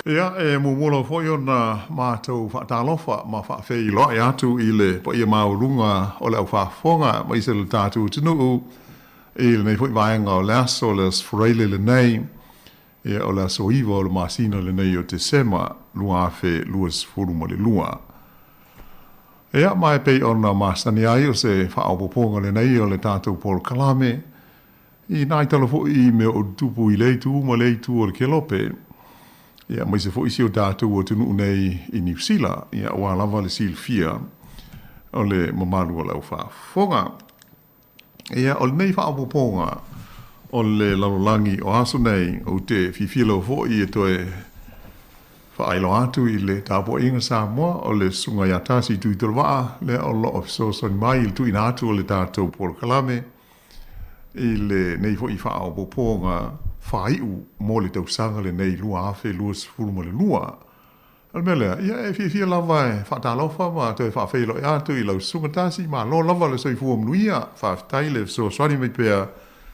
Ia, e muamua lava foi ona matou faatalofa ma faafeiloai atu i le paia maualuga o le au faafofoga aemaise le tatou atunuu i lenei foi vaega o le aso, le Aso Faraile lenei, ia o le aso 9 o le masina lenei o Tesema 2022. Ia, ma e pei ona masani ai o se faaopoopoga lenei o le tatou polokalame, I nai tala foi i mea o tutupu i lea itu ma lea itu o le kelope, ia, aemaise foi si o tatou atunuu nei i Niu Sila, ia, aua lava le silafia o le mamalu o le aufaafofoga. Ia, o lenei faaopoopoga o le lalolagi o aso nei, ou te fiafia lava foi e toe faailoa atu i le tapuaiga Samoa o le Susuga ia Tasi Tuitolovaa, lea o lo o fesoasoani mai i le tuuina atu o le tatou polokalame, i lenei foi faaopoopoga faaiu mo le tausaga lenei 2022. O le mea lea, ia e fiafia lava e faatalofa ma toe faafeiloai atu i lau Susuga Tasi, malo lava le soifua manuia, faafetai le fesoasoani mai pea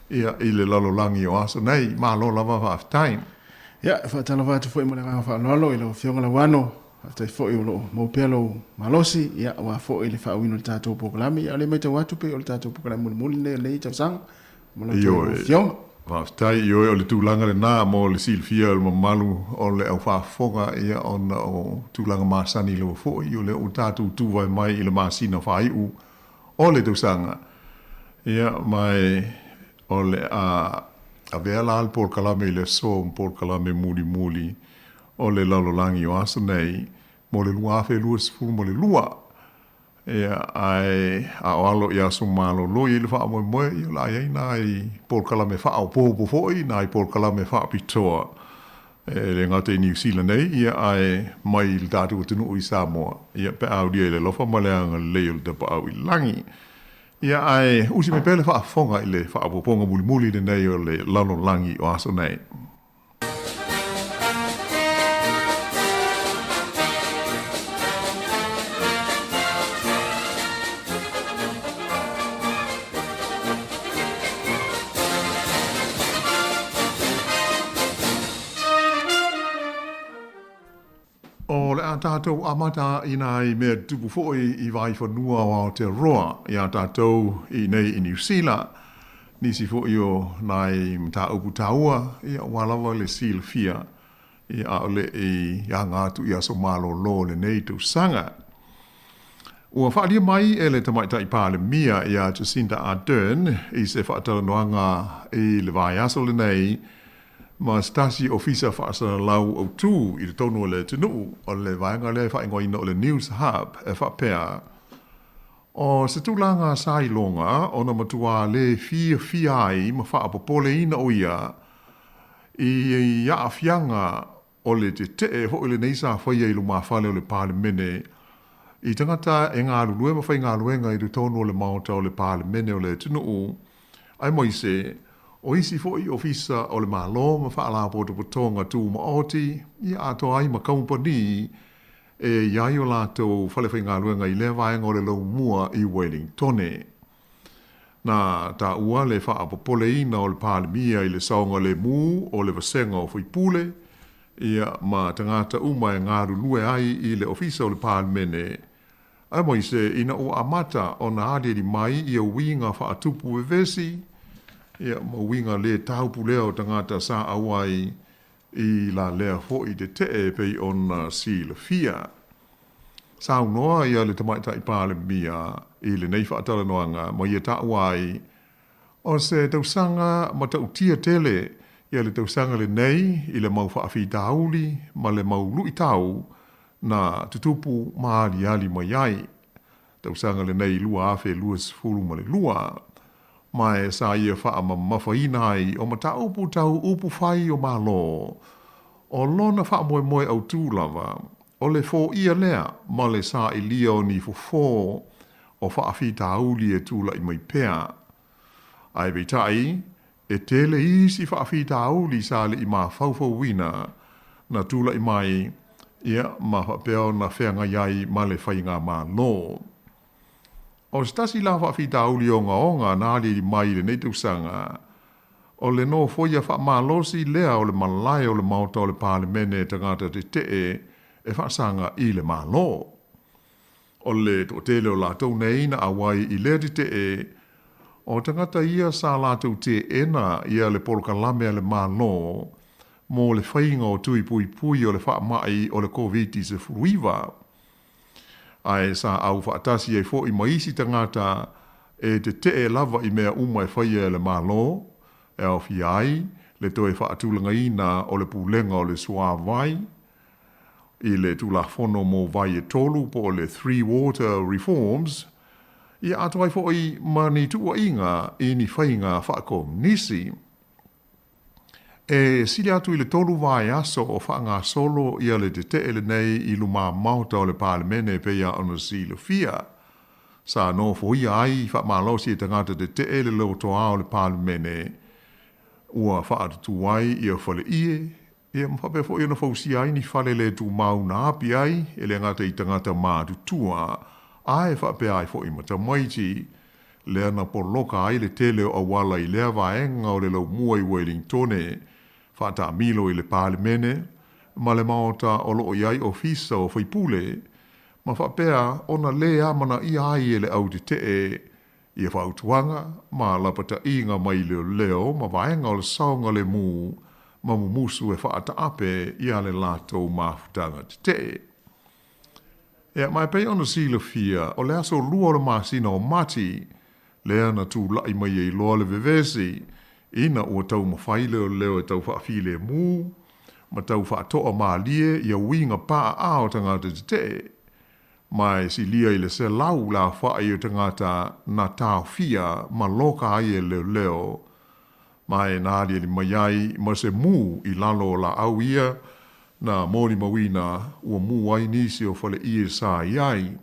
ia i le lalolagi o aso nei, malo lava faafetai. Ia, e faatalofa atu foi ma le agaga faaaloalo i lau Afioga Lauano, Faafetai foi o lo o maua pea lou malosi, ia, aua foi le faaauina o le tatou polokalame. Ia, o lea e matau atu pei o le tatou polokalame mulimuli lenei o lenei tausaga mo lau toe afioga. Faafetai, ioe, o le tulaga lena mo le silafia e le mamalu o le au faafofoga, ia, ona o tulaga masani lava foi, o lea ua tatou tuvae mai i le masina faaiu o le tausaga, ia, ma e o le a avea la le polokalame i le aso ma polokalame mulimuli o le lalolagi o aso nei mo le 2022. Ia, ae a o alo i aso malolo i ai le faamoemoe, ia o le a i ai nai polokalame faaopoopo foi, nai polokalame faapitoa e le gata i Niu Sila nei, ia ae mai i le tatou atunuu i Samoa, ia pe a aulia i le alofa ma le agalelei o le Tapaau i le Lagi. Ia ae usi mai pea le faafofoga i le faaopoopoga mulimuli lenei o le lalolagi o aso nei. O le a tātou amata i nai mea tutupu foi i Vaifanua o Aotearoa iā tātou i nei i Niu Sila. Nisi foi o nai mataupu taua, ia ua lava le silafia, ia a o le i aga atu i aso malolo o lenei tausaga. Ua faaalia mai e le Tamaitai Palemia ia Jacinda Ardern i se faatalanoaga i le vaiaso lenei ma se tasi ofisa faasalalau autū i totonu o le atunuu o le vaega lea e faaigoaina o le News Hub e faapea, O se tulaga sa iloga ona matuā lē fiafia ai ma faapopoleina ʻo ia i aafiaga o le teteʻe hoʻi lenei sa faia i lumafale o le Palemene i tagata e galulue ma faigaluega i totonu o le Maota o le Palemene o le atunuu, aemaise o isi foi ofisa o le Malo ma faalapotopotoga tumaoti, ia atoa ai ma kamupani e i ai o latou falefaigaluega i lea vaega o le laumua i Wellingtone. Na taua le faapopoleina o le Palemia i le saogalemu o le vasega o faipule, ia, ma tagata uma e galulue ai i le Ofisa o le Palemene, aemaise ina ua amata ona aliali mai ia uiga faatupu vevesi, ia, ma uiga le taupulea o tagata sa auai i la lea foi tetee e pei ona silafia. Saunoa ia le Tamaitai Palemia i lenei faatalanoaga ma ia taua ai, o se tausaga matautia tele ia le tausaga lenei i le mau faafitauli ma le mau luitau na tutupu ma aliali mai ai. Tausaga lenei 2022, ma e sa ia faamamafaina ai o mataupu tau upu fai o Malo, o lona faamoemoe autū lava, o le foia lea ma le sailia o ni fofo o faafitauli e tula'i mai pea. Ae peitai, e tele isi faafitauli sa le i mafaufauina na tula'i mai, ia, ma faapea ona feagai ai ma le faigamalo. O se tasi la faafitauli ogaoga na aliali mai i lenei tausaga, O le nofoia faamalosi lea o le malae o le Maota o le Palemene e tagata tetee e faasaga i le Malo. O le toatele o latou nei na auai i lea tetee, o tagata ia sa latou teena ia le polokalame a le Malo mo le faiga o tui puipui o le faamai o le Koviti-19. Ae sa au faatasi ai foi ma isi tagata e tetee lava i mea uma e faia e le Malo, e aofia ai le toe faatulagaina o le Pulega o le Suavai i le Tulafono mo Vai e Tolu po o le Three Water Reforms, ia atoa ai foi ma ni tuuaiga i ni faiga faakomunisi. E sili atu i le 3 vaiaso o faagasolo ia le tetee lenei i lumamaota o le Palemene e pei ona silafia. Sa nofoia ai faamalosi e tagata tetee le lotoa o le Palemene ua faatutu ai ia faleie, ia ma faapea foi ona fausia ai ni fale le tumau na api ai e le gata i tagata matutua, ae faapea ai foi ma tamaiti. Lea na poloka ai le tele o auala i lea vaega o le laumua i Wellingtone, faataamilo i le Palemene ma le Maota o loo i ai ofisa o faipule, ma faapea ona lē amanaia ai e le au tetee ia fautuaga ma lapataiga mai leoleo ma vaega o le saogalemu ma mumusu e faataape ia le latou mafutaga tetee. Ia, ma e pei ona silafia, o le aso 2 o le masina o Mati, lea na tula'i mai ai loa le vevesi, ina ua taumafai leoleo e tau faafilemu ma tau faatoamalie ia uiga paaa o tagata tetee. Ma e silia i le 100 le aofa'i o tagata na taofia ma loka ai e leoleo, ma e na aliali mai ai ma se mu i lalo o laau ia na molimauina ua mu ai nisi o faleie sa i ai.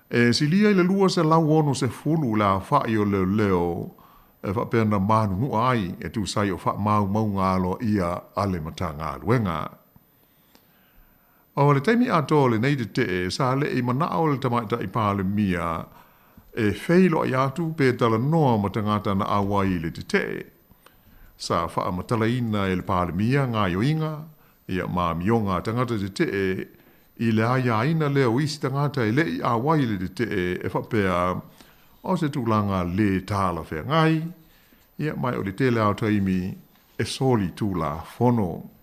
E silia i le 260 le aofa'i o leoleo e faapea na manunua ai e tusa ai o faamaumauga aloaia a le Matagaluega. O le taimi atoa o lenei tetee sa le'i manao le Tamaitai Palemia e feiloai atu pe talanoa ma tagata na auai i le tetee. Sa faamatalaina e le Palemia gaoioiga ia ma amioga a tagata tetee i le aiaina lea o isi tagata e le'i auai i le tetee e faapea o se tulaga lē talafeagai, ia ma o le tele lava o taimi e soli tulafono.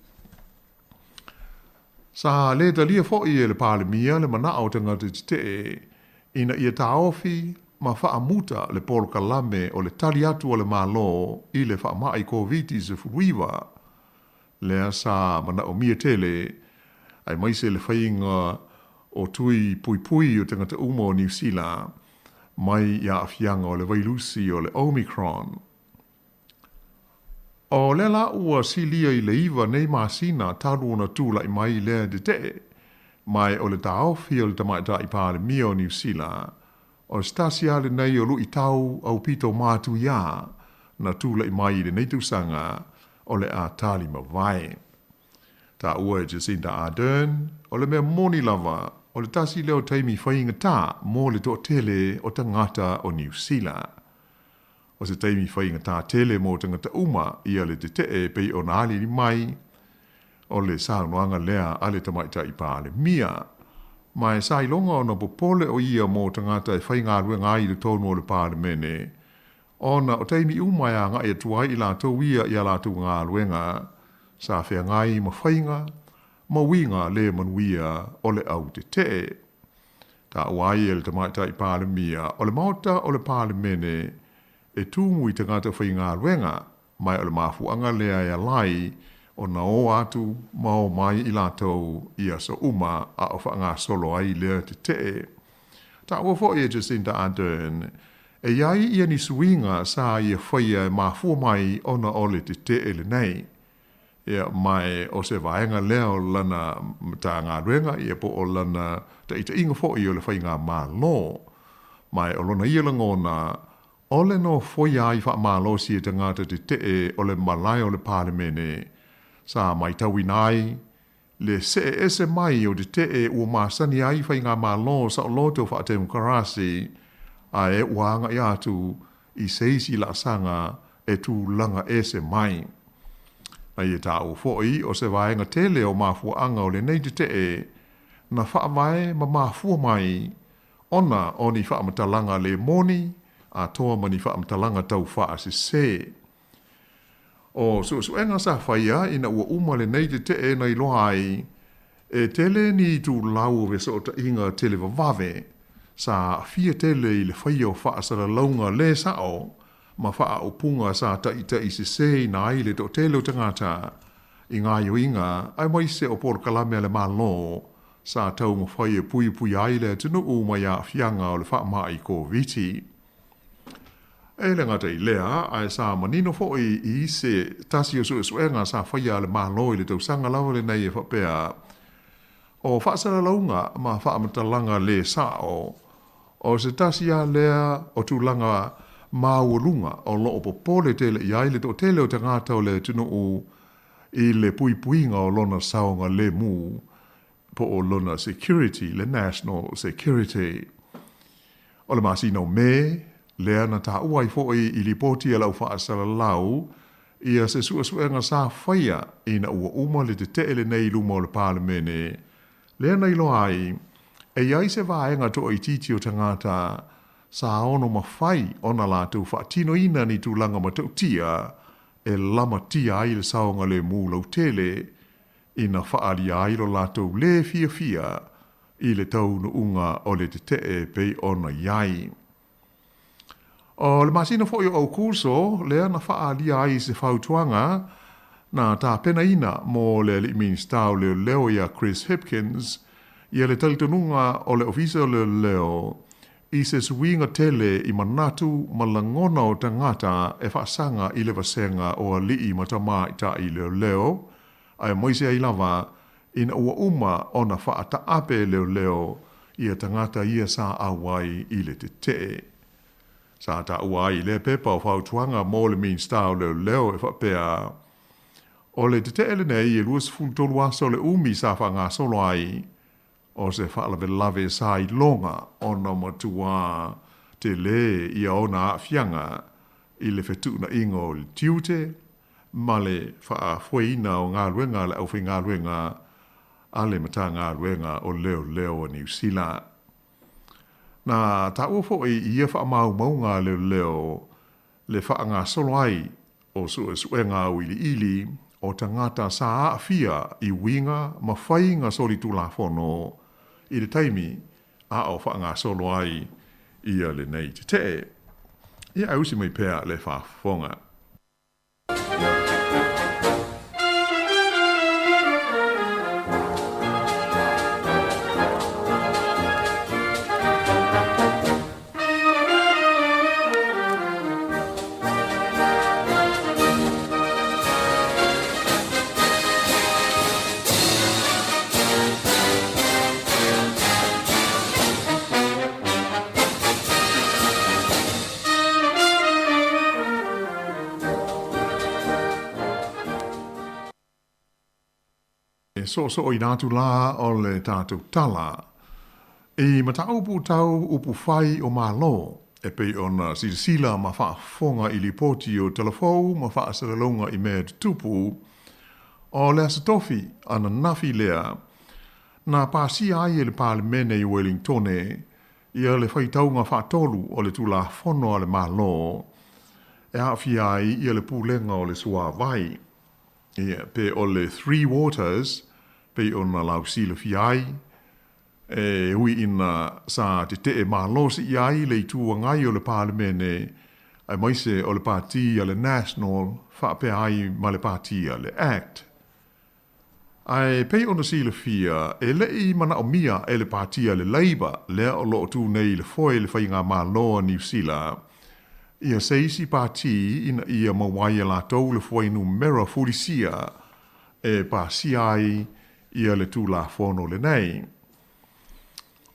Sa lē talia foi e le Palemia le manao o tagata tetee ina ia taofi ma faamuta le polokalame o le tali atu a le Malo i le faamai Koviti-19, lea sa manaomia tele aemaise le faiga o tui puipui o tagata uma o Niu Sila mai i aafiaga o le vailusi o le Omicron. O lea la ua silia i le 9 nei masina talu ona tula'i mai lea tetee, ma o le taofi o le Tamaitai Palemia o Niu Sila, o se tasi lava lenei o luitau aupito matuiā na tula'i mai i lenei tausaga o le a talimavae. Taua e Jacinda Ardern, o le mea moni lava, o le tasi lea o taimi faigatā mo le toatele o tagata o Niu Sila. O se taimi faigatā tele mo tagata uma ia le tetee pei ona aliali mai, o le saunoaga lea a le Tamaitai Palemia. Ma e sa iloga ona popole o ia mo tagata e faigaluega ai i totonu o le Palemene, ona o taimi uma e aga'i atu ai i latou ia i a latou galuega, sa feagai ma faiga ma uiga lē manuia o le au tetee. Taua ai e le Tamaitai Palemia, o le Maota o le Palemene e tumu i tagata faigaluega, ma o le mafuaaga lea e ala ai ona o atu ma o mai i latou i aso uma a o faagasolo ai lea tetee. Taua foi e Jacinda Ardern, e i ai ia ni suiga sa ia faia e mafua mai ona o le tetee lenei. Ia, ma o se vaega lea o lana Matagaluega ia po o lana taitaiga foi o le faigamalo. Ma o lona ia lagona, o le nofoia ai faamalosi e tagata tetee o le malae o le Palemene, sa matauina ai le see ese mai o tetee ua masani ai faigamalo saoloto faatemokarasi, ae ua aga'i atu i se isi laasaga e tulaga ese mai. Na ia taua foʻi o se vaega tele o mafuaaga o lenei teteʻe na faavae ma mafua mai ona o ni faamatalaga le moni atoa ma ni faamatalaga tau faasesē. O suesuega sa faia ina ua uma lenei tetee na iloa ai e tele ni itulau o fesootaiga televavave sa aafia tele i le faia o faasalalauga lē sao ma faaupuga sa taʻitaʻiseseina ai le toatele o tagata i gaoioiga aemaise o polokalame a le Malo sa taumafai e puipuia ai le atunuu mai aafiaga o le faamai Koviti. E le gata i lea, ae sa manino foʻi i se tasi o suesuega sa faia a le Malo i le tausaga lava lenei e faapea, o faasalalauga ma faamatalaga lē sao, o se tasi a lea o tulaga maualuga o loo popole tele i ai le toatele o tagata o le atunuu i le puipuiga o lona saogalemu po o lona security, le national security. O le masina o Me, lea na taua ai foʻi i lipoti a le au faasalalau ia se suesuega sa faia ina ua uma le tetee lenei i luma o le Palemene, lea na iloa ai e i ai se vaega toaitiiti o tagata sa ono mafai ona latou faatinoina ni tulaga matautia e lamatia ai le saogalemu lautele ina faaalia ai lo latou lē fiafia i le taunuuga o le tetee pei ona i ai. O le masina foʻi o Aukuso lea na faaalia ai se fautuaga na tapenaina mo le alii Minisita o Leoleo ia Chris Hipkins ia le talitonuga o le Ofisa o Leoleo i se suiga tele i manatu ma lagona o tagata e faasaga i le vasega o alii ma tamaitai leoleo aemaise ai lava ina ua uma ona faataape e leoleo ia tagata ia sa auai i le tetee. Sa taua ai i lea pepa o fautuaga mo le Minisita o Leoleo e faapea, O le tetee lenei e 23 aso le umi sa faagasolo ai, o se faalavelave sa iloga ona matuā telē ia ona aafiaga i le fetuunaiga o le tiute ma le faafoeina o galuega a le aufaigaluega a le Matagaluega o Leoleo a Niu Sila. Na taua foʻi i ia faamaumauga a leoleo le faagasolo ai o suesuega auiliili o tagata sa aafia i uiga ma faiga solitulafono i le taimi a o faagasolo ai ia lenei tetee. Ia ae usi mai pea le faafofoga. E soosooina atu lā o le tatou tala i mataupu tau upu fai o Malo e pei ona silasila ma faafofoga i lipoti o talafou ma faasalalauga i mea tutupu, o le Aso Tofi ananafi lea na pasia ai e le Palemene i Uelingtone ia le faitauga faatolu o le Tulafono a le Malo e aafia ai ia le Pulega o le Suavai, ia, pe o le Three Waters pei ona lausilafia ai, E ui ina sa tetee malosi i ai le Itu Agai o le Palemene, aemaise o le Pati a le National faapea ai ma le Pati a le Act. Ae pei ona silafia, e le i manaomia e le Pati a le Labour lea o lo o tu nei i le foe i le Faigamalo a Niu Sila, ia se isi pati ina ia maua ai e latou le fuainumera fulisia e pasia ai ia le Tulafono lenei,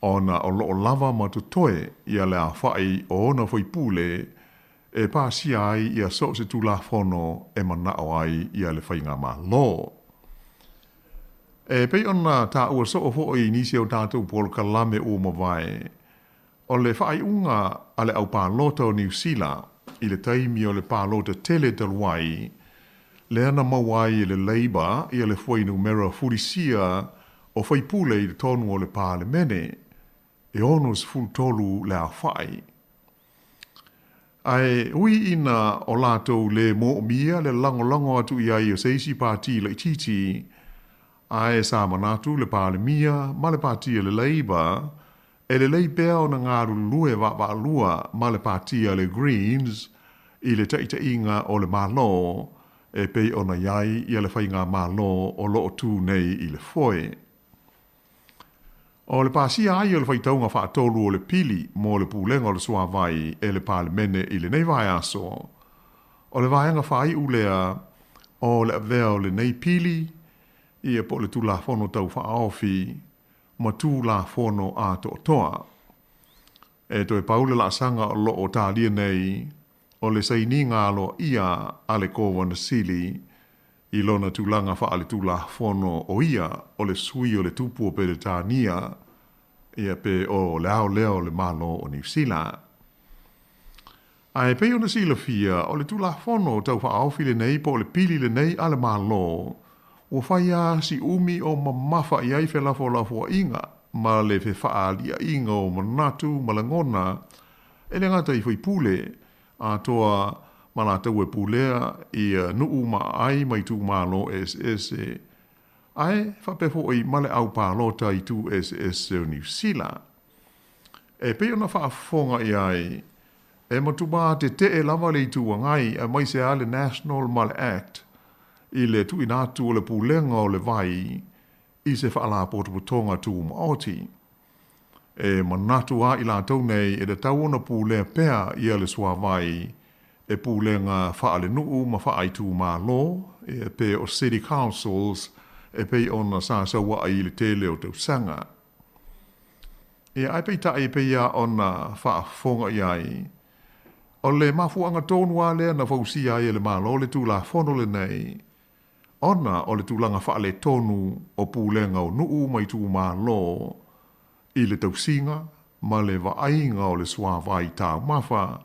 ona o loo lava ma totoe ia le aofai o ona faipule e pasia ai ia so o se Tulafono e manao ai ia le Faigamalo. E pei ona taua soo foi i nisi o tatou polokalame ua mavae, o le faaiuga a le aupalota o Niu Sila i le taimi o le palota tele talu ai, lea na maua ai e le Labour ia le fuainumera fulisia o faipule i totonu o le Palemene, e 63 le aofai. Ae ui ina o latou le moomia le lagolago atu i ai o se isi pati laitiiti, ae sa manatu le Palemia ma le pati a le Labour e lelei pea ona galulue vaavaalua ma le pati a le Greens i le taʻitaʻiga o le Malo e pei ona i ai ia le faigamalo o lo o tu nei i le foe. O le pasia ai o le faitauga faatolu o le pili mo le Pulega o le Suavai e le Palemene i lenei vaiaso, o le vaega faaiu lea o le avea o lenei pili, ia po o le Tulafono Tau Faaofi ma Tulafono atoatoa. E toe pau le laasaga o lo o talia nei o le sainiga aloaia a le Kovana Sili i lona tulaga faaletulafono o ia o le sui o le Tupu o Peretania, ia pe o le ao lea o le Malo o Niu Sila. Ae pei ona silafia, o le Tulafono Tau Faaofi lenei po o le pili lenei a le Malo, ua fai lava si umi o mamafa i ai felafolafoaiga ma le fefaaliaiga o manatu ma lagona e le gata i faipule atoa ma latou e pulea ia nuu ma aai ma itumalo eseese, ae faapea foi ma le au palota i itu eseese o Niu Sila. E pei ona faafofoga i ai, e matua tetee lava le Itu Agai aemaise lava le National ma le Act i le tuuina atu o le Pulega o le Vai i se Faalapotopotoga Tumaoti. E manatu lava i latou nei e tatau ona pulea pea ia le suavai e pulega faalenuu ma faaitumalo, pe o City Councils e pei ona sa saua'i i le tele o tausaga. Ia, ae peitai e pei lava ona faafofoga i ai, o le mafuaaga tonu lava lea na fausia ai e le Malo le Tulafono lenei, ona o le tulaga faaletonu o pulega o nuu ma itumalo i le tausiga ma le vaaiga o le suavai taumafa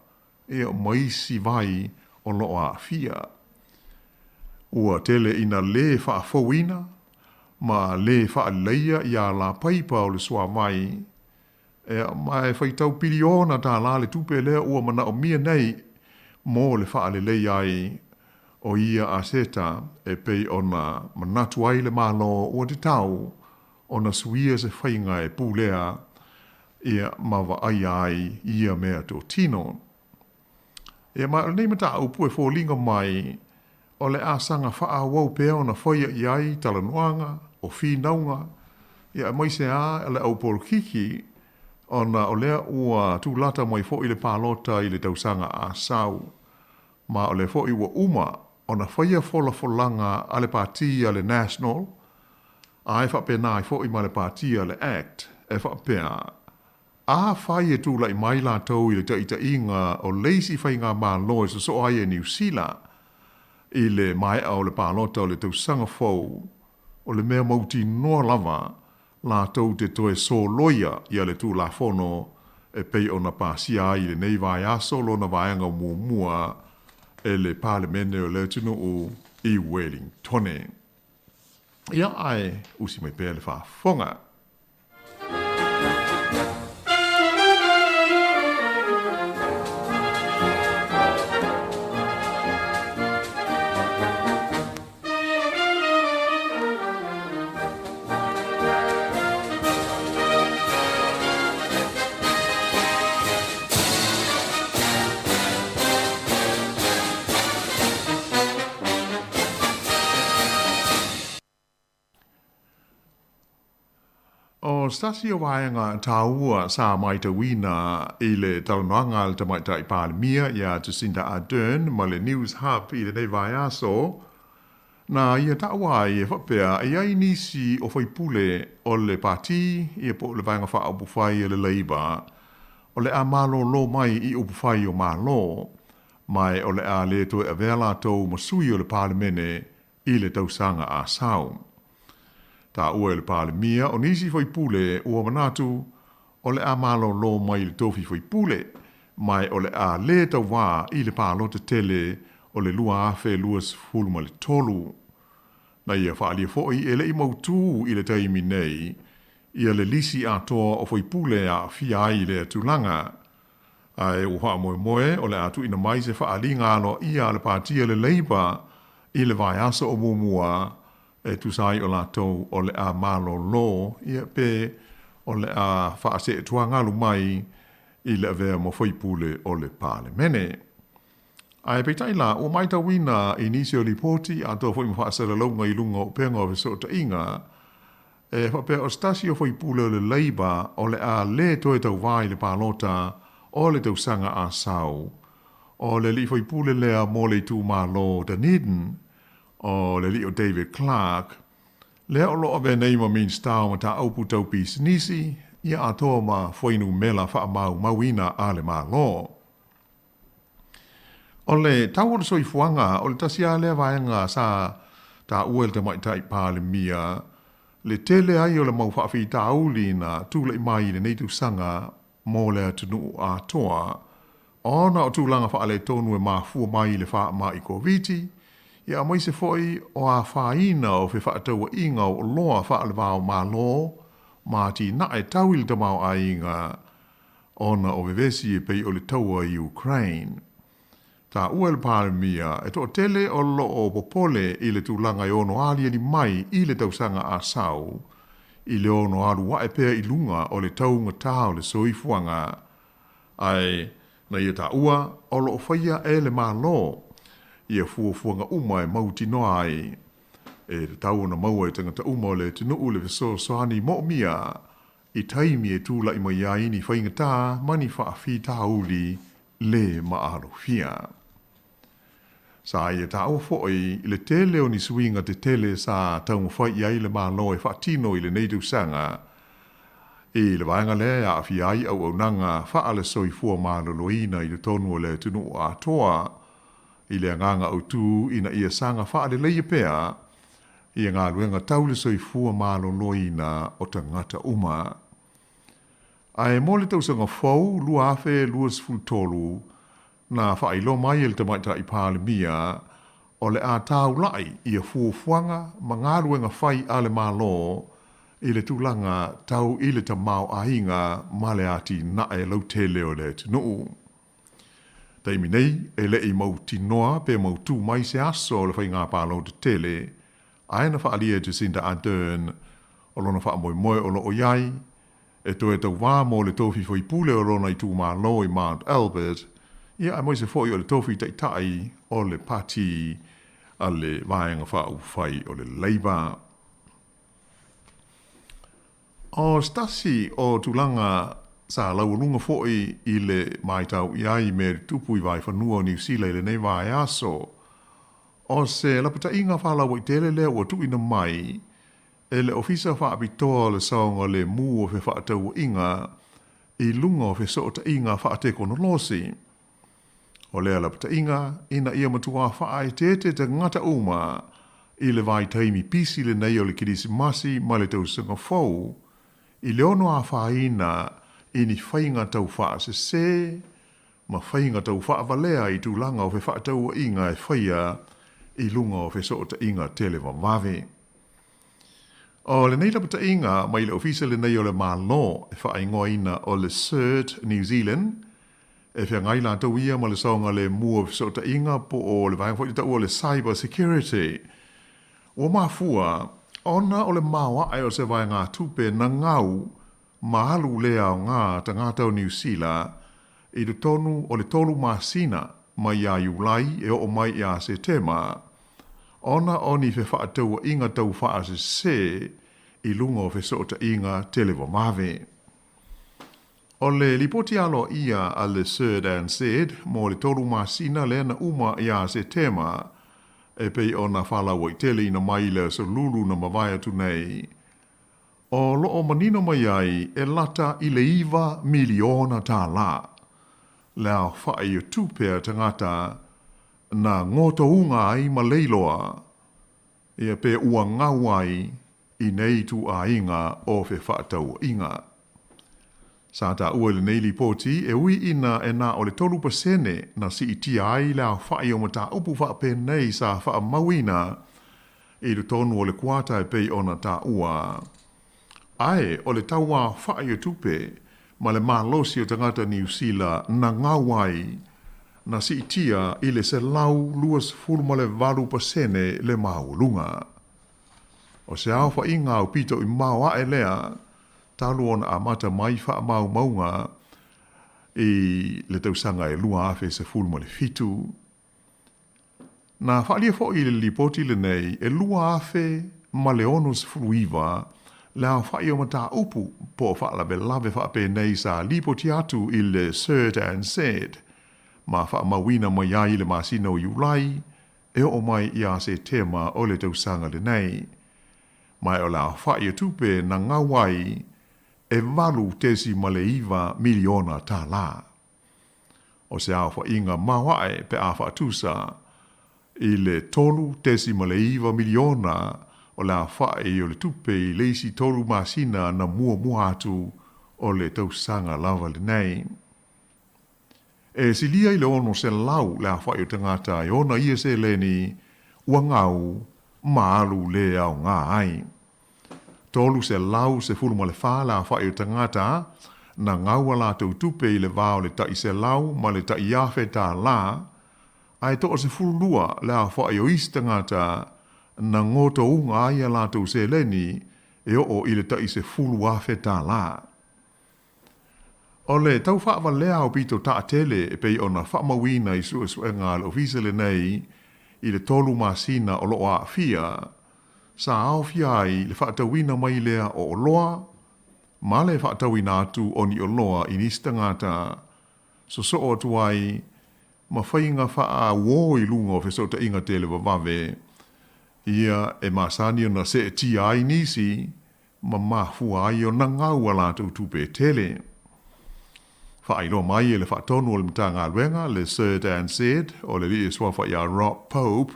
ia ma isi vai o lo o aafia. Ua tele ina lē faafouina ma lē faaleleia ia alapaipa o le suavai, ia ma e faitau piliona tālā le tupe lea ua manaomia nei mo le faaleleia ai o ia aseta e pei ona manatu ai le Malo ua tatau ona suia se faiga e pulea ia ma vaaia ai ia mea totino. Ia ma o lenei mataupu e foliga mai o le asaga faaauau pea ona faia i ai talanoaga, o finauga, ia aemaise lava le au polokiki, ona o lea ua tulata mai foi le palota i le tausaga a sau. Ma o lea foi ua uma ona faia folafolaga a le Pati a le National, a e faapena ai foi ma le Pati a le Act, e faapea, afai e tulai mai latou i le taʻitaʻiga o le isi faigamalo e sosoo ai e Niu Sila i le maea o le palota o le tausaga fou, o le mea mautinoa lava latou te toe soloia ia le Tulafono e pei ona pasia ai i lenei vaiaso lona vaega muamua e le Palemene o le atunuu i Wellingtone. Ia, ae usi mai pea le faafofoga. O se tasi o vaega tāua sa maitauina i le talanoaga a le Tamaitai Palemia iā Jacinda Ardern ma le News Hub i lenei vaiaso, na ia taua ai e faapea e i ai nisi o faipule o le Pati ia po o le Vaega Faaupufai a le Labour o le a malolo mai i upufai o Malo, ma o le a le toe avea latou ma sui o le Palemene i le tausaga a sau. Taua e le Palemia o nisi faipule ua manatu o le a malolo mai i le tofi faipule, Ma e o le a lē tauvā i le palota tele o le 2023. Na ia faaalia foi e le i mautū i le taimi nei ia le lisi atoa o faipule e aafia ai i lea tulaga. Ae ua faamoemoe o le a tuuina mai se faaaliga aloaia a le Pati a le Labour i le vaiaso o muamua e tusa ai o latou o le a malolo ia pe o le a faaseetuagalu mai i le avea ma faipule o le Palemene. Ae peitai la, ua matauina i nisi o lipoti atoa foi ma faasalalauga i luga o upega o fesootaiga, e faapea o se tasi o faipule o le Labour o le a lē toe tauvā i le palota o le tausaga a sau. O le alii faipule lea mo le itumalo Dunedin, o le alii o David Clark, lea o lo o avea nei ma Minisita o Mataupu Tau Pisinisi, ia atoa ma fuainumela faamaumauina a le Malo. O le tau o le soifuaga, o le tasi lava lea vaega sa taua e le Tamaitai Palemia le tele ai o le mau faafitauli na tulai mai i lenei tausaga mo le atunuu atoa, ona o tulaga faaletonu e mafua mai i le faamai Koviti, ia aemaise foi o afaina o fefaatauaiga o oloa faale-va-o-Malo ma atinae tau i le tamaoaiga ona o vevesi e pei o le taua i Ukraine. Taua e le Palemia, e toatele o lo o popole i le tulaga e ono aliali mai i le tausaga a sau, i le ono alu ae pea i luga o le taugatā o le soifuaga. Ae na ia taua, o lo o faia e le Malo ia fuafuaga uma e mautinoa ai e tatau ona maua e tagata uma o le atunuu le fesoasoani moomia i taimi e tulai mai ai ni faigata ma ni faafitauli lē maalofia. Sa ia taua foi i le tele o ni suiga tetele sa taumafai i ai le Malo e faatino i lenei tausaga i le vaega lea e aafia ai auaunaga faale-soifua maloloina i totonu o le atunuu atoa i le agaga autu ina ia saga faaleleia pea ia galuega tau le soifua maloloina o tagata uma. Ae mo le tausaga fou 2023, na faailoa mai e le Tamaitai Palemia o le a taulai ia fuafuaga ma galuega fai a le Malo i le tulaga tau i le tamaoaiga ma le atinae lautele o le atunuu. Taimi nei, e le i mautinoa pe mautū mai se aso o le faiga palota tele, ae na faaalia e Jacinda Ardern o lona faamoemoe o lo o i ai, e toe tauvā mo le tofi faipule o lona itumalo i Mount Albert, ia aemaise foi o le tofi taitai o le pati a le Vaega Faaupufai o le Labour. O se tasi o tulaga sa laualuga foi i le matau i ai mea tutupu i vaefanua o Niu Sila i lenei vaiaso, o se lapataiga faalauaitele lea ua tuuina mai e le Ofisa Faapitoa o le Saogalemu o Fefaatauaiga i luga o fesootaiga faatekonolosi. O lea lapataiga ina ia matuā faaeteete tagata uma i le vaitaimi pisi lenei o le Kerisimasi ma le Tausaga Fou, i le ono afaina i ni faiga tau faasese ma faiga tau faavalea i tulaga o fefaatauaiga e faia i luga o fesootaiga televavave. O lenei lapataiga mai le Ofisa lenei o le Malo e faaigoaina o le CERT New Zealand, E feagai latou ia ma le saogalemu o fesootaiga po o le vaega foi lea taua o le cyber security. Ua mafua ona o le maoae o se vaegatupe na gau ma alu le aoga tagata o Niu Sila i totonu o le tolu masina mai ia Iulai e oo mai ia Setema ona o ni fefaatauaiga tau faasese i luga o fesootaiga televavave. O le lipoti aloaia a le CERT-NZ mo le tolu masina lea na uma iā Setema, e pei ona faalauaiteleina mai i le aso Lulu na mavae atu nei, o lo o manino mai ai e lata i le $9 miliona le aofai o tupe a tagata na gotouga ai ma leiloa, ia pe ua gau ai i nei ituaiga o fefaatauaiga. Sa taua i lenei lipoti, e ui ina e na o le 3% na siitia ai le aofa'i o mataupu faapenei sa faamauina i totonu o le kuata e pei ona taua. Ae o le tau aofa'i o tupe ma le malosi o tagata Niu Sila na gau ai, na siitia i le 128% le maualuga. O se aofaiga aupito i mao ae lea talu ona amata mai faamaumauga i le tausaga e 2017. Na faaalia foi i le lipoti lenei e 2069 le aofai o mataupu po o faalavelave faapenei sa lipoti atu i le CERT-NZ ma faamauina mai ai i le masina o Iulai e oo mai ia Setema o le tausaga lenei. Ma o le aofai o tupe na gau ai e $8.9 miliona. O se aofaiga maoae pe a faatusa i le $3.9 miliona o le aofai o le tupe i le isi 3 masina na muamua atu o le tausaga lava lenei. E silia i le 600 le aofai o tagata e ona ia seleni ua gau ma alu le aoga ai. 314 le aofa'i o tagata na gau a latou tupe i le va o le tai selau ma le tai afe tālā, ae 12 le aofa'i o isi tagata na gotouga ai a latou seleni e oo i le tai $10,000. O le tau faavalea o pito taatele e pei ona faamauina i suesuega a le ofisa lenei i le 3 masina o loo aafia, sa aofia ai le faatauina mai lea o oloa ma le faatauina atu o ni oloa i nisi tagata, sosoo atu ai ma faiga faauō i luga o fesootaiga televavave, ia e masani ona seetia ai nisi ma mafua ai ona gau a latou tupe tele. Faailoa mai e le faatonu o le Matagaluega, le CERT-NZ, o le alii e suafa ia Rob Pope,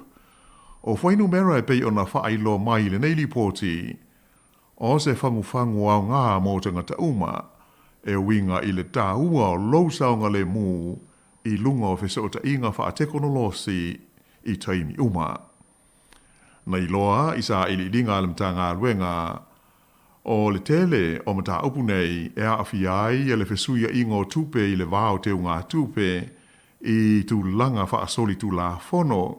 o fuainumera e pei ona faailoa mai i lenei lipoti, o se fagufagu aoga mo tagata uma, e uiga i le taua o lou saogalemu i luga o fesootaiga faatekonolosi i taimi uma. Na iloa i sailiiliga a le Matagaluega o le tele o mataupu nei e aafia ai le fesuiaiga o tupe i le va o teugatupe i tulaga faasolitulafono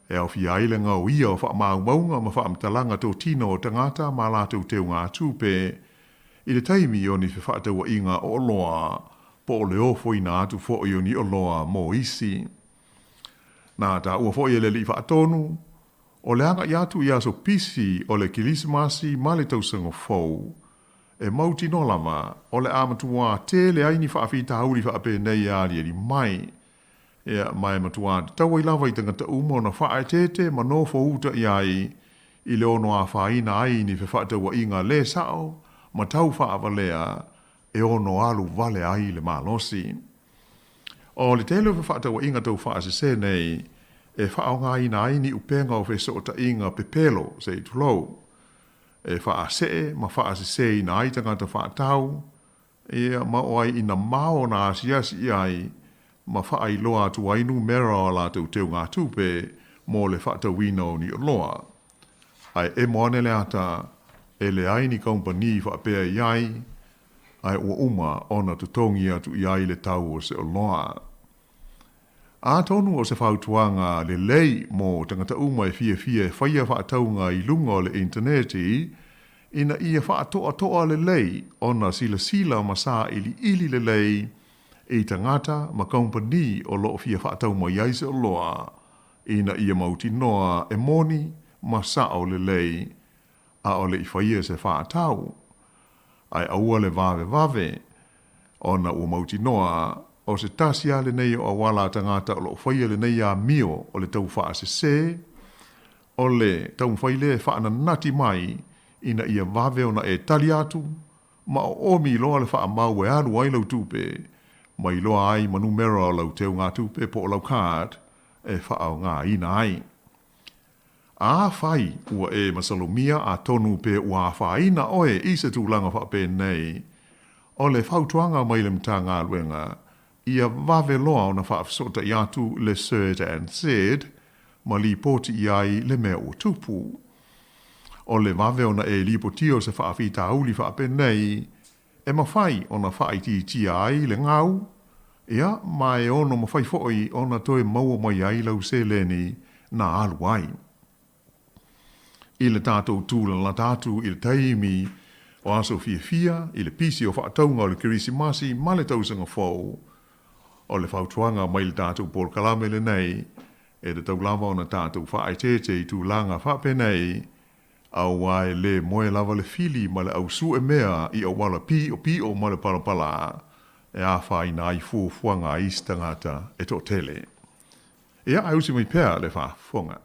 e aofia ai le gaoia o faamaumauga ma faamatalaga totino o tagata ma latou teugatupe i le taimi o ni fefaatauaiga o oloa po o le ofoina atu foi o ni oloa mo isi. Na taua foi e le Alii Faatonu, o le agai atu i aso pisi o le Kilisimasi ma le Tausaga Fou, e mautinoa lava o le a matuā tele ai ni faafitauli faapenei e aliali mai. Ia, ma e matuā tatau ai lava i tagata uma ona faaeteete ma nofo uta i ai i le ono afaina ai ni fefaatauaiga le sao ma tau faavalea e ono alu vale ai le malosi. O le tele o fefaatauaiga tau faasese nei e faaaogaina ai ni upega o fesootaiga pepelo, se i tulou, e faasee ma faaseseina ai tagata faatau, ia, ma oo ai ina mao ona asiasi i ai ma faailoa atu ai numera o a latou teugatupe mo le faatauina o ni oloa. Ae emo ane le ata, e leai ni kamupani faapea i ai, ae ua uma ona totogi atu i ai le tau o se oloa. Atonu o se fautuaga lelei mo tagata uma e fiafia e faia faatauga i luga o le initaneti, ina ia faatoatoa lelei ona silasila ma sailiili lelei i tagata ma kamupani o lo o fia faatau mai ai se oloa, ina ia mautinoa e moni ma sao lelei ʻaʻole i faia se faatau, ae aua le vavevave, ona ua mautinoa o se tasi lava lenei o auala a tagata o lo o faia lenei amio o le tau faasese, o le taumafai lea e faananati mai ina ia vave ona e tali atu ma oomi loa le faamau e alu ai lau tupe, ma iloa ai ma numera o lau teugatupe po o lau card e faaaogaina ai. Afai ua e masalomia atonu pe ua afaina oe i se tulaga faapenei, O le fautuaga mai le Matagaluega, ia vave loa ona faafesootai atu le CERT NZ ma lipoti i ai le mea ua tupu. O le vave ona e lipotia o se faafitauli faapenei, e mafai ona faaitiitia ai le gau, ia, ma e ono mafai foi ona toe maua mai ai lau seleni na alu ai. I le tatou tūlalata atu i le taimi o aso fiafia, i le pisi o faatauga o le Kerisimasi ma le Tausaga Fou, o le fautuaga mai le tatou polokalame lenei, e tatau lava ona tatou faaeteete i tulaga faapenei, auā e lē moe lava le fili ma le au su'e mea i auala pi'opi'o ma le palapala e afaina ai fuafuaga a isi tagata e toatele. Ia, ae usi mai pea le faafofoga.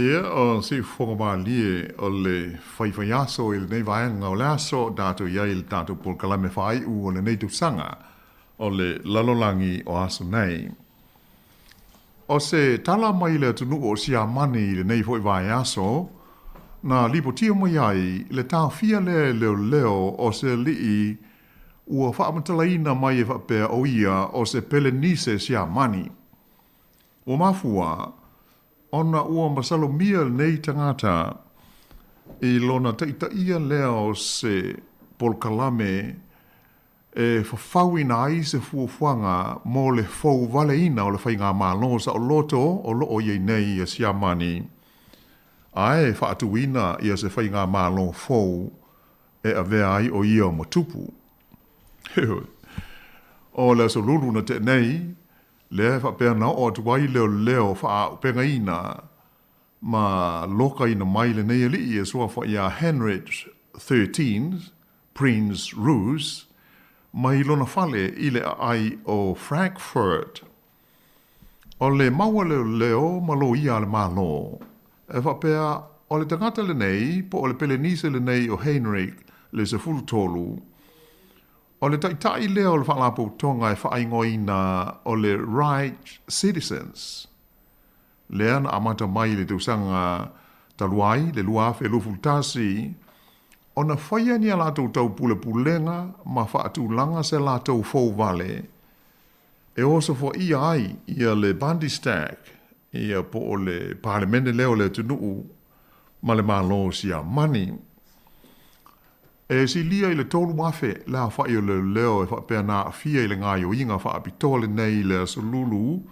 Ia, o siufofoga malie o le faifaiaso i lenei vaega o le aso, tatou i ai i le tatou polokalame faaiu o lenei tausaga o le lalolagi o aso nei. O se tala mai le atunuu o Siamani i lenei foi vaiaso, Na lipotia mai ai le taofia lea e leoleo o se alii ua faamatalaina mai e faapea o ia o se Pelenise Siamani. Ua mafua ona ua masalomia lenei tagata i lona taitaia lea o se polokalame e fafauina ai se fuafuaga mo le fouvaleina o le faigamalo saoloto o lo o i ai nei ia Siamani, ae faatuina ia se faigamalo fou e avea ai o ia ma tupu. Heoi, o le aso lulu na tea nei, lea e faapea na oo atu ai leoleo faaaupegaina ma lokaina mai lenei alii e suafa iā Henrich 13, Prince Rous, mai lona fale i le aai o Frankfurt. O le mau a leoleo ma loia a le Malo, e faapea o le tagata lenei po o le Pelenise lenei o Heinrich le 13, o le taitai lea o le faalapotopotoga e faaigoaina o le Reich Citizens, lea na amata mai i le tausaga talu ai, le 2021, ona faia ni a latou taupulepulega ma faatulaga se latou fouvale e osofaia ai ia le Bundestag, ia po o le Palemene lea o le atunuu ma le Malo o Siamani. E silia i le 3,000 le aofai o leoleo e faapea na aafia i le gaoioiga faapitoa lenei i le Aso Lulu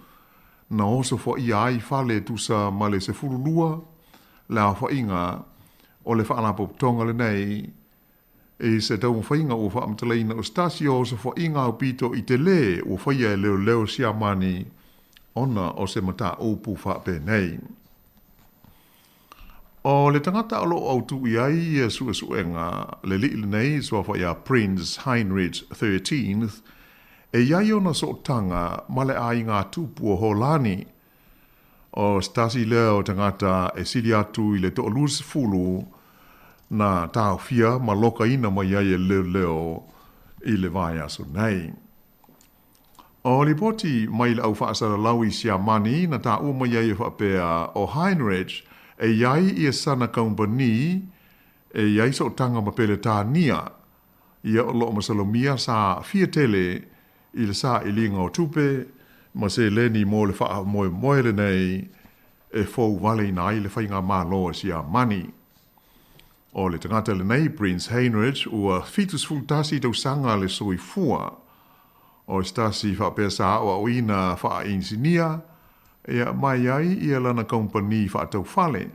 na osofaia ai fale e tusa ma le 12 le aofaiga o le faalapotopotoga lenei i se taumafaiga ua faamatalaina o se tasi o osofaiga aupito i telē ua faia e leoleo Siamani ona o se mataupu faapenei. O le tagata o lo o autū i ai ia suesuega le alii lenei i suafa iā Prince Heinrich 13th, e i ai ona sootaga ma le aiga tupu o Holani. O se tasi lea o tagata e sili atu i le toaluasefulu na taofia ma lokaina mai ai e leoleo i le vaiaso nei. O lipoti mai le au faasalalau i Siamani na taua mai ai e faapea o Heinrich e i ai ia sana kaupani e i ai sootaga ma Peretania, ia o lo o masalomia sa aafia tele i le sailiga o tupe ma seleni mo le faamoemoe lenei e fouvaleina ai le faigamalo a Siamani. O le tagata lenei, Prince Heinrich, ua 71 tausaga le soifua. O se tasi faapea sa aoaoina faa-inisinia, ia mai ai ia lana kaupani faataufale.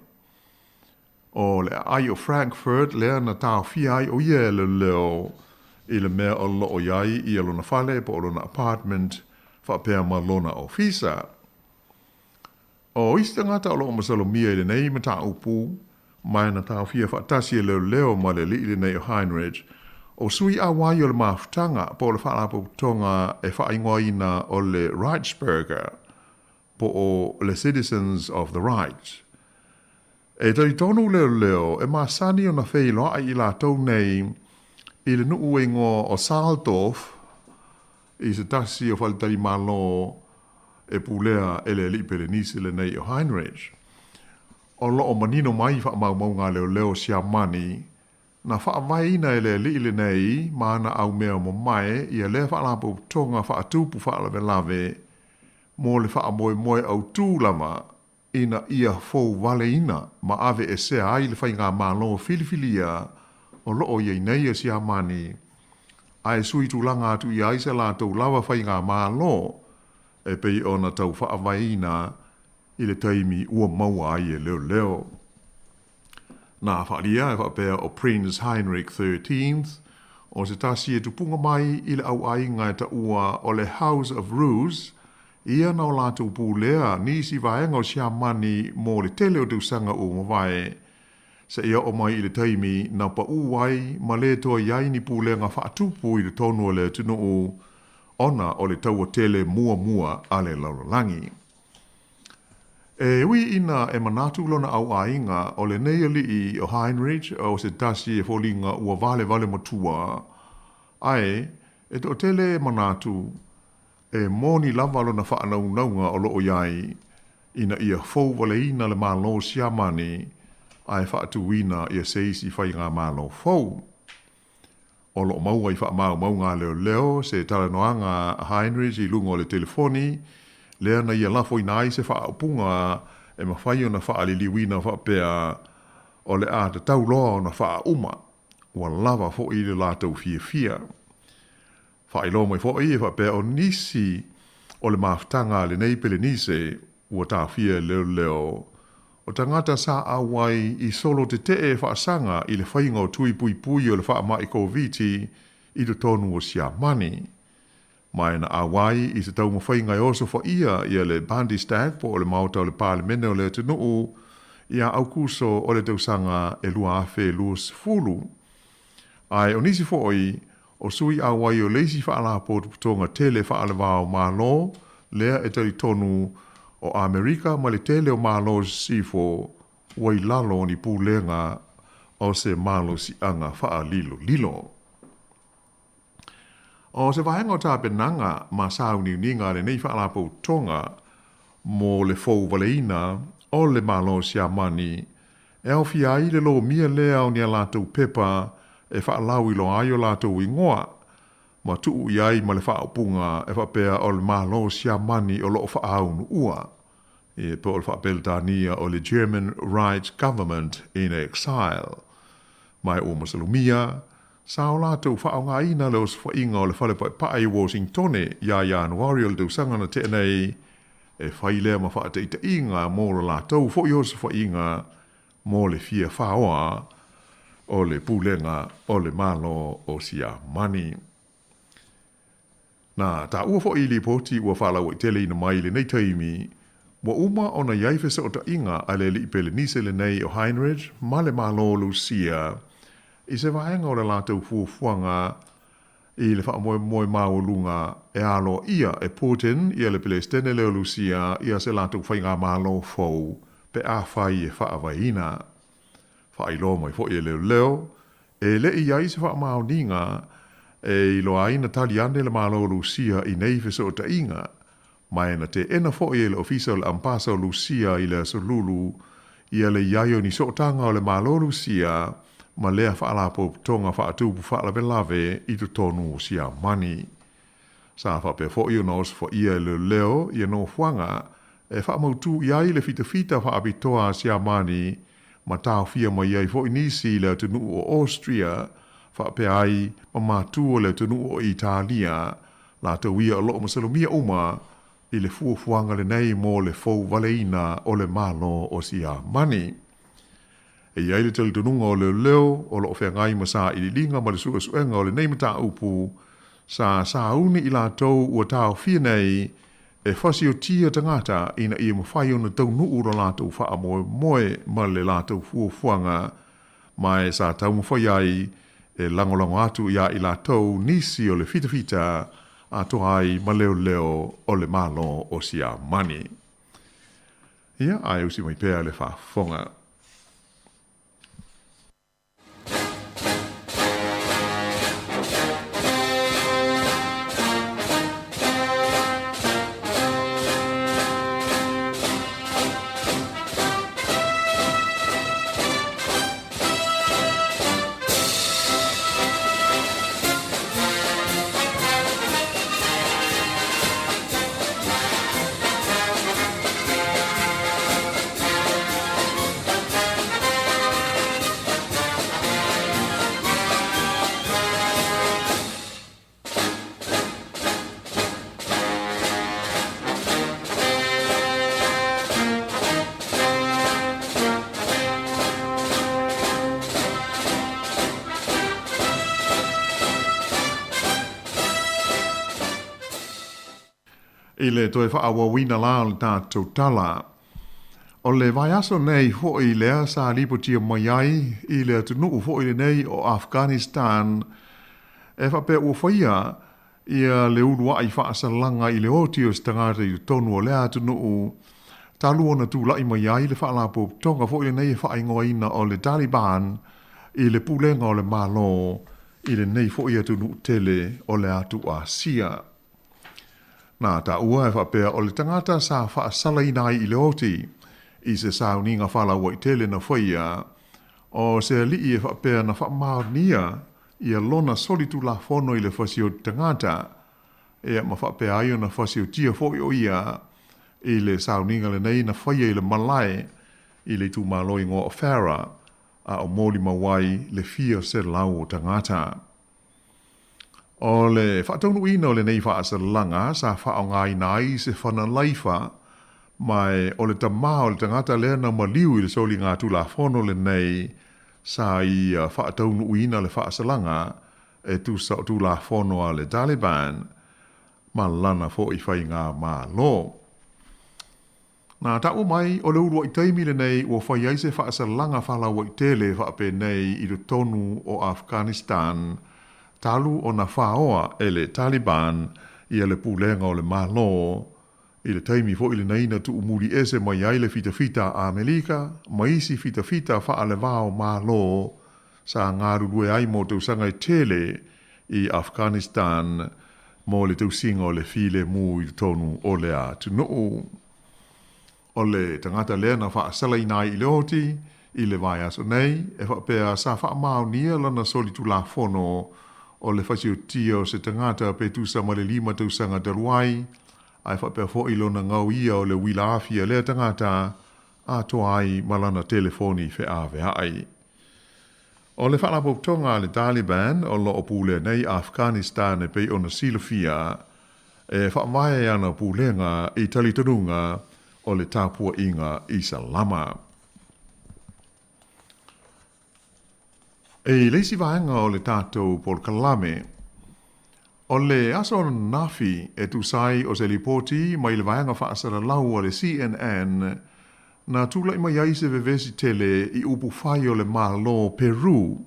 O le aai o Frankfurt lea na taofia ai o ia e leoleo i le mea o lo o i ai ia lona fale po o lona apartment faapea ma lona ofisa. O isi tagata o lo o masalomia i lenei mataupu, ma na taofia faatasi e leoleo ma le alii lenei o Heinrich, o sui auai o le mafutaga po o le faalapotopotoga e faaigoaina o le Reichsbürger, po o le Citizens of the Reich. E talitonu leoleo e masani ona feiloai i latou nei i le nuu e igoa o Saaldorf i se tasi o faletalimalo e pulea e le alii Pelenise lenei o Heinrich. O lo o manino mai faamaumauga a leoleo Siamani na faavaeina e le alii lenei ma ana aumea mamae ia lea faalapotopotoga faatupu faalavelave mo le faamoemoe autū lava ina ia fouvaleina ma aveesea ai le faigamalo filifilia o lo o i ai nei a Siamani, ae sui tulaga atu i ai se latou lava faigamalo e pei ona tau faavaeina i le taimi ua maua ai e leoleo. Na faaalia e faapea o Prince Heinrich 13th o se tasi e tupuga mai i le auaiga e taua o le House of Ruse, ia na o latou pulea nisi vaega o Siamani mo le tele o tausaga ua mavae, seia oo mai i le taimi na paū ai ma le toe i ai ni pulega faatupu i totonu o le atunuu ona o le taua tele muamua a le lalolagi. E ui ina e manatu lona auaiga o lenei alii o Heinrich o se tasi e foliga ua valevale matua, ae e toatele e manatu e moni lava lona faanaunauga o lo o i ai ina ia fouvaleina le Malo Siamani ae faatuina ia se isi faigamalo fou. O lo o maua i faamaumauga a leoleo se talanoaga a Heinrich i luga o le telefoni, lea na ia lafoina ai se faaupuga e mafai ona faaliliuina faapea, O le a tatau loa ona faauma, ua lava foi le latou fiafia. Faailoa mai foi e faapea o nisi o le mafutaga a lenei Pelenise ua taofia e leoleo, o tagata sa auai i solo tetee faasaga i le faiga o tui puipui o le faamai Koviti i totonu o Siamani. Ma e na auai i se taumafaiga e osofaia ia le Bundestag po o le Maota o le Palemene o le atunuu ia Aukuso o le tausaga e 2020. Ae o nisi foi o sui auai o le isi faalapotopotoga tele faalevao Malo lea e talitonu o Amerika ma le tele o Malo Sisifo ua i lalo o ni pulega o se malosiaga faalilolilo. O se vaega o tapenaga ma sauniuniga a lenei faalapotopotoga mo le fouvaleina o le Malo o Siamani e aofia ai le lomia lea o ni a latou pepa e faalauiloa ai o latou igoa ma tuu i ai ma le faaupuga e faapea o le Malo o Siamani o lo o faaunuua, e po o le faa-Peretania o le German Reich Government in Exile. Ma e ua masalomia, sa o latou faaaogaina le osofaiga o le fale paepae i Washingtone ia Ianuari o le tausaga na tea nei e fai lea ma faataitaiga mo lo latou foi osofaiga mo le fia faoa o le pulega o le Malo o Siamani. Na taua foi i lipoti ua faalauaiteleina mai i lenei taimi, ua uma ona i ai fesootaiga a le alii Pelenise lenei o Heinrich ma le Malo o Lusia i se vaega o le latou fuafuaga i le faamoemoe maualuga e aloaia e Putin ia le Peresetene lea o Lusia ia se latou faigamalo fou pe afai e faavaeina. Faailoa mai foi e leoleo, e le i ai se faamaoniga e iloa ai na tali ane le Malo o Lusia i nei fesootaiga, ma e na teena foi e le Ofisa o le Ampasa o Lusia i le Aso Lulu ia le i ai o ni sootaga o le Malo o Lusia ma lea faalapotopotoga faatupu faalavelave i totonu o Siamani. Sa faapea foi ona osofaia e leoleo ia nofoaga e faamautū i ai le fitafita faapitoa a Siamani ma taofia mai ai foi nisi i le atunuu o Austria faapea ai ma matū o le atunuu o Italia latou ia o lo o masalomia uma i le fuafuaga lenei mo le fouvaleina o le Malo o Siamani. E i ai le talitonuga o leoleo o lo o feagai ma sailiiliga ma le suesuega o lenei mataupu sa sauni i latou ua taofia nei e fasiotia tagata ina ia mafai ona taunuu lo latou faamoemoe ma le latou fuafuaga ma e sa taumafai ai e lagolago atu iā i latou nisi o le fitafita atoa ai ma leoleo o le Malo o Siamani. Ia, ae usi mai pea le faafofoga. I le toe faaauauina la o le tatou tala, o le vaiaso nei foi lea sa lipotia mai ai i le atunuu foi lenei o Afghanistan e faapea ua faia ia le uluai faasalaga i le oti o se tagata i totonu o lea atunuu talu ona tulai mai ai le faalapotopotoga foi lenei e faaigoaina o le Taliban i le pulega o le Malo i lenei foi atunuu tele o le atu Asia. Na taua e faapea o le tagata sa faasalaina ai i le oti i se sauniga falauaitele na faia. O se aliʻi e faapea na faamaonia ia lona solitulafono i le fasioti tagata, ia ma faapea ai ona fasiotia foʻi o ia i le sauniga lenei na faia i le malae i le itumalo igoa o Farah, a o molimau ai le fia selau o tagata. O le faataunuuina o lenei faasalalaga sa faaaogaina ai se fanalaifa, ma o le tamā o le tagata lea na maliu i le soliga Tulafono lenei sa ia faataunuuina le faasalaga e tusa o Tulafono a le Taliban ma lana foʻi faigamalo. Na taua mai, o le uluai taimi lenei ua fai ai se faasalalaga faalauaitele faapenei i totonu o Afghanistan talu ona faoa e le Taliban ia le pulega o le Malo, i le taimi foi lenei na tuumuli ese mai ai le fitafita a Amelika ma isi fitafita faalevao Malo sa galulue ai mo tausaga e tele i Afghanistan mo le tausiga o le filemu i totonu o le atunuu. O le tagata lea na faasalaina ai i le oti i le vaiaso nei, e faapea sa faamaonia lana solitulafono o le fasiotia o se tagata pe tusa ma le 5 tausaga talu ai, ae faapea foi lona gauia o le uila afi a lea tagata atoa ai ma lana telefoni feaveai. O le Faalapotopotoga a le Taliban o lo o pulea nei Afghanistan e pei ona silafia, e faavae ana pulega i talitonuga o le tapuaiga Isalama. I le isi vaega o le tatou polokalame, o le aso ananafi e tusa ai o se lipoti mai le vaega faasalalau a le CNN na tulai mai ai se vevesi tele i upu fai o le Malo Peru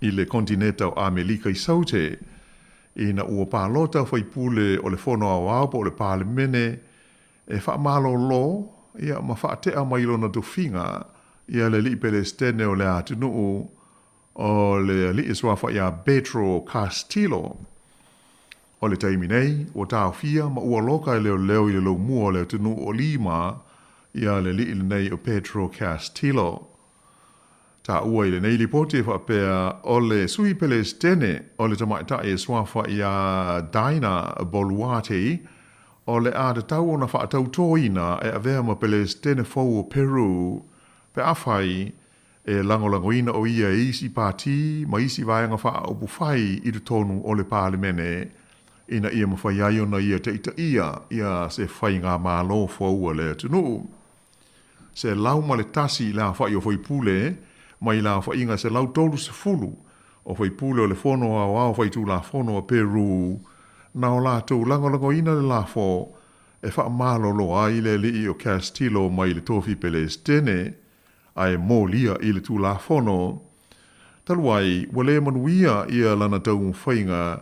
i le kontineta o Amelika i Saute, ina ua palota faipule o le Fono Aoao po o le Palemene e faamalolo ia ma faatea mai lona tofiga ia le alii Pelesitene o le atunuu o le alii suafa ia Pedro Castillo. O le taimi nei, ua taofia ma ua loka e leoleo i le laumua o le atunuu o Lima ia le alii lenei o Pedro Castillo. Taua i lenei lipoti e faapea o le sui Pelesitene o le tamaitai e suafa ia Dina Boluarte o le a tatau ona faatautoina e avea ma Pelesitene fou o Peru pe afai e lagolagoina o ia e isi pati ma isi vaega faaupufai i totonu o le Palemene ina ia mafai ai ona ia taitaia ia se faigamalo fou a le atunuu. 101 i le aofai o faipule mai le aofaiga 130 o faipule o le Fono Aoao Faitulafono a Peru na o latou lagolagoina le lafo e faamalolo ai le alii o Castillo mai le tofi Pelesitene ae molia i le Tulafono. Talu ai, ua le manuia ia lana taumafaiga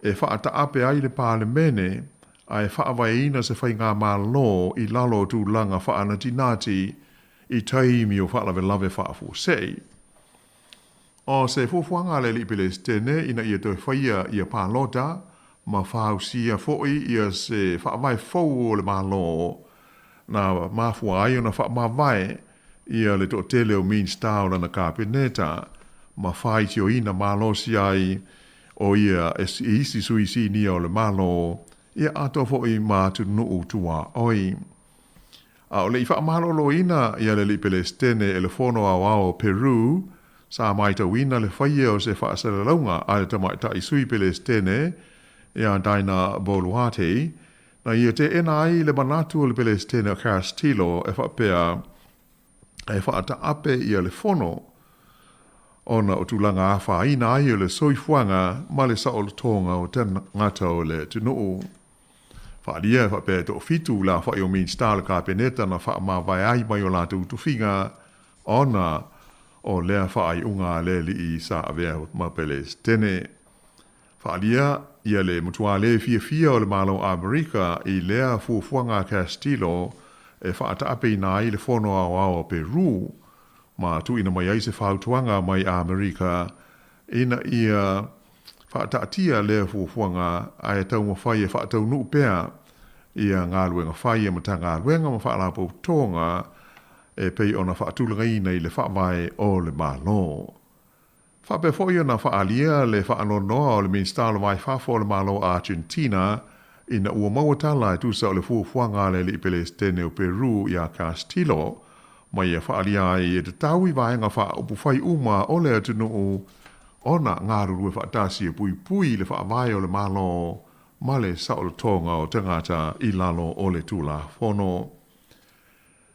e faataape ai le Palemene ae faavaeina se faigamalo i lalo o tulaga faanatinati i taimi o faalavelave faafuasei. O se fuafuaga a le Alii Pelesitene ina ia toe faia ia palota ma fausia foi ia se faavae fou o le Malo na mafua ai ona faamavae ia le toatele o Minisita o lana Kapeneta ma faitioina malosi ai o ia e isi sui sinia o le Malo ia atoa foi ma atunuu tuaoi. A o le i faamaloloina ia le Alii Pelesitene e le Fono Aoao o Peru, sa maitauina le faia o se faasalalauga a le tamaitai sui Pelesitene ia Dina Boluarte, na ia teena ai le manatu o le Pelesitene o Castillo e faapea e faataape ia le fono ona o tulaga afaina ai o le soifuaga ma le saolotoga o tagata o le atunuu. Faaalia e faapea e toafitu le aofai o Minisita o le Kapeneta na faamavae ai mai o latou tofiga ona o lea faaiuga a le alii sa avea ma Pelesitene. Faaalia ia le matua le fiafia o le Malo Amerika i lea fuafuaga a Castillo e faataapeina ai le Fono Aoao a Peru ma tuuina mai ai se fautuaga mai Amerika ina ia faataatia lea fuafuaga ae taumafai e faataunuu pea ia galuega fai a Matagaluega ma Faalapotopotoga. e pei ona faatulagaina i le Faavae o le Malo. Faapea foi ona faaalia le faanoanoa o le Minisita o le Va i Fafo o le Malo Argentina ina ua maua tala e tusa o le fuafuaga a le Alii Pelesitene o Peru iā Castillo ma ia faaalia ai e tatau i vaega faaupufai uma o le atunuu ona galulue faatasi e puipui i le Faavae o le Malo ma le saolotoga o tagata i lalo o le Tulafono.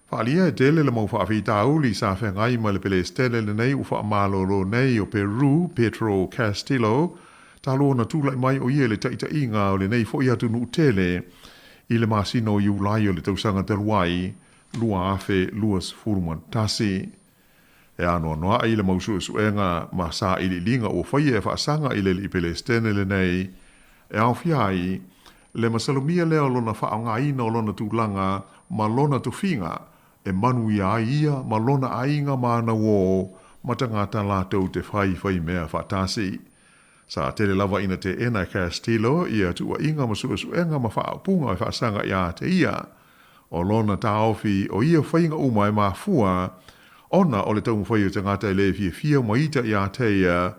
Faaalia e tele le mau faafitauli sa feagai ma le Pelesitene lenei ua faamalolo nei o Peru, Pedro Castillo, talu ona tulai mai o ia i le taitaiga o lenei foi atunuu tele i le masina o Iulai o le tausaga talu ai, 2021. E anoanoai le mau suesuega ma sailiiliga ua faia e faasaga i le alii Pelesitene lenei, e aofia ai le masalomia lea o lona faaaogaina o lona tulaga ma lona tofiga e manuia ai ia ma lona aiga ma ana uō ma tagata latou te faifaimea faatasi. Sa tele lava ina teena e Castillo ia tuuaiga ma suesuega ma faaupuga e faasaga iā te ia. O lona taofi o ia faiga uma e mafua ona o le taumafai o tagata e le fiafia ma ita iā te ia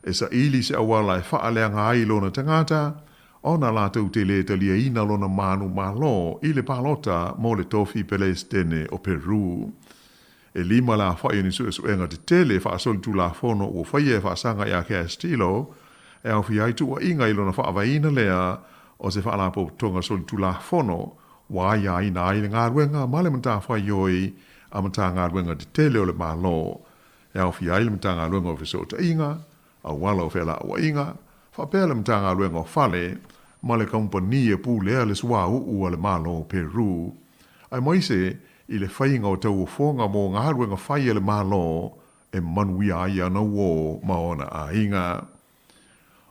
e saili se auala e faaleaga ai lona tagata ona latou te lē taliaina lona manumalo i le palota mo le tofi Pelesitene o Peru. E lima le afa'i o ni su'esu'ega tetele fa'asolitulafono ua faia e faasaga iā Castillo e aofia ai tuua'iga i lona fa'avaeina lea o se fa'alapotopotoga solitulafono ua aiaina ai le galuega ma le matafaioi a Matagaluega tetele o le Malo e aofia ai le Matagaluega o Feso'ota'iga, Auala o Fela'ua'iga, fa'apea le Matagaluega o Fale ma le Kamupani e pulea le suāu'u a le Malo o Peru, aemaise i le faiga o tauofoga mo galuega fai a le Malo e manuia ai ana uō ma ona aiga.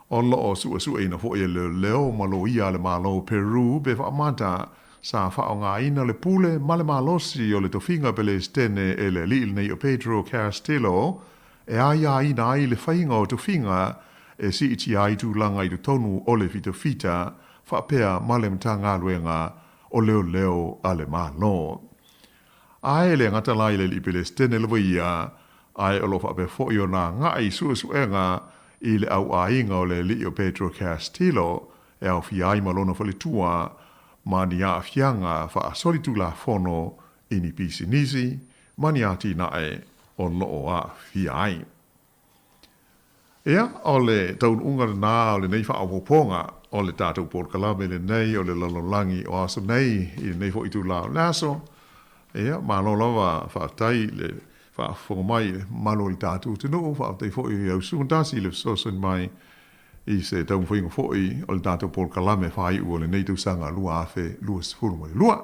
O lo o suʻesuʻeina foi e leoleo ma loia a le Malo o Peru pe faamata sa faaaogaina le pule ma le malosi o le tofiga Pelesitene e le alii lenei o Pedro Castillo e aiaina ai le faiga o tofiga e siitia ai tulaga i totonu o le fitafita faapea ma le Matagaluega o Leoleo a le Malo. Ae le gata la i le alii Pelesitene lava ia, ae o lo o faapea foi ona agai suesuega i le auaiga o le alii o Pedro Castillo e aofia ai ma lona faletua ma ni aafiaga faasolitulafono i ni pisinisi ma ni atinae o lo o aafia ai. Ia, o le taunuuga lenā o lenei faaopoopoga o le tatou polokalame lenei o le lalolagi o aso nei i lenei foi itulā o le aso. Ia, malo lava faafetai i le faafofoga mai i le mamalu o le tatou atunuu, faafetai foi i au susuga tasi i le fesoasoani mai i se taumafaiga foi o le tatou polokalame faaiu o lenei tausaga 2022.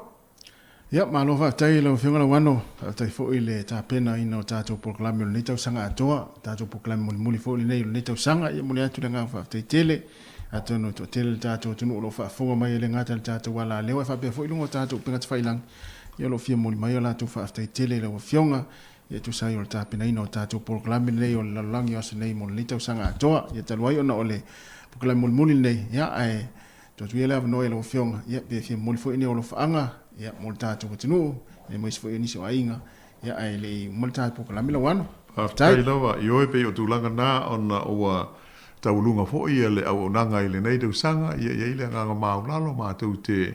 Ia, malo faafetai i lau Afioga Lauano, faafetai foi i le tapenaina o tatou polokalame o lenei tausaga atoa, tatou polokalame mulimuli foi lenei o lenei tausaga. Ia, momoli atu le agaga faafetai tele, atonu e toatele le tatou atunuu o lo o faafofoga mai e le gata i le tatou alaleo ae faapea foi luga o tatou upega tafailagi, ia o lo o fia momoli mai o latou faafetai tele i lau Afioga, ia e tusa ai o le tapenaina o tatou polokalame lenei o le lalolagi o aso nei mo lenei tausaga atoa. Ia, talu ai ona o le polokalame mulimuli lenei, ia ae Tuu atu ia le avanoa i lau Afioga, ia, pe fia momoli foi ni ou alofaaga, ia, mo le tatou atunuu, aemaise foi o nisi o aiga, ia, ae le i uma le tatou polokalame Lauano. Faafetai lava. Ioe, pei o tulaga na ona ua taualuga foi le auaunaga i lenei tausaga, ia i ai le agaga maualalo matou te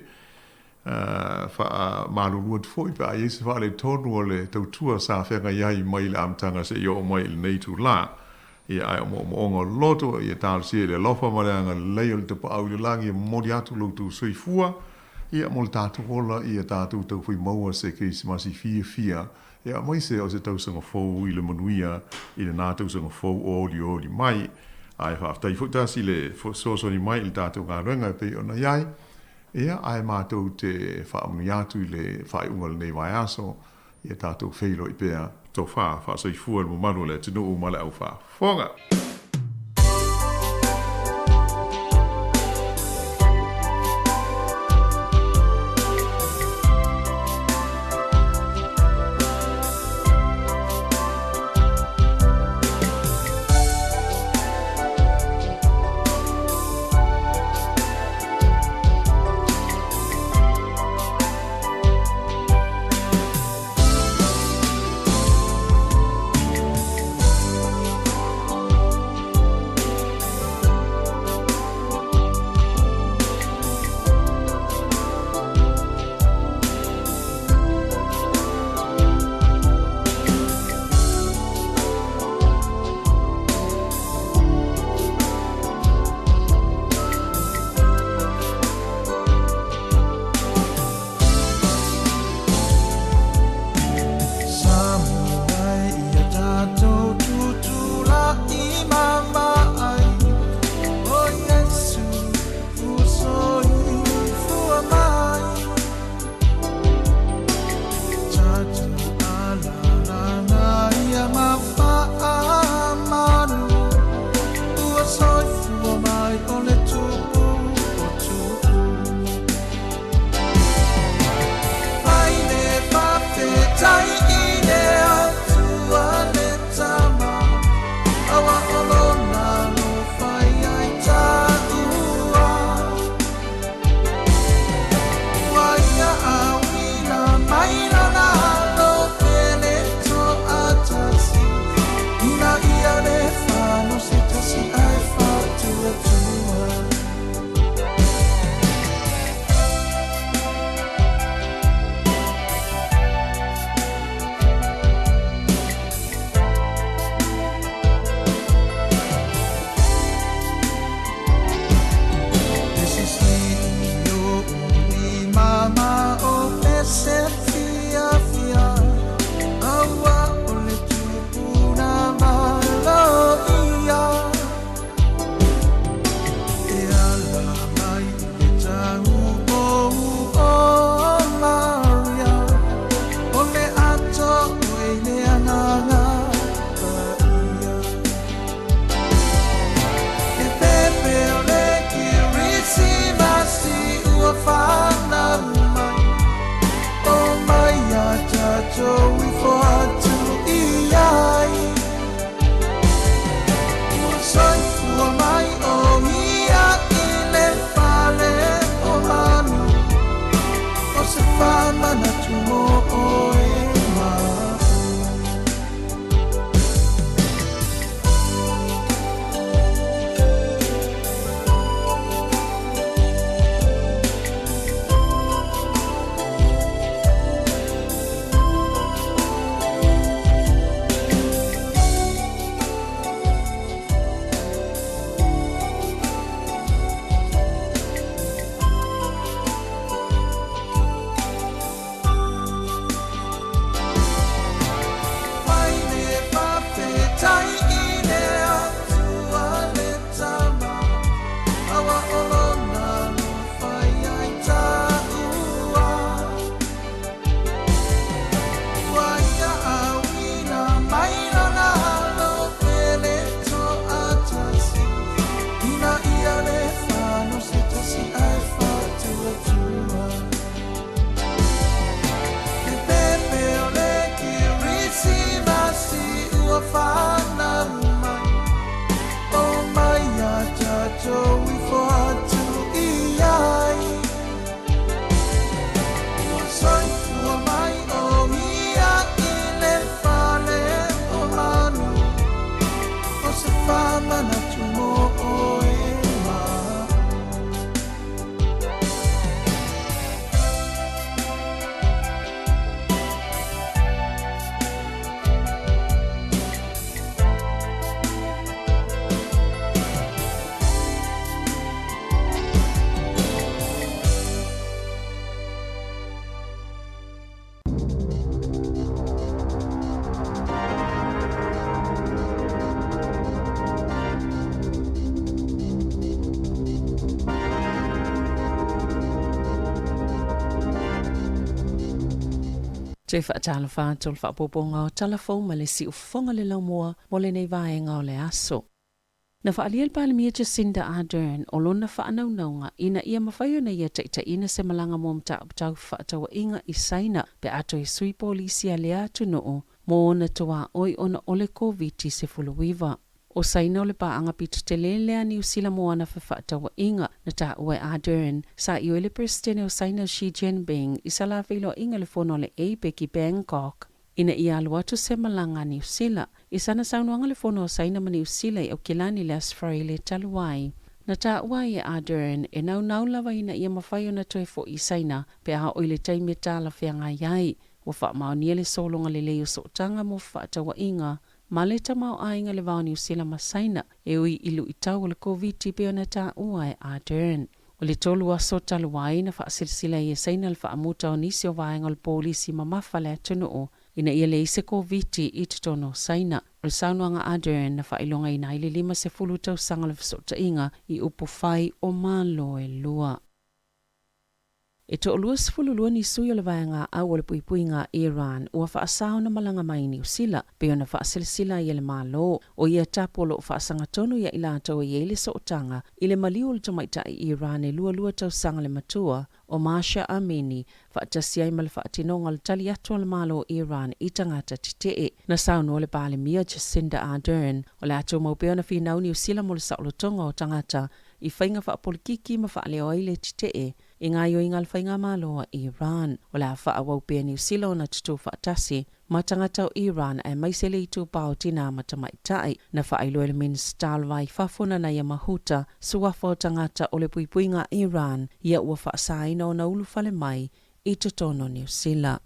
faamalulu atu foi pe a i ai se faaletonu o le tautua sa feagai ai mai le amataga seia oo mai i lenei itulā. Ia, ae o moomooga o le loto, ia talosia i le alofa ma le agalelei o le Tapaau i le Lagi e momoli atu lo outou soifua, ia, mo le tatou ola, ia tatou taufai maua se Kerisimasi fiafia, ia, aemaise o se tausaga fou i le manuia i lena tausaga fou o olioli mai. Ae faafetai foi tasi i le fesoasoani mai i le tatou galuega e pei ona i ai. Ia, ae matou te faamanuia atu i le faaiuga o lenei vaiaso, ia tatou feiloai pea. Tofa faasoifua i le mamalu o le atunuu ma le au faafofoga. tatou ifo atu i ai. Ua soifua mai o ia i le fale o manu, o se faamanatu mo oe ma. Toe faatalofa atu i le faaopoopoga o tala fou ma le siufofoga le laumua mo lenei vaega o le aso. Na faaalia e le Palemia Jacinda Ardern o lona faanaunauga ina ia mafai ona ia taitaiina se malaga mo mataupu tau fefaatauaiga i Saina pe a toe sui polisi a lea atunuu mo ona tuaoi ona o le Koviti-19. O Saina o le paaga pito tele lea a Niu Sila mo ana fefaatauaiga, na taua e Ardern, sa ioe le Peresetene o Saina Xi Jinping i sa la feiloaiga i le fono a le APEC i Bangkok ina ia alu atu se malaga a Niu Sila. I sana saunoaga le fono a Saina ma Niu Sila i Aukilani i le Aso Faraile talu ai, na taua ai e Ardern e naunau lava ina ia mafai ona toe fo'i i Saina pe a oo i le taimi e talafeagai ai. Ua faamaonia le sologa lelei o sootaga mo fefaatauaiga ma le tamaoaiga le va o Niu Sila ma Saina e ui i luitau o le Koviti pei ona taua e Ardern. O le 3 aso talu ai na faasilasila ai e Saina le faamuta o nisi o vaega o le polisi mamafa le atunuu ina ia leai se Koviti i totonu o Saina. O le saunoaga a Ardern na faailogaina ai le 50 tausaga o le fesootaiga i upu fai o Malo e lua. E toalua 12 ni sui o le Vaega Au o le Puipuiga a Iran ua faasa ona malaga mai i Niu Sila, pei ona faasilasila ai e le Malo. O ia tapu o lo o faasagatonu ia i latou e i ai le sootaga i le maliu o le tamaitai Iran e 22 tausaga le matua, o Mahsa Amini, faatasi ai ma le faatinoga o le tali atu a le Malo o Iran i tagata tetee. Na saunoa le Palemia Jacinda Ardern, o le a tumau pea ona finau Niu Sila mo le saolotoga o tagata i faiga faapolikiki ma faaleo ai le tetee i gaoioiga a le faigamalo a Iran. O le a faaauau pea Niu Sila ona tutū faatasi ma tagata o Iran aemaise le itupa o tinā ma tamaitai. Na faailoa e le Minisita o le Va i Fafo Nanaia Mahuta, suafa o tagata o le puipuiga a Iran ia ua faasaina ona ulufale mai i totonu o Niu Sila.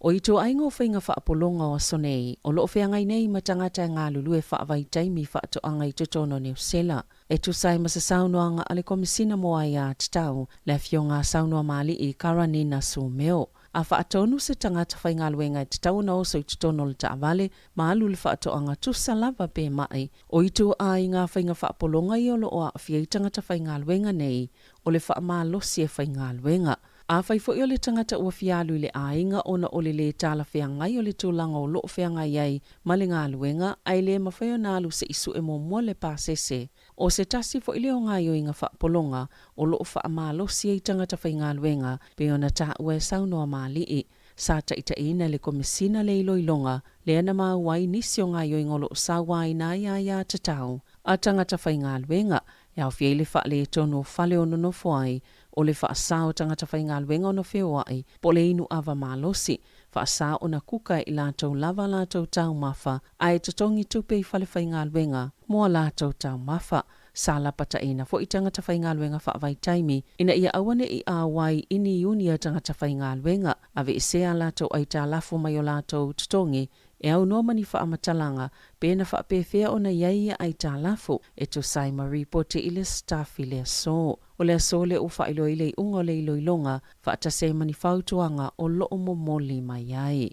O ituaiga o faiga faapologa o aso nei, o lo o feagai nei ma tagata e galulue faavaitaimi faatoaga i totonu o Niu Sela. E tusa ai ma se saunoaga a le Komisina mo Aia Tatau, le Afioga a Saunoamaalii Karanina Sumeo. A faatonu se tagata faigaluega e tatau ona oso i totonu o le taavale ma alu i le faatoaga tusa lava pe ma'i, o ituaiga faiga faapologa ia o lo o aafia ai tagata faigaluega nei o le faamalosi e faigaluega. Afai foi o le tagata ua fia alu i le aiga ona o le lē talafeagai o le tulaga o loo feagai ai ma le galuega ae le mafai ona alu se i sue muamua le pasese, o se tasi foi lea o gaoioiga faapologa o loo faamalosi ai tagata faigaluega pei ona taua e saunoa Maali'i. Sa taitaiina e le Komesina le iloiloga lea na maua ai nisi o gaoioiga o loo sauaina ai aia tatau a tagata faigaluega e aofia ai le faaletonu o fale o nonofo ai, o le faasa o tagata faigaluega ona feoai, po o le inu ava malosi, faasa ona kuka e i latou lava a latou taumafa ae totogi tupe i fale faigaluega mo a latou taumafa. Sa lapataiina foi tagata faigaluega faavaitaimi ina ia aua ne i auai i ni iuni a tagata faigaluega, aveesea a latou aitalafu mai o latou totogi E aunoa ma ni faamatalaga pe na faapefea ona i ai ia aitalafu e tusa ai ma ripoti i le Stuff i le aso. O le aso lea ua faailoa ai le iuga o le iloiloga faatasi ai ma ni fautuaga o lo o momoli mai ai.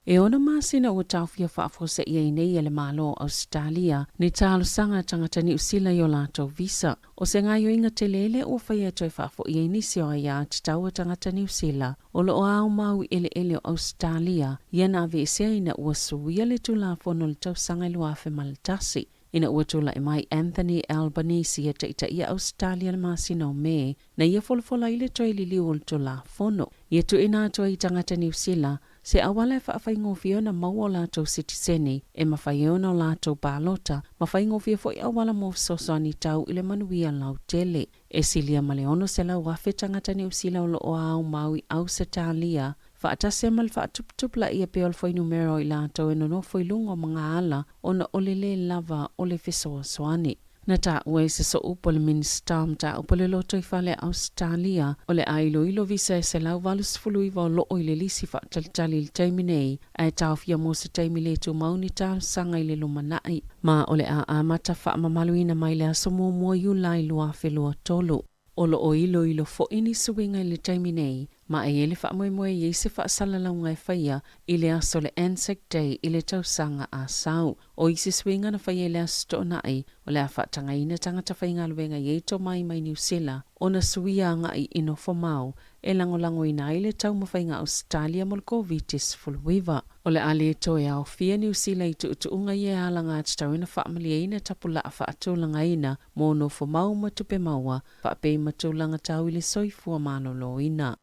E ono masina ua taofia faafuasei ai nei e le Malo o Ausetalia ni talosaga a tagata Niu Sila i o latou visa. O se gaoioiga tele lea ua faia e toe faafoi ai nisi o aiā tatau a tagata Niu Sila o lo o ao mau i eleele o Ausetalia ia na aveesea ina ua suia le Tulafono i le tausaga e 2001. Ina ua tulai mai Anthony Albanese e taitaia Ausetalia i le masina o Me, na ia folafola ai le toe liliu o le Tulafono ia tuuina atu ai i tagata Niu Sila. se auala e faafaigofie ona maua o latou sitiseni e mafai ai ona o latou palota ma faigofie foi auala mo fesoasoani tau i le manuia lautele. E silia ma le 600,000 tagata Niu Sila o lo o aumau i Ausetalia, faatasi ai ma le faatuputupulaia pea o le fuainumera o i latou e nonofo i luga o magaala ona o le lē lava o le fesoasoani. Na taua i se sooupu a le Minisita o Mataupu o le Lotoifale a Ausetalia, o le a iloilo visa e 189 o loo i le lisi faatalitali i le taimi nei, ae taofia mo se taimi le tumau ni talosaga i le lumanai, ma o le a amata faamamaluina mai le aso 1 Iulai 2023. O lo o iloilo foi ni suiga i le taimi nei, ma e i ai le faamoemoe e i ai se faasalalauga e faia i le aso o le Anzac Day i le tausaga a sau. O isi suiga na faia i le Aso Toonai, o le a faatagaina tagata faigaluega i ai tomai mai Niu Sila ona suia agai i nofomau e lagolagoina ai le taumafaiga Ausetalia mo le Koviti-19. O le a le toe aofia Niu Sila i tuutuuga ia e alagatatauina faamalieina tapulaa faatulagaina mo nofomau ma tupe maua, faapei ma tulaga tau i le soifua maloloina.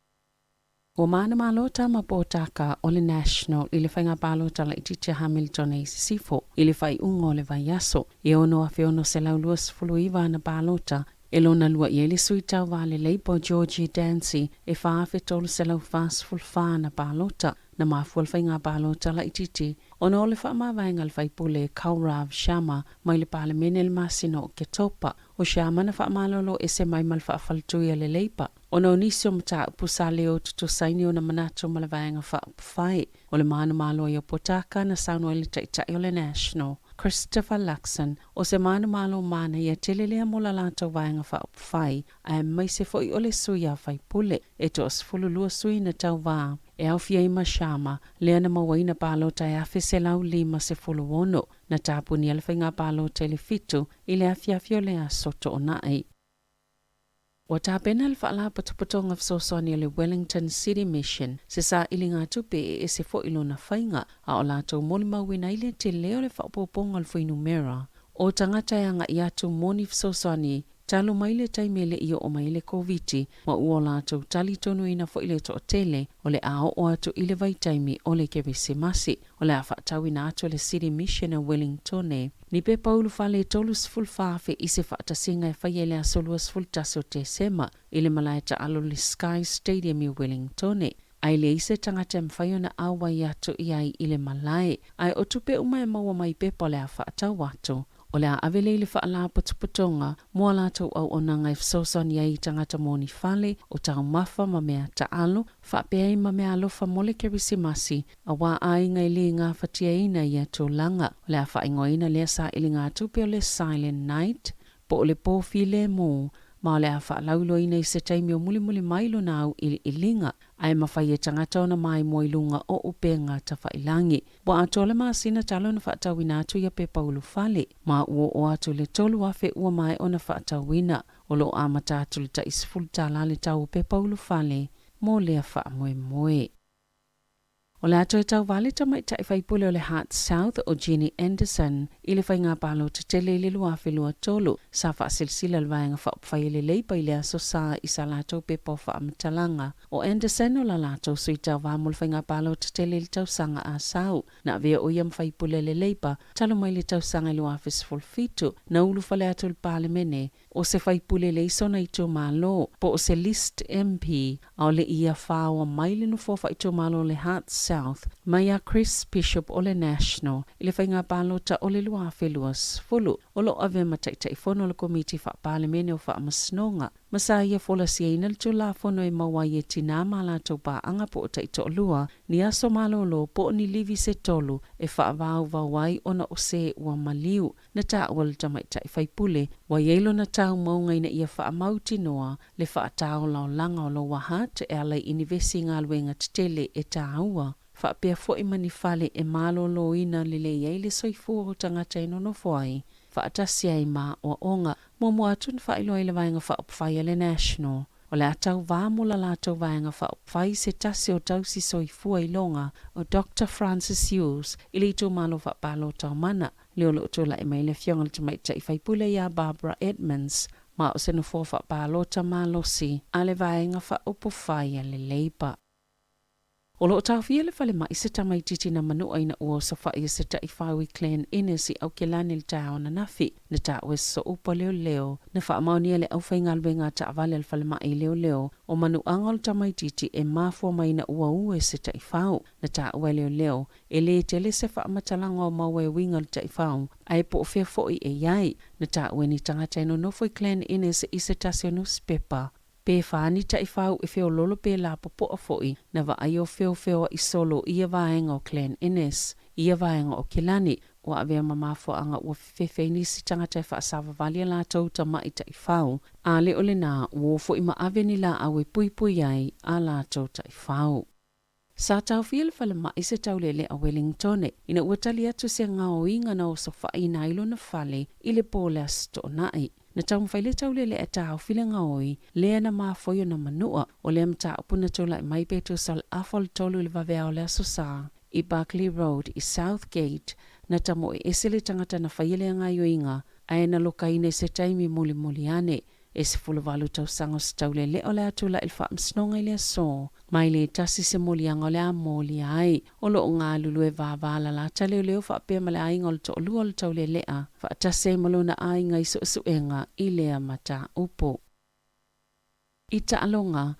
Ua manumalo tama potaka o le National i le faiga palota laitiiti a Hamilton i Sisifo i le faaiuga o le vaiaso. E 6,629 ana palota, e lona lua i ai le sui tauva a le Labour Georgie Dancy e 4,344 ana palota. Na mafua le faiga palota laitiiti ona o le faamavaega a le faipule Kaurav Sharma mai le Palemene i le masina o Oketopa. O Sharma na faamalolo ese mai ma le faafaletui a le Labour ona o nisi o mataupu sa le o tutusaini ona manatu ma le Vaega Faaupufai. O le manumalo ai o Potaka na saunoa ai le Taitai o le National, Christopher Luxon, o se manumalo manaia tele lea mo la latou Vaega Faaupufai aemaise foi o le sui a faipule. E toa-12 sui na tauva e aofia ai ma Sharma, lea na mauaina palota e 1,156. Na tapunia le faiga palota i le 7 i le afiafi o le aso Toonai. Ua tapena le Faalapotopotoga Fesoasoani o le Wellington City Mission se sailiga tupe e ese foi lona faiga, a o latou molimauina ai le tele o le faaopoopoga o le fuainumera o tagata e agai atu mo ni fesoasoani talu mai le taimi e le i oo mai ai le Koviti, ma ua o latou talitonuina foi le toatele o le a oo atu i le vaitaimi o le Kerisimasi. O le a faatauina atu e le City Mission a Wellingtone ni pepa ulufale e 34,000 i se faatasiga e faia i le aso 21 o Tesema i le malae taalo o le Sky Stadium i Wellingtone. Ae leai se tagata e mafai ona auai atu i ai i le malae, ae o tupe uma e maua mai pepa o le a faatau atu. O le a ave lea i le Faalapotopotoga mo a latou auaunaga e fesoasoani ai i tagata moni fale, o taumafa ma mea taalo, faapea ai ma mea alofa mo le Kerisimasi, auā aiga e le gafatiaina ia tulaga. O le a faaigoaina lea sailiga-tupe o le Silent Night, po o le pō filemu, ma o le a faalauiloaina i se taimi o mulimuli mai lona auiliiliga, ae mafai e tagata ona maimoa i luga o upega tafailangi. Ua atoa le masina talu ona faatauina atu ia pepa ulufale, ma ua oo atu i le 3,000 ua maea ona faatauina. O lo o amata atu i le tai $10 le tau o pepa ulufale mo lea faamoemoe. O le a toe tauva le tamaitai faipule o le Hutt South o Jenny Anderson i le faiga palota tele i le 2023. Sa faasilasila le Vaega Faaupufai e le Labour i le Aso Sa i sa latou pepa o faamatalaga. O Anderson o la latou sui tauva mo le faiga palota tele i le tausaga a sau. Na avea o ia ma faipule a le Labour talu mai le tausaga i le 2017, na ulufale atu i le Palemene o se faipule leai sona itumalo, po o se list MP, a o le i ia faoa mai le nofoa faaitumalo o le Hutt South mai ia Chris Bishop o le National i le faiga palota o le 2020. O lo o avea ma Taitaifono o le Komiti Faa-Palemene o Faamasinoga ma sa ia folasiaina le Tulafono e maua ai e tinā ma a latou paaga po o taitoalua ni aso malolo po o ni livi se tolu e faavauvau ai ona o se ua maliu. Na taua le tamaitai faipule, ua i ai lona taumauga ina ia faamautinoa le faataolaolaga o Lower Hutt e ala i inivesi i galuega tetele e tāua, faapea foi ma ni fale e maloloina lelei ai le soifua o tagata e nonofo ai faatasi ai ma aoaoga. Muamua atu na faailoa i le Vaega Faaupufai a le National, o le a tauvā mo la latou Vaega Faaupufai se tasi o tausi soifua iloga o Doctor Francis Hughes i le itumalo faapalota o Mana, lea o lo o tulai mai le Afioga i le Tamaitai Faipule ia Barbara Edmonds, ma o se nofoa faapalota malosi a le Vaega Faaupufai a le Labour. O lo o taofia i le falemai se tamaitiiti na manua ina ua osofaia se taifau i Glen Innes i Aukelani i le taeao ananafi. Na taua e soopa o leoleo na faamaonia e le aufaigaluega a taavale a le falemai i leoleo o manuaga o le tamaitiiti e mafua mai ina ua ue se taifau. Na taua e leoleo e lē tele se faamatalaga o maua e uiga i le taifau ae po o fea foi e i ai. Na taua e ni tagata e nonofo i Glen Innes i se tasi o nusipepa Pe whā ni taifau e feololo pe lapopoa foi na vaai o feofeoaʻi solo i ia vaega o Glen Innes, i ia vaega o Kilani, ua avea ma mafuaaga ua fefefe ai nisi tagata e faasavavali a latou tamaʻi taifau, a le o lenā, ua o foi ma ave ni laau e puipui ai a latou taifau. Sa taofia le falemai se taulele a Wellingtone ina ua tali atu se gaoiga na osofaʻiina ai lona fale i le po o le Aso Toonai. Na taumafai le taulele e taofi le gaoi lea na mafua i ona manua. O lea mataupu na tulai mai pe tusa o le afa o le tolu i le vaveao o le Aso Sa i Barkly Road i South Gate na tamoe ese le tagata na faia lea gaoioiga ae na lokaina i se taimi mulimuli ane. E 18 tausaga o se taulelea o le a tulai i le Faamasinoga i le aso mai le tasi se moliaga o le a molia ai. O lo o galulue vāvā lalata leoleo faapea ma le aiga o le toalua o le taulelea faatasi ai ma lona aiga i suesuega i lea mataupu. I taaloga,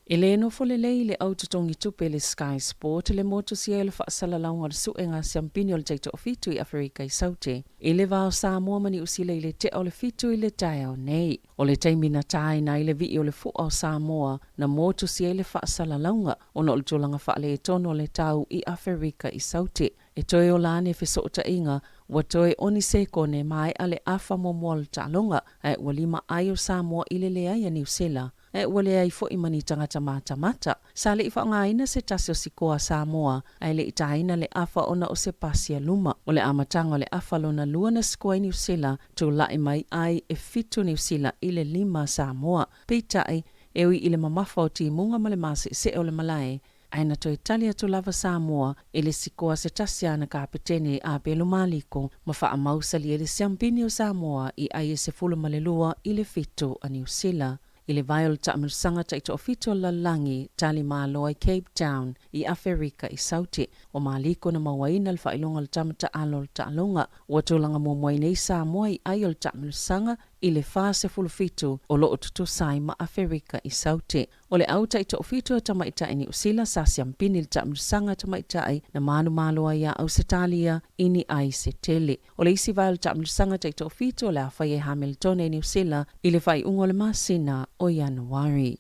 E lē nofo lelei le au totogi tupe le Sky Sport le motusia i le faasalalauga o le suega siampini o le taitoafitu i Aferika i Saute i le va o Samoa ma Niu Sila i le tea o le 7 i le taeao nei. O le taimi na tāina ai le vii o le fua o Samoa na motusia ai le faasalalauga ona o le tulaga faaletonu o le tau i Aferika i Saute. E toe ola ane fesootaiga ua toe oni sekone maea le afa muamua o le taaloga ae ua 5 ai o Samoa i le leai a Niu Sila ae ua leai foi ma ni tagata matamata. Sa leʻi faaaogaina se tasi o sikoa a Samoa ae leʻi tāina le afa ona o se pasi a luma. O le amataga o le afa lona lua na sikoa ai Niu Sila tulaʻi mai ai e 7 Niu Sila i le 5 Samoa. Peitai, e ui i le mamafa o timuga ma le maseesee o le malae, ae na toe tali atu lava Samoa i le sikoa se tasi a ana kapetene a Pelu Maliko ma faamausali ai le siampini o Samoa i ai e 12 i le 7 a Niu Sila. I le vae o le taamilosaga taitoafitu o le lalolagi tali malo ai Cape Town i Aferika i Saute. O Maliko na mauaina le faailoga o le tama taalo o le taaloga. Ua tulaga muamua ai nei Samoa i ai o le taamilosaga i le 47 o loo tutusa ai ma Aferika i Saute. O le au taitoafitu a tamaitaʻi Niu Sila sa siampini i le taamilosaga a tamaitaʻi na manumalo ai iā Ausetalia i ni ai se tele. O le isi vae o le taamilosaga taitoafitu o le a faia i Hamiltone i Niu Sila i le faaiuga o le masina o Ianuari.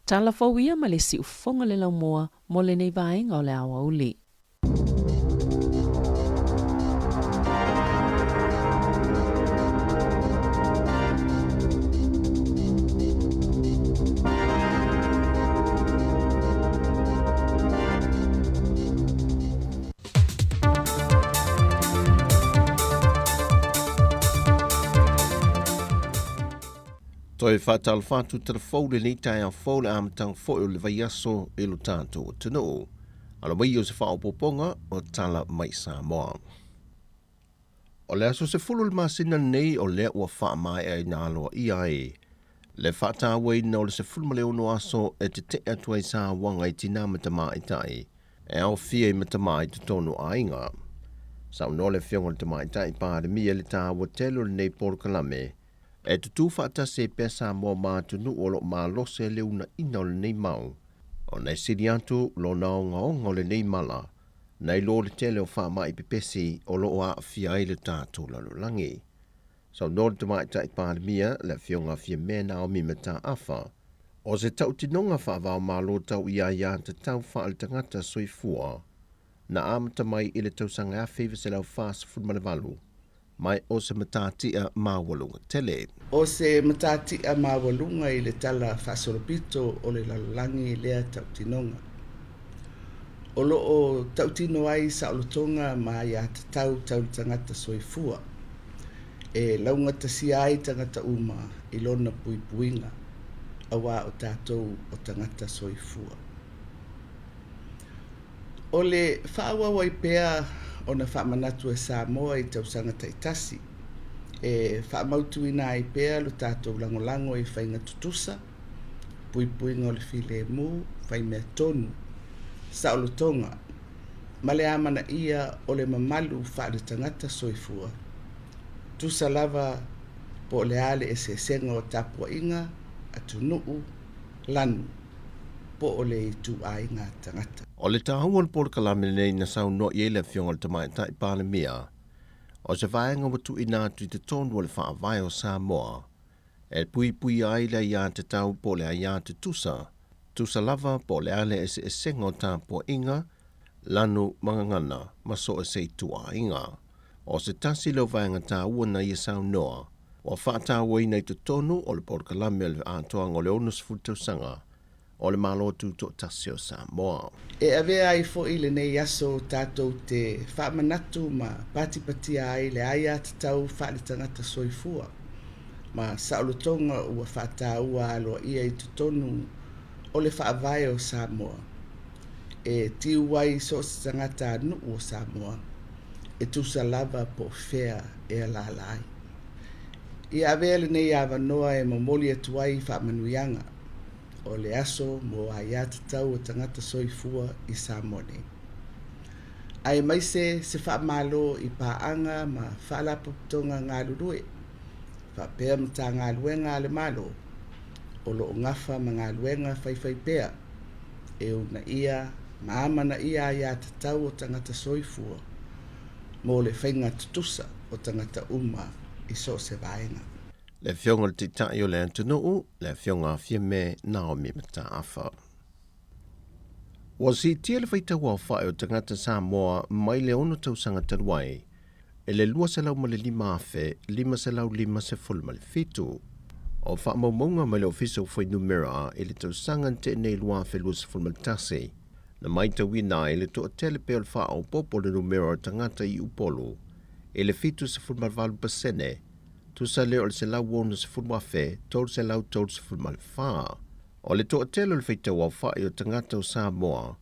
Tala fou ia ma le siufofoga le laumua mo lenei vaega o le aoauli. Toe faatalofa atu tala fou lenei taeao fou le amataga foi o le vaiaso i lo tatou atunuu. Alo mai o se faaopoopoga o tala mai Samoa. O le aso 10 o le masina lenei o lea ua faamaeaina aloaia ai le faatauaina o le 16 aso e teteʻe atu ai sauaga i tinā ma tamaitai e aofia i matamai i totonu o aiga. Saunoa le Afioga i le Tamaitai Palemia i le taua tele o lenei polokalame e tutū faatasi ai pea Samoa ma atunuu o loo malose le uunaina o lenei mau, ona e sili atu lona ogaoga o lenei mala nai lo le tele o faamaʻi pepesi o loo aafia ai le tatou lalolagi. Saunoa le Tamaitai Palemia le Afioga Fiame Naomi Mataafa, o se tautinoga faavaomalo tau i aiā tatau faale-tagata soifua na amata mai i le tausaga 1948 mai o se matatia maualuga tele. O se matatia maualuga i le tala faasolopito o le lalolagi lea tautinoga. O loo tautino ai saolotoga ma aiā tatau tau le tagata soifua. E laugatasia ai tagata uma i lona puipuiga, auā o tatou o tagata soifua. O le faaauau ai pea ona faamanatu e Samoa i tausaga taitasi, e faamautuina ai pea lo tatou lagolago i faiga tutusa, puipuiga o le filemu, faimea tonu, Saolotoga ma le amanaia o le mamalu faaletagata soifua, tusa lava po o le a le eseesega o tapuaiga, atunuu, lanu, po o le ituaiga tagata. O le taua o le polokalame lenei na saunoa i ai le Afioga i le Tamaitai Palemia, o se vaega ua tuuina atu i totonu o le Faavae o Samoa e puipuia ai le aiatatau po o le aia tutusa, tusa lava po o le a le eseesega o tapuaiga, lanu ma gagana ma so o se ituaiga. O se tasi lea o vaega taua na ia saunoa, ua faatauaina i totonu o le polokalame o le atoaga o le 60 tausaga o le Malo Tutoatasi o Samoa. E avea ai foi lenei aso tatou te faamanatu ma patipatia ai le aiatatau faaletagata soifua ma saolotoga ua faataua aloaia i totonu o le Faavae o Samoa e tiu ai so o se tagatanuu o Samoa e tusa lava po o fea e alaala ai. Ia avea lenei avanoa e momoli atu ai faamanuiaga o le aso mo aiatatau o tagata soifua i Samoa nei. Aemaise se faamalo i paaga ma faalapotopotoga galulue faapea Matagaluega a le Malo o lo o gafa ma galuega faifaipea e uunaia ma amanaia aiatatau o tagata soifua mo le faiga tutusa o tagata uma i so o se vaega. Le Afioga i le Taitai o le atunuu, le Afioga a Fiame Naomi Mataafa. Ua siitia le faitau aofai o tagata Samoa mai le ono tausaga talu ai i le 205,557. O faamaumauga mai le Ofisa o Fuainumera i le tausaga na tea nei 2021, na matauina ai le toatele pea o le faaopoopo o le numera o tagata i Upolu i le 78%, tusa lea o le 160,334. O le toatele o le faitau aofai o tagata o Samoa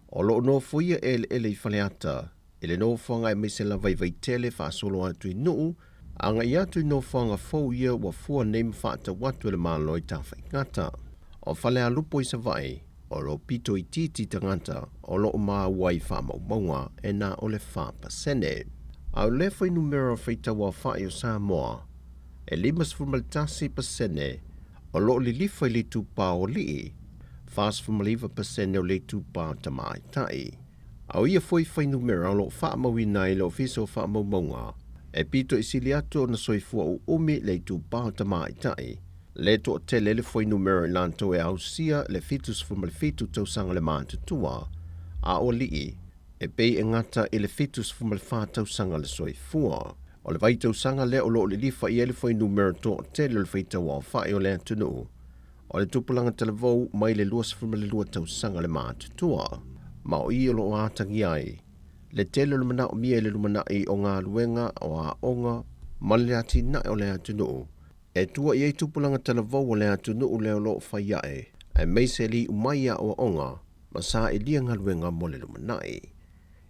o lo o nofoia eleele i Faleata i le nofoaga aemaise lava i Vaitele faasolo atu i Nuu, agai atu i nofoaga fou ia ua fua nei ma faatau atu e le Malo i Tafaigata. O Falealupo i Savaii, o lo o pito itiiti tagata o lo o maua i faamaumauga e na o le 4%. A o lea fuainumera o faitau aofai o Samoa, e 51% o lo o lilifa i le itupa o alii, 49% o le itupa o tamaitai. A o ia foi fuainumera o lo o faamauina ai le Ofisa o Faamaumauga, e pito i sili atu ona soifua uumi le itupa o tamaitai, le toatele le fuainumera i latou e ausia le 77 tausaga le matutua, a o alii, e pei e gata i le 74 tausaga le soifua. O le vaitausaga lea o lo o lilifa i ai le fuainumera toatele o le faitau aofai o le atunuu, o le tupulaga talavou mai le 22 tausaga le matutua, ma o i o lo o atagia ai le tele o le manaomia i le lumanai o galuega, o aoga ma le atinae o le atunuu e tua i ai tupulaga talavou o le atunuu lea o lo o fai ae, aemaise le iu mai i aoaoga ma sailia galuega mo le lumanai.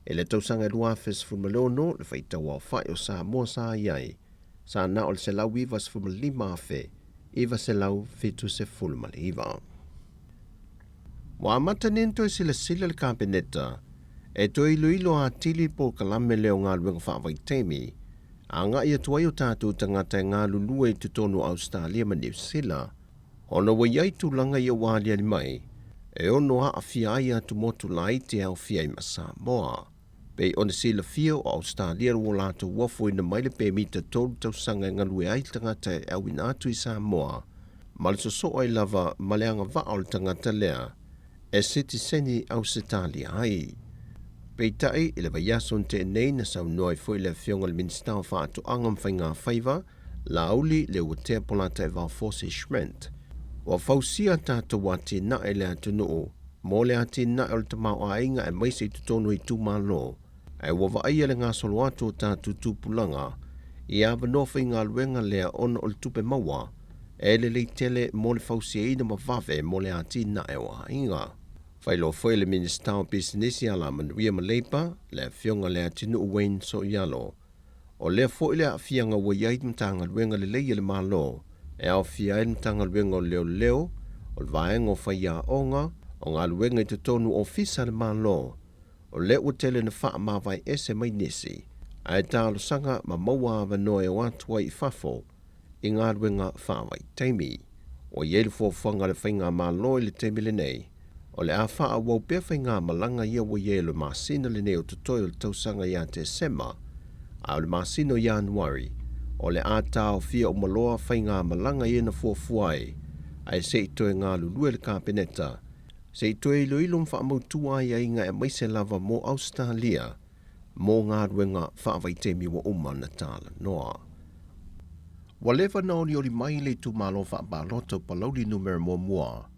I le tausaga e 2016, le faitau aofai o Samoa sa i ai, sa na o le 195,979. Ua amata nei ona toe silasila le Kapeneta e toe iloilo atili le polokalame lea o galuega faavaitaimi, agai atu ai o tatou tagata e galulue i totonu o Ausetalia ma Niu Sila, ona ua i ai tulaga ia ua aliali mai e ono aafia ai atumotu laiti e aofia ai ma Samoa. Pei ona silafia o Ausetalia ua latou ofoina mai le pemita tolu tausaga e galue ai le tagata e auina atu i Samoa, ma le sosoo ai lava ma le agavaa o le tagata lea e sitiseni Ausetalia ai. Peitai, i le vaiaso na tea nei na saunoa ai foi le Afioga i le Minisita o Faatoaga ma Faigafaiva, Laauli Leuatea Polataivao Fosi Schmidt, ua fausia tatou atinae i le atunuu mo le atinae o le tamaoaiga aemaise i totonu o itumalo, ae ua vaaia le gasolo atu o tatou tupulaga i avanoa faigaluega lea ona o le tupe maua e lelei tele mo le fausiaina ma vave mo le atinae o aiga. Faailoa foi e le Minisita o Pisinisi, Alamanuia ma Leipa, le Afioga Leatinuu Wayne Soialo, o lea foi le aafiaga ua i ai Matagaluega lelei a le Malo, e aofia ai le Matagaluega o Leoleo, o le Vaega o Faiaoga, O galuega i totonu o ofisa a le Malo, o lea ua tele ina faamavae ese mai nisi, ae talosaga ma maua avanoa e o atu ai i fafo i galuega faavaitaimi. Ua i ai le fuafuaga a le Faigamalo i le taimi lenei, o le a faaauau pea faigamalaga ia ua i ai o le masina lenei o totoe o le tausaga ia Tesema, a o le masina o Ianuari, o le a taofia uma loa faigamalaga ia na fuafua ai, ae se i toe galulue le Kapeneta, se i toe iloilo ma faamautu aiaiga aemaise lava mo Ausetalia mo galuega faavaitaimi ua uma ona talanoa. Ua leva ona olioli mai le itumalo faapalota o Palauli Numera Muamua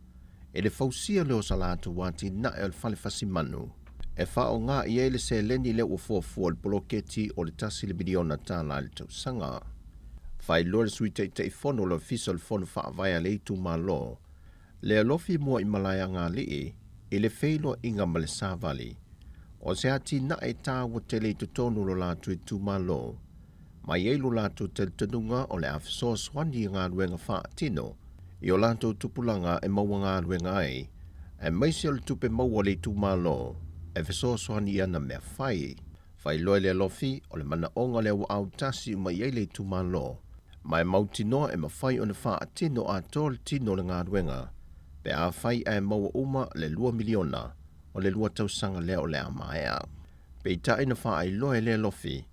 i le fausia lea o sa latou atinae o le fale fasimanu e faaaoga i ai le seleni lea ua fuafua i le poloketi o le $1 miliona i le tausaga. Faailoa le Sui Taitaifono o le Ofisa o le Fono Faavae a le itumalo, le alofi mua i Malaeagalii i le feiloaiga ma le savali o se atinae taua tele i totonu o lo latou itumalo, ma i ai lo latou talitonuga o le a fesoasoani i galuega faatino i o latou tupulaga e maua galuega ai, aemaise o le tupe maua a le itumalo e fesoasoani i ana mea fai. Faailoa e le alofi o le manaoga lea ua autasi uma i ai le itumalo, ma e mautinoa e mafai ona faatino atoa le tino o le galuega pe afai ae maua uma le $2 miliona o le lua tausaga lea o le a maea. Peitai na faailoa e le alofi,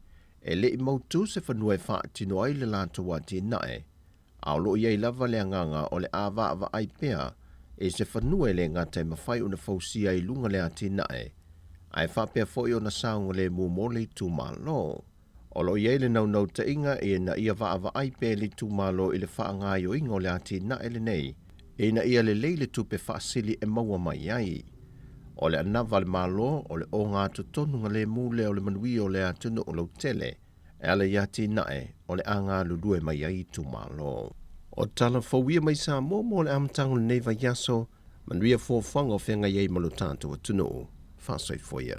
e le i mautu se fanua e faatino ai le latou atinae, a o lo o i ai lava le agaga o le a vaavaai pea i se fanua e le gata e mafai ona fausia ai i luga le atinae, ae faapea foi ona saogalemu mo le itumalo. O lo o i ai le naunautaiga ina ia vaavaai pea le itumalo i le faagaoioiga o le atinae lenei ina ia lelei le tupe faasili e maua mai ai. O le anava a le Malo o le ogatotonugalemu lea o le manuia o le atunuu lautele e ala i atinae o le a galulue mai ai itumalo. O tala fou ia mai Samoa mo le amataga o lenei vaiaso, manuia fuafuaga o feagai ai ma lo tatou atunuu. Faasoifua ia.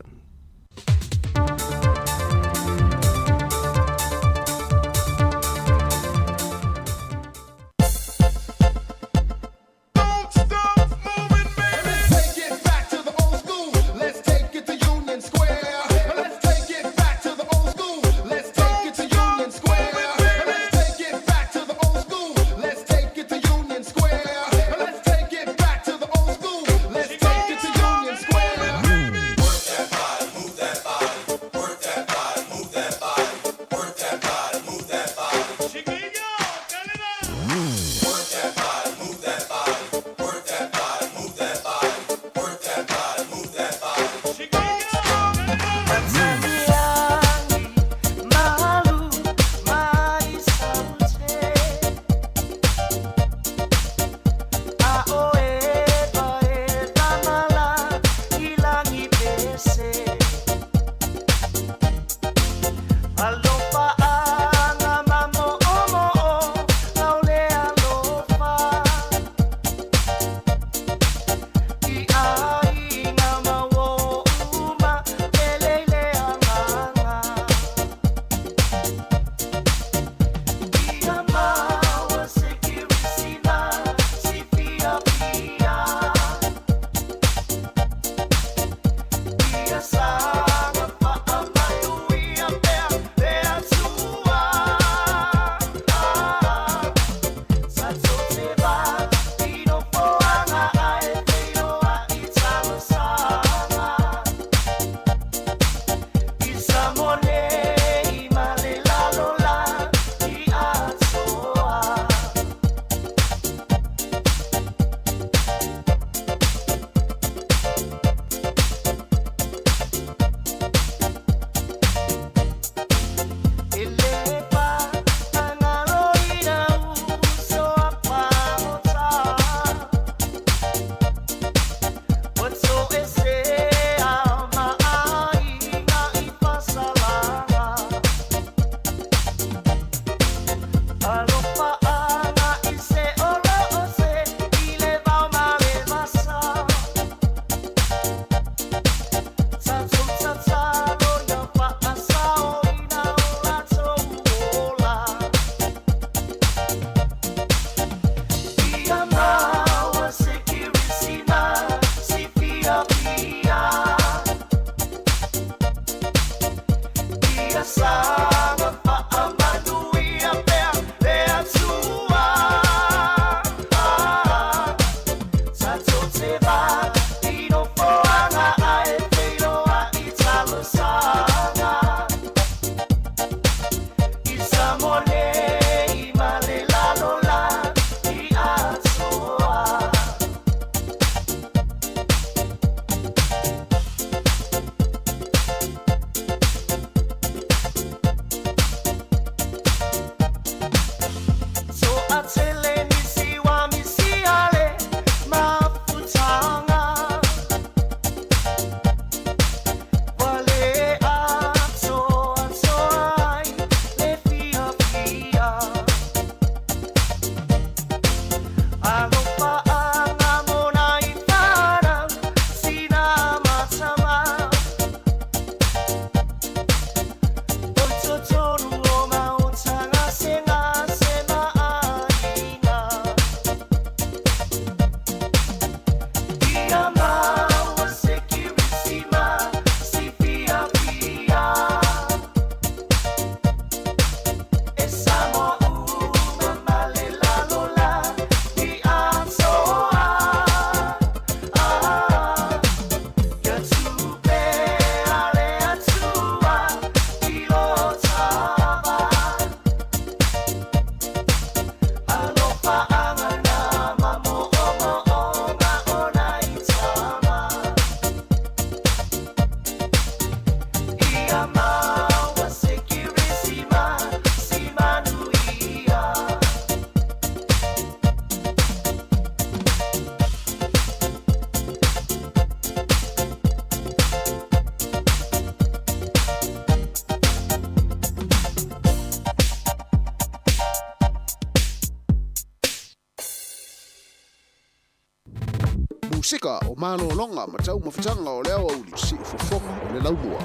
Pasifika o malologa ma taumafataga o le aoauli, siufofoga o le laumua.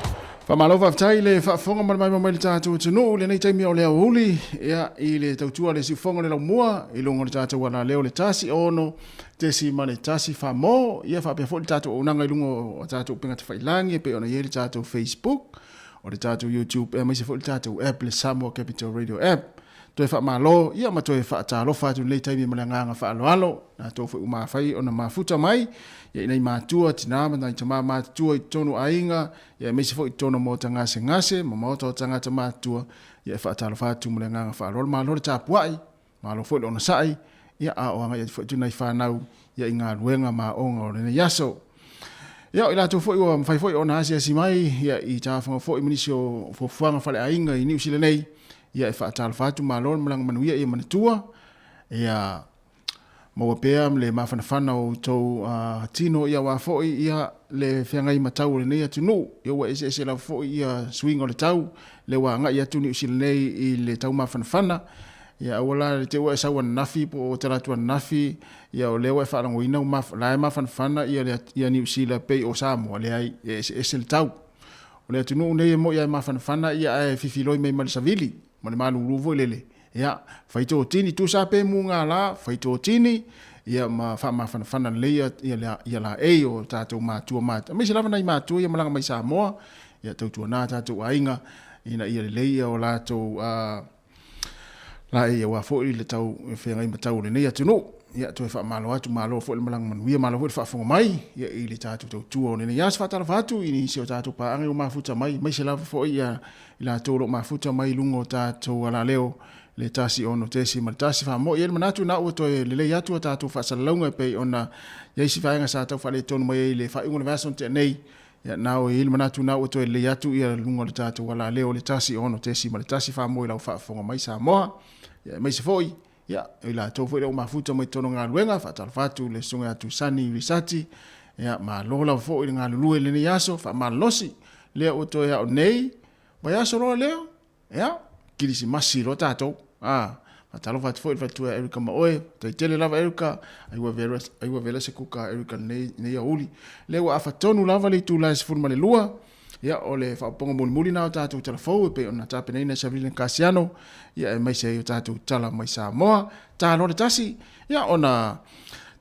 Faamalo faafetai i le faafofoga ma le maimoa mai i le tatou atunuu i lenei taimi o le aoauli, ia, i le tautua a le siufofoga o le laumua i luga o le tatou alaleo le 1 6.1 famo, ia faapea foi le tatou auaunaga i luga o tatou upega tafailagi e pei ona i ai le tatou Facebook, o le tatou YouTube aemaise foi le tatou app le Samoa Capital Radio App. Toe faamalo ia ma toe faatalofa atu i lenei taimi ma le agaga faaaloalo, latou foi ua mafai ona mafuta mai ia i nai matua, tina ma nai tama matutua i totonu o aiga, ia aemaise foi i totonu o maota gasegase ma maota o tagata matutua, ia e faatalofa atu ma le agaga faaaloalo. Malo le tapuai, malo foi le onosai, ia a o agai atu foi atu nai fanau ia i galuega ma aoga o lenei aso. Ia, o i latou foi ua mafai foi ona asiasi mai ia i taofoga foi ma nisi o fuafuaga faleaiga i Niu Sila nei, ia e faatalofa atu, malo le malaga manuia ia manatua, ia maua pea le mafanafana o outou tino ia aua foi ia le feagai ma tau o lenei atunuu. Ia ua eseese lava foi ia suiga o le tau, lea ua agai atu Niu Sila nei i le tau mafanafana. Ia aua la le te ua e sau ananafi po o talaatu ananafi, ia o lea ua e faalogoina ua la e mafanafana ia le ia Niu Sila pei o Samoa, leai, e eseese le tau. O le atunuu nei e moi lava e mafanafana ia ae fifiloi mai ma le savili, ma le malulu foi lele. Ia, fai totini, tusa pe mugala, fai totini, ia ma faamafanafana lelei ia, ia, ia laei o tatou matua ma, aemaise lava nai matua ia malaga mai Samoa, ia tautuana tatou aiga, ina ia lelei ia o latou, laei aua foi le tau feagai ma tau o lenei atunuu. Ia, toe faamalo atu, malo foi le malaga manuia, malo foi le faafofoga mai ia i le tatou tautua o lenei aso. Faatalofa atu i nisi o tatou paaga ua mafuta mai, aemaise lava foi ia i latou o lo o mafuta mai i luga o tatou alaleo le 1 6.1. Faamoe i ai le manatu na ua toe lelei atu a tatou faasalalauga e pei ona i ai isi vaega sa tau faaletonu mai ai i le faaiuga o le vaiaso na tea nei. Ia, na o i ai le manatu na ua toe lelei atu ia luga o le tatou alaleo le 1 6.1. Faamoe i lau faafofoga mai Samoa. Ia, aemaise foi ia i latou foi lea ua mafuta mai totonu o galuega, faatalofa atu le susuga ia Tusani Risati. Ia, malo lava foi le galulue i lenei aso, faamalolosi lea ua toe ao nei, vaiaso loa lea, ia, kirisimasi loa tatou. A, faatalofa atu foi i le faletua ia Erika ma oe, tai tele lava Erika, ai ua vela, ai ua vela se kuka a Erika lenei, lenei aoauli. Lea ua afa tonu lava le itula e 12, ia, o le faaopoopoga mulimuli lena o tatou tala fou e pei ona tapenaina e Savilina Kasiano, ia, aemaise ai o tatou tala mai Samoa. Ta loa le tasi, ia, ona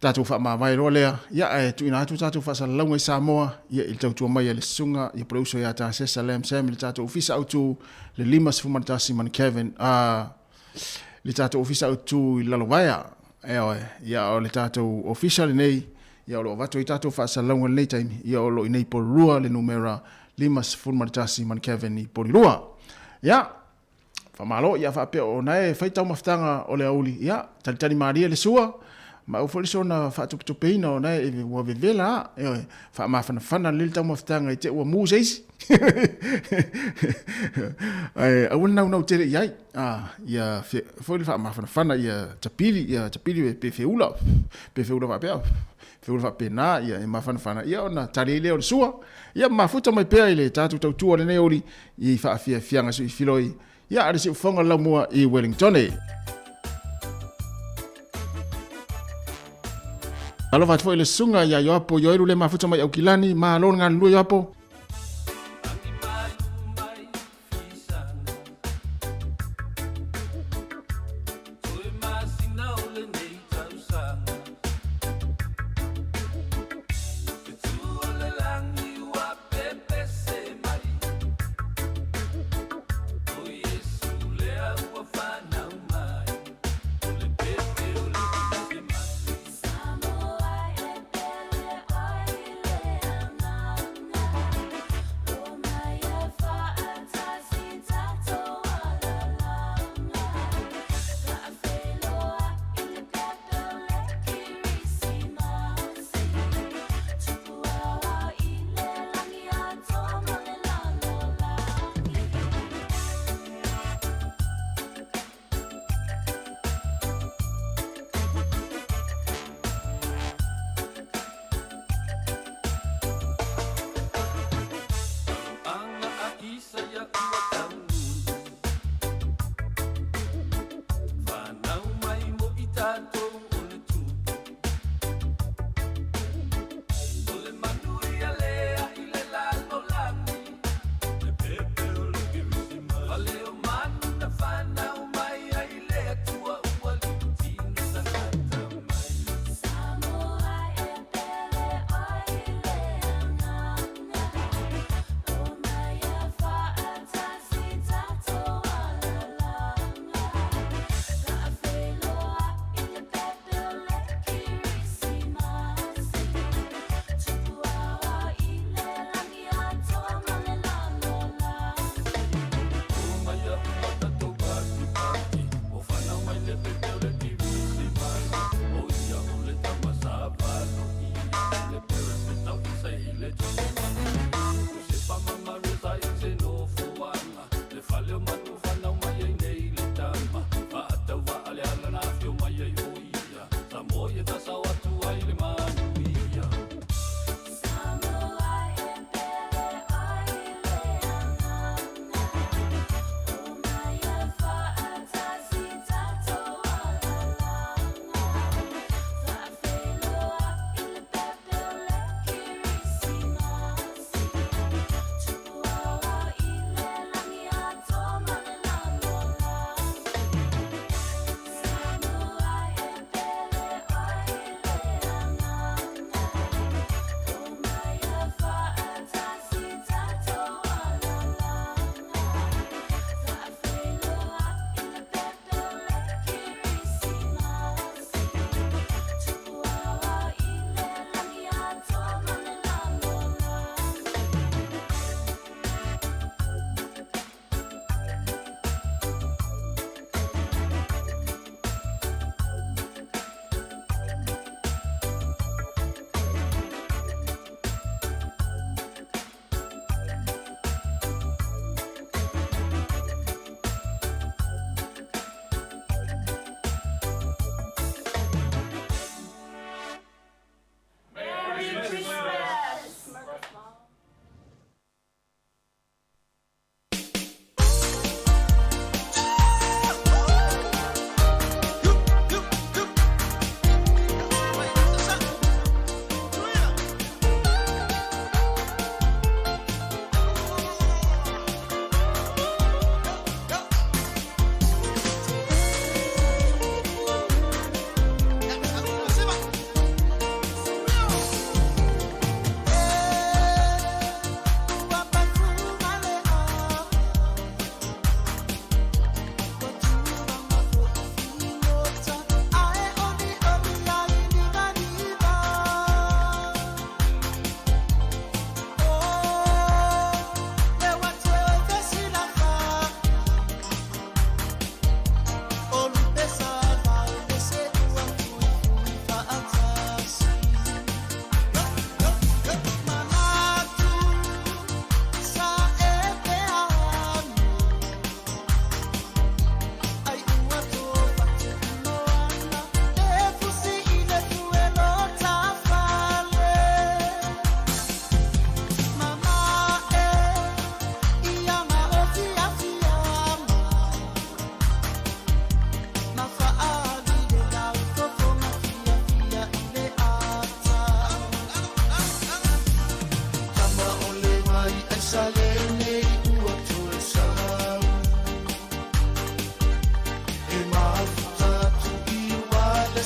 tatou faamavae loa lea, ia, ae tuuina atu tatou faasalalauga i Samoa, ia, i le tautua mai a le susuga ia Poleuso ia Tasesa Lam Sam i le tatou ofisa autu le 51 ma Kevin, a, le tatou ofisa autu i Lalovaea, ioe, ia, o le tatou ofisa lenei, ia, o lo o avatu ai tatou faasalalauga i lenei taimi, ia, o lo o i inei i Porirua le numera 51 ma Kevin i Porirua. Ia, faamalo, ia faapea o na e fai taumafataga o le aoauli, ia, talitali malie le sua, ma aua foi le soona faatupatupeina o na e ua vevela a, ioe, faamafanafana lelei le taumafataga i te ua mu se isi. Ae aua le naunau tele i ai, a, ia foi le faamafanafana ia tapili, ia tapili pe feula, pe feula faapea, feula faapena, ia e mafanafana, ia ona tali ai lea o le sua, ia mafuta mai pea i le tatou tautua o lenei aoauli i faafiafiaga suifiloi, ia a le siufofoga o le laumua i Wellington. Alofa atu foi i le susuga ia Ioapo Ioelu le mafuta mai Aukilani, malo le galulue Ioapo.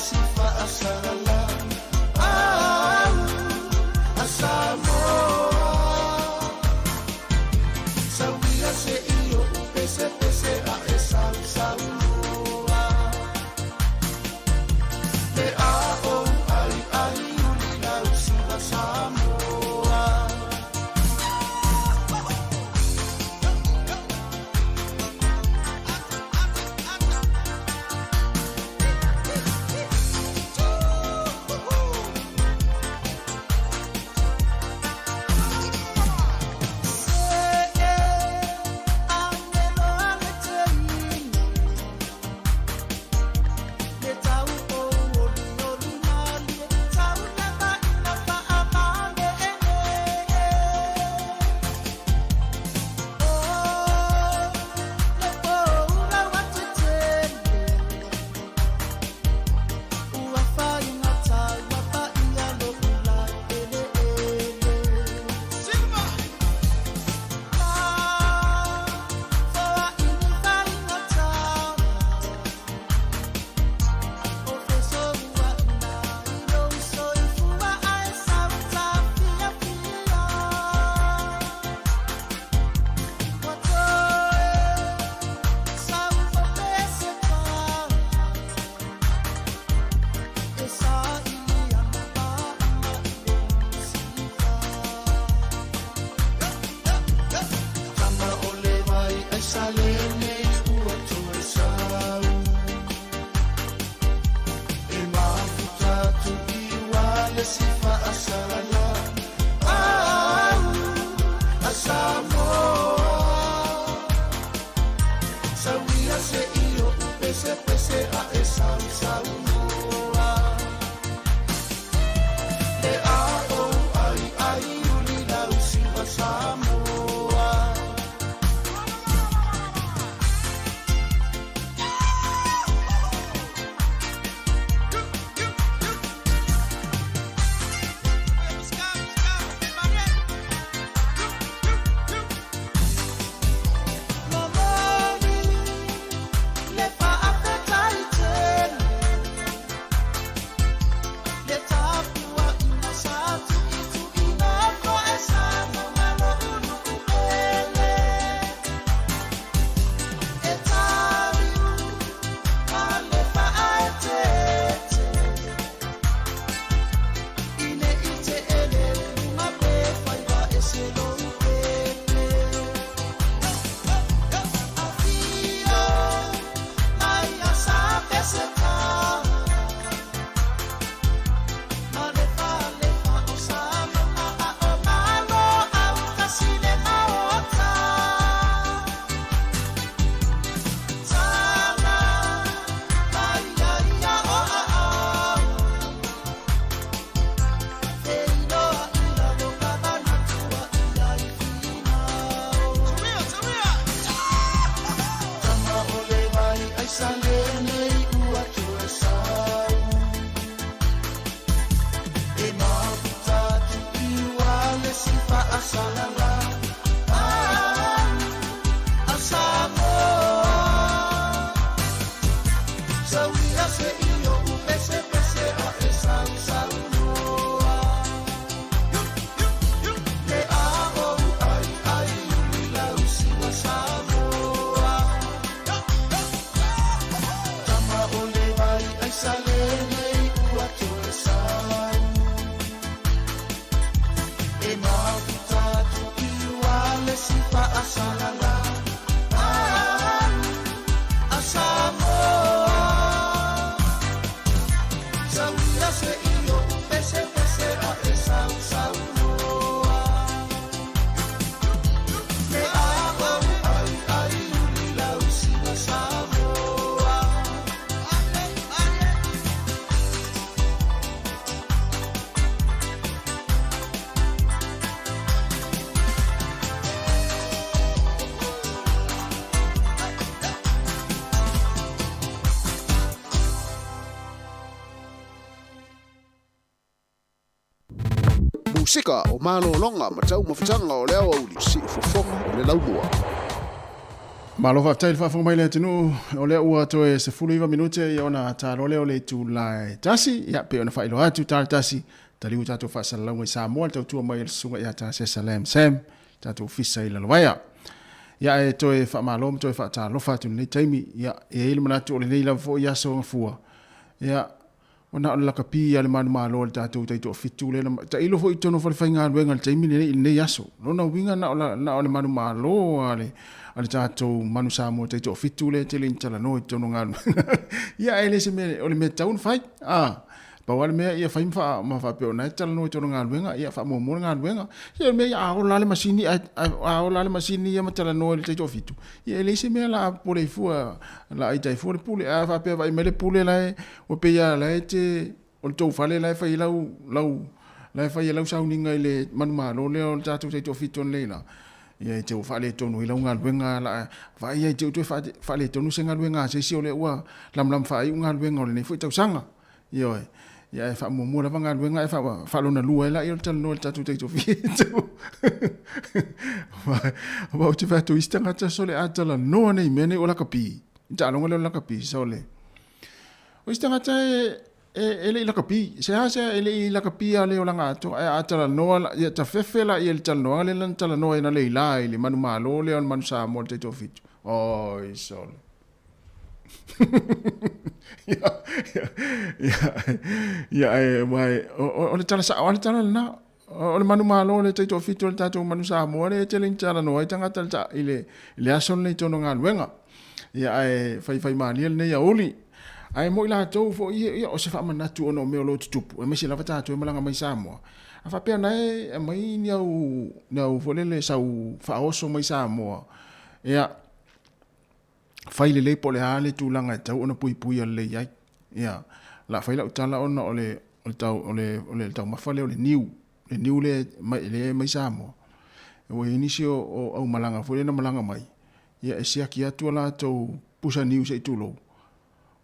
si fa'asalala au a Samoa Sauia se i o pese pese a e sausaunoa Le a o ai ai uli lau siva Samoa. Tama o le vai ai salene ua toe sau E mafuta tu i wale si fa'asalala Au a Samoa Sauia se i o pese pese a e sausaunoa Le a o ai ai uli lau siva Samoa. Momoni le fa'afetai tele le tapua ina sa tu'itu'ina fo'e sa mo malo ulu ele e taliu ma le fa'aeteete ine i te ele luga pe faiva e se lou pepe Afio mai a sa peseta ma le fa le fa o sa mama a o malo au kasi le maota Tala mai ia ia o a au Feiloa i lalo ka manatua ia i finau Tama o le vai ai salene ua toe sau E mafuta tu i wale si fa'asalala Au a Samoa Sauia se i o pese pese a e sausaunoa Le a o ai ai uli lau siva Samoa Tama o le vai ai salene ua toe sau E mafuta tu i wale si fa'asalala Au a Samoa Sauia se i o pese pese a e sausaunoa Le a o ai ai uli lau siva Samoa. Musika o malologa ma taumafataga o le aoauli siufofoga o le laumua. Malo faafetai le faafofoga mai le atunuu o lea ua toe 19 minute ia ona talo lea o le itula e tasi ia pei ona faailoa atu tala tasi taliu tatou faasalalauga i Samoa le tautua mai a le susuga ia Tasesa Lam Sam tatou ofisa i Lalovaea. Ia e toe faamalo ma toe faatalofa atu i lenei taimi ia e i ai le manatu o lenei lava foi aso gafua ia Ua na o le lakapi a le manumalo a le tatou taitoafitu lea na tailo foi i totonu o falefaigaluega i le taimi lenei i lenei aso. Lona uiga na o la, na o le manumalo a le, a le tatou Manu Samoa taitoafitu lea e tele ina talanoa i totonu o galuega. Ia ae le se mea, o le mea tatau ona fai. A, pau lava le mea ia fai ma, faa, ma faapea o na e talanoa i totonu o galuega, ia faamuamua le galuega. Ia o le mea ia a ola lava le masini, ae, a ola lava le masini ia ma talanoa i le taitoafitu, ia e leai se mea la pule ai fua, la aita ai fua le pule. A faapea vaai mai le pule la e, Ua pei lava la e te, o le tou fale la e fai ai lau, lau, la e fai ai lau sauniga i le manumalo lea o le tatou taitoafitu ananei la, ia e te ua faaletonu ai lau galuega la a vaai ai te i toe faaletonu se galuega a se isi o lea ua lamalamu faaiu galuega o lenei foi tausaga. Ioe. Ia ae faamuamua lava galuega ae faalona lua ai laia o le talanoa i le tatou taitoafitu. Aua ou te fai atu i isi tagata sole a talanoa nei mea nei o lakapi, i taaloga lea o le lakapi, sole. O isi tagata e, e, e le i lakapi, se a se e le i lakapi a le olaga atoa, ae a talanoa la, ia tafefe la ia le talanoaga lea na talanoa ai na le ila i le manumalo lea o le manu Samoa le taitoafitu. Oi sole. Ia, ia, ia, ia, e, uai, o, o, o le tala sa'o a le tala lena. O le manumalo le taitoafitu o le tatou manu Samoa lea e tele ina talanoa ai tagata i le ta, i le, i le aso lenei i totonu o galuega. Ia ae faifai malie lenei aouli. Ae mo i latou foi ia, ia o se faamanatu ona o mea o lo o tutupu, aemaise lava tatou e malaga mai Samoa. A faapea na e aumai ni au, ni au foi lele sau faaoso mai Samoa, ia, fai lelei po o le a le tulaga e tatau ona puipuia lelei ai. Ia, o le a fai lau tala ona o le, o le, tau, o le, o le taumafa lea o le niu, le niu lea mai, lea mai Samoa. Ua i ai nisi o, o aumalaga foi lea na malaga mai, ia e siaki atu a latou pusa niu se i tulou,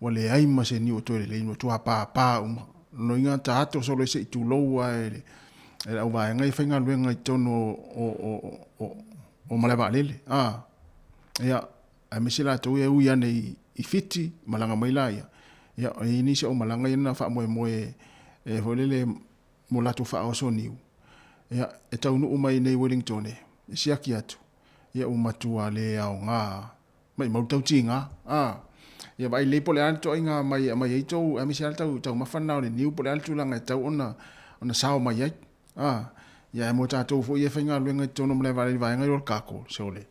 ua leai ma se niu o toe lelei, ua matua pāpā uma. Lona uiga ta ato solo se i tulou lava e le, e le auvaega ia faigaluega i totonu o, o, o, o, o malaevaalele. A, ia, aemaise latou ia e ui ane i, i Fiti, malaga mai laia, ia, e i ai nisi aumalaga ia na faamoemoe e foi lele mo latou faaoso niu. Ia, e taunuu mai i nei Wellington e, e siaki atu, ia ua matua le aoga maimau le tautiga. A, ia vaai lelei po o le a le toaiga mai e aumai ai tou, aemaise lava le tau, taumafa lena o le niu po o le a le tulaga e tatau ona, ona sao mai ai. A, ia ae mo tatou foi ia e faigaluega i totonu o malaevaalele i vaega ia o le cargo, sole.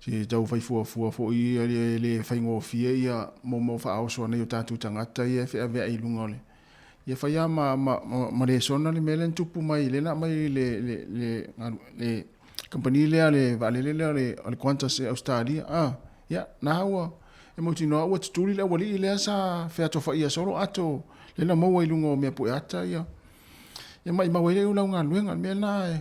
Se tau fai fuafua foi ia e le faigofie ia mo mo faaoso a nai o tatou tagata ia e feaveai i luga o le ia fai lava ma ma ma, ma lesona le mea lea na tupu mai lea na aumai le le le le kamupani lea le vaalele lea o le o le Qantas i Ausetalia a ia na ua e mautinoa ua tutuli le aualii lea sa featofaia solo ato lea na maua i luga o mea pueata ia ia maimau ai le lau galuega le mea lena e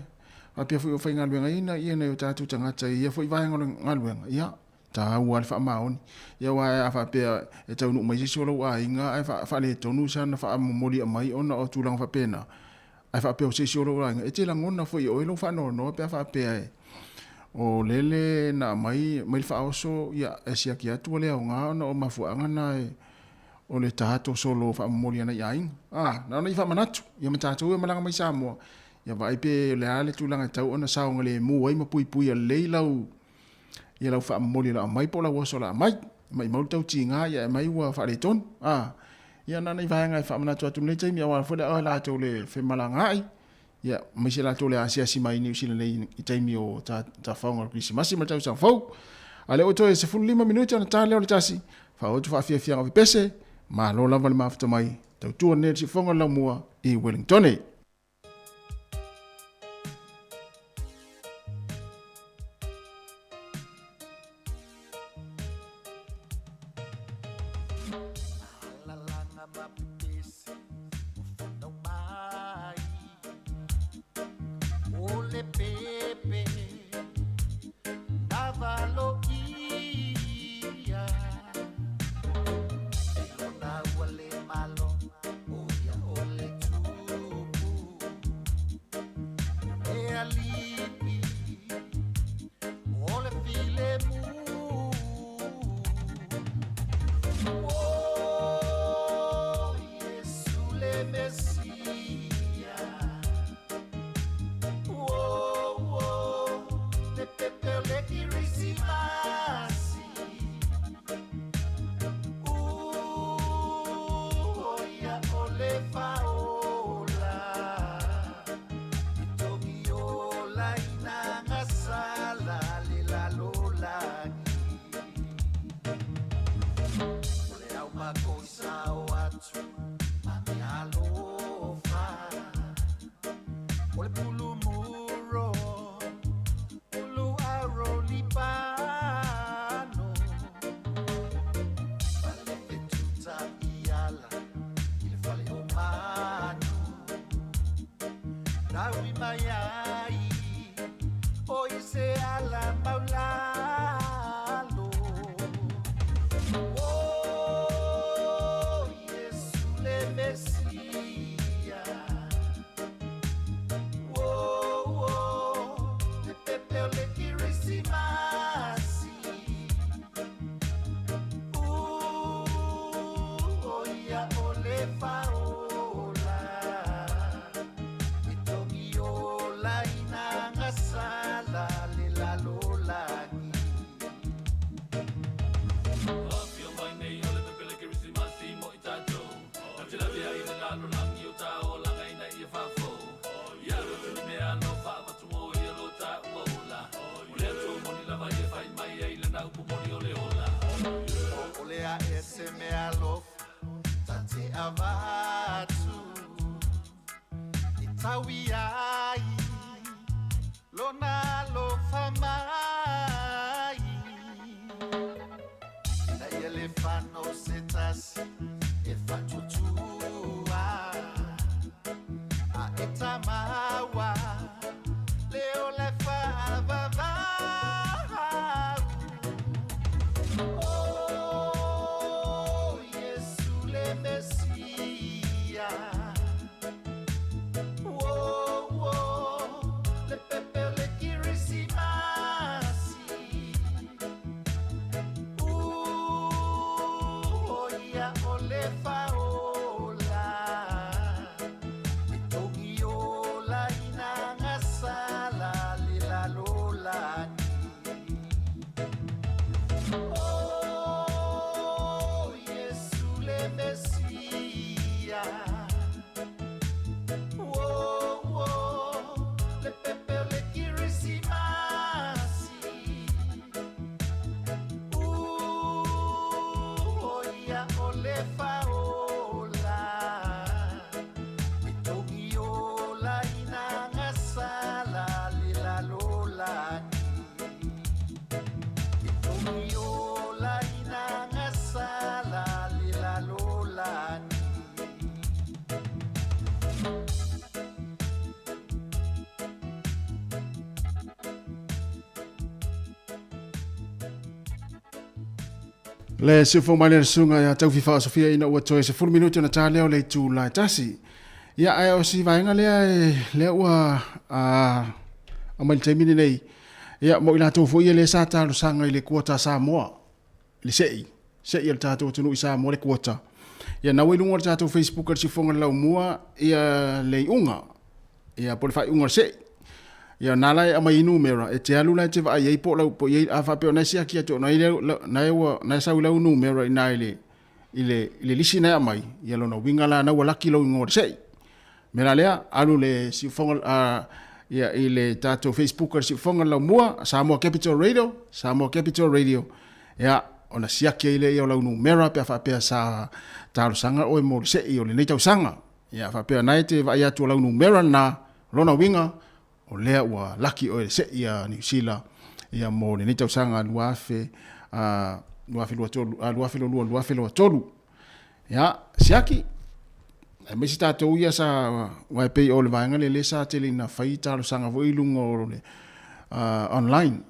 faapea foi o faigaluegaina ia nai o tatou tagata i ia foi vaega o le galuega, ia, taua lava le faamaoni. Ia aua a faapea e taunuu mai se isi o lou aiga ae faaletonu sana faamomoli mai ona o tulaga faapena, ae faapea o se isi o lou aiga, e te lagona foi e oe lou faanoanoa pe a faapea e o lele na aumai mai le faaoso, ia, e siaki atu ua le aoga ona o mafuaaga na e o le tato solo faamomoli a nai aiga. A, na ona i faamanatu, ia ma tatou e malaga mai Samoa, Ia vaai pe o le a le tulaga e tatau ona saogalemu ai ma puipuia lelei lau ia lau faamomoli o le a aumai po o lau oso o le a aumai. Maimau le tautiga ia aumai ua faaletonu. A, ia na ona i vaega e faamanatu atu i lenei taimi aua foi le a latou le femalagaai, ia aemaise latou le asiasi mai i Niu Sila nei i taimi o tafaoga o le Kerisimasi ma le tausaga fou. A lea ua toe 15 minute ona ta lea o le tasi, faaoo atu faafiafiaga o pepese, malo lava le mafuta mai, tautua nei le siufofoga o le laumua i Wellingtone. atu ma mea alofa. O le pulu muro, pulu aro lipano. Pale e tuta i ala, i le fale o manu. Taui mai ai, o i se ala maulalo. Oh, Yesu le Mesia. Oh, oh, le pepe o le Kirisimasi. O ia o le faola. E togi ola ina ngasala le lalolagi. Afio mai nei o le pepe le Kirisimasi mo i tātou. Ta te lawe ai le lalolagi o ta olaga ina ia faafou. Ia alo atu ni mea alofa avatu mo ia lo taua ola. O le Atua moni lava ia fai mai ai lana upu moni o le ola. O le a ese mea alofa ta te avatu. E taui ai lona alofa mai. Ina ia le fano se tasi e fatutua. A e tamaua le o le faavavau. Oh, Yesu le Mesia. Oh, oh, le pepe o le Kirisimasi. O ia o le faola. E togi ola ina ngasala le lalolagi. Oh, Yesu le Mesia. Oh, oh, le pepe o le Kirisimasi. O ia o le faola. E togi ola ina ngasala le lalolagi. E togi ola ina ngasala le lalolagi. Le siufou mai le susuga ia Taufi Faasofia ina ua toe 10 minute ona ta lea o le itu la e tasi. Ia ae o si vaega lea e lea ua a aumai le taimi lenei. Ia mo i latou foi ia lea sa talosaga i le kuota Samoa, le se'i, se'i o le tatou atunuu i Samoa le kuota. Ia na ua i luga o le tatou Facebook a le Siufoga le Laumua ia le iuga ia po o le faaiuga o le se'i. Ia na la e aumai ai numera e te alu la e te vaai ai po o lau po i ai a faapea o na e siaki atu o na i na e ua na e sau i lau numera i na i le i le i le lisi na e aumai ia lona uiga la na ua laki lou igoa o le se'i. Mea la lea alu le siufoga a ia i le tatou Facebook a le Siufoga le Laumua Samoa Capital Radio Samoa Capital Radio ia ona siaki ai lea ia o lau numera pe a faapea sa talosaga oe mo le se'i o lenei tausaga. Ia faapea na e te vaai atu o lau numera lena lona uiga o lea ua laki oe le se'i a Niu Sila ia mo lenei tausaga 2000 2023 2022 2023. Ia siaki aemaise tatou ia sa aua e pei o le vaega lea lea sa tele ina fai talosaga foi i luga o le online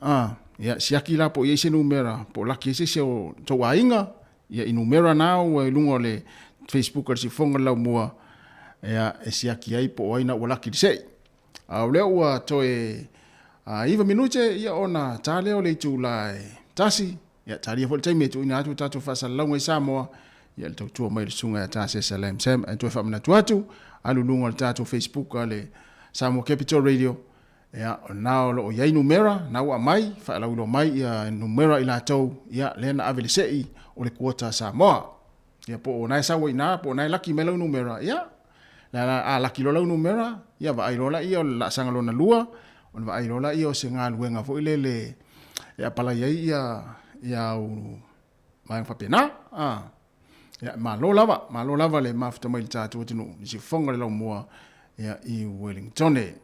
ia siaki la po o i ai se numera po o laki ai se isi o tou aiga ia i numera na ua i luga o le Facebook a le Siufofoga le Laumua ia e siaki ai po o ai na ua laki i le se'i. A o lea ua toe 9 minute ia ona ta lea o le itula e tasi ia talia foi le taimi e tuuina atu tatou faasalalauga i Samoa ia le tautua mai le susuga ia Tasesa Lam Sam. Ae toe faamanatu atu alu luga o le tatou Facebook a le Samoa Capital Radio ia o lena o lo o i ai numera na ua aumai faalauiloa mai ia numera i latou ia lea na ave le se'i o le kuota a Samoa. Ia po o na e sau ai ina po o na e laki mai lau numera ia la la a laki loa lau numera ia vaai loa laia o le laasaga lona lua ona vaai loa laia o se galuega foi lele e apalai ai ia ia au vaega faapena a. Ia, malo lava, malo lava le mafuta mai le tatou atunuu i siufofoga o le laumua ia, i Wellingtone.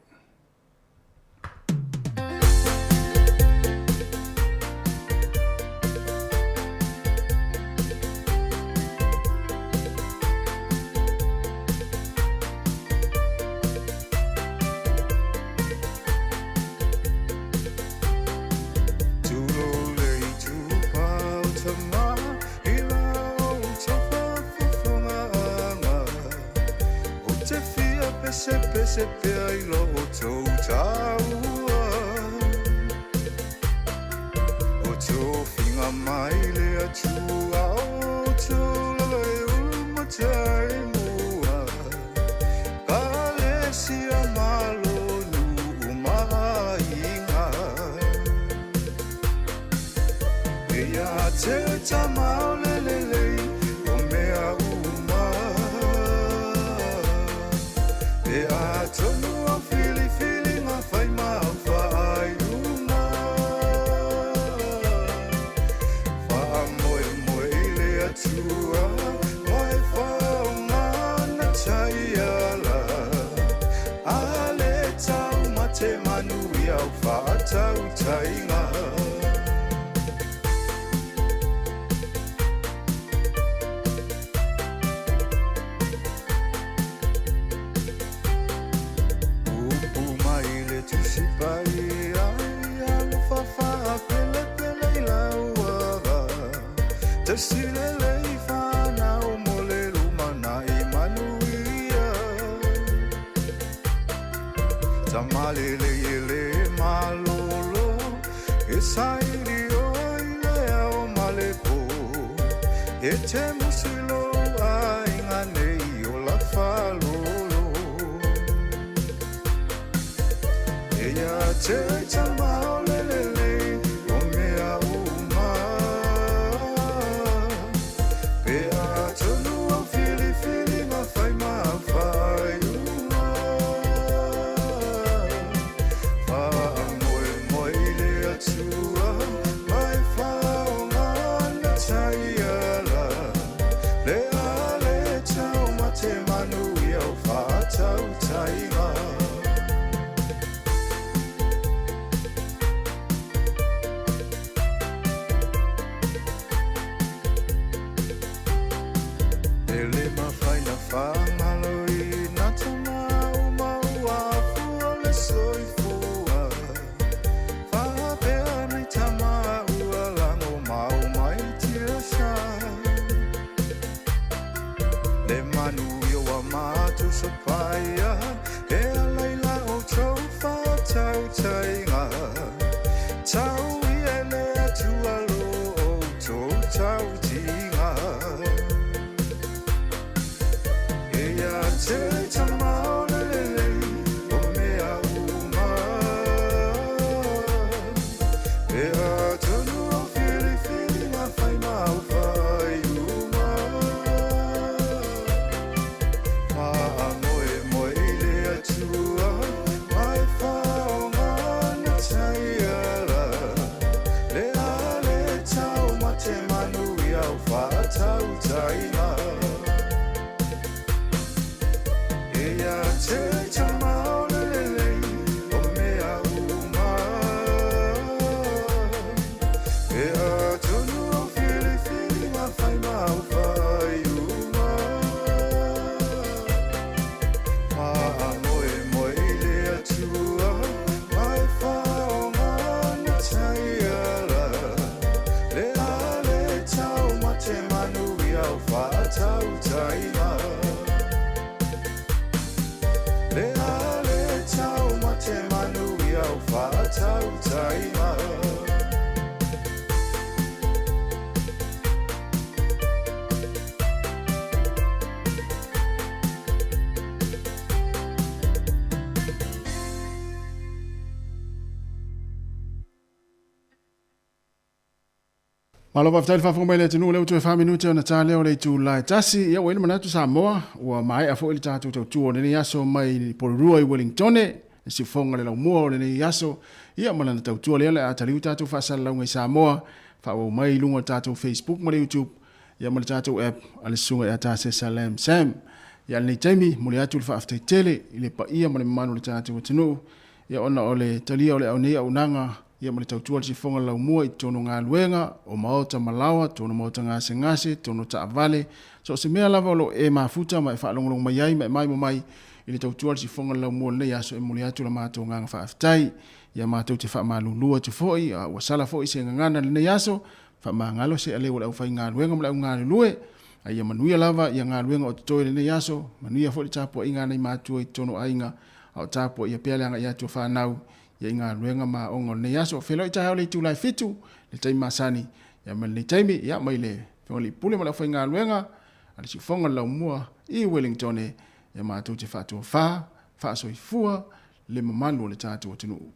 Malo faafetai le faafofoga mai le atunuu lea ua toe 4 minute ona ta lea o le itula e tasi. Ia ua i ai le manatu Samoa ua maea foi le tatou tautua o lenei aso mai Porirua i Wellingtone, le siufofoga le laumua o lenei aso. Ia ma lana tautua lea o le a taliu tatou faasalalauga i Samoa, faaauau mai i luga o le tatou Facebook ma le YouTube. ia ma le tatou app a le susuga ia Tasesa Lam Sam. Ia lenei taimi, momoli atu le faafetai tele i le paia ma le mamalu o le tatou atunuu, ia ona o le talia o le au nei auaunaga, ia ma le tautua a le sifoga laumua i totonu o galuega, o maota ma laoa, totonu o maota gasegase, totonu o taavale, so o se mea lava o lo o e mafuta ma e faalogologo mai ai ma e maimoa mai i le tautua a le sifoga laumua o lenei aso, e momoli atu la matou agaga faafetai. Ia matou te faamalulu atu foi, a ua sala foi se gagana i lenei aso, faamagalo se aleu o le aufaigaluega ma le augalulue, a ia manuia lava ia galuega o totoe i lenei aso, manuia foi le tapuaiga a nai matua i totonu o aiga, a o tapuaia pea le agai atu o fanau ia i galuega ma aoga o lenei aso. Feiloai taeao i le itula e 7, le taimi masani, ia ma lenei taimi, ia mai le Afioga i le Pule ma le aufaigaluega a le Siufoga o le Laumua i Wellingtone, ia matou te faatofa, faasoifua le mamalu o le tatou atunuu.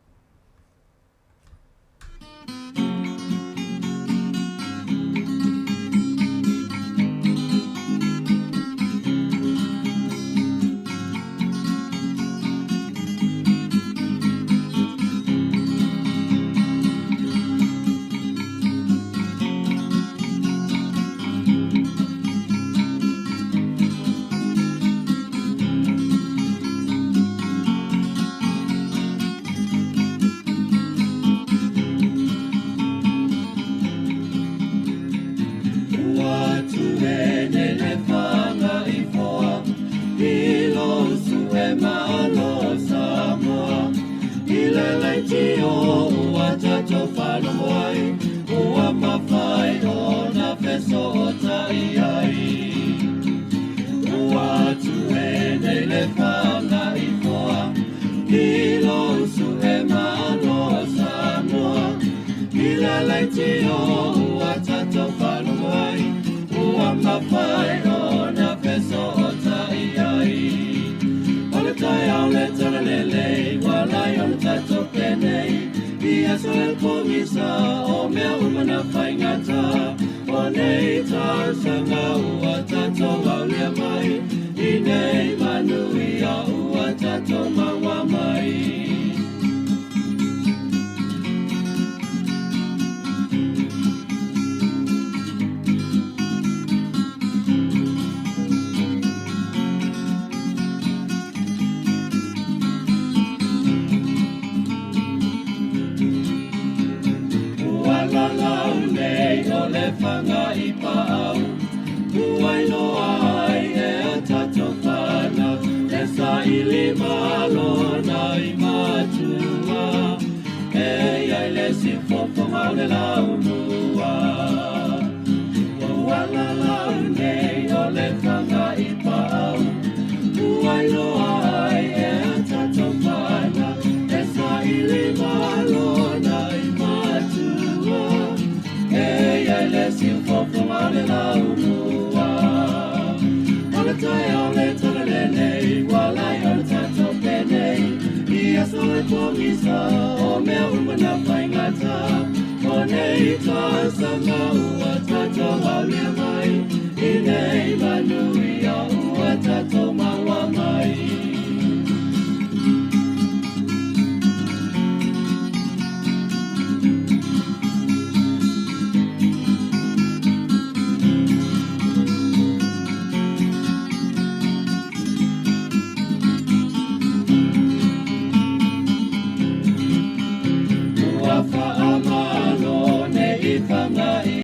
O mea uma na whaingata, o nei tau sanga ua.